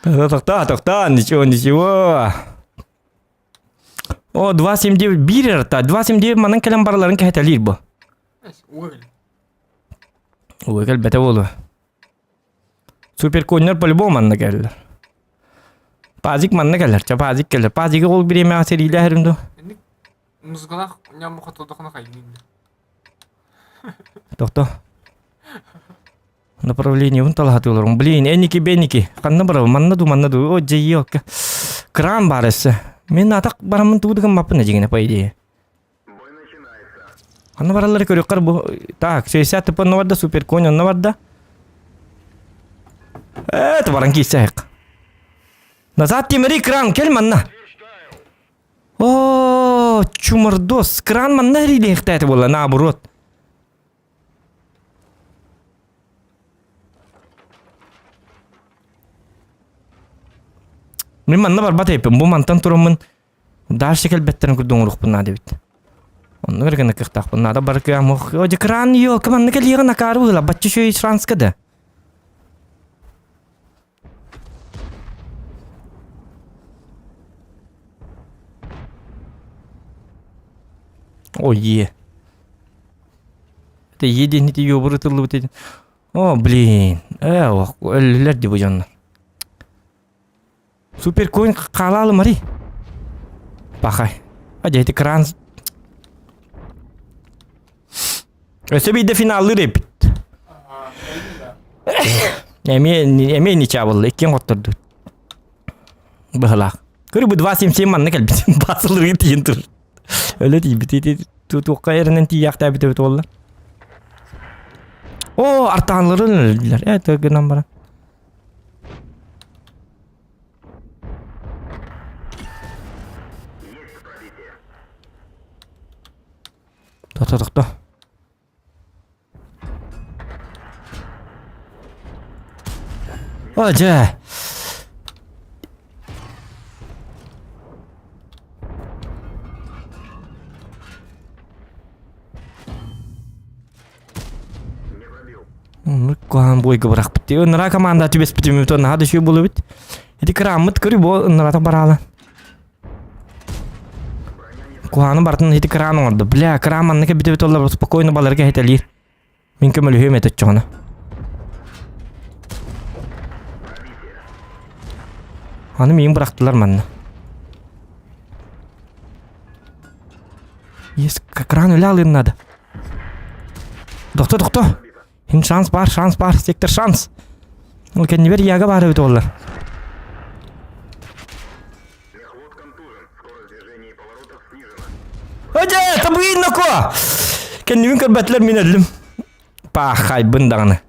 Тохта, тохта, тохта, ничего, ничего. О, 279 биир эрта, 279 манан кэлэн бараларын кэһэтэлиир бу. Ой, кэлбэтэ буолуо. Суперконнор по-любому манна кэллэр. Пазик манна кэлэр, чэ пазик кэлэр. Пазигы ол бириэмэҕэ сэриилэһэрим дуо? Инник музыкалаах ньаммы хотолдохуна хайдыын. Тохто. Направлениебын талаһатыыларым. Блин, эники беники. Ханна барабын? Манна ду, манна ду. О, дьэйиокка. Кран баар өссө. Мин атах бараммын тугу да гыммаппын дьигинэ, по идее. Ханна бараллары көрүөххэр бу так 60 тп онно барда суперконь онно барда это баран киисээх назад тимири кран кел манна о чумордос кран манна эрилиэхтээтэ буолла наоборот Мин манна барбат эппин бу мантан тураммын Дальше кэлбэттэрин курдук оҥоруохпун наада эбит. Оннук эрэ гына кыахтаахпын наада бары кыам Одекран елка манна кэлиэҕин акаары быһыла бачча үчүгэй Франска да. Ой, е. Это е диэн ити ёбуру тыллыбыт этин. О, блин. Э, өллүлэр ди бу дьоннор. Суперкоин хаалаалы мари. Пахай. А дьэ ити кран Өссө биирдэ финаллыыр эбит. Эмиэ эмиэ ничаа буолла иккиэн хоттордубут. Быһылаах. Көрү бу 2.77 манна кэлбит. Басылырга тиийэн турар. Өлө тиийбит. Ити туохха эрэнэн тиийээхтээбит эбит буолла. О, артаанларын өлдүлэр. Э, гынан баран. Тохто, тохто. О, дьэ. Куһаҕан буойга бырахпыт. Ыныраа команда түбэспитим наһаа да үчүгэй буолубут. Ити кырааммыт көрү бу ынырата бараала. Куһаҕаны барытын ити кыраан оҥордо. Бля, кыраан манна кэлбитэ оллар спокойно баларга иһитэлиир. Мин көмөлөһүөм этэ оччоҕуна. Аны миигин бырахтылар манна. Есть кран үлэ алыан надо. Тохто, тохто. Хин шанс бар, шанс бар, сектор шанс. Ол кэннибэр яга баар эбит оллар. Өдө, табыйын ноко! Кэннибин көрбөтүлэр мин өллүм. Паахайбын даҕаны.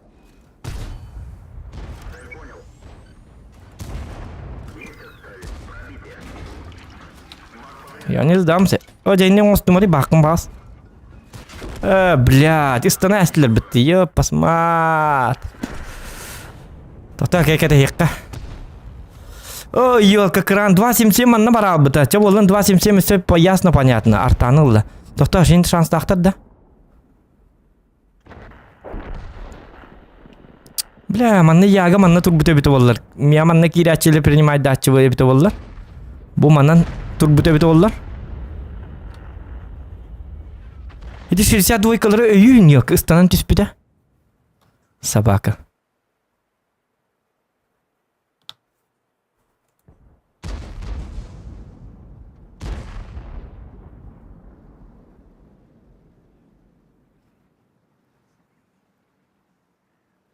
Я не сдамся. О, дьэ, оҥостумари бааххын баас. Э, блядь, истана эстилер битти. Ёп, посмат. Тота кэкэтэһиэххэ. Ой, ёлка, кран 2.77 манна бараалбыта. Чэ буоллун 2.77 все ясно понятно. Артаны ылла. Тота, шин шанстаахтар да. Бля, манна яга манна турбута эбитэ буоллар. Мия манна киирээччилэр принимайдааччы эбитэ буоллар. Бу манан турбута эбитэ буоллар. Ити 62 двойкалары өйүүн yok, ыстанан түспүтэ. Собака.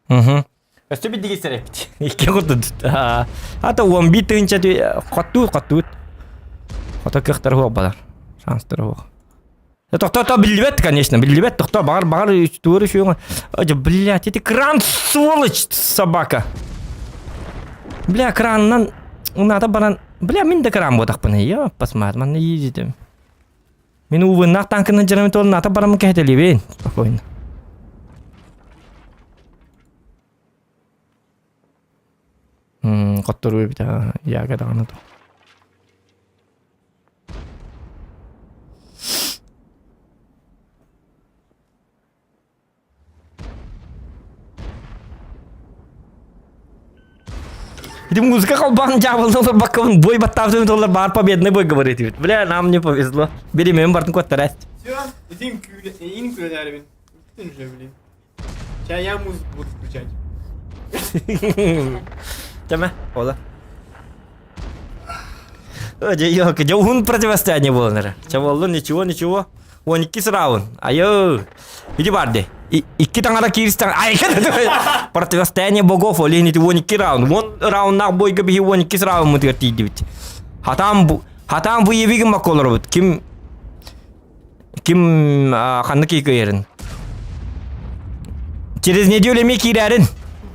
Угу. Өстө биддиги сэреппит. Икки курдут. Ата 11 тыынча хоттуут хоттуут. Хото кыахтар хуох балар. Шанстар хуох. Тохто биллибэт, конечно, биллибэт. Тохто бағар бағар туору шуңа. Ой, блядь, эти кран сволочь собака. Бля, краннан уната баран. Бля, мин да кран буотахпын. Я посмотри, манна едем. Мин увыннаах танкынан дьарым туолун ата бараммын кэһэтэлиибин. Спокойно. Хотторуу эбит яга даҕаны то. Ити музыка холбаан дьаабылдан олорбаккабын бой баттаабытын толлар баар победный бой говорит бит. Бля, нам не повезло. Бери мен бартын куоттарат. Все, иди ин күләрбин. Бүтүн же, блин. Сейчас я музыку буду включать. Тема, ола. Дьэ, уһун противостояние было, наверное. Чэ буоллун, ничего, ничего. 12 раунд. Айы. Иди барды. Икки таҥара киирстэн. Ай, противостояние богов олень ити 12 раунд. Вон раунднаах бойга биһи 12 раундмытыгар тиийдибит. Хатаан хатаан боевигин макколоробут. Ким ким ханнык кыйырын. Через неделю эми киирэрин.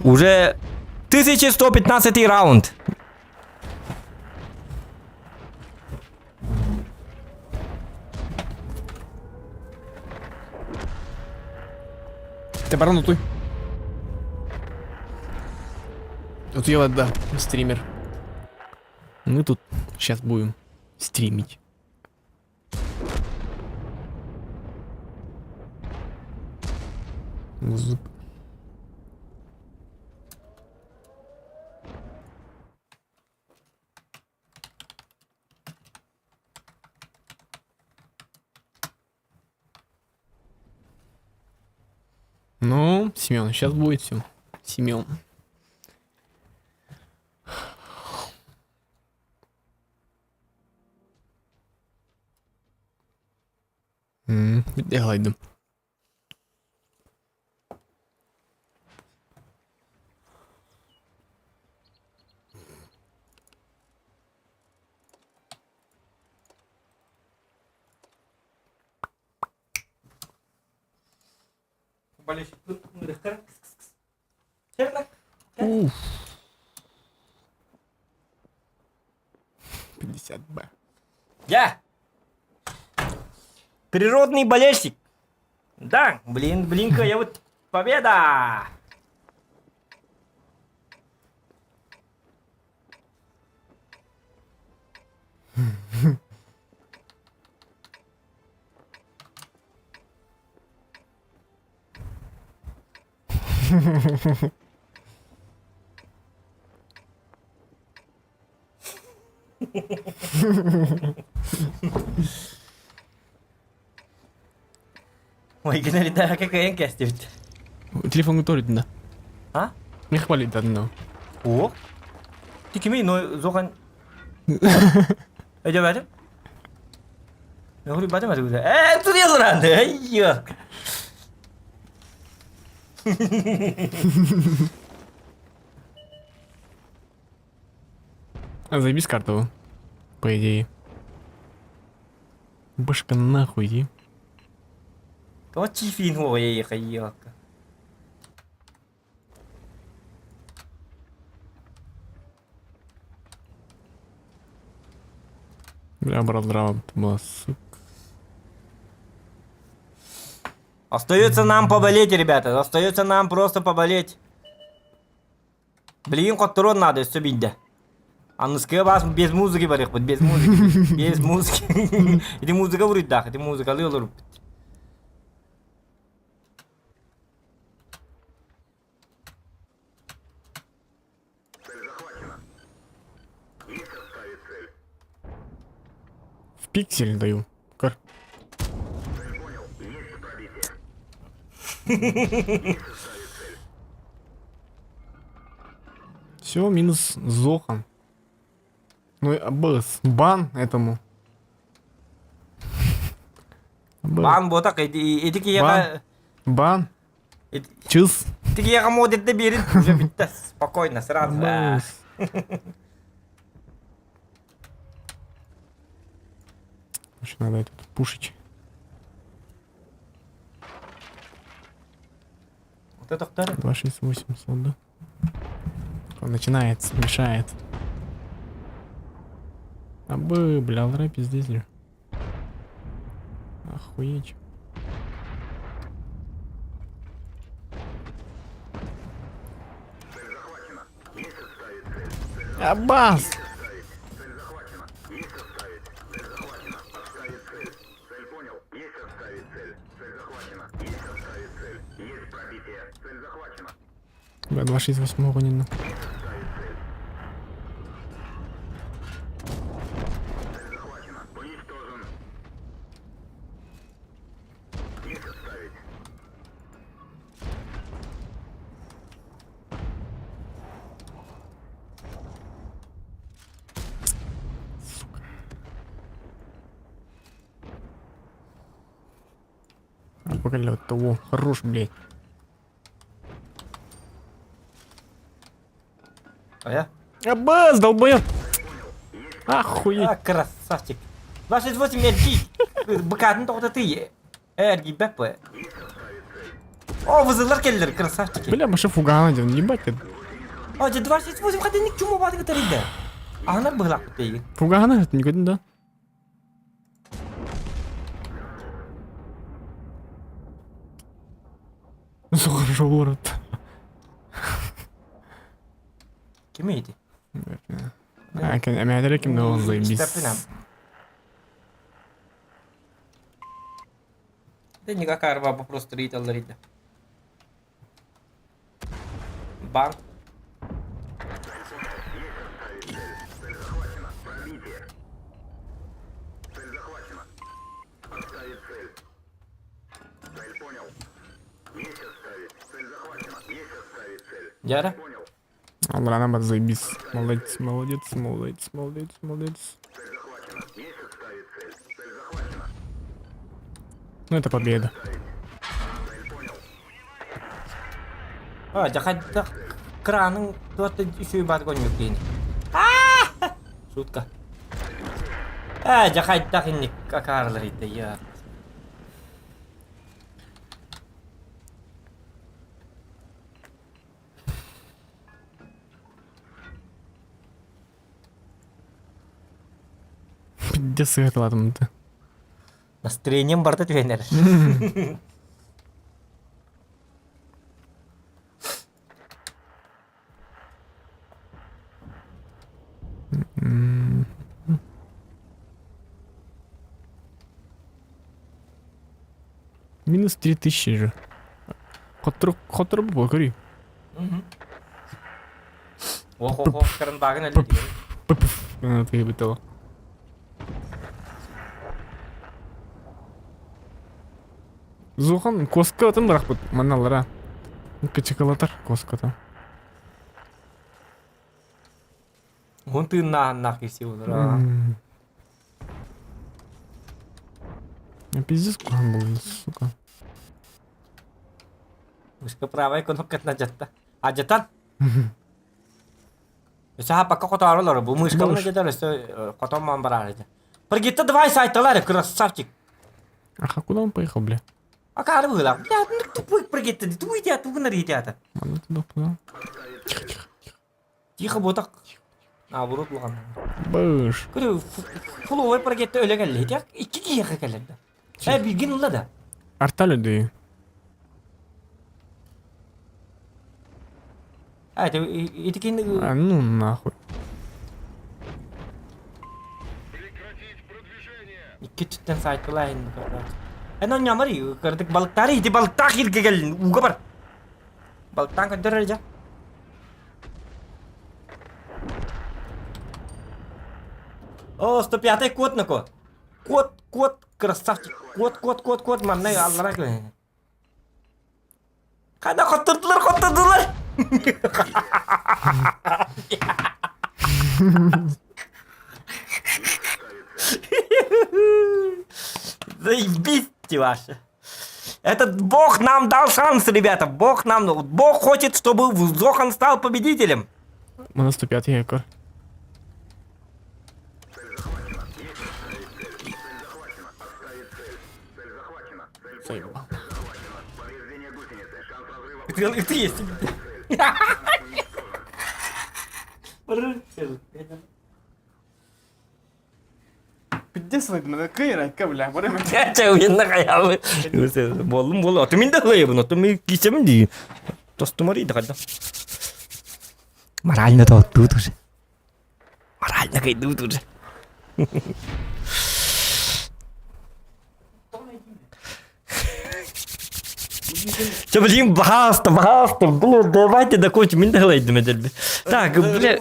Уже 1115 раунд. Ты баран утуй. Утуела, да, стример. Мы тут сейчас будем стримить. Музыка. Ну, Семен, сейчас будет все. Семен. Делайдым. Уф. 50 Б. Я! Природный болельщик. Да, блин, блинка, я вот победа! Ой, генеритаа кыайан кэстибит. Телефон готовит, да. А? Не хвалит одно. О? Ти кими но зохан Өйдөбөтүм. Нөхүрү батым атыгыда. Э, туриялар анды. Айя. А заебись карту, по идее. Башка нахуй иди. Тоҕо чифин хуойа хайыакка. Бля, брал была, сука. Остается нам поболеть, ребята. Остается нам просто поболеть. Билигин хотторуон наада өссө биирдэ. Аныскыга баас без музыки барыахпыт, без музыки. Без музыки. Ити музыка буруйдаах, ити музыкалыы олоруппут. В пиксель даю. Кар. Все, минус Зохан. Ну, и бс, бан этому. Б- Баан буотах ити ити киһиэхэ Бан. ити Чыс. ити киһиэхэ модерде биэрин уже бүттэ спокойно сразу. Бс. Короче, надо этот пушить. Вот это кто? 2, 6, 8, да? Он начинается, мешает. А бы, бля, лра пиздец ли. Охуеть. Аббас! Бля, 268 гонина. Сука. А, пока того. Хорош, блядь. А я? Аббас, долбоёб! Охуеть! А, красавчик. 268 эргий. Быкатын тоҕото ты. Эргийбэт бу. О, вызылар келлер, красавчики. Бля, маша фугана один, ебать ты. О, дьэ 268 хатынник чума бааты кытарыйда. Аһынар быһылаахпыт эйигин. Фугана, это никуда, да? Хорошо, город. Ким ити? А, Эмээдere ким да ол заебись. Да никак арба вопрос риталлар иде. Бан. Яра? Алла бат заебись. Молодец, молодец, молодец, молодец, молодец. Ну это победа. А, жахайда краның туатта үсүй бар гонюк дейін. Шутка. А, жахайда инник акарлар иде я. Пиздец сыгытладым-то. Настроением барда түһэнэр. Минус 3000 же. Хотор, хотор был, говори. Ох, ох, ох, каран багын әлі деген. Ты бытала. Зухан коска отын бірақ бұт маналара. Кычыкалатар коската. Он тыыннаах киси олар. а. Я пиздец кухан был, сука. Мышка правай кнопкатын адьатта. Адьатан. Өссө хаппакка хотоору олорор. Бу мышкабын адьатар өссө хотон маан бараар этэ. Пригитта давай сайталар, красавчик. Аха, куда он поехал, бля? Акаары быһыылаах. Бля, ну тупой пригитта, тугуй диэ, тугунар иитиата. Манна туда куда? Тихо, тихо. Тихо буотах. Наоборот улахан. Быш. Көрө, фуловой пригитта өлө кэллэ. Ити икки киһиэхэ кэлэр да. Э, билгин ылла да. Арталю дыы. А, это ити кин А, ну нахуй. Икки өттүттэн саайтылаайын Эн онньоомор кырдык балыктаары ити балыктаах иргэ кэллин ууга бар. Балыктаан көрдөр эрэ дьэ. О, 105 код на код. Код, код, красавчик. Код, код, код, код, манна аллара көр. Хана хоттурдулар, хоттурдулар. Заебись ваши. Этот Бог нам дал шанс, ребята. Бог нам, Бог хочет, чтобы Зохан стал победителем. Манна 105 көр. Заебал. Ты, ты есть. Пиздец, кыйра, бля, бары Чэ, уйунна хайаабы. Боллум болу. Аты мин да хылайыбын, аты мин кисемин дии. Тостумар иди хайда. Морально тоттуут уже. Морально кайдуут уже. Чэ, блин, баһаалыста, баһаалыста, блин, давайте докончим, мин да хылайдым эдэрби. Так, бля,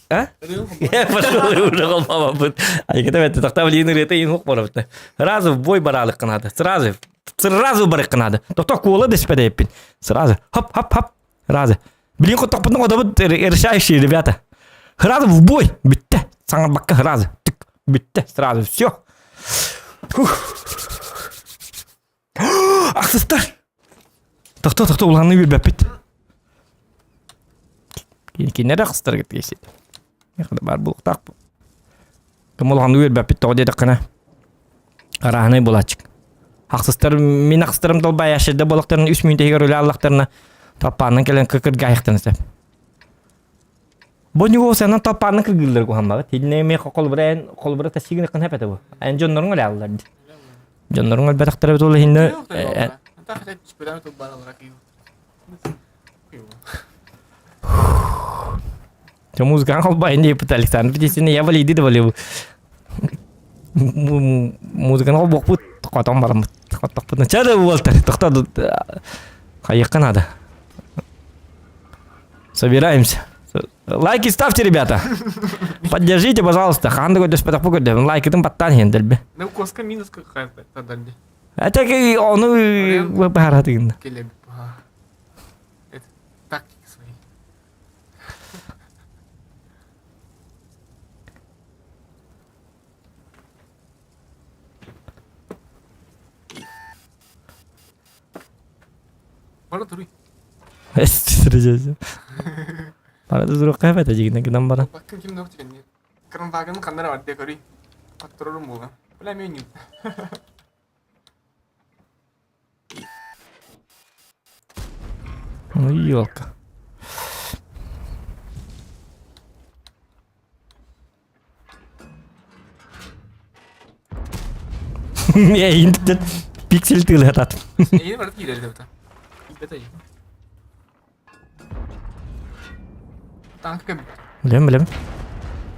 а? Пошел уже холмабыт. Айгыта бетте тахта блин ырыта ин хук барабыт. Сразу в бой баралык надо. Сразу. Сразу барык надо. Тохто куола дэспэдэппин. Сразу. Хоп, хоп, хоп. Сразу. Блин, хотохпутун одобут решающие ребята. Сразу в бой. Бүтте. Саңарбакка сразу. Түк. Бүтте. Сразу. Все. Ахсыстар. Тохто, тохто, улаханны үөрбэппит. Кинилэр ахсыстар кытта Баар буолуохтаах. Кым улаханны үөрбэппит тоҕо диэтэххинэ арааһынай буолааччык. Ахсыстар мин ахсыстарым долбай ашырда буолахтарына үс мүнүүтэ иһигэр үлэ аллахтарына таппааннан кэлэн кыргаайахтана сөп. Бу ньугу сенан таппааннан кыргыыллар куһаммабыт. Итиннэ эмиэ холобура эн холобура тасигин ыккын хэп этэ бу. Эн дьонноруҥ өлөаллар дии. Дьонноруҥ өлбөтөхтөрө эбит ол иһиннэ Чё музыкаң холбайын диэппит Александр Петисини я валиди да валил. Музыканы холбуохпут хотон бараммыт. Хоттохпут. Ча да буолтар. Тохто хайыахха надо. Собираемся. Лайки ставьте, ребята. Поддержите, пожалуйста. Хаан да көрдөспөтөхпү көрдөбүн. Лайкытын баттаан иһин дэлби. Ну, коска минус какая-то тогда. Это ону баһаратыгын. Это тактики свои. Бара туруй. Бара турук эбэтэ дьигинэ гынан баран. Баккын ким нох дигэн Кранвагын ханнара бар декори. Паттрорум була. Бля меню. Ну елка. Эйин пиксель тыылатат. Эйин барыт киирэр да Бэтэй. Танк кем? Билем, билем.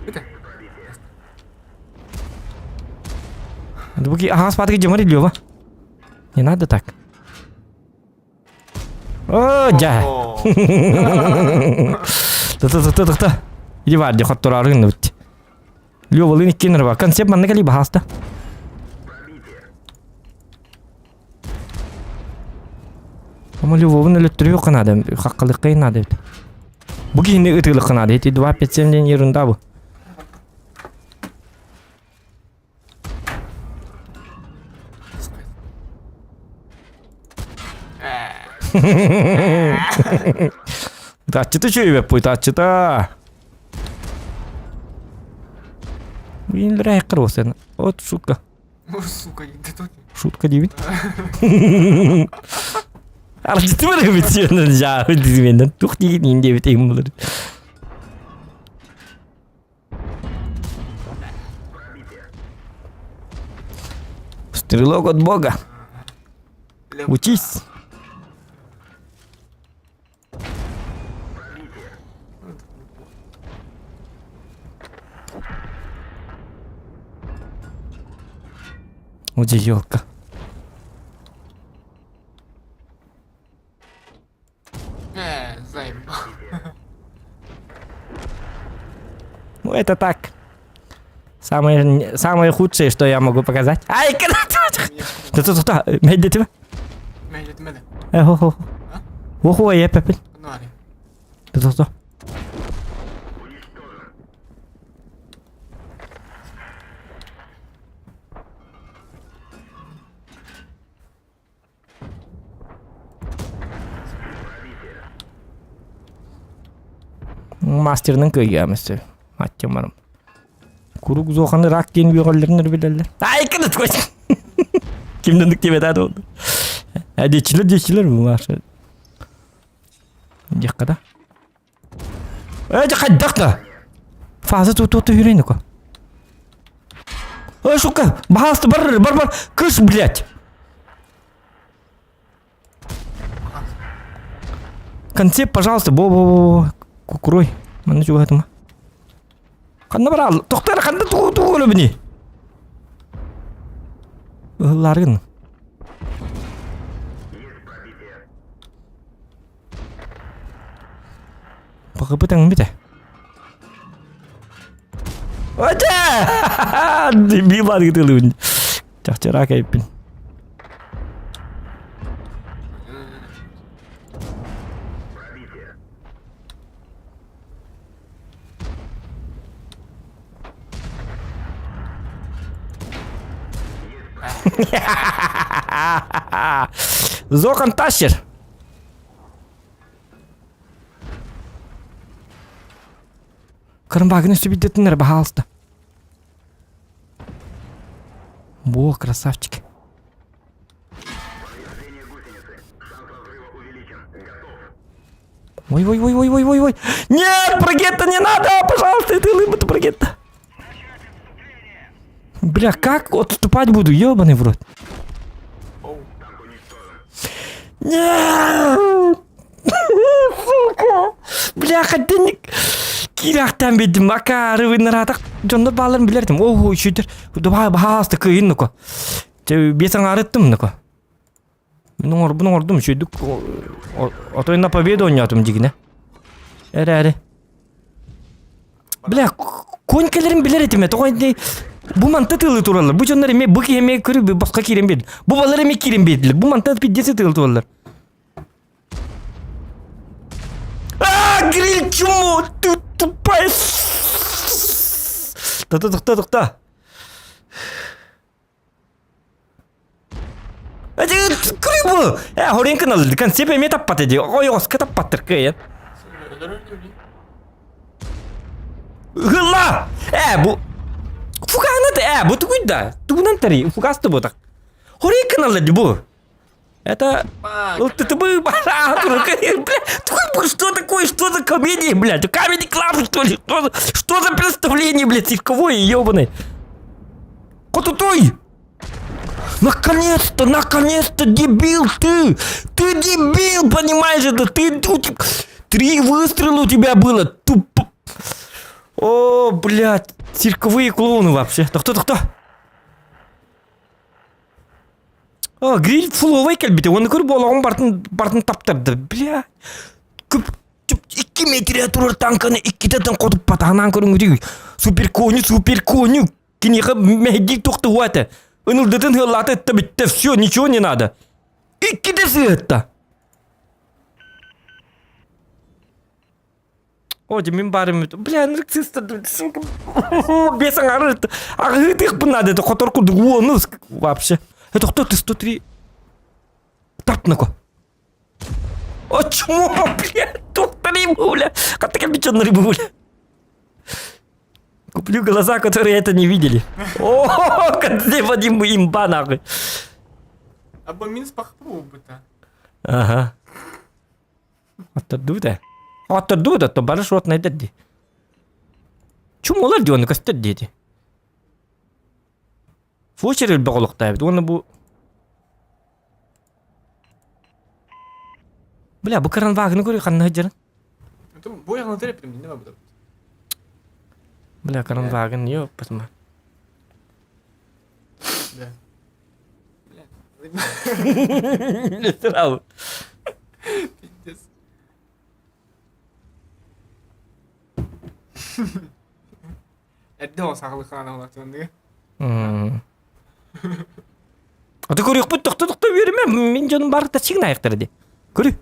Бите. Буки, ага, смотри, где Мария Лёва. Не надо так. О, дьэ. Та-та-та-та-та. Иди бар, дьэ хоттораарыгын бит. Лёвалыын иккиэн эрэ бар. Концепт манна кэлии баһааста. Ама Лёвабын өлөттөрүөххэ наада, хаххалыахха наада эбит. Бу киһини ытыылыахха наада. Ити 257 диэн ерунда бу. Ытааччыта үчүгэйбэппит, ытааччыта. Блин, айқыр Вот, шутка. Сука, да тут. Шутка диибин. Арчыты бар эбит сиэнэн жаабы дизменен тух диин иин диэбит иһин булар. Стрелок от бога. Учись. Где елка? Э, заебал. Ну, это так. Самое, самое худшее, что я могу показать. Ай, когда ты... Ты тут, меди тебя? Э, хо хо. Хо-хо, я пепел. Ты тут, Мастерның кыйгамысы. Аттемарым. Курук зоханы рак диэн үөҕэллэрин билэллэр. Айканы твой. Кимден деп этады ол. Әдетчилер дечилер бу маша. Диэххэ да. Э, хайдах да. Фаза тут тут үрейнеко. Э, сука, баһаалыста бар бар бар кыш, блядь. Концепт, пожалуйста, бо-бо-бо, кукурой. Манна чугатыма. Ханна барал, тохтар ханна тугу тугу өлөбүнүй. Ыһыллааргын. Баҕабытаҥ бүтэ. Ата! Дебил баар Чахчыраак эбиппин. Зохан Тащер. Карамбагын өстүбүттетиннер баһаалыста. Во, красавчик. Ой, ой, ой, ой, ой, ой, ой. Нет, прогетта не надо, пожалуйста, это лыбы прогетта. Бля, как отступать буду, ебаный в рот. Нет! Сука! Бляха, денег... Киирахтан бидим, акары вынаратах. Дьоннор бааларын билэрдим. Ого, үчүдэр. Дубай баһаас кыйын нуко. Бес аңарыттым нуко. Мин оҥорбун оҥордум үчүйдүк. Отой на победу оонньоотум дигинэ. Эрэ эрэ. Бля, конь кэлэрин билэр этим тоҕо инди бу манта тыылы тураллар. Бу дьоннор эмиэ бу киһи эмиэ көрү босхо киирэн биэрдилэр. Бу балар эмиэ киирэн биэрдилэр. Бу манта пиздец тыылы тураллар. А, гриль чмо, ты тупая. Та-та-та-та-та. та Күрү Э, хоренкин алды. Концепт эме таппат эди. Ой, оска таппаттыр кыйын. Ыла! Э, бу Фуганы да, э, бу тугуйда. Тугунан тари, фугасты бу так. Хоренкин алды бу. Это ЛТТБ, бля, что такое, что за комедия, блядь? Comedy Club, что ли? Что за, что за представление, блядь, цирковое, ебаный? Котутой! Наконец-то, наконец-то, дебил ты! Ты дебил, понимаешь это? Ты, три выстрела у тебя было, туп... О, блядь, цирковые клоуны вообще. Да кто, да кто? О, гриль фуловай кэлбитэ, уонна көр буолаҕын бартын, бартын таптарды, бля. Көп, 2 метре турар танканы иккитэтэн хотуппат, анаан көрүҥүтүг. Супер коню, супер коню. Киниэхэ мэһэйдиир туох этэ. Ынылдытын ыаллаата ытта бүттэ, все, ничего не надо. Иккитэ сыһытта. О, мин барым, бля, нарцисста, сука, без аңары, аҕыһыытыахпын наада это хотор курдук уону вообще. Это кто ты 103? Тап нако. О, чмо, блядь, доктор бля. Как ты бля. Куплю глаза, которые это не видели. О, как Вадим имба нахуй. Або минус пахпу быта. Ага. Оттурдубут ээ. Оттурдубут оттон бары шотнайдар дии. Чумолар дии оны көстөр диэти. Фучер элбэх олохтообут уонна бу Бля, бу Каранвагны көрүй ханна сылдьарын? Бу яғына тереппин не бар Бля, Каранвагын ёппасма. Бля. Сразу. Пиздец. Эрдэ сахалы хаана олатыанныга. Аты көрүөхпүт тохто-тохто үөрүмэ мин дьонум барыта сигнайыктар ди. Көрү.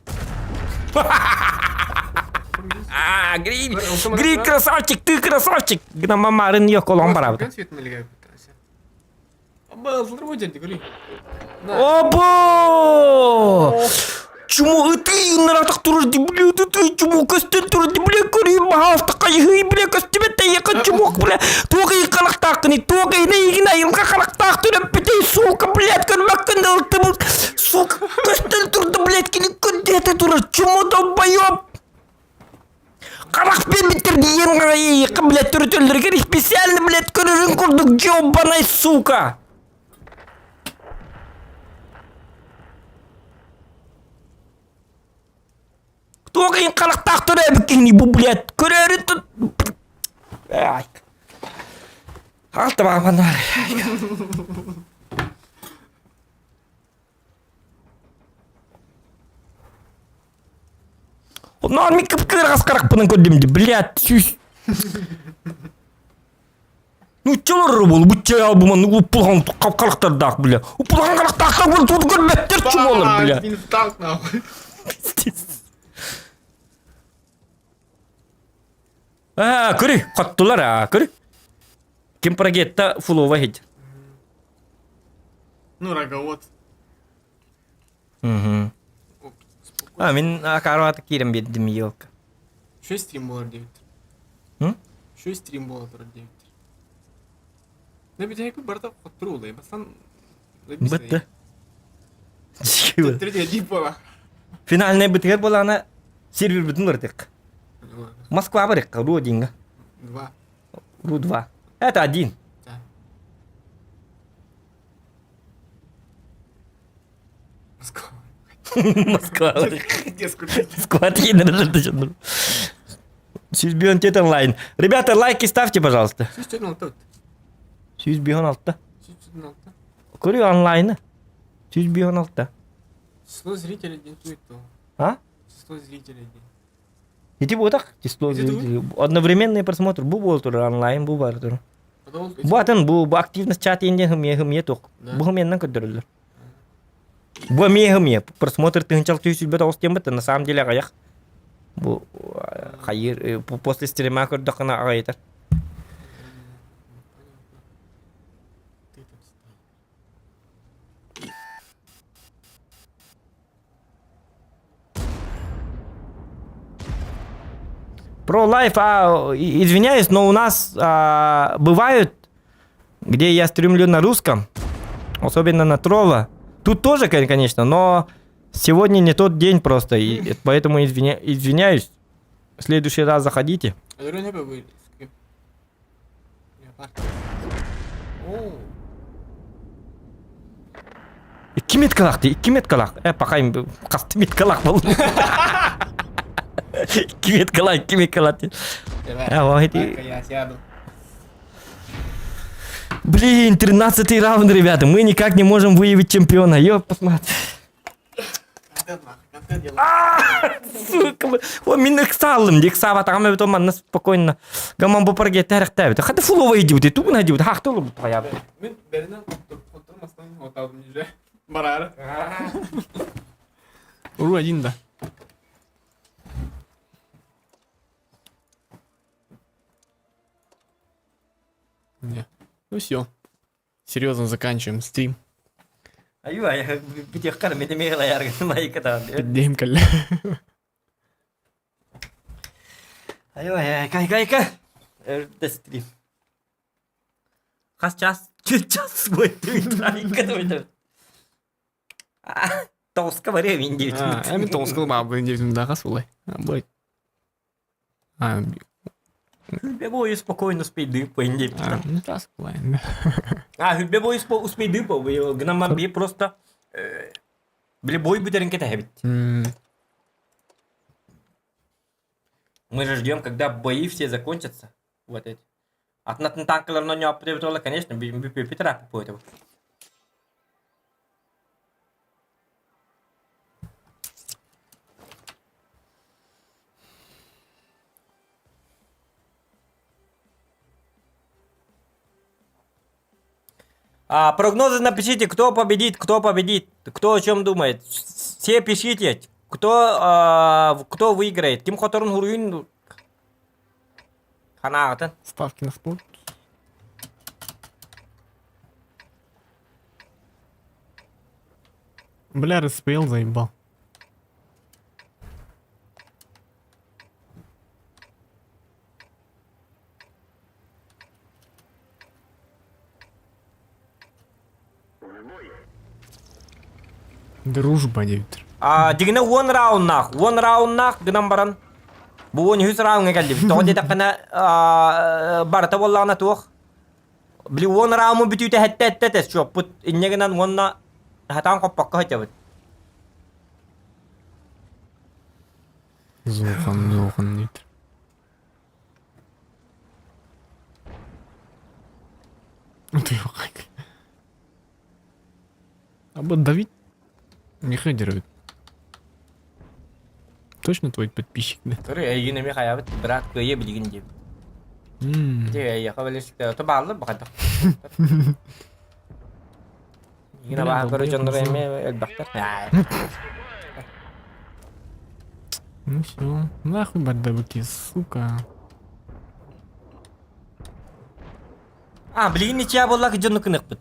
Грин, Грин красавчик, ты красавчик. Гына мамарын yok olan барабыт. Обо! Чмо ытыы ынаратах турар ди, бля, ытыы чмо көстөн турар ди, бля, көрүү баһаалта хайыһыы, бля, көстүбэт эйиэхэ чмок, бля, туох ый харахтааххыный, туох ыйына игин айылҕа харахтаах төрөппүтэй, сука, блядь, көрбөккүн да ылтыбыт, сука, көстөн турда, блядь, кини көрдүөтэ турар, чмо долбоеб! Харах биэрбиттэр диэн эйиэхэ, блядь, төрөтөллөрүгэр специально, блядь, көрөрүн курдук, ёбаный, сука! Туох иһин харахтаах төрөөбүт киһини бу, блядь, көрөөрү тут... Ай. Алта бааманар. Оннооҕор мин кып-кыараҕас харахпынан көрдүм дии, блядь, сүүс. Нууччалар буолу бучча албуман уппулхан харахтардаах, бля. Уппулхан харахтаахтар буолу тугу көрбөттөр чумолор, бля. Минус нахуй. Аа, көрүй, хоттулар, аа, көрүй. Ким прогетта фулова хит. Ну, роговод. Угу. А, мин акаруата киирэн биэрдим елка. Еще стрим болар диэбиттэр. М? Еще стрим болар диэбиттэр. Да бүтэһик барыта хоттору улай. Бастан Бытты. Третья дип буола. Финальный бытыгар буолаана сервербытын барытык. Москва барыкка, Ру 1 Два. Ру 2. Это один. Да. Москва. Москва. Где скучать? Москва Сүүс онлайн. Ребята, лайки ставьте, пожалуйста. 146. 156. 146. Көрү онлайны. 156. Число зрителей день будет то. А? Число зрителей день. Ити буотах число зрителей. Одновременный просмотр бу буол турар онлайн бу бар турар. Бу атын бу бу активность чат инден хымье хымье туох. Бу хымьеннан көрдөрөллөр. Бу эмиэ хымье просмотр тыһынчал түйсүлбэт оҕус диэн на самом деле аҕыйах. Бу хайыр после стрима көрдөххүнэ аҕыйатар. Про лайф, а, извиняюсь, но у нас а, бывают, где я стримлю на русском, особенно на Трова. Тут тоже, конечно, но сегодня не тот день просто, и поэтому извиняюсь. В следующий раз заходите. Икки меткалаах дии, икки меткалаах. Э, пока хас меткалаах буолла. Икки меткалаах, икки меткалаах. Э, Я сяду. Блин, 13 раунд, ребята. Мы никак не можем выявить чемпиона. Ёп, посмотри. Сука, о, мин ыксаалым, дик саабатаҕым эбит манна спокойно. Гаман бу паргеттерехтээбит. Хата фулова идибит, тугун идибит, хаахта олорбут хайаабыт. Мин бэринэн хотторум астан оталым уже. Барары. Ру один да. Не. Ну все. Серьезно заканчиваем стрим. Айуу, бүтүөххэ мен эмиэ ылайаргын майка даҕаны. Диэм кэллэ. Айуу, кай кай кай. Өрдөстүрүм. Хас час? Час буойдуйт. Тоҕуска барыам ин диэбитим. Эми тоҕуска баабын диэбитим да хас улай. Бой. Хүлбэ бою спокойно успейдыып по диэбитим. Ну тас улай. А хүлбэ бою успейдыып гынан би просто били бой бүтэрин кэтэһэбит. Мы же ждем, когда бои все закончатся. Вот эти. Атын-атын танкаларын оонньооппут эбит буолла, конечно, бүппүт ырааппыт буолуо. А, прогнозы напишите, кто победит, кто победит, кто о чем думает. Все пишите, кто, а, кто выиграет. Ким хоторун хуруйун Ханаатын. Ставки на спорт. Бля, РСПЛ заебал. Дружба диэбиттэр. А, дигинэ уон рауннаах, уон рауннаах гынан баран бу уон үһүс рауҥҥа кэллибит. Тоҕо диэтэххинэ, барыта буоллаҕына туох? Били уон рауму бүтүүтэ хэттэ эттэ тэс чуоппут. Инньэ гынан уонна хатаан хоппокко сылдьабыт. Зохан, Зохан диэбиттэр. А вот Давид не хедерует. Точно твой подписчик, да? Көрү эйигин эмиэ хайабыт брат кыайа билигин диэбит. Дьэ эйиэхэ бэлэсикте ото бааллар бахайдах. Игин абааһы көрө дьоннор эмиэ элбэхтэр. Ну все, нахуй бардавыки, сука. А, билигин ничья буолла дьону кыныкпыт.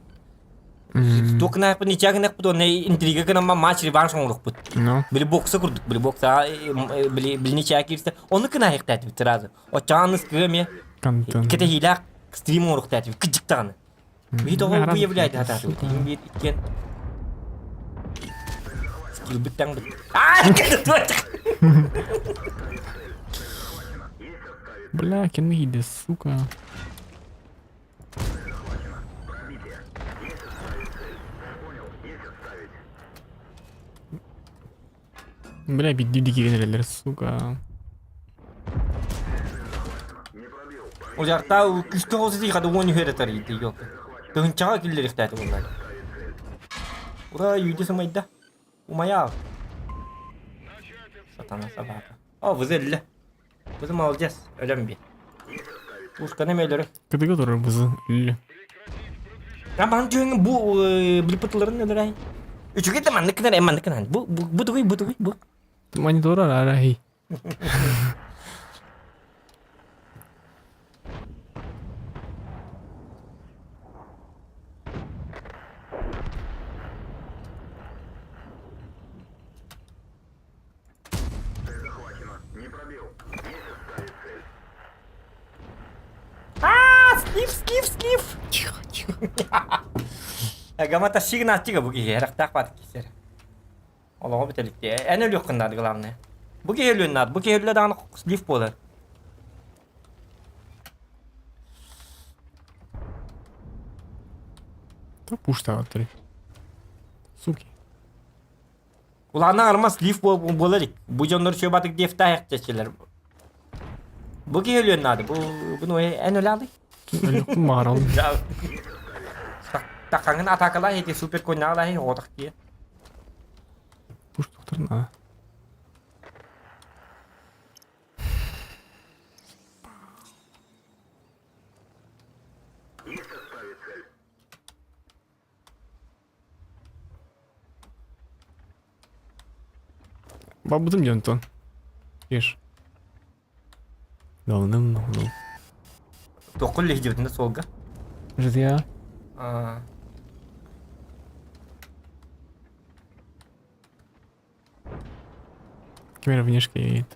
Туох гыныахпыт, ничья гыныахпыт уонна интрига гынан матч реванш оҥорохпут. Ну. Били бокса курдук, били бокса, били били ничья киирсэ, ону кынаһыахтаатыбыт сразу. Оччоҕо аныскыга эмиэ Контент. кэтэһиилээх стрим оҥоруохтаатыбыт, кыдьык даҕаны. Биһи тоҕо выявляйды хатаатыбыт. Биир иккиэн скилбит таҥбыт. Бля, киныйды, сука. Бля, бидди киирэн эрэллэр, сука. Ужарта күскэ холсити хады уон үһэр этэр иити ёлка. Тыһынчаҕа киллэриэхтээтэ буоллар. Ура, үйде сымайда. Умайаал. Сатана собака. О, вызыллы. Бызы молодец, өлөм би. Пушканы мөлөрү. Кытыга турар бызы үллү. Аман түһүҥ бу билиппытыларын өлөрөй. Үчүгэй да маннык гынар, маннык гынан. Бу бу тугуй, бу тугуй, бу. Монитор арахи. А, слив, слив, слив. Тихо, тихо. Гамата сигнатчига бу киһи эрахтаах баат кисер. Олоҕо бүтэликти. Эн өлүөххүн наада главное. Бу киһи өлүөн наада. Бу киһи өллө даҕаны слив буолар. Да пуштааттары. Суки. Улаана арма слив буолар илик. Бу дьоннор үчүгэй батык диэхтээхтээччилэр. Бу киһи өлүөн наада. Бу буну эн өлөалый? Өлүөхпүн баҕарабын. Тахаҥын атаакалаа ити супер коньягалаа оҕотох дии. Пуштуктар наада. Бабытым диэн Антон. Ешь. Давным-давно. Туоххун лиһдибитин суолга. GTA. Аа. Ким эрэ внешка едет.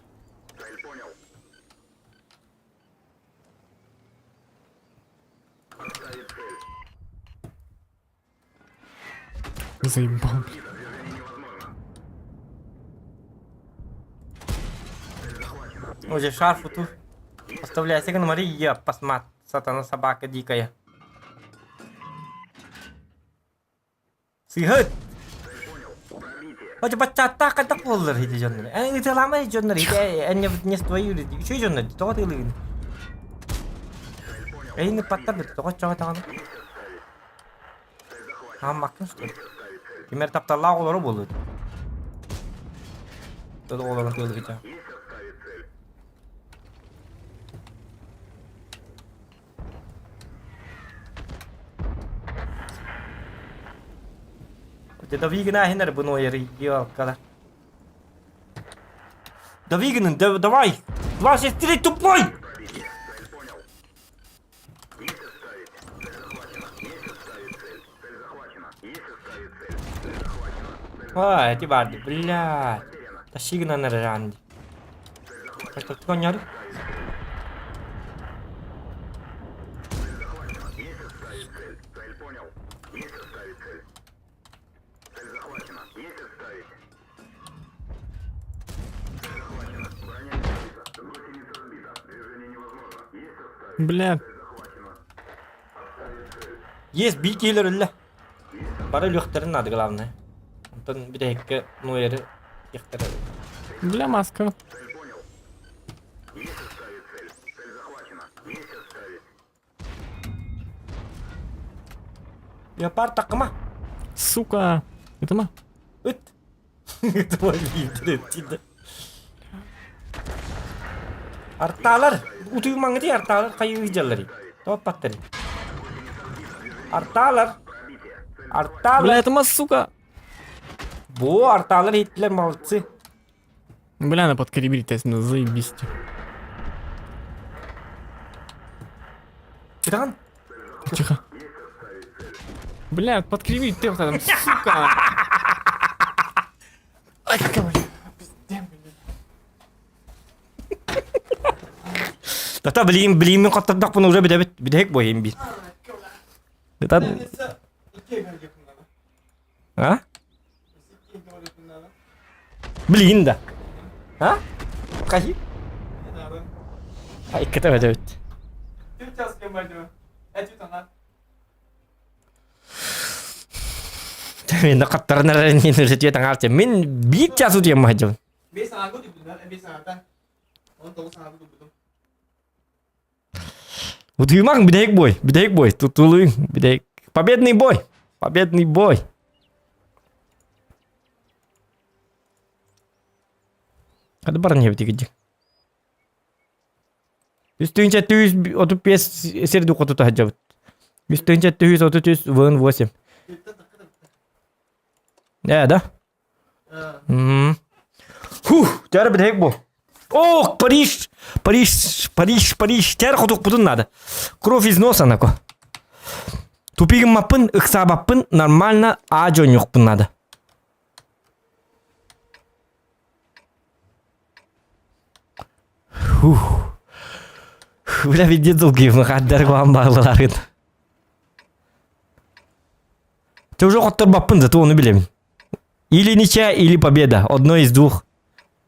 Заебал, блин. Уже шарф тут. Оставляйся, Мария, посмат, сатана собака дикая. Сыһыт! Хотя баччааттаах хайдах буоллар ити дьоннор. Эн ытыламай дьоннор ити эн не твои люди. Үчүгэй дьоннор тоҕо тыылыгын? Эйин ыппаттар бит тоҕо чоҕо таҕаны. Хааммаккын что ли? Кимэр тапталлаах олору буолуо. Тоҕо олорон тыылыгыча. Давигина хинер бу нойер елкала. Давигин, давай! 23 тупой! А, эти барды, блядь. Тащи гына ранди. Коннор. Бля, Есть бикилер үллэ. Бары лөхтерин надо главное. Онтон бүтэһиккэ нуэры яхтары. бля, маска. Леопард такыма. Сука. Это ма? Ыт. Твой лидер. Арталар. Утуймаңыты арталар хайыы жаллары. Топпаттары. Арталар. Арталар. Бля, это ма, сука. Бу арталар иттилер молодцы. Бля, она подкалибрит, ну заебись. Кытаҕын. Тихо. Бля, подкривить ты там, сука. Ай, какая, бля. Тата билиим билииммин хоттордохпун уже бүтэбит бүтэһик буойум биир. Тата А? Билигин да. А? Қайы? Икките бүтэбит. Мен қаттарына Мен биир час утуйам маһдьабын. Утуймаҥ бүтэһик бой, бүтэһик бой, тутулуйуҥ, бүтэһик. Победный бой, победный бой. Хады баран иһэбит Үс тыһыынча түһүс 35 сир хоту таһдьабыт. Үс тыһыынча түһүс 33 вн 8. Э, да? М. Фух, тяр бүтэһик бу. Ох, Париж, Париж, Париж, Париж. Тяр хотукпутун надо. Кровь из носа нако. Тупигыммаппын, ыксаабаппын, нормально а дьонньуохпун надо. Фух. Бля, видит долгий, хаддар куан баалаларын. Ты уже хотторбаппын, зато ону билэбин. Или ничья, или победа. Одно из двух.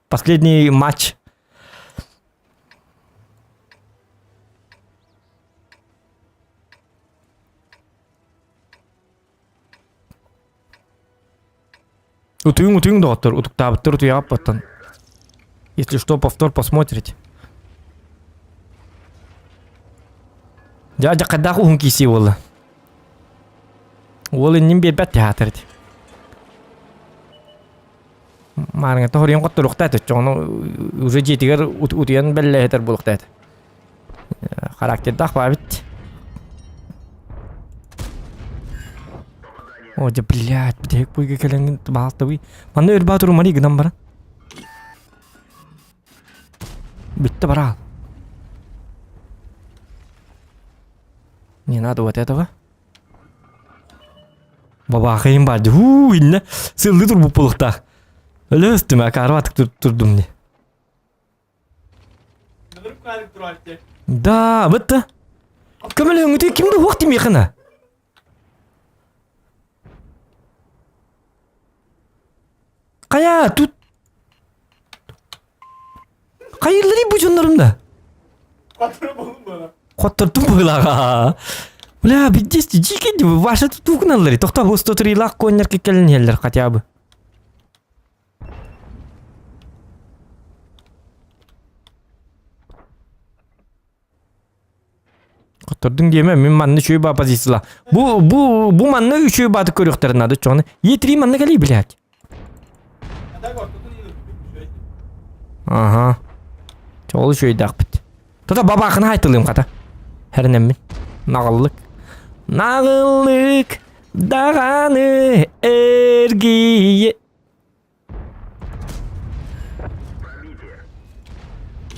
Последний матч. Утуйуҥ, утуйуҥ, доҕоттор, утуктаабыттар утуйаҕаппаттан. Если что, повтор посмотрите. Дядя хайдах уһун киисии буолла. Уол иннин биэрбэт театр ити. Маарыҥата хоруйан хотторуохтаат оччоҕуна уже дьиэтигэр утуйан бэллэһитэр буолуохтаат. Характердаах баабит. О, дьэ, блядь, бүтэһик буйга кэлэҥҥин баалтабый. Манна өр баатыр умарый гынан баран. Бүттэ бараал. Не надо вот этого. Бабаахайым баар дии. Һуу, иннэ сыллыы турбут буолуохтаах. Өлөөстүм, акаарбатык турдум дии. Да, бытта. Көмөлөһүҥүтүй ким да уох тимиэхина. Хайа, тут Хайырлары бу дьоннорум да? Хоттордум быһыылааҕа. Бля, биддес дьиикин ваша тутуукуналлары. Тохтоо бу 103-лаах коннер кэлэн иһэллэр хотя бы. Хоттордуҥ диэмэ, мин манна үчүгэй баа позициялаах. Бу, бу, бу манна үчүгэй бааты көрүөхтэрин наада чоҕуна. Е3 манна кэлий, блядь. Ага. Чоҕул үчүгэйдээхпит. Тата бабаахына хайтылыым хата. Хэринэммин. Наҕыллык. Наҕыллык даҕаны эргийе.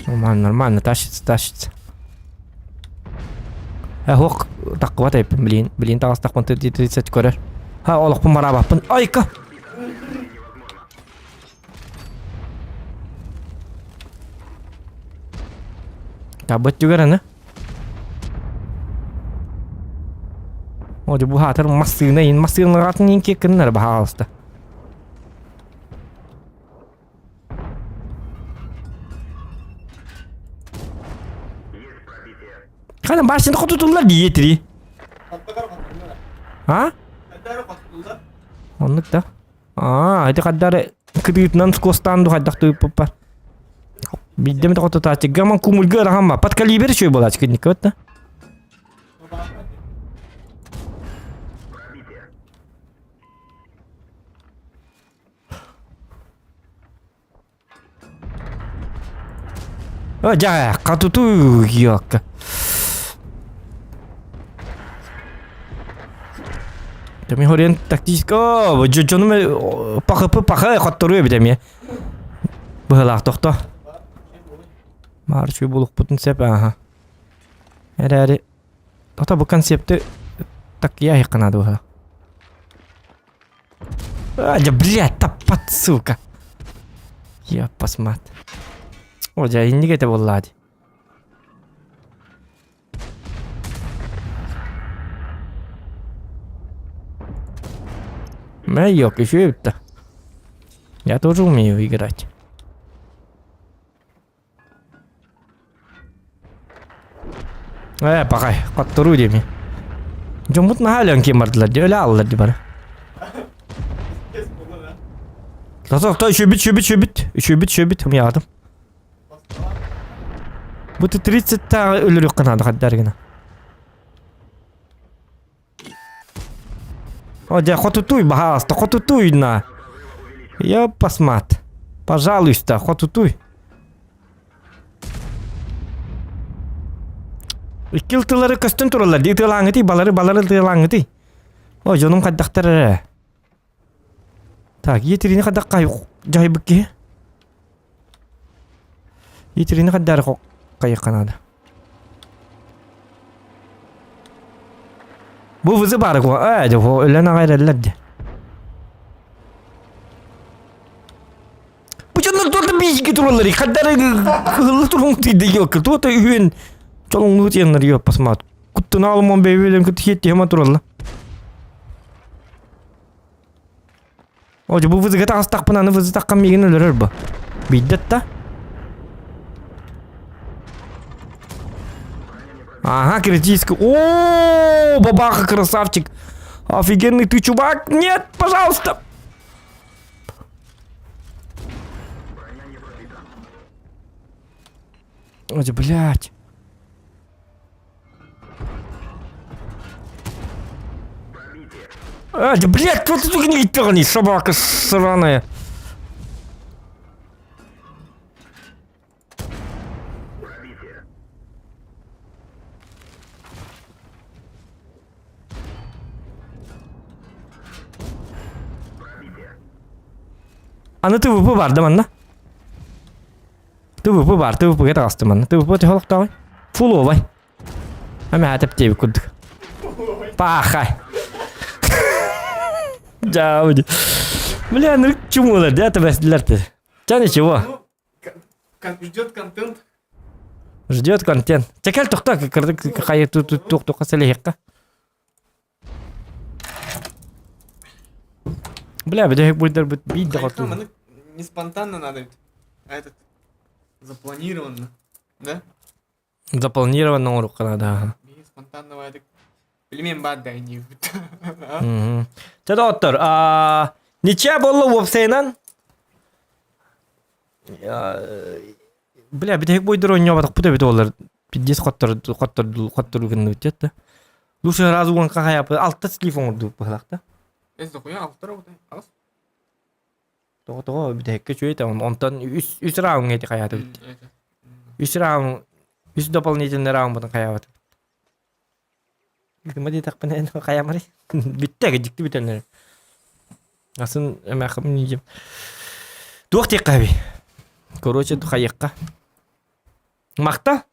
Нормально, нормально, тащится, тащится. Эх, таххыбат эппин, блин, блин, таҕыстахпын 30 көрөр. Ха, олохпун бараабаппын. Айка! Табыт түгэр аны. О, бу хаатыр массыына, ин массыыналаатын ин кеккиннер баһаалыста. Хана башында хотутуллар дии А? Оннук да. Аа, ити хаддары кытыытынан скостаан ду хайдах тыыппыппар. Биирдэ эмит хотутааччы гаман кумульга ырахан Под калибр еще буолааччы киникке да. О, дьэ, хатуту ёкка. Тэми хорен тактическо, дьонум пахыпы паха хотторуя эбит эмиэ. Быһылаах тохто. Маарчуй булукпутун сеп, аха. Эрээри Ото бу концепты такия айыкканаады быһа. А, да, блядь, таппат, сука. Я посмат. О, дьэ, инник этэ буоллаа дии. Мэ, ёк, еще это. Я тоже умею играть. Ээ, пахай, хотторуу диэми. Дьоммут наһаа өлөн киин бардылар дии, өлө ааллар дии бары. Тото, үчүбүт, үчүбүт, үчүбүт, үчүбүт, үчүбүт, умьяатым. Бу ты 30-тааҕы өлөрүөххэ наада хаддар гына. О, дьэ, хотутуй, баһаалыста, хотутуй на. Ёппасмат. Пожалуйста, хотутуй. Икки ылтылары көстөн тураллар. Дии тыалааҥҥытый, балары балары тыалааҥҥытый. О, дьонум хайдахтар эрэ. Так, етерини хайдах дьаһайбыт киһи. Етерини хайдары хайыхха наада. Бу вызы бары ко. Э, дьэ, өлөн аҕай эрэллэр дии. Бу дьоннор туох да биһиги тураллар, хаддары кыһыллы турун тиийдэ ёлка, туох да үһүөн чолоҥнуу тиэннэр ёп посмат. Куттунаалымон бэйбэлэн кытыхиэттиһема туралла. О, бу вызыга таҕыстахпына аны вызы таххан миигин өлөрөр бу. Биирдэ та. Ага, критический. О, бабаха, красавчик. Офигенный ты чувак. Нет, пожалуйста. Ой, блядь. А, да, блядь, кто ты только не тяни, собака сраная. Аны ТВП бар да манна? ТВП бар, ТВП-га таҕыстым манна. ТВП төһө олохтооҕуй? Фуловай. Эмэ тэптиэбит курдук. Пахай. Дьаабы. Бля, ну чумулар, да, табастылар ты. Ча ничего. Ждет контент. Ждет контент. Чекел тохто кырдык хайы туох туохха сэлэһиэххэ. Бля, бүтэһик буйдарбыт биир да хоту. Маннык не спонтанно надо ведь, а этот запланированно, да? Запланированно оҥоруохха наада. Биир спонтанно баайдык билимиэн баар да диибит. Чэ доҕоттор, ничья буолла уопсайынан. Бля, бүтэһик бойдор оонньооботохпут эбит олар. Пиздец хоттор хоттор хоттор гынныбыт дьэ. Лучше сразу уонка хайапы алта слив оҥордубут быһалаах да. Эс дохуя алтар оҕутай аҕыс. Тоҕо тоҕо бүтэһиккэ үчүгэй да онтон үс үс раундҥа ити хайаатыбыт. Үс раунд үс дополнительный раундбутун хайаабатыбыт. Кыма диэтэхпинэ хайаамарый? Бүттэ дьикти бүтэн Асын эмээххин диим. Туох диэххэ эбий? Короче, хайыахха. Махта?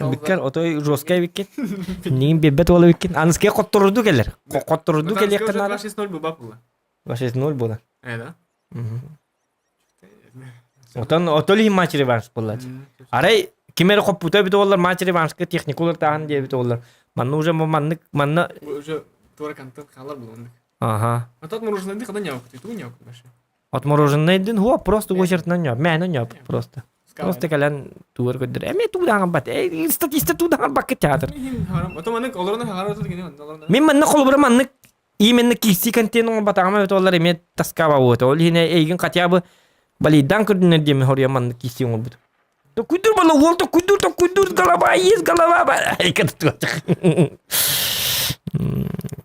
Биккер отой жесткай биккин. Нигин биэрбэт уола биккин. Аныскыга хотторурду кэлэр. Хотторурду кэлиэххэ наада. 2-6-0 буба була. 2-6-0 була. Э, да? Отон отол иһин матч реванш буолла. Арай ким эрэ хоппута эбит буоллар матч реваншка техникулар тааһын диэбит буоллар. Манна уже маннык манна уже туора контент хаалар буоланнык. Ага. А тот мороженое хада не окут, ту не окут вообще. Отмороженный дин хуа просто очередынан ньоп, мээнэ ньоп просто. Просто кэлэн тугар көрдөр. Эми туудаан бат. Статиста туудаан бакка театр. Мин манна холобура маннык именно киирсии контент оҥорботаҕым эбит олар эмиэ таскаба уота. Ол иһин эйигин хотя бы балийдаан көрдүнэр диэмин хоруйа маннык киирсии оҥорбутум. Токуйдур бала уол токуйдур токуйдур голова есть голова.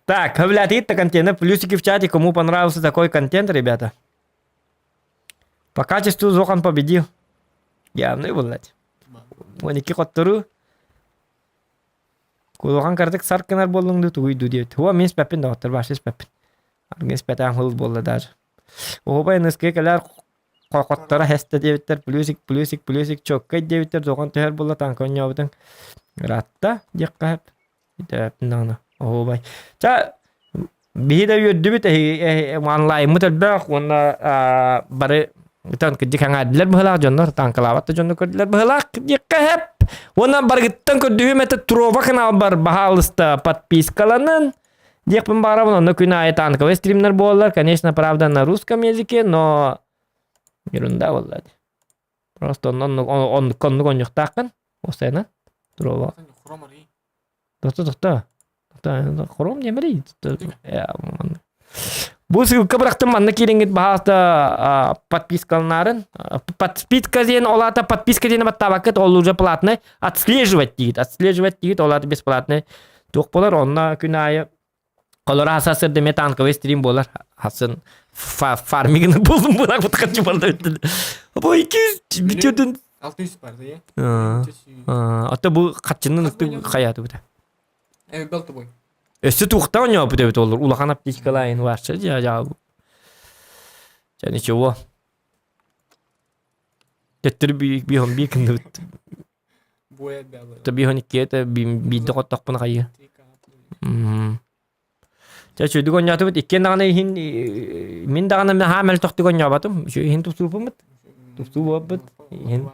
Так, это контент. Плюсики в чате, кому понравился такой контент, ребята. По качеству Зохан победил. Явно блядь. Он икки хоттору. Кулухан картык саркынар буоллуҥ тугуй ду диэбит. Хуа мин испэппин доҕоттор, башы испэппин. Аргын испэтээн хыл буолла даже. Оһубай ныскы кэлэр хотторо хэстэ диэбиттэр, плюсик, плюсик, плюсик, чоккай диэбиттэр, доҕон түһэр буолла танка онньообутуҥ. Ыраатта диэххэ сөп. Итээппин даҕаны. Оһуобай. Ча биһи да үөрдүбүт онлайнмыт элбэх уонна бары Ытан кырдьык аҥаардылар быһылаах дьоннор танкалаабат да дьонну көрдүлэр быһылаах диэххэ сөп. Уонна барыгыттан көрдүһүм это Трова каналбар баһаалыста подпискаланын диэхпин баҕарабын. Онно күн аайы танковый стримнер буоллар. Конечно, правда, на русском языке, но ерунда буолла. Просто оннук оннук онньуктааххын. Осайна. Трова. Тохто, тохто. Тохто, хором диэмэрий. Бу ссылка бырахтым манна киириҥҥит баһаалта подпискаланарын. Подписка диэн ол аата подписка диэни баттаабаккыт ол уже платный. Отслеживать диит. Отслеживать диит ол аата бесплатный. Туох болар онно күн аайы Олор аса сырдыме танковый стрим болар. Хасын фармигini buldum bırak bu kaçı barda. Bu 200 bitirdin. 600 бар да, Ата бу хатчынын ыкты хаятı бу. Э, бел тобой. Өссө туохта оñоопут эбит олор улахан аптечкалайын варча жа жа. Жа ничего. Төттөр би бихон би кындыбыт. Буя бялы. Та бихон иккиэте биирдэ хоттохпун хайы. Чэ үчүгдүк оонньоотубут иккиэн даҕаны иһин мин даҕаны наһаа мөлтөхтүк оонньооботум. Үчүгэй иһин тупсууппут. Тупсуу буолбут. Иһин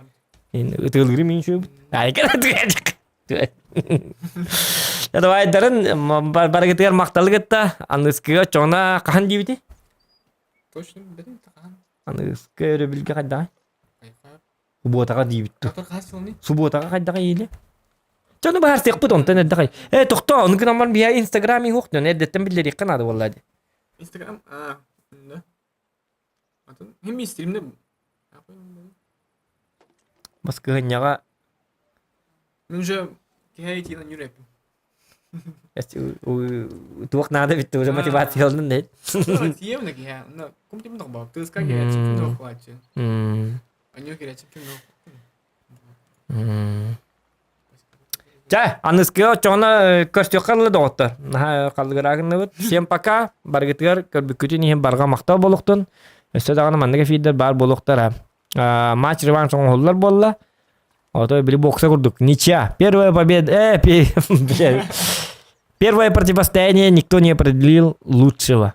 иһин ытыалыырым иһин үчүгэйбит. Давай дарын барыгытыгар махталы кытта аныскыга чоҥна хаһан диибити? Точно билбэтим хаһан. Аныгыскы өрөбүлгэ хайдаҕай? Субуотаҕа диибит дуу. Субуотаҕа хайдаҕай или? Дьону баһарсыахпыт онтон эрдэхэй. Э, тохтоо, ону гынан баран биһиэхэ Инстаграм иһуох дьон эрдэттэн биллэриэххэ наада буолла дии. Инстаграм, а, да. Атын, хим стримде Баскыһынньаҕа Мен уже киһи тиынан юреппин. Туох наада битте уже мотивация ылынын дейт. Тиемне киһи, кум тим нохбап, тыска киһи ким нохлачы. Анё киһи ким нох. Чэ, аныскыга оччоҕуна көрсүөххэ дылы доҕоттор. Наһаа халлыгыраагынныбыт. Всем пока. Баргытыгар көрбүккүтүн иһин барҕа махтал буолуохтун. Өссө даҕаны маннык эфирдэр баар буолуохтара. Матч реванш оҥоһуллар буолла. Ото били бокса курдук. Ничья. Первая победа. Первое противостояние никто не определил лучшего.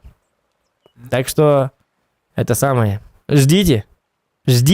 Так что это самое. Ждите. Жди.